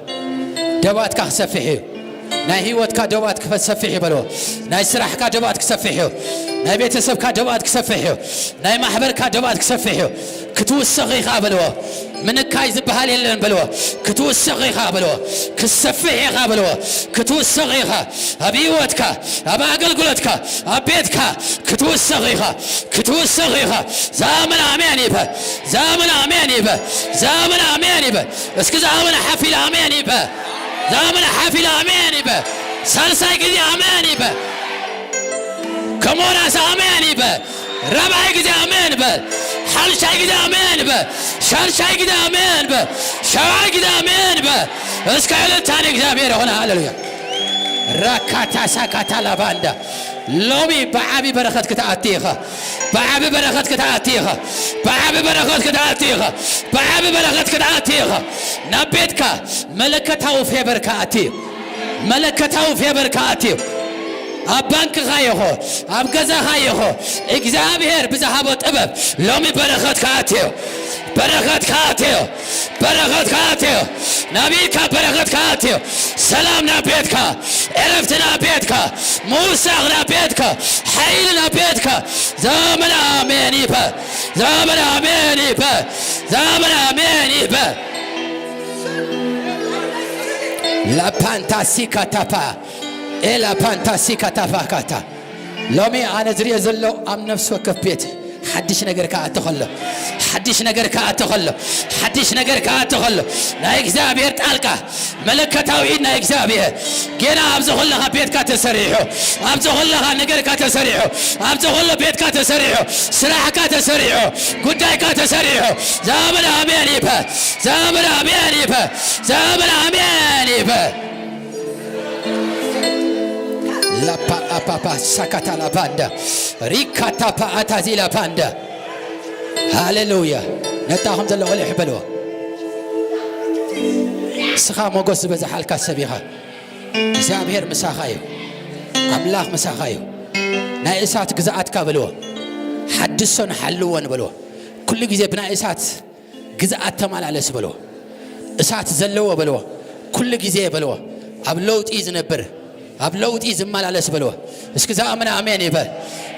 ዶባትካ ክሰፍሕ እዩ ናይ ህይወትካ ዶባት ክሰፍሕ ይበልዎ ናይ ስራሕካ ዶባት ክሰፍሕ እዩ ናይ ቤተሰብካ ዶባት ክሰፍሕ እዩ ናይ ማሕበርካ ዶባት ክሰፍሕ እዩ ክትውሰኽ ኢኻ በልዎ ምንካይ ዝበሃል የለን በልዎ ክትውስኽ ኢኻ በልዎ ክሰፍሕ ኢኻ በልዎ ክትውስኽ ኢኻ ኣብ ህይወትካ ኣብ ኣገልግሎትካ ኣብ ቤትካ ክትውስኽ ኢኻ ክትውስኽ ኢኻ ዛምን ኣሜን ይበ ዛምን ኣሜን ይበ ዛምን ኣሜን ይበ እስኪ ዛምን ሓፊል ኣሜን ይበ ዛምን ሓፊል ኣሜን ይበ ሳልሳይ ግዜ ኣሜን ይበ ከሞራስ ኣሜን ይበ ራብዓይ ግዜ ኣሜን በል። ሓምሻይ ግዜ ኣሜን በል። ሻድሻይ ግዜ ኣሜን በል። ሻብዓይ ግዜ ኣሜን በል። እስከ እልልታ ንእግዚኣብሔር ይኹን። ሃሌሉያ። ራካታ ሳካታ ላባንዳ ሎሚ ብዓቢ በረኸት ክትኣቲ ኢኻ። ብዓቢ በረኸት ክትኣቲ ኢኻ። ብዓቢ በረኸት ክትኣቲ ኢኻ። ብዓቢ በረኸት ክትኣቲ ኢኻ። ናብ ቤትካ መለከታዊ ፌቨር ክኣቲ እዩ። መለከታዊ ፌቨር ክኣቲ እዩ። ኣብ ባንክኻ ይኹ ኣብ ገዛኻ ይኹ እግዚኣብሔር ብዝሃቦ ጥበብ ሎሚ በረኸት ክኣትዮ በረኸት ክኣትዮ በረኸት ክኣትዮ ናብ ኢድካ በረኸት ክኣትዮ ሰላም ናብ ቤትካ ዕረፍቲ ናብ ቤትካ ምውሳኽ ናብ ቤትካ ሓይሊ ናብ ቤትካ ዘመን ኣሜን ይበ ዘመን ኣሜን ይበ ዘመን ኣሜን ይበ ላፓንታሲካታፓ ኤላፓንታሲካታፓካታ ሎሚ ኣነ ዝርኦ ዘሎ ኣብ ነፍሲ ወከፍ ቤት ሓድሽ ነገር ክኣቲ ከሎ ሓድሽ ነገር ክኣቲ ከሎ ሓድሽ ነገር ክኣቲ ከሎ ናይ እግዚኣብሔር ጣልቃ መለከታዊ ኢድ ናይ እግዚኣብሔር ጌና ኣብዚ ከለኻ ቤትካ ተሰሪሑ ኣብዚ ከለኻ ነገርካ ተሰሪሑ ኣብዚ ከሎ ቤትካ ተሰሪሑ ስራሕካ ተሰሪሑ ጉዳይካ ተሰሪሑ ዛምን ኣሜን ይበ ዛምን ኣሜን ይበ ዛምን ኣሜን ይበ ላፓ ኣፓፓ ሳካታ ላባንዳ ሪካታ ፓኣታዚ ላባንዳ ሃሌሉያ ነታ ከም ዘሎ ቆልሕ በልዎ ስኻ ሞገስ ዝበዝሓልካ ሰብ ኢኻ እግዚኣብሔር ምሳኻ እዩ ኣምላኽ ምሳኻ እዩ ናይ እሳት ግዝኣትካ በልዎ ሓድሶን ሓልዎን በልዎ ኩሉ ግዜ ብናይ እሳት ግዝኣት ተመላለስ በልዎ። እሳት ዘለዎ በልዎ። ኩሉ ግዜ በልዎ። ኣብ ለውጢ ዝነብር፣ ኣብ ለውጢ ዝመላለስ በልዎ። እስኪ ዝኣመነ ኣሜን ይበል።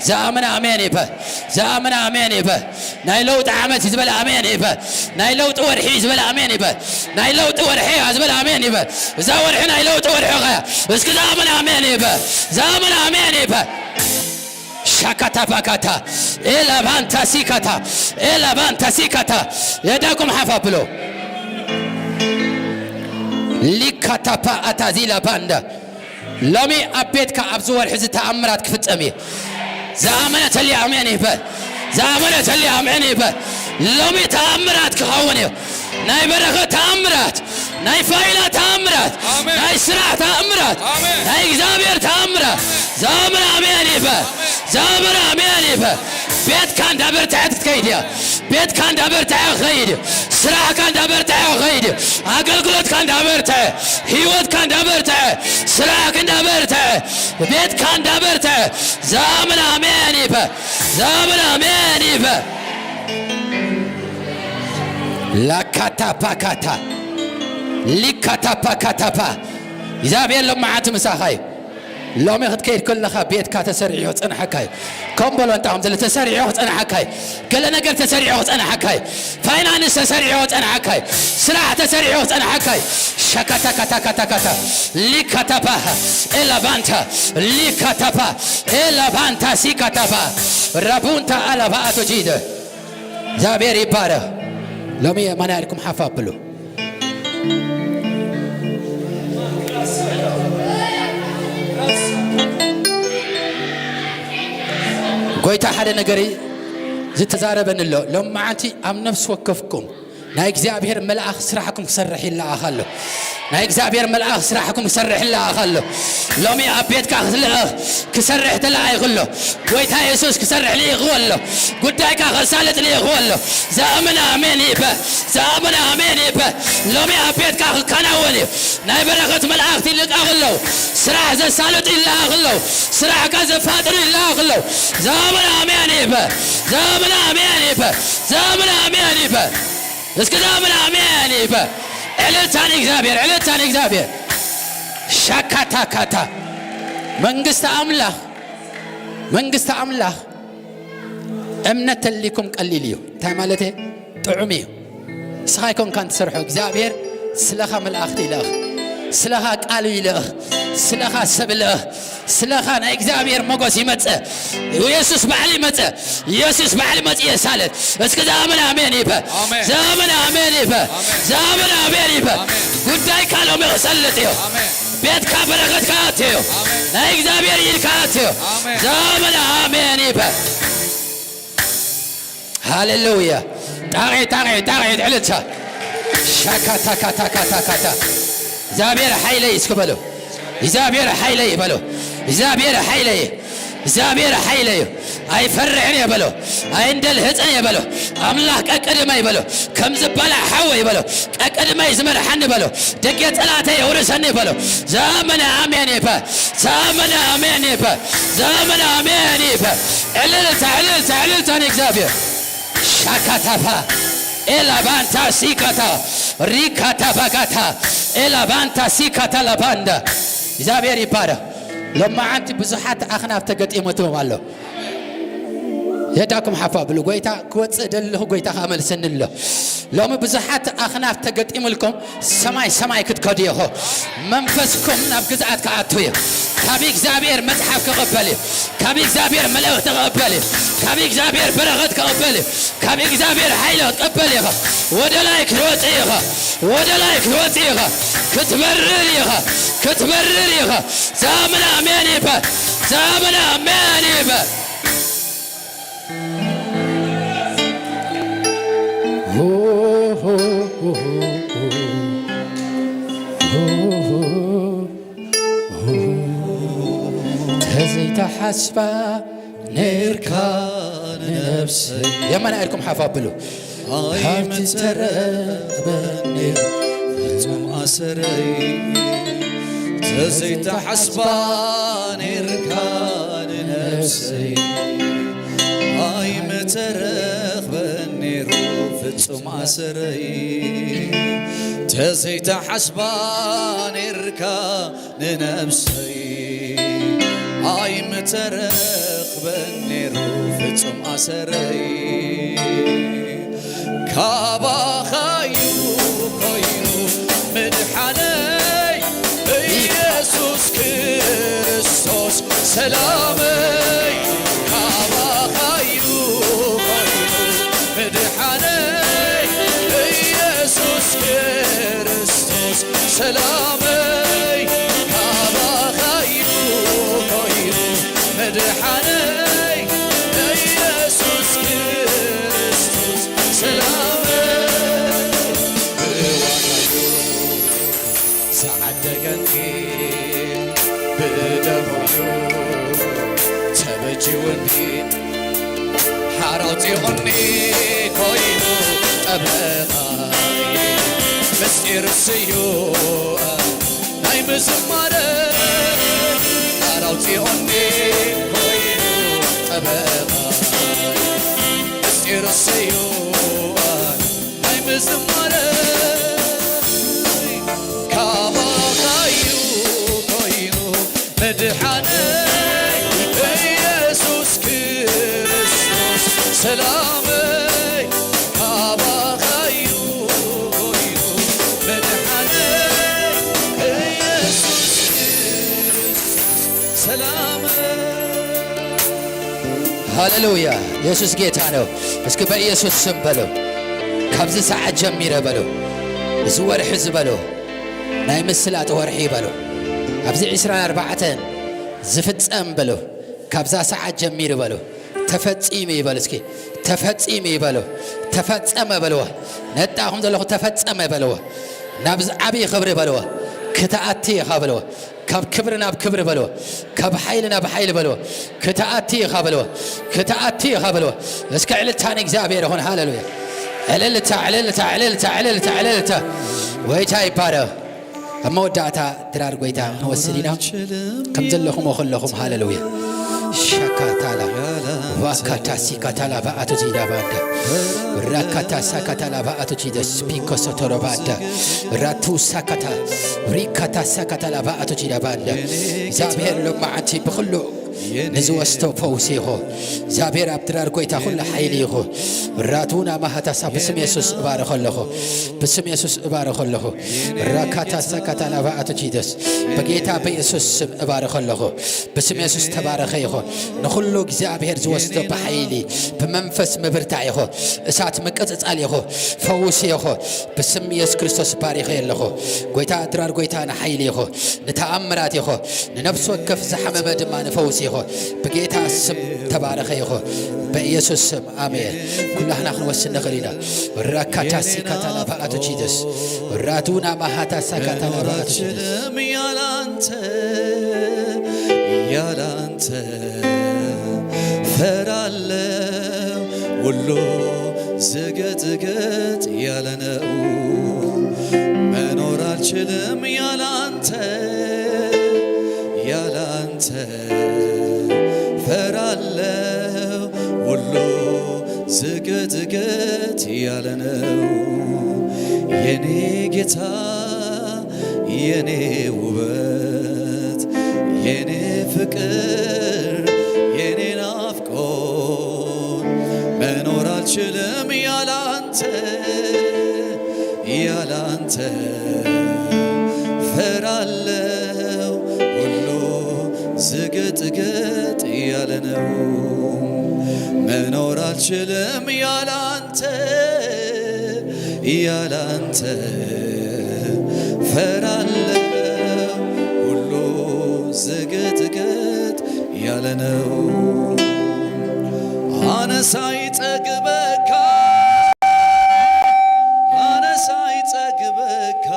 ዝኣመነ ኣሜን ይበል። ዝኣመነ ኣሜን ይበል። ናይ ለውጢ ዓመት እዩ ዝበለ ኣሜን ይበል። ናይ ለውጢ ወርሒ እዩ ዝበለ ኣሜን ይበል። ናይ ለውጢ ወርሒ እያ ዝበለ ኣሜን ይበል። እዛ ወርሒ ናይ ለውጢ ወርሒ እያ። እስኪ ዝኣመነ ኣሜን ይበል። ዝኣመነ ኣሜን ይበል። ሻካታ ባካታ ኤላባንታ ሲካታ ኤላባንታ ሲካታ የዳኩም ሓፍ ኣብሎ። ሊካታፓ ኣታዚላ ባንዳ። ሎሚ ኣብ ቤትካ ኣብዚ ወርሒ እዚ ተኣምራት ክፍጸም እዩ። ዝኣመነ ተሊ ኣሜን ይበል። ዝኣመነ ተሊ ኣሜን ይበል። ሎሚ ተኣምራት ክኸውን እዩ። ናይ በረኸት ተኣምራት፣ ናይ ፋይላ ተኣምራት፣ ኣሜን። ናይ ስራሕ ተኣምራት፣ ኣሜን። ናይ እግዚኣብሔር ተኣምራት። ዝኣመነ ኣሜን ይበል። ዝኣመነ ኣሜን ይበል። ቤትካ እንዳበርትዐት ክትከይድ እያ። ቤትካ እንዳበርትዐ ክኸይድ እዩ። ስራሕካ እንዳበርትዐ ክኸይድ እዩ። ኣገልግሎትካ እንዳበርትዐ፣ ህይወትካ እንዳበርትዐ፣ ስራሕካ እንዳበርትዐ፣ ቤትካ እንዳበርትዐ። ዝኣመነ ኣሜን ይበል። ዝኣመነ ኣሜን ይበል። ላካታፓካታ ሊካታፓካታፓ። እግዚኣብሔር ሎመዓንቲ ምሳኻ እዩ። ሎሚ ክትከይድ ከለኻ ቤትካ ተሰሪዑ ክጸንሓካ እዩ። ከም በሎ እንታ ከም ዘሎ ተሰሪዑ ክጸንሓካ እዩ። ገለ ነገር ተሰሪዑ ክጸንሓካ እዩ። ፋይናንስ ተሰሪዑ ክጸንሓካ እዩ። ስራሕ ተሰሪዑ ክጸንሓካ እዩ። ሸካታካታካታካታ ሊካታፓ ኤላባንታ ሊካታፓ ኤላባንታ ሲካታፓ ራቡንታ ኣላባ ኣቶጂደ። እግዚኣብሔር ይባረኽ። ሎሚ የማና ኢልኩም ሓፍ ኣብሉ። ጎይታ ሓደ ነገር ዝተዛረበኒ ኣሎ። ሎመዓንቲ ኣብ ነፍሲ ወከፍኩም ናይ እግዚኣብሔር መልኣኽ ስራሕኩም ክሰርሕ ይለኣኽ ኣሎ። ናይ እግዚኣብሔር መልኣኽ ስራሕኩም ክሰርሕ ይለኣኽ ኣሎ። ሎሚ ኣብ ቤትካ ክትልእኽ ክሰርሕ ተለኣይኹ ኣሎ። ጎይታ የሱስ ክሰርሕ ልኢኽዎ ኣሎ። ጉዳይካ ከሳልጥ ልኢኽዎ ኣሎ። ዝኣምን ኣሜን ይበል። ዝኣምን ኣሜን ይበል። ሎሚ ኣብ ቤትካ ክከናወን እዩ። ናይ በረኸት መላእኽቲ ይልቀቕ ኣለዉ። ስራሕ ዘሳልጡ ይለኣኽ ኣለዉ። ስራሕካ ዘፋጥሩ ይለኣኽ ኣለዉ። ዝኣምን ኣሜን ይበል። ዝኣምን ኣሜን ይበል። ዝኣምን ኣሜን ይበል። እስኪ ዝኣምን ኣሜን ይበል። ዕልልታ ንእግዚኣብሔር፣ ዕልልታ ንእግዚኣብሔር። ሻካታካታ መንግስቲ ኣምላኽ፣ መንግስቲ ኣምላኽ እምነት ተሊኩም ቀሊል እዩ። እንታይ ማለት እዩ? ጥዑም እዩ። ንስኻ ኣይኮንካን ትሰርሖ፣ እግዚኣብሔር ስለኻ መልኣኽቲ ይልእኽ፣ ስለኻ ቃሉ ይልእኽ፣ ስለኻ ሰብ ይልእኽ፣ ስለኻ ናይ እግዚኣብሔር ሞገስ ይመጽእ። የሱስ ባዕሉ ይመጽእ። የሱስ ባዕሉ መጽኡ የሳልጥ። እስኪ ዝኣምን ኣሜን ይበል። ኣሜን። ዝኣምን ኣሜን ይበል። ኣሜን። ዝኣምን ኣሜን ይበል። ኣሜን። ጉዳይካ ሎሚ ክሰልጥ እዩ። ኣሜን። ቤትካ በረኸት ክኣቱ እዩ። ኣሜን። ናይ እግዚኣብሔር ኢድ ክኣቱ እዩ። ኣሜን። ዝኣምን ኣሜን ይበል። ሃሌሉያ። ጣቒ፣ ጣቒ፣ ጣቒ፣ ዕልልታ። ሻካታካታካታካታ። እግዚኣብሔር ሓይለይ እስኪ በሉ። እግዚኣብሔር ሓይለይ በሉ። እግዚኣብሔር ሓይለይ፣ እግዚኣብሔር ሓይለይ። ኣይፈርሕን እየ በሉ። ኣይንደልህፅን እየ በሉ። ኣምላኽ ቀቅድመይ በሉ። ከም ዝበላዕ ሓወይ በሉ። ቀቅድመይ ዝመርሓኒ በሉ። ደገ ጸላተይ የውርሰኒ በሉ። ዘመነ ኣሜን ይበ። ዘመነ ኣሜን ይበ። ዘመነ ኣሜን ይበ። ዕልልታ፣ ዕልልታ፣ ዕልልታ ንእግዚኣብሔር። ሻካታፋ ኤላባንታ ሲካታ ሪካታ ባጋታ ኤላባንታ ሲካታ ላባንዳ። እግዚኣብሔር ይባረኽ። ሎማዓንቲ ብዙሓት ኣኽናፍ ተገጢሞትዎም ኣሎ። የዳኩም ሓፋ ብሉ። ጎይታ ክወፅእ ደለኹ፣ ጎይታ ከኣ መልሰኒ ኣሎ። ሎሚ ብዙሓት ኣኽናፍ ተገጢሙልኩም ሰማይ ሰማይ ክትከዱ ኢኹ። መንፈስኩም ናብ ግዝኣት ክኣቱ እዩ። ካብ እግዚኣብሔር መጽሓፍ ክቕበል እዩ። ካብ እግዚኣብሔር መልእኽቲ ክቕበል እዩ። ካብ እግዚኣብሔር በረኸት ክቕበል እዩ። ካብ እግዚኣብሔር ሓይሊ ክትቀበል ኢኻ። ወደ ላይ ክትወጽእ ኢኻ። ወደ ላይ ክትወጽእ ኢኻ። ክትበርር ኢኻ። ክትበርር ኢኻ። ዛምን ኣሜን ይበል። ዛምን ኣሜን ይበል። ተዘይተሓስባ ነርካ ንነብሰይ። የማና ኢልኩም ሓፍ ኣብሉ። ኣይምተረኽበኒ ፍጹም ኣሰረይ። ተዘይተሓስባ ነርካ ንነብሰይ። ኣይምተረኽበኒ ፍጹም ኣሰረይ ተዘይተሓስባ ኔርካ ንነብሰይ ኣይምተረኽበን ኔሩ ፍጹም ኣሰረይ ካባኻዩ ኮይኑ ምድሓነይ ኢየሱስ ክርስቶስ ሰላመይ ካባኻዩ ኮይኑ ምድሓነይ ኢየሱስ ክርስቶስ ሰላመይ ካባኻዩ ኮይኑ ምድሓነይ ኢየሱስ ክርስቶስ ሰላመይ ብዋጋዩ ዝዓደገኒ ብደሙ'ዩ ተበጂውኒ ሓራውፂኡኒ ኮይኑ ጠበቓ ምስጢር ስዩኣን ናይ ምዝማረ ሓራውፂኡኒ ኮይኑ ጠበቓ ምስጢር ስዩኣን ናይ ምዝማረ ካባኻዩ ኮይኑ መድሓነይ ኢየሱስ ክርስቶስ ሰላመይ ካባኻዩ ኮይኑ መድሓነይ ኢየሱስ ክርስቶስ ሰላመይ ሃሌሉያ። የሱስ ጌታ ነው። እስኪ በኢየሱስ ስም በሉ። ካብዚ ሰዓት ጀሚረ በሉ። እዚ ወርሒ እዚ በሉ ናይ ምስላጥ ወርሒ በሉ። ኣብዚ ዕስራን ኣርባዕተን ዝፍጸም በሉ። ካብዛ ሰዓት ጀሚሩ በሉ። ተፈጺሙ ይበሉ እስኪ። ተፈጺሙ ይበሉ። ተፈጸመ በልዎ። ነጣኹም ዘለኹ ተፈጸመ በልዎ። ናብዚ ዓብዪ ክብሪ በልዎ። ክትኣቲ ኢኻ በልዎ። ካብ ክብሪ ናብ ክብሪ በልዎ። ካብ ሓይሊ ናብ ሓይሊ በልዎ። ክትኣቲ ኢኻ በልዎ። ክትኣቲ ኢኻ በልዎ። እስከ ዕልልታ ንእግዚኣብሔር ይኹን። ሃሌሉያ። ዕልልታ፣ ዕልልታ፣ ዕልልታ፣ ዕልልታ፣ ዕልልታ። ጎይታ ይባረኽ። ኣብ መወዳእታ ድራር ጎይታ ክንወስድ ኢና። ከም ዘለኹም ከለኹም ሃሌሉያ። ሻካታላ ቫካታ ሲካታላ ቫኣቶ ቲዳ ባንዳ ራካታ ሳካታላ ቫኣቶ ቲደስ ፒኮ ሶቶሮ ባንዳ ራቱ ሳካታ ሪካታ ሳካታላ ቫኣቶ ቲዳ ባንዳ እግዚኣብሔር ሎማዓንቲ ብኹሉ ንዝወስዶ ፈውሲ ኢኹ። እግዚኣብሔር ኣብ ድራር ጎይታ ኩሉ ሓይሊ ኢኹ። ራቱና ማሃታሳ ብስም የሱስ እባርኸ ኣለኹ። ብስም የሱስ እባርኸ ኣለኹ። ራካታ ሳካታ ላባ ኣቶ ጂደስ በጌታ በየሱስ ስም እባርኸ ኣለኹ። ብስም የሱስ ተባረኸ ኢኹ። ንኹሉ እግዚኣብሔር ዝወስዶ ብሓይሊ ብመንፈስ ምብርታዕ ኢኹ። እሳት ምቅጽጻል ኢኹ። ፈውስ ኢኹ። ብስም የሱስ ክርስቶስ ባሪኸ ኣለኹ። ጎይታ ድራር ጎይታ ንሓይሊ ኢኹ። ንተኣምራት ኢኹ። ንነፍሲ ወከፍ ዝሓመመ ድማ ንፈውስ ኢኹ። ብጌታ ስም ተባረኸ ኢኹ። በኢየሱስ ስም ኣሜን። ኩላህና ክንወስን ንኽእል ኢና። ራካታ ሲካታ ላባ ኣቶ ጂደስ ራቱና ማሃታ ሳካታ ላባ ኣቶ ጂደስ ያላንተ ያላንተ ፈራለው ሁሉ ዝገትገት ያለ ነው። መኖር አልችልም ያላንተ ያላንተ ፈራለው ሁሉ ዝገትገት ያለ ነው። የኔ ጌታ የኔ ውበት የኔ ፍቅር የኔ ናፍቆት መኖር አልችልም ያላንተ ያላንተ ፈራለው ሁሉ ዝገጥገጥ ያለ ነው። መኖር አልችልም ያላንተ ያላንተ ፈራለው ሁሉ ዝገጥገጥ ያለ ነው። አነሳይ ጠግበካ አነሳይ ጠግበካ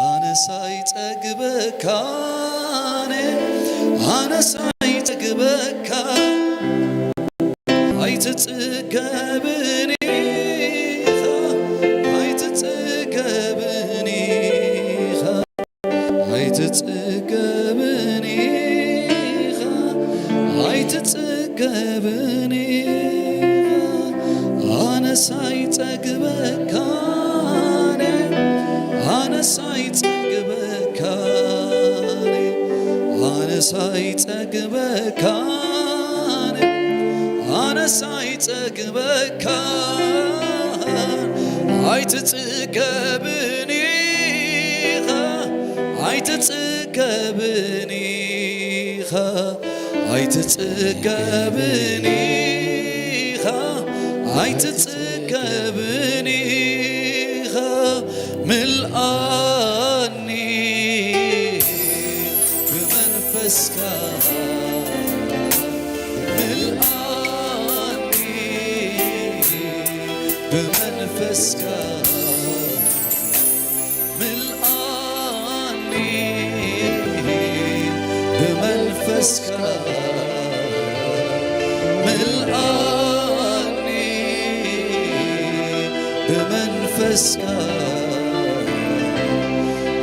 አነሳይ ጠግበካ አነሳይ ጠግበካ ኣይትጽገብን ኢኻ ኣይትጽገብን ኢኻ ኣይትጽገብን ኢኻ ኣይትጽገብን ኢኻ ኣነስ ኣይጸግበካን፣ ኣነስ ኣይጸግበካን፣ ኣነስ ኣይጸግበካን፣ ኣነስ ኣይጸግበካን። ኣይትጽገብን ኢኻ፣ ኣይትጽገብን ኢኻ፣ ኣይትጽገብን ኢኻ፣ ኣይትጽገብን ኢኻ። ምልኣኒ ብመንፈስካ፣ ምልኣኒ ብመንፈስካ፣ ምልኣኒ ብመንፈስካ፣ ምልኣኒ ብመንፈስካ፣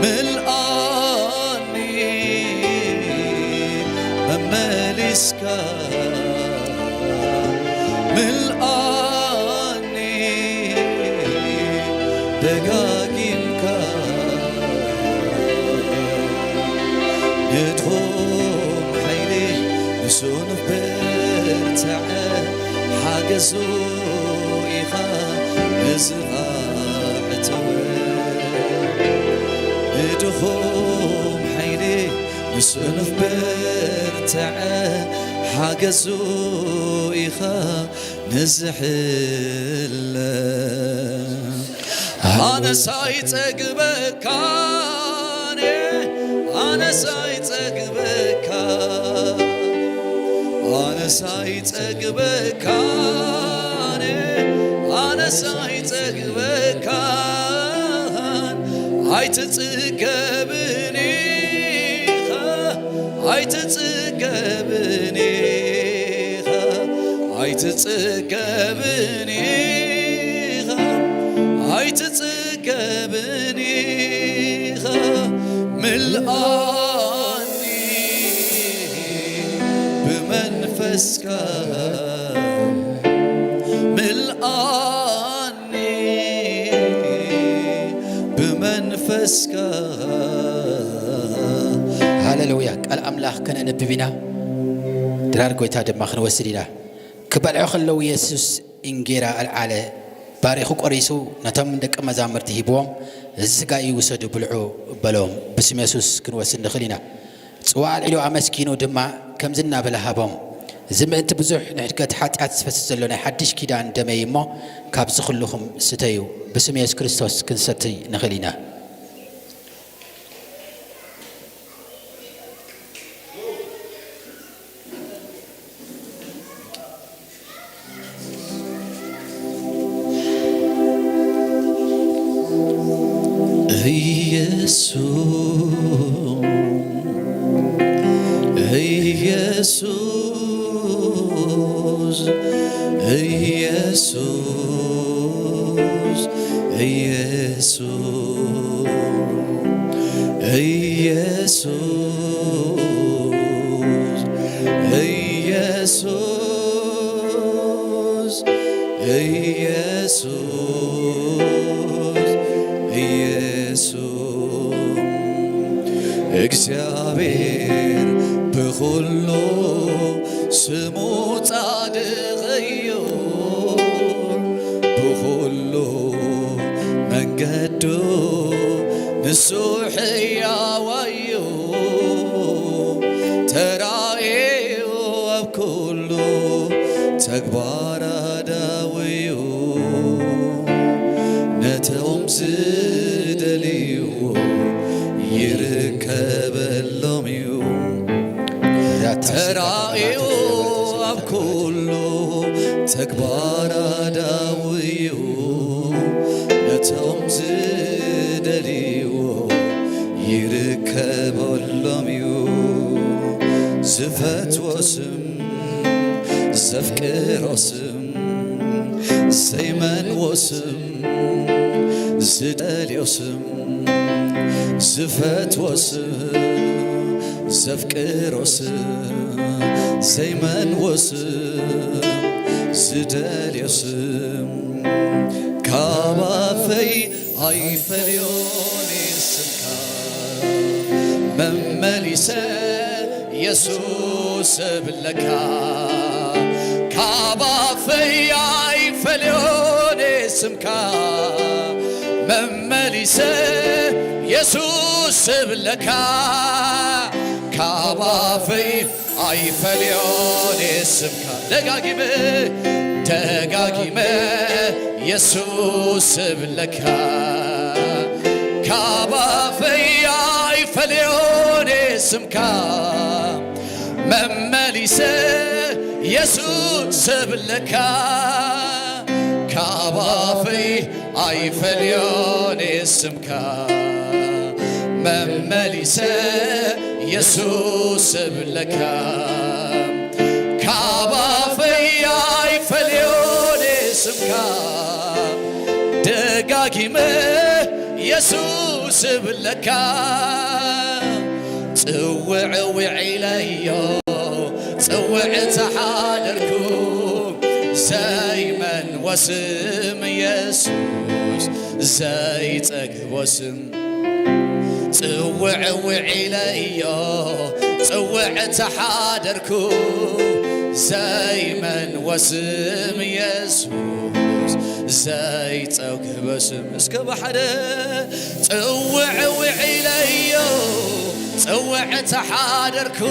ምልኣኒ መመሊስካ፣ ምልኣኒ ደጋጊምካ። ንድኹም ሓይሊ ንሱን ብርትዐ ሓገዙ ኢኻ ንዝቓዕተወ። ንድኹም ሓይሊ ንሱን ብርትዐ ሓገዙ ኢኻ ንዝሕለ። ኣነስ ኣይጸግበካን፣ ኣነስ ኣይጸግበካን፣ ኣነስ ኣይጸግበካን፣ ኣነስ ኣይጸግበካን። ኣይትጽገብን ኢኻ፣ ኣይትጽገብን ኢኻ፣ ኣይትጽገብን ኢኻ፣ ኣይትጽገብን ኢኻ። ምልኣኒ ብመንፈስካ፣ ምልኣኒ ብመንፈስካ። ሃሌሉያ። ቃል ኣምላኽ ከነንብብ ኢና። ድራር ጎይታ ድማ ክንወስድ ኢና። ክበልዑ ከለዉ የሱስ እንጌራ ኣልዓለ፣ ባሪኹ ቆሪሱ ነቶም ደቀ መዛሙርቲ ሂብዎም፣ "እዚ ስጋይ እዩ፣ ውሰዱ ብልዑ" በሎም። ብስም የሱስ ክንወስድ ንኽእል ኢና። ጽዋዕ ኣልዒሉ ኣመስጊኑ ድማ ከምዚ እናበለ ሃቦም፣ "እዚ ምእንቲ ብዙሕ ንሕድገት ሓጢኣት ዝፈስስ ዘሎ ናይ ሓድሽ ኪዳን ደመይ እሞ፣ ካብዚ ኩልኹም ስተዩ።" ብስም የሱስ ክርስቶስ ክንሰትይ ንኽእል ኢና። ኢየሱስ፣ ኢየሱስ፣ ኢየሱስ፣ ኢየሱስ፣ ኢየሱስ፣ ኢየሱስ፣ ኢየሱስ፣ ኢየሱስ። እግዚኣብሔር ብኹሉ ስሙ ጻድቕ እዩ፣ ብኹሉ መንገዱ ንሱ ሕያው እዩ። ተራእዩ ኣብ ኩሉ ተግባር ኣዳውዩ፣ ነቶም ዝደልይዎ ይርከበሎም እዩ። ተራእዩ ኣብ ኩሉ ተግባር ኣዳውዩ፣ ነቶም ዝደልይዎ ይርከበሎም እዩ። ዝፈትዎ ስም፣ ዘፍቅሮ ስም፣ ዘይመንዎ ስም፣ ዝደልዮ ስም፣ ዝፈትዎ ስም፣ ዘፍቅሮ ስም፣ ዘይመንዎ ስም፣ ዝደልዮ ስም፣ ካብ ኣፈይ ኣይፈልዮን ስምካ መመሊሰ የሱስ እብለካ ካብ ኣፈይ ኣይፈልዮን ስምካ መመሊሰ የሱስ እብለካ ካብ ኣፈይ ኣይፈልዮን ስምካ ደጋጊመ ደጋጊመ የሱስ እብለካ ካብ ኣፈይ ኣይፈልዮን ስምካ መመሊሰ የሱስ እብለካ ካብ ኣፈይ ኣይፈልዮን ስምካ መመሊሰ የሱስ እብለካ ካብ ኣፈይ ኣይፈልዮን ስምካ ደጋጊመ የሱስ እብለካ ጽውዕ ውዒለዮ ጽውዕ ተሓደርኩ ዘይመንወስም የሱስ ዘይጸግቦ ስም ጽውዕ ውዒለዮ ጽውዕ ተሓደርኩ ዘይመንወስም የሱስ ዘይጸግቦ ስም እስከ ብሓደ ጽውዕ ውዒለዮ ጽውዕ ተሓደርኩ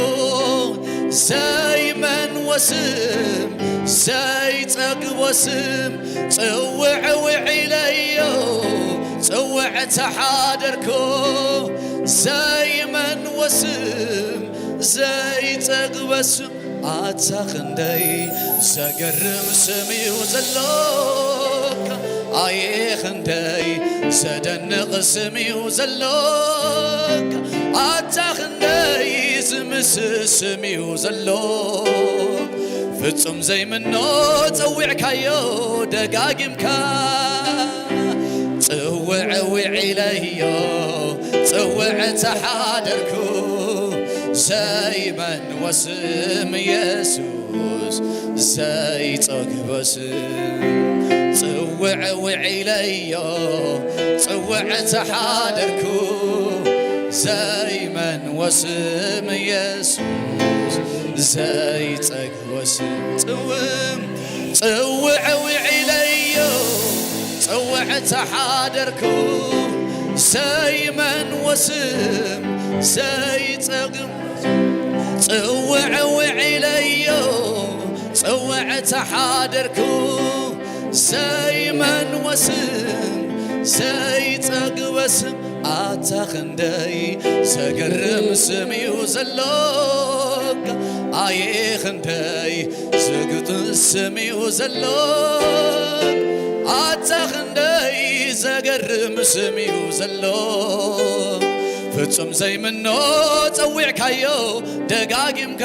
ዘይመንወስም ዘይጸግቦ ስም ጽውዕ ውዒለዮ ጽውዕ ተሓደርኩ ዘይመንወስም ዘይጸግበ ስም ኣታ ክንደይ ዘገርም ስም እዩ ዘሎካ ኣየ ክንደይ ዘደንቕ ስም እዩ ዘሎካ ኣታ ክንደይ ዝምስስ ስም እዩ ዘሎ ፍጹም ዘይምኖ ጸዊዕካዮ ደጋጊምካ ጽውዕ ውዒለዮ ጽውዕ ተሓደርኩ ዘይመንወስም የሱስ ዘይጸግቦ ስም ጽውዕ ውዒለዮ ጽውዕ ተሓደርኩ ዘይመንወስም የሱስ ዘይጸግቦ ስም ጽውም ጽውዕ ውዒለዮ ጽውዕ ተሓደርኩ ዘይመንወስም ዘይጸግም ጽውዕ ውዒለዮ ጽውዕ ተሓደርኩ ዘይመንወስም ዘይጸግበ ስም ኣታ ክንደይ ዘገርም ስም እዩ ዘሎካ ኣየ ክንደይ ዝግጥም ስም እዩ ዘሎካ ኣታ ክንደይ ዘገርም ስም እዩ ዘሎ ፍጹም ዘይምኖ ጸዊዕካዮ ደጋጊምካ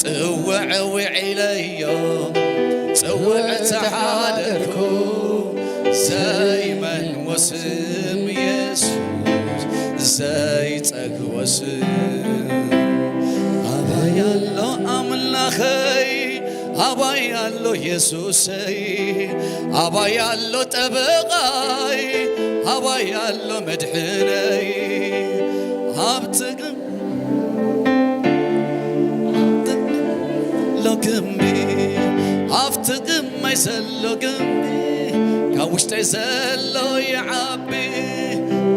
ጽውዕ ውዒለዮ ጽውዕ ተሓደርኩ ዘይመንወስም የሱስ ዘይጸግወስም ኣባይ ኣሎ ኣምላኸይ ኣባይ ኣሎ የሱሰይ ኣባይ ኣሎ ጠበቓይ ኣባይ ኣሎ መድሕነይ ኣብቲ ሎ ግንቢ ኣብቲ ግማይ ዘሎ ግንቢ ካብ ውሽጠይ ዘሎ ይዓቢ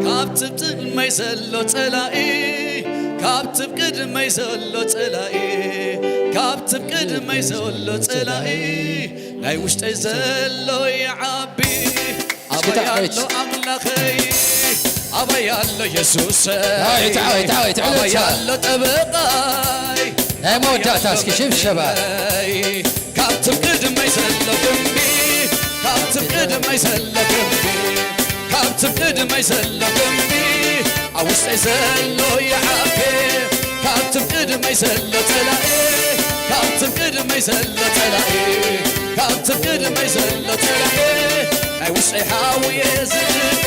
ካብቲ ቅድመይ ዘሎ ጸላኢ ካብቲ ቅድመይ ዘሎ ጸላኢ ካብቲ ቅድመይ ዘሎ ጸላኢ ናይ ውሽጠይ ዘሎ ይዓቢ ኣባይ ኣሎ ኣምላኸይ ኣባይ ኣሎ የሱሰይ ኣባይ ኣሎ ጠበቓይ ናይ መወዳእታ እስኪ ሽብሸባ ካብቲ ቅድመይ ዘሎ ግንቢ ካብቲ ቅድመይ ዘሎ ግንቢ ካብቲ ቅድመይ ዘሎ ግንቢ ኣብ ውሽጠይ ዘሎ ይዓቢ ካብቲ ቅድመይ ዘሎ ጸላኢ ካብቲ ቅድመይ ዘሎ ጸላኢ ካብቲ ቅድመይ ዘሎ ጸላኢ ናይ ውሽጠይ ሓውየ ዝርኢ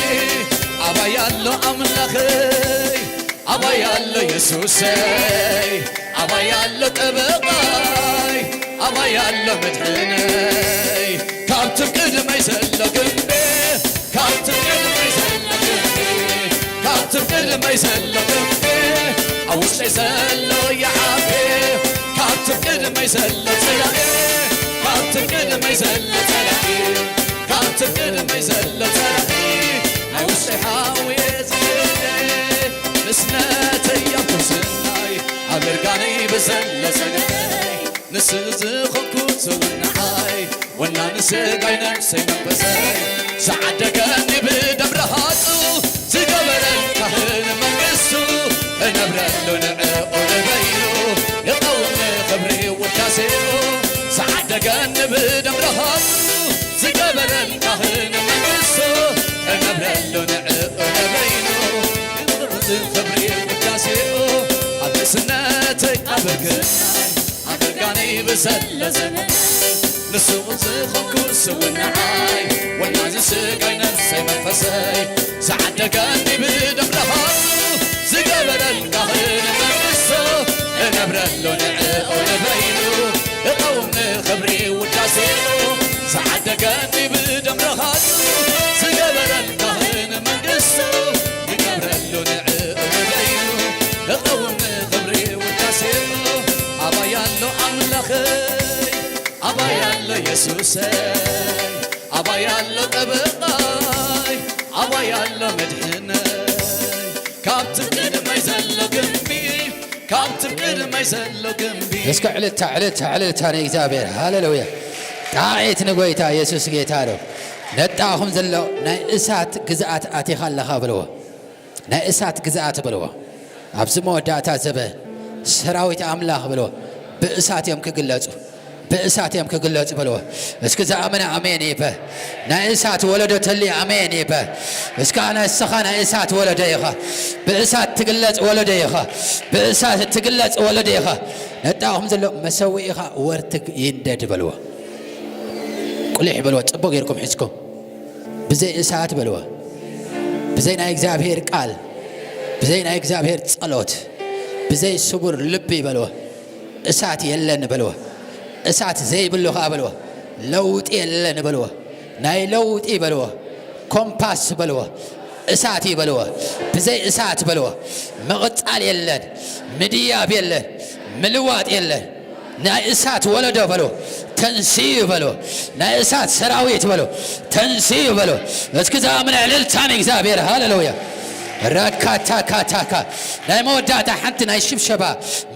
ኣባይ ኣሎ ኣምላኸይ ኣባይ ኣሎ የሱሰይ ኣባይ ኣሎ ጠበቓይ ኣባይ ኣሎ መድሕነይ ካብቲ ቅድመይ ዘሎ ግምቢ፣ ካብቲ ቅድመይ ዘሎ ግምቢ፣ ካብቲ ቅድመይ ዘሎ ግምቢ፣ ኣብ ውሽጠይ ዘሎ ይዓቢ። ካብቲ ቅድመይ ዘሎ ጸላኢ፣ ካብቲ ቅድመይ ዘሎ ጸላኢ፣ ካብቲ ቅድመይ ዘሎ ጸላኢ፣ ኣብ ውሽጠይ ሓውየ ዝግደ። ንስነተይ ኣብ ኩስናይ፣ ኣብ እርጋነይ ብዘሎ ጸገመይ፣ ንሱ ዝኾንኩ ዝውንዓይ፣ ወናኒ ስጋይ ነፍሰይ መንፈሰይ፣ ዝዓደገኒ ብደም ረሃጹ፣ ዝገበረን ካህን መንግስቱ፣ እነብረሉ ንዕኡ ንበይኑ፣ ይቐውም ንኽብሪ ውዳሴኡ፣ ዝዓደገኒ ብደም ረሃጹ፣ ዝገበረን ካህን መንግስቱ፣ እነብረሉ ንዕኡ ንበይኑ፣ ይቐውም ንኽብሪ ውዳሴኡ፣ ኣብ ንእስነተይ ኣብ እርግናይ ኣገልጋሊ ብዘሎ ዘመን፣ ንሱ ዝኾንኩ ስውንዓይ፣ ወናኒ ስጋይ ነፍሰይ መንፈሰይ፣ ዝዓደገኒ ብደም ረሃጹ፣ ዝገበረን ካህን መንግስቱ፣ እነብረሉ ንዕኡ ንበይኑ፣ እቐውም ንኽብሪ ውዳሴኡ፣ ዝዓደገኒ ብደም ረሃጹ፣ ዝገበረን ካህን መንግስቱ፣ ይገብረሉ ንዕኡ ንበይኑ፣ እቐውም ንኽብሪ ውዳሴኡ። ኣባይ ኣሎ ኣምላኸይ፣ ኣባይ ኣሎ የሱሰይ፣ ኣባይ ኣሎ ጠበቓይ፣ ኣባይ ኣሎ መድሕነይ። ካብቲ ቅድመይ ዘሎ ግምቢ፣ ካብቲ ቅድመይ ዘሎ ግምቢ። እስከ ዕልልታ፣ ዕልልታ፣ ዕልልታ ንእግዚኣብሔር። ሃሌሉያ። ጣዕዒት ንጎይታ የሱስ ጌታ ነው። ነጣኹም ዘሎ ናይ እሳት ግዝኣት ኣቲኻ ኣለኻ በልዎ። ናይ እሳት ግዝኣት በልዎ። ኣብዚ መወዳእታ ዘበን ሰራዊት ኣምላኽ በልዎ። ብእሳት እዮም ክግለጹ። ብእሳት እዮም ክግለጹ በልዎ። እስኪ ዝኣመነ ኣሜን ይበል። ናይ እሳት ወለዶ ተሊ ኣሜን ይበል። እስካ ንስኻ ናይ እሳት ወለዶ ኢኻ። ብእሳት ትግለጽ ወለዶ ኢኻ። ብእሳት ትግለጽ ወለዶ ኢኻ። ነጣኹም ዘሎ መሰውኢኻ ወርትግ ይንደድ በልዎ። ቁሊሕ በልዎ፣ ጽቡቅ ጌርኩም ሒዝኩም። ብዘይ እሳት በልዎ። ብዘይ ናይ እግዚኣብሔር ቃል፣ ብዘይ ናይ እግዚኣብሔር ጸሎት፣ ብዘይ ስቡር ልቢ በልዎ። እሳት የለን በልዎ። እሳት ዘይብሉ ኸኣ በልዎ። ለውጢ የለን በልዎ። ናይ ለውጢ በልዎ። ኮምፓስ በልዎ። እሳት እዩ በልዎ። ብዘይ እሳት በልዎ። ምቕጻል የለን። ምድያብ የለን። ምልዋጥ የለን። ናይ እሳት ወለዶ በሎ፣ ተንስኡ በሎ። ናይ እሳት ሰራዊት በሎ፣ ተንስኡ በሎ። እስኪ ዝኣምን ዕልልታ ንእግዚኣብሔር። ሃሌሉያ። ራካታካታካ። ናይ መወዳእታ ሓንቲ ናይ ሽብሸባ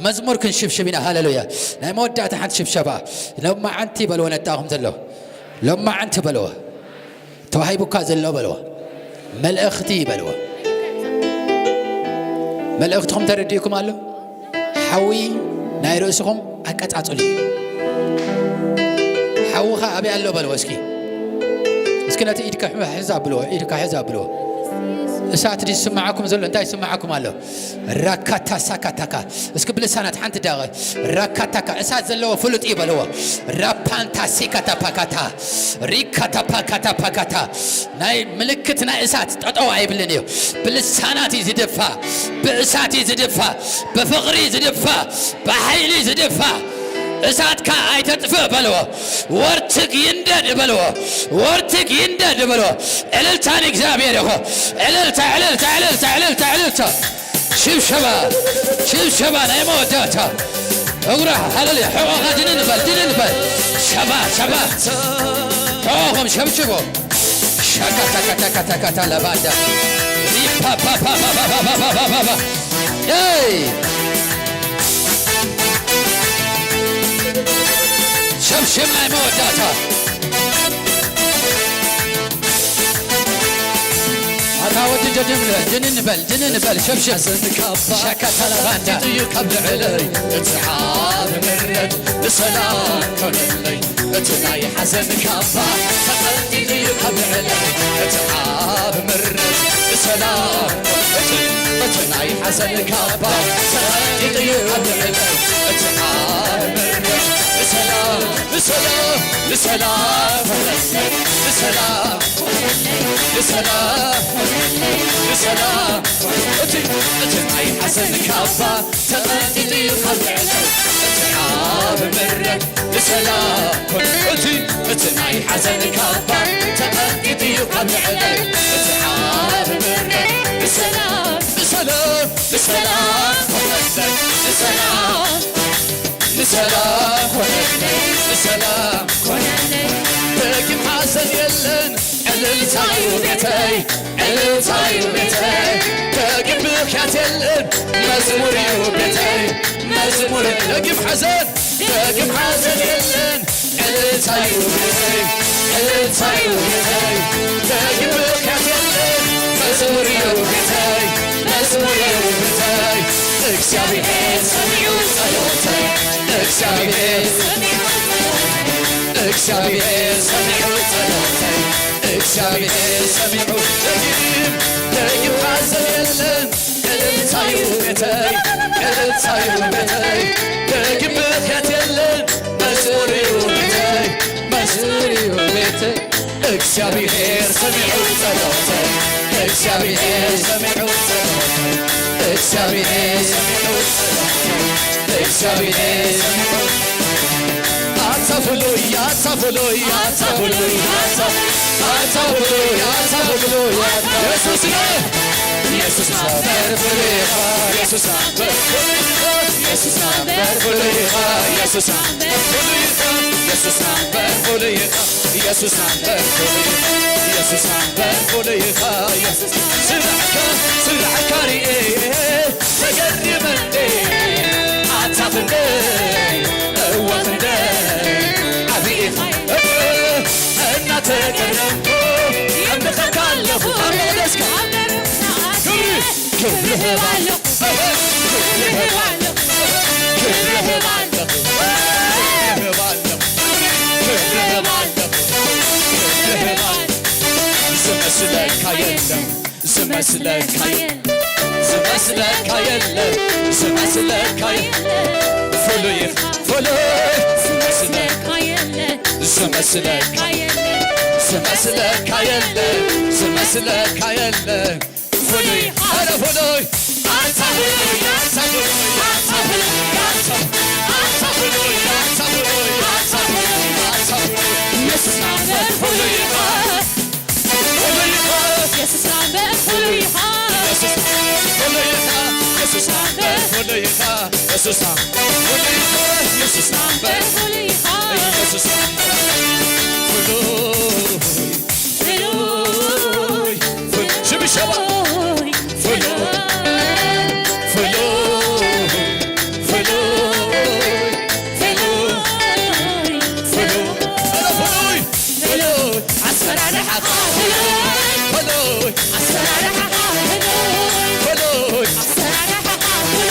መዝሙር ክንሽብሽብ ኢና። ሃሌሉያ። ናይ መወዳእታ ሓንቲ ሽብሸባ። ሎማዓንቲ በልዎ ነጣኹም ዘሎ። ሎማዓንቲ በልዎ። ተዋሂቡካ ዘሎ በልዎ። መልእኽቲ በልዎ። መልእኽትኹም ተረዲእኩም ኣሎ? ሓዊ ናይ ርእስኹም ኣቀጻጽሉ እዩ። ሓዊኻ ኣበይ ኣሎ በልዎ እስኪ። እስኪ ነቲ ኢድካ ሕዛ ብልዎ፣ ኢድካ ሕዛ ብልዎ። እሳት ድዩ ዝስምዓኩም ዘሎ? እንታይ ይስምዓኩም ኣሎ? ራካታ ሳካታካ። እስኪ ብልሳናት ሓንቲ ዳቐ። ራካታካ፣ እሳት ዘለዎ ፍሉጥ እዩ በልዎ። ራፓንታ ሲካታ ፓካታ። ሪካታ ፓካታ ፓካታ። ናይ ምልክት ናይ እሳት ጠጠው ኣይብልን እዩ። ብልሳናት እዩ ዝድፋ። ብእሳት እዩ ዝድፋ። ብፍቕሪ እዩ ዝድፋ። ብሓይሊ እዩ ዝድፋ። እሳትካ ኣይተጥፍእ በልዎ። ወርትግ ይንደድ በልዎ። ወርትግ ይንደድ በልዎ። ዕልልታ ንእግዚኣብሔር ይኹ። ዕልልታ፣ ዕልልታ፣ ዕልልታ፣ ዕልልታ፣ ዕልልታ። ሽብሸባ፣ ሽብሸባ ናይ መወዳእታ። እግራ፣ ሃሌሉያ። ሕቖኻ ድንን በል፣ ድንን በል። ሸባ፣ ሸባ። ሕቖኹም ሸብሽቦ። ሻካታካታካታካታ ለባዳ። ሪፓፓፓፓፓፓፓፓፓ። ኤይ! ሸብሽብ ናይ መወዳእታ። ኣታ ወዲ ጀጀም ጅንን በል፣ ጅንን በል፣ ሸብሽብ። ሓዘን ካባ ሸካታ ለባንዳ። ተቐዲዱ እዩ ካብ ልዕለይ፣ እቲ ዓቢ ምረት ንሰላም ኮነለይ። እቲ ናይ ሓዘን ካባ ተቐዲዱ እዩ ካብ ልዕለይ፣ እቲ ዓቢ ምረት ንሰላም ኮነለይ። እቲ ናይ ሓዘን ካባ ተቐዲዱ እዩ ካብ ልዕለይ፣ እቲ ዓቢ ምረት ንሰላም፣ ንሰላም፣ ንሰላም፣ ንሰላም፣ ንሰላም፣ ንሰላም። እቲ፣ እቲ ናይ ሓዘን ካባ ተቐዲዱ እዩ ካብ ልዕለይ፣ እቲ ዓቢ ምረት ንሰላም ኮነ። እቲ እቲ ናይ ሓዘን ካባ ተቐንጢጡ እዩ ካብ ልዕለይ። እቲ ዓቢ ምረ ብሰላም፣ ብሰላም፣ ብሰላም ኮነለይ። ብሰላም፣ ብሰላም ኮነለይ። ብሰላም ኮነለይ። ደጊም ሓዘን የለን፣ እልልታዩ ቤተይ፣ እልልታዩ ቤተይ። ደጊም ብኽያት የለን፣ መዝሙር እዩ ቤተይ፣ መዝሙር። ደጊም ሓዘን፣ ደጊም ሓዘን የለን፣ እልልታዩ ቤተይ፣ እልልታዩ ቤተይ። ደጊም ብኽያት የለን፣ መዝሙር እዩ ቤተይ፣ መዝሙር እዩ ቤተይ። እግዚኣብሔር ሰሚዑ ጸሎተይ፣ እግዚኣብሔር ሰሚዑ ጸሎተይ፣ እግዚኣብሔር ሰሚዑ ጸሎተይ። ደጊም፣ ደጊም ሓዘን የለን፣ እልልታዩ ቤተይ፣ እልልታዩ ቤተይ። ደጊም ብኽያት የለን፣ መዝሙር እዩ ቤተይ፣ መዝሙር እዩ ቤተይ። እግዚኣብሔር ሰሚዑ ጸሎተይ፣ እግዚኣብሔር ሰሚዑ ጸሎተይ፣ እግዚኣብሔር ሰሚዑ ጸሎተይ፣ እግዚኣብሔር ሰሚዑ። ኣታ ፍሉይ፣ ኣታ ፍሉይ፣ ኣታ ፍሉይ፣ ኣታ፣ ኣታ ፍሉይ፣ ኣታ ፍሉይ፣ ኣታ የሱስ ኢኻ፣ የሱስ ኣምበር ፍሉይ ኢኻ፣ የሱስ ኣምበር ፍሉይ ኢኻ፣ የሱስ ኣምበር ፍሉይ ኢኻ፣ የሱስ ኣምበር ፍሉይ ኢኻ፣ የሱስ ኣምበር ፍሉይ ኢኻ። የሱስ ኣምበር ፍሉይ፣ የሱስ ኣምበር ፍሉይ ኢኻ። የሱስ ስራሕካ፣ ስራሕካ ሪኤ ተገሪመ እንዴ ኣታ ክንደይ፣ እወ ክንደይ ዓቢ ኢኻ። እናተገረምኩ ኣምልኸካ ኣለኹ ኣብ መቕደስካ። ክብሪ ክብሪ እህብ ኣለኹ፣ ክብሪ እህብ ኣለኹ፣ ክብሪ እህብ ኣለኹ፣ ክብሪ እህብ ኣለኹ፣ ክብሪ እህብ ኣለኹ፣ ክብሪ እህብ ኣለኹ። ዝመስለካ የለን፣ ዝመስለካ የለን፣ ዝመስለካ የለን፣ ዝመስለካ የለን። ፍሉይ ኢኻ፣ ፍሉይ። ዝመስለካ የለን፣ ዝመስለካ የለን፣ ዝመስለካ የለን፣ ዝመስለካ የለን። ፍሉይ፣ ኣረ ፍሉይ፣ ኣንታ ፍሉይ፣ ኣንታ ፍሉይ፣ ኣንታ ፍሉይ፣ ኣንታ፣ ኣንታ ፍሉይ፣ ኣንታ ፍሉይ፣ ኣንታ ፍሉይ፣ ኣንታ ፍሉይ። የሱስ ኣምበር ፍሉይ ኢኻ፣ ፍሉይ ኢኻ። የሱስ ኣምበር ፍሉይ ኢኻ። የሱስ ፍሉይ ኢኻ፣ የሱስ ኣምበር ፍሉይ ኢኻ። የሱስ ኣምበር ፍሉይ ኢኻ፣ የሱስ ኣምበር ፍሉይ ኢኻ። የሱስ ኣምበር ፍሉይ ፍሉይ፣ ፍሉይ፣ ሽብሸባ። ፍሉይ፣ ፍሉይ፣ ፍሉይ፣ ፍሉይ፣ ፍሉይ፣ ፍሉይ፣ ፍሉይ፣ ፍሉይ፣ ኣሰራርሓኻ ፍሉይ፣ ፍሉይ፣ ኣሰራርሓኻ ፍሉይ፣ ፍሉይ፣ ኣሰራርሓኻ ፍሉይ፣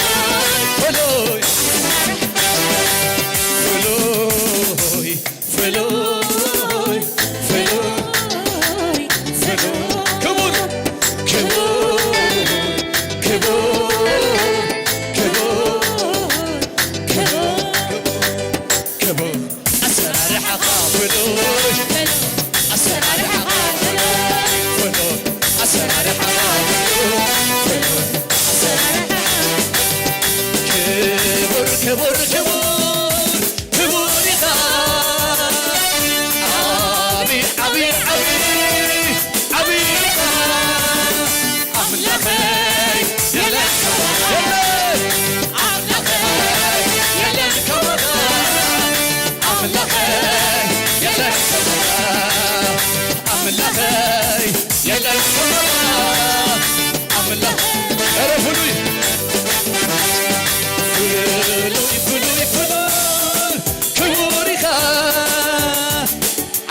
ፍሉይ፣ ፍሉይ። ፍሉይ፣ ፍሉይ፣ ፍሉይ። ክቡር፣ ክቡር፣ ክቡር፣ ክቡር፣ ክቡር፣ ክቡር። ኣሰራርሓኻ ፍሉይ፣ ኣሰራርሓኻ ፍሉይ፣ ፍሉይ፣ ኣሰራርሓኻ ፍሉይ፣ ፍሉይ፣ ኣሰራርሓኻ። ክቡር፣ ክቡር፣ ክቡር። ክቡር ኢኻ። ዓቢ፣ ዓቢ፣ ዓቢ፣ ዓቢ ኢኻ። ኣምላኸይ የለን ከማኻ። ኣምላኸይ የለን ከማኻ። ኣምላኸይ የለን ከማኻ። ኣምላኸይ የለን ከማኻ። ኣምላኽ፣ ኧረ ፍሉይ፣ ፍሉይ፣ ፍሉይ፣ ፍሉይ፣ ክቡር ኢኻ።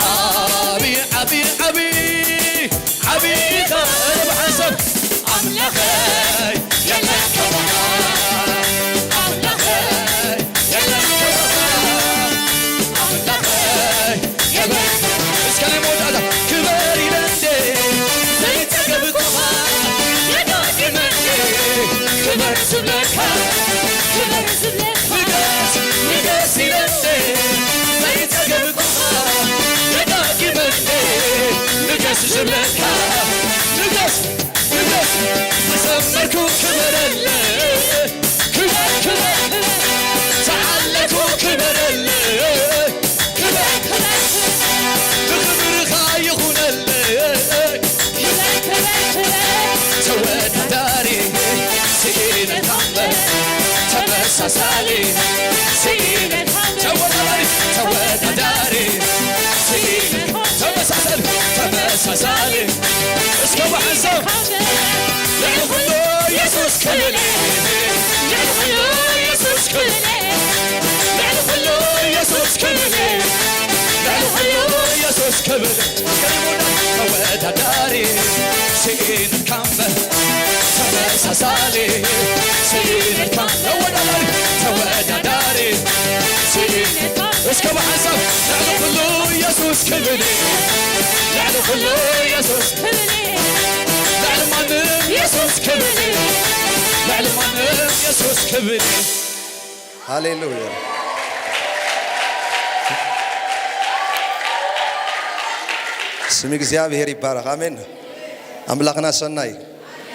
ዓቢ፣ ዓቢ፣ ዓቢ፣ ዓቢ ኢኻ። ኧረ ብሓንሳብ ኣምላኸይ የለን ከማኻ። ኣምላኸይ የለን ከማኻ። ኣምላኸይ የለን። እስከ ናይ መወዳእታ ክበር ኢለ እንዴ ዘይጸገብኩኻ ደጋጊመ እንዴ ክበር ዝብለካ፣ ክበር ዝብለካ፣ ንገስ፣ ንገስ ኢለ እንዴ ዘይጸገብኩኻ ደጋጊመ እንዴ ንገስ ዝብለካ፣ ንገስ፣ ንገስ። ተሰመርኩ ክበረለይ፣ ክበር፣ ክበር፣ ተዓለኩ ክበረለይ፣ ክበር፣ ክበር፣ ተመሳሳሊ፣ ተወዳዳሪ፣ ተወዳዳሪ፣ ተመሳሳሊ፣ ተመሳሳሊ። እስከ ብሓንሳብ ልዕሊ ኩሉ ኢየሱስ ክብር፣ ልዕሊ ኩሉ ኢየሱስ ክብር፣ ልዕሊ ኩሉ ኢየሱስ ክብር፣ ልዕሊ ኩሉ ኢየሱስ ክብር። ተወዳዳሪ ስኢንካም ተመሳሳሊ ስኢንካም ተወዳዳሪ ተወዳዳሪ ስኢንካም እስከ ብሓንሳብ ልዕሊ ኩሉ ኢየሱስ ክብር ልዕሊ ኩሉ ኢየሱስ ልዕሊ ማንም ኢየሱስ ክብር ልዕሊ ማንም ኢየሱስ ክብር ሃሌሉያ። ስም እግዚኣብሔር ይባረኽ። ኣሜን። ኣምላኽና ሰናይ።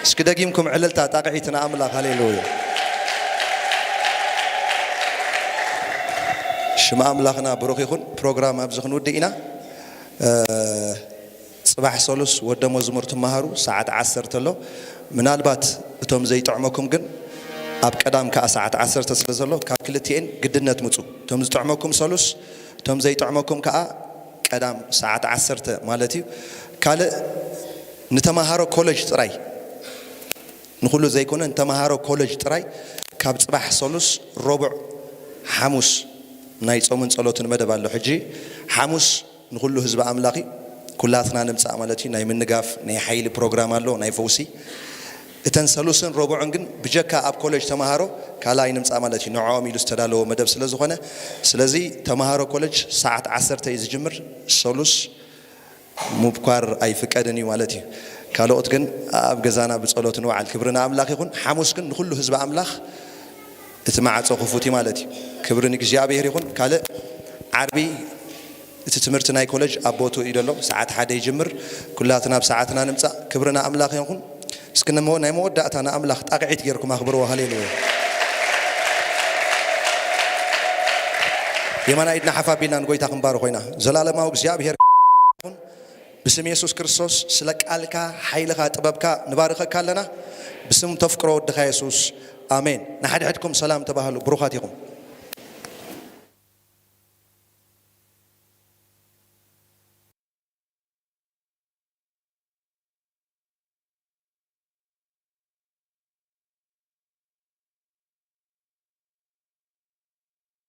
እስኪ ደጊምኩም ዕልልታ ጣቕዒት ንኣምላኽ። ሃሌሉያ። ሽም ኣምላኽና ብሩኽ ይኹን። ፕሮግራም ኣብዚ ክንውድእ ኢና። እ፣ ጽባሕ ሰሉስ ወደ መዝሙር ትመሃሩ ሰዓት ዓሰርተ ኣሎ። ምናልባት እቶም ዘይጥዕመኩም ግን ኣብ ቀዳም ከኣ ሰዓት ዓሰርተ ስለ ዘሎ ካብ ክልቲኤን ግድነት ምጹ። እቶም ዝጥዕመኩም ሰሉስ፣ እቶም ዘይጥዕመኩም ከኣ ቀዳም ሰዓት ዓሰርተ ማለት እዩ። ካልእ ንተማሃሮ ኮለጅ ጥራይ፣ ንኹሉ ዘይኮነ ንተማሃሮ ኮለጅ ጥራይ ካብ ጽባሕ ሰሉስ፣ ረቡዕ፣ ሓሙስ ናይ ጾምን ጸሎትን መደብ ኣሎ። ሕጂ ሓሙስ ንኹሉ ህዝቢ ኣምላኽ እዩ። ኩላትና ንምጻእ ማለት እዩ። ናይ ምንጋፍ ናይ ሓይሊ ፕሮግራም ኣሎ፣ ናይ ፈውሲ። እተን ሰሉስን ረቡዕን ግን ብጀካ ኣብ ኮለጅ ተማሃሮ ካልኣይ ንምጻእ ማለት እዩ። ንዕኦም ኢሉ ዝተዳለወ መደብ ስለ ዝኾነ፣ ስለዚ ተማሃሮ ኮለጅ ሰዓት ዓሰርተ እዩ ዝጅምር። ሰሉስ ምብኳር ኣይፍቀድን እዩ ማለት እዩ። ካልኦት ግን ኣብ ገዛና ብጸሎት ንውዓል። ክብሪ ንኣምላኽ ይኹን። ሓሙስ ግን ንኹሉ ህዝቢ ኣምላኽ እቲ ማዕጾ ክፉት እዩ ማለት እዩ። ክብሪ ንእግዚኣብሔር ይኹን። ካልእ ዓርቢ እቲ ትምህርቲ ናይ ኮለጅ ኣብ ቦትኡ እዩ ዘሎ። ሰዓት ሓደ ይጅምር። ኩላትና ኣብ ሰዓትና ንምጻእ። ክብሪ ንኣምላኽ ይኹን። እስኪ ነሞ-፣ ናይ መወዳእታ ንኣምላኽ ጣቕዒት ጌርኩም ኣኽብርዎ። ሃሌሉያ። የማናይ ኢድና ሓፍ ኣቢልና ንጎይታ ክንባርኾ ኢና። ዘላለማዊ እግዚኣብሔር ይኹን። ብስም የሱስ ክርስቶስ ስለ ቃልካ፣ ሓይልኻ፣ ጥበብካ ንባርኸካ ኣለና። ብስም ተፍቅሮ ወድኻ የሱስ። ኣሜን። ንሓድሕድኩም ሰላም ተባህሉ። ብሩኻት ኢኹም።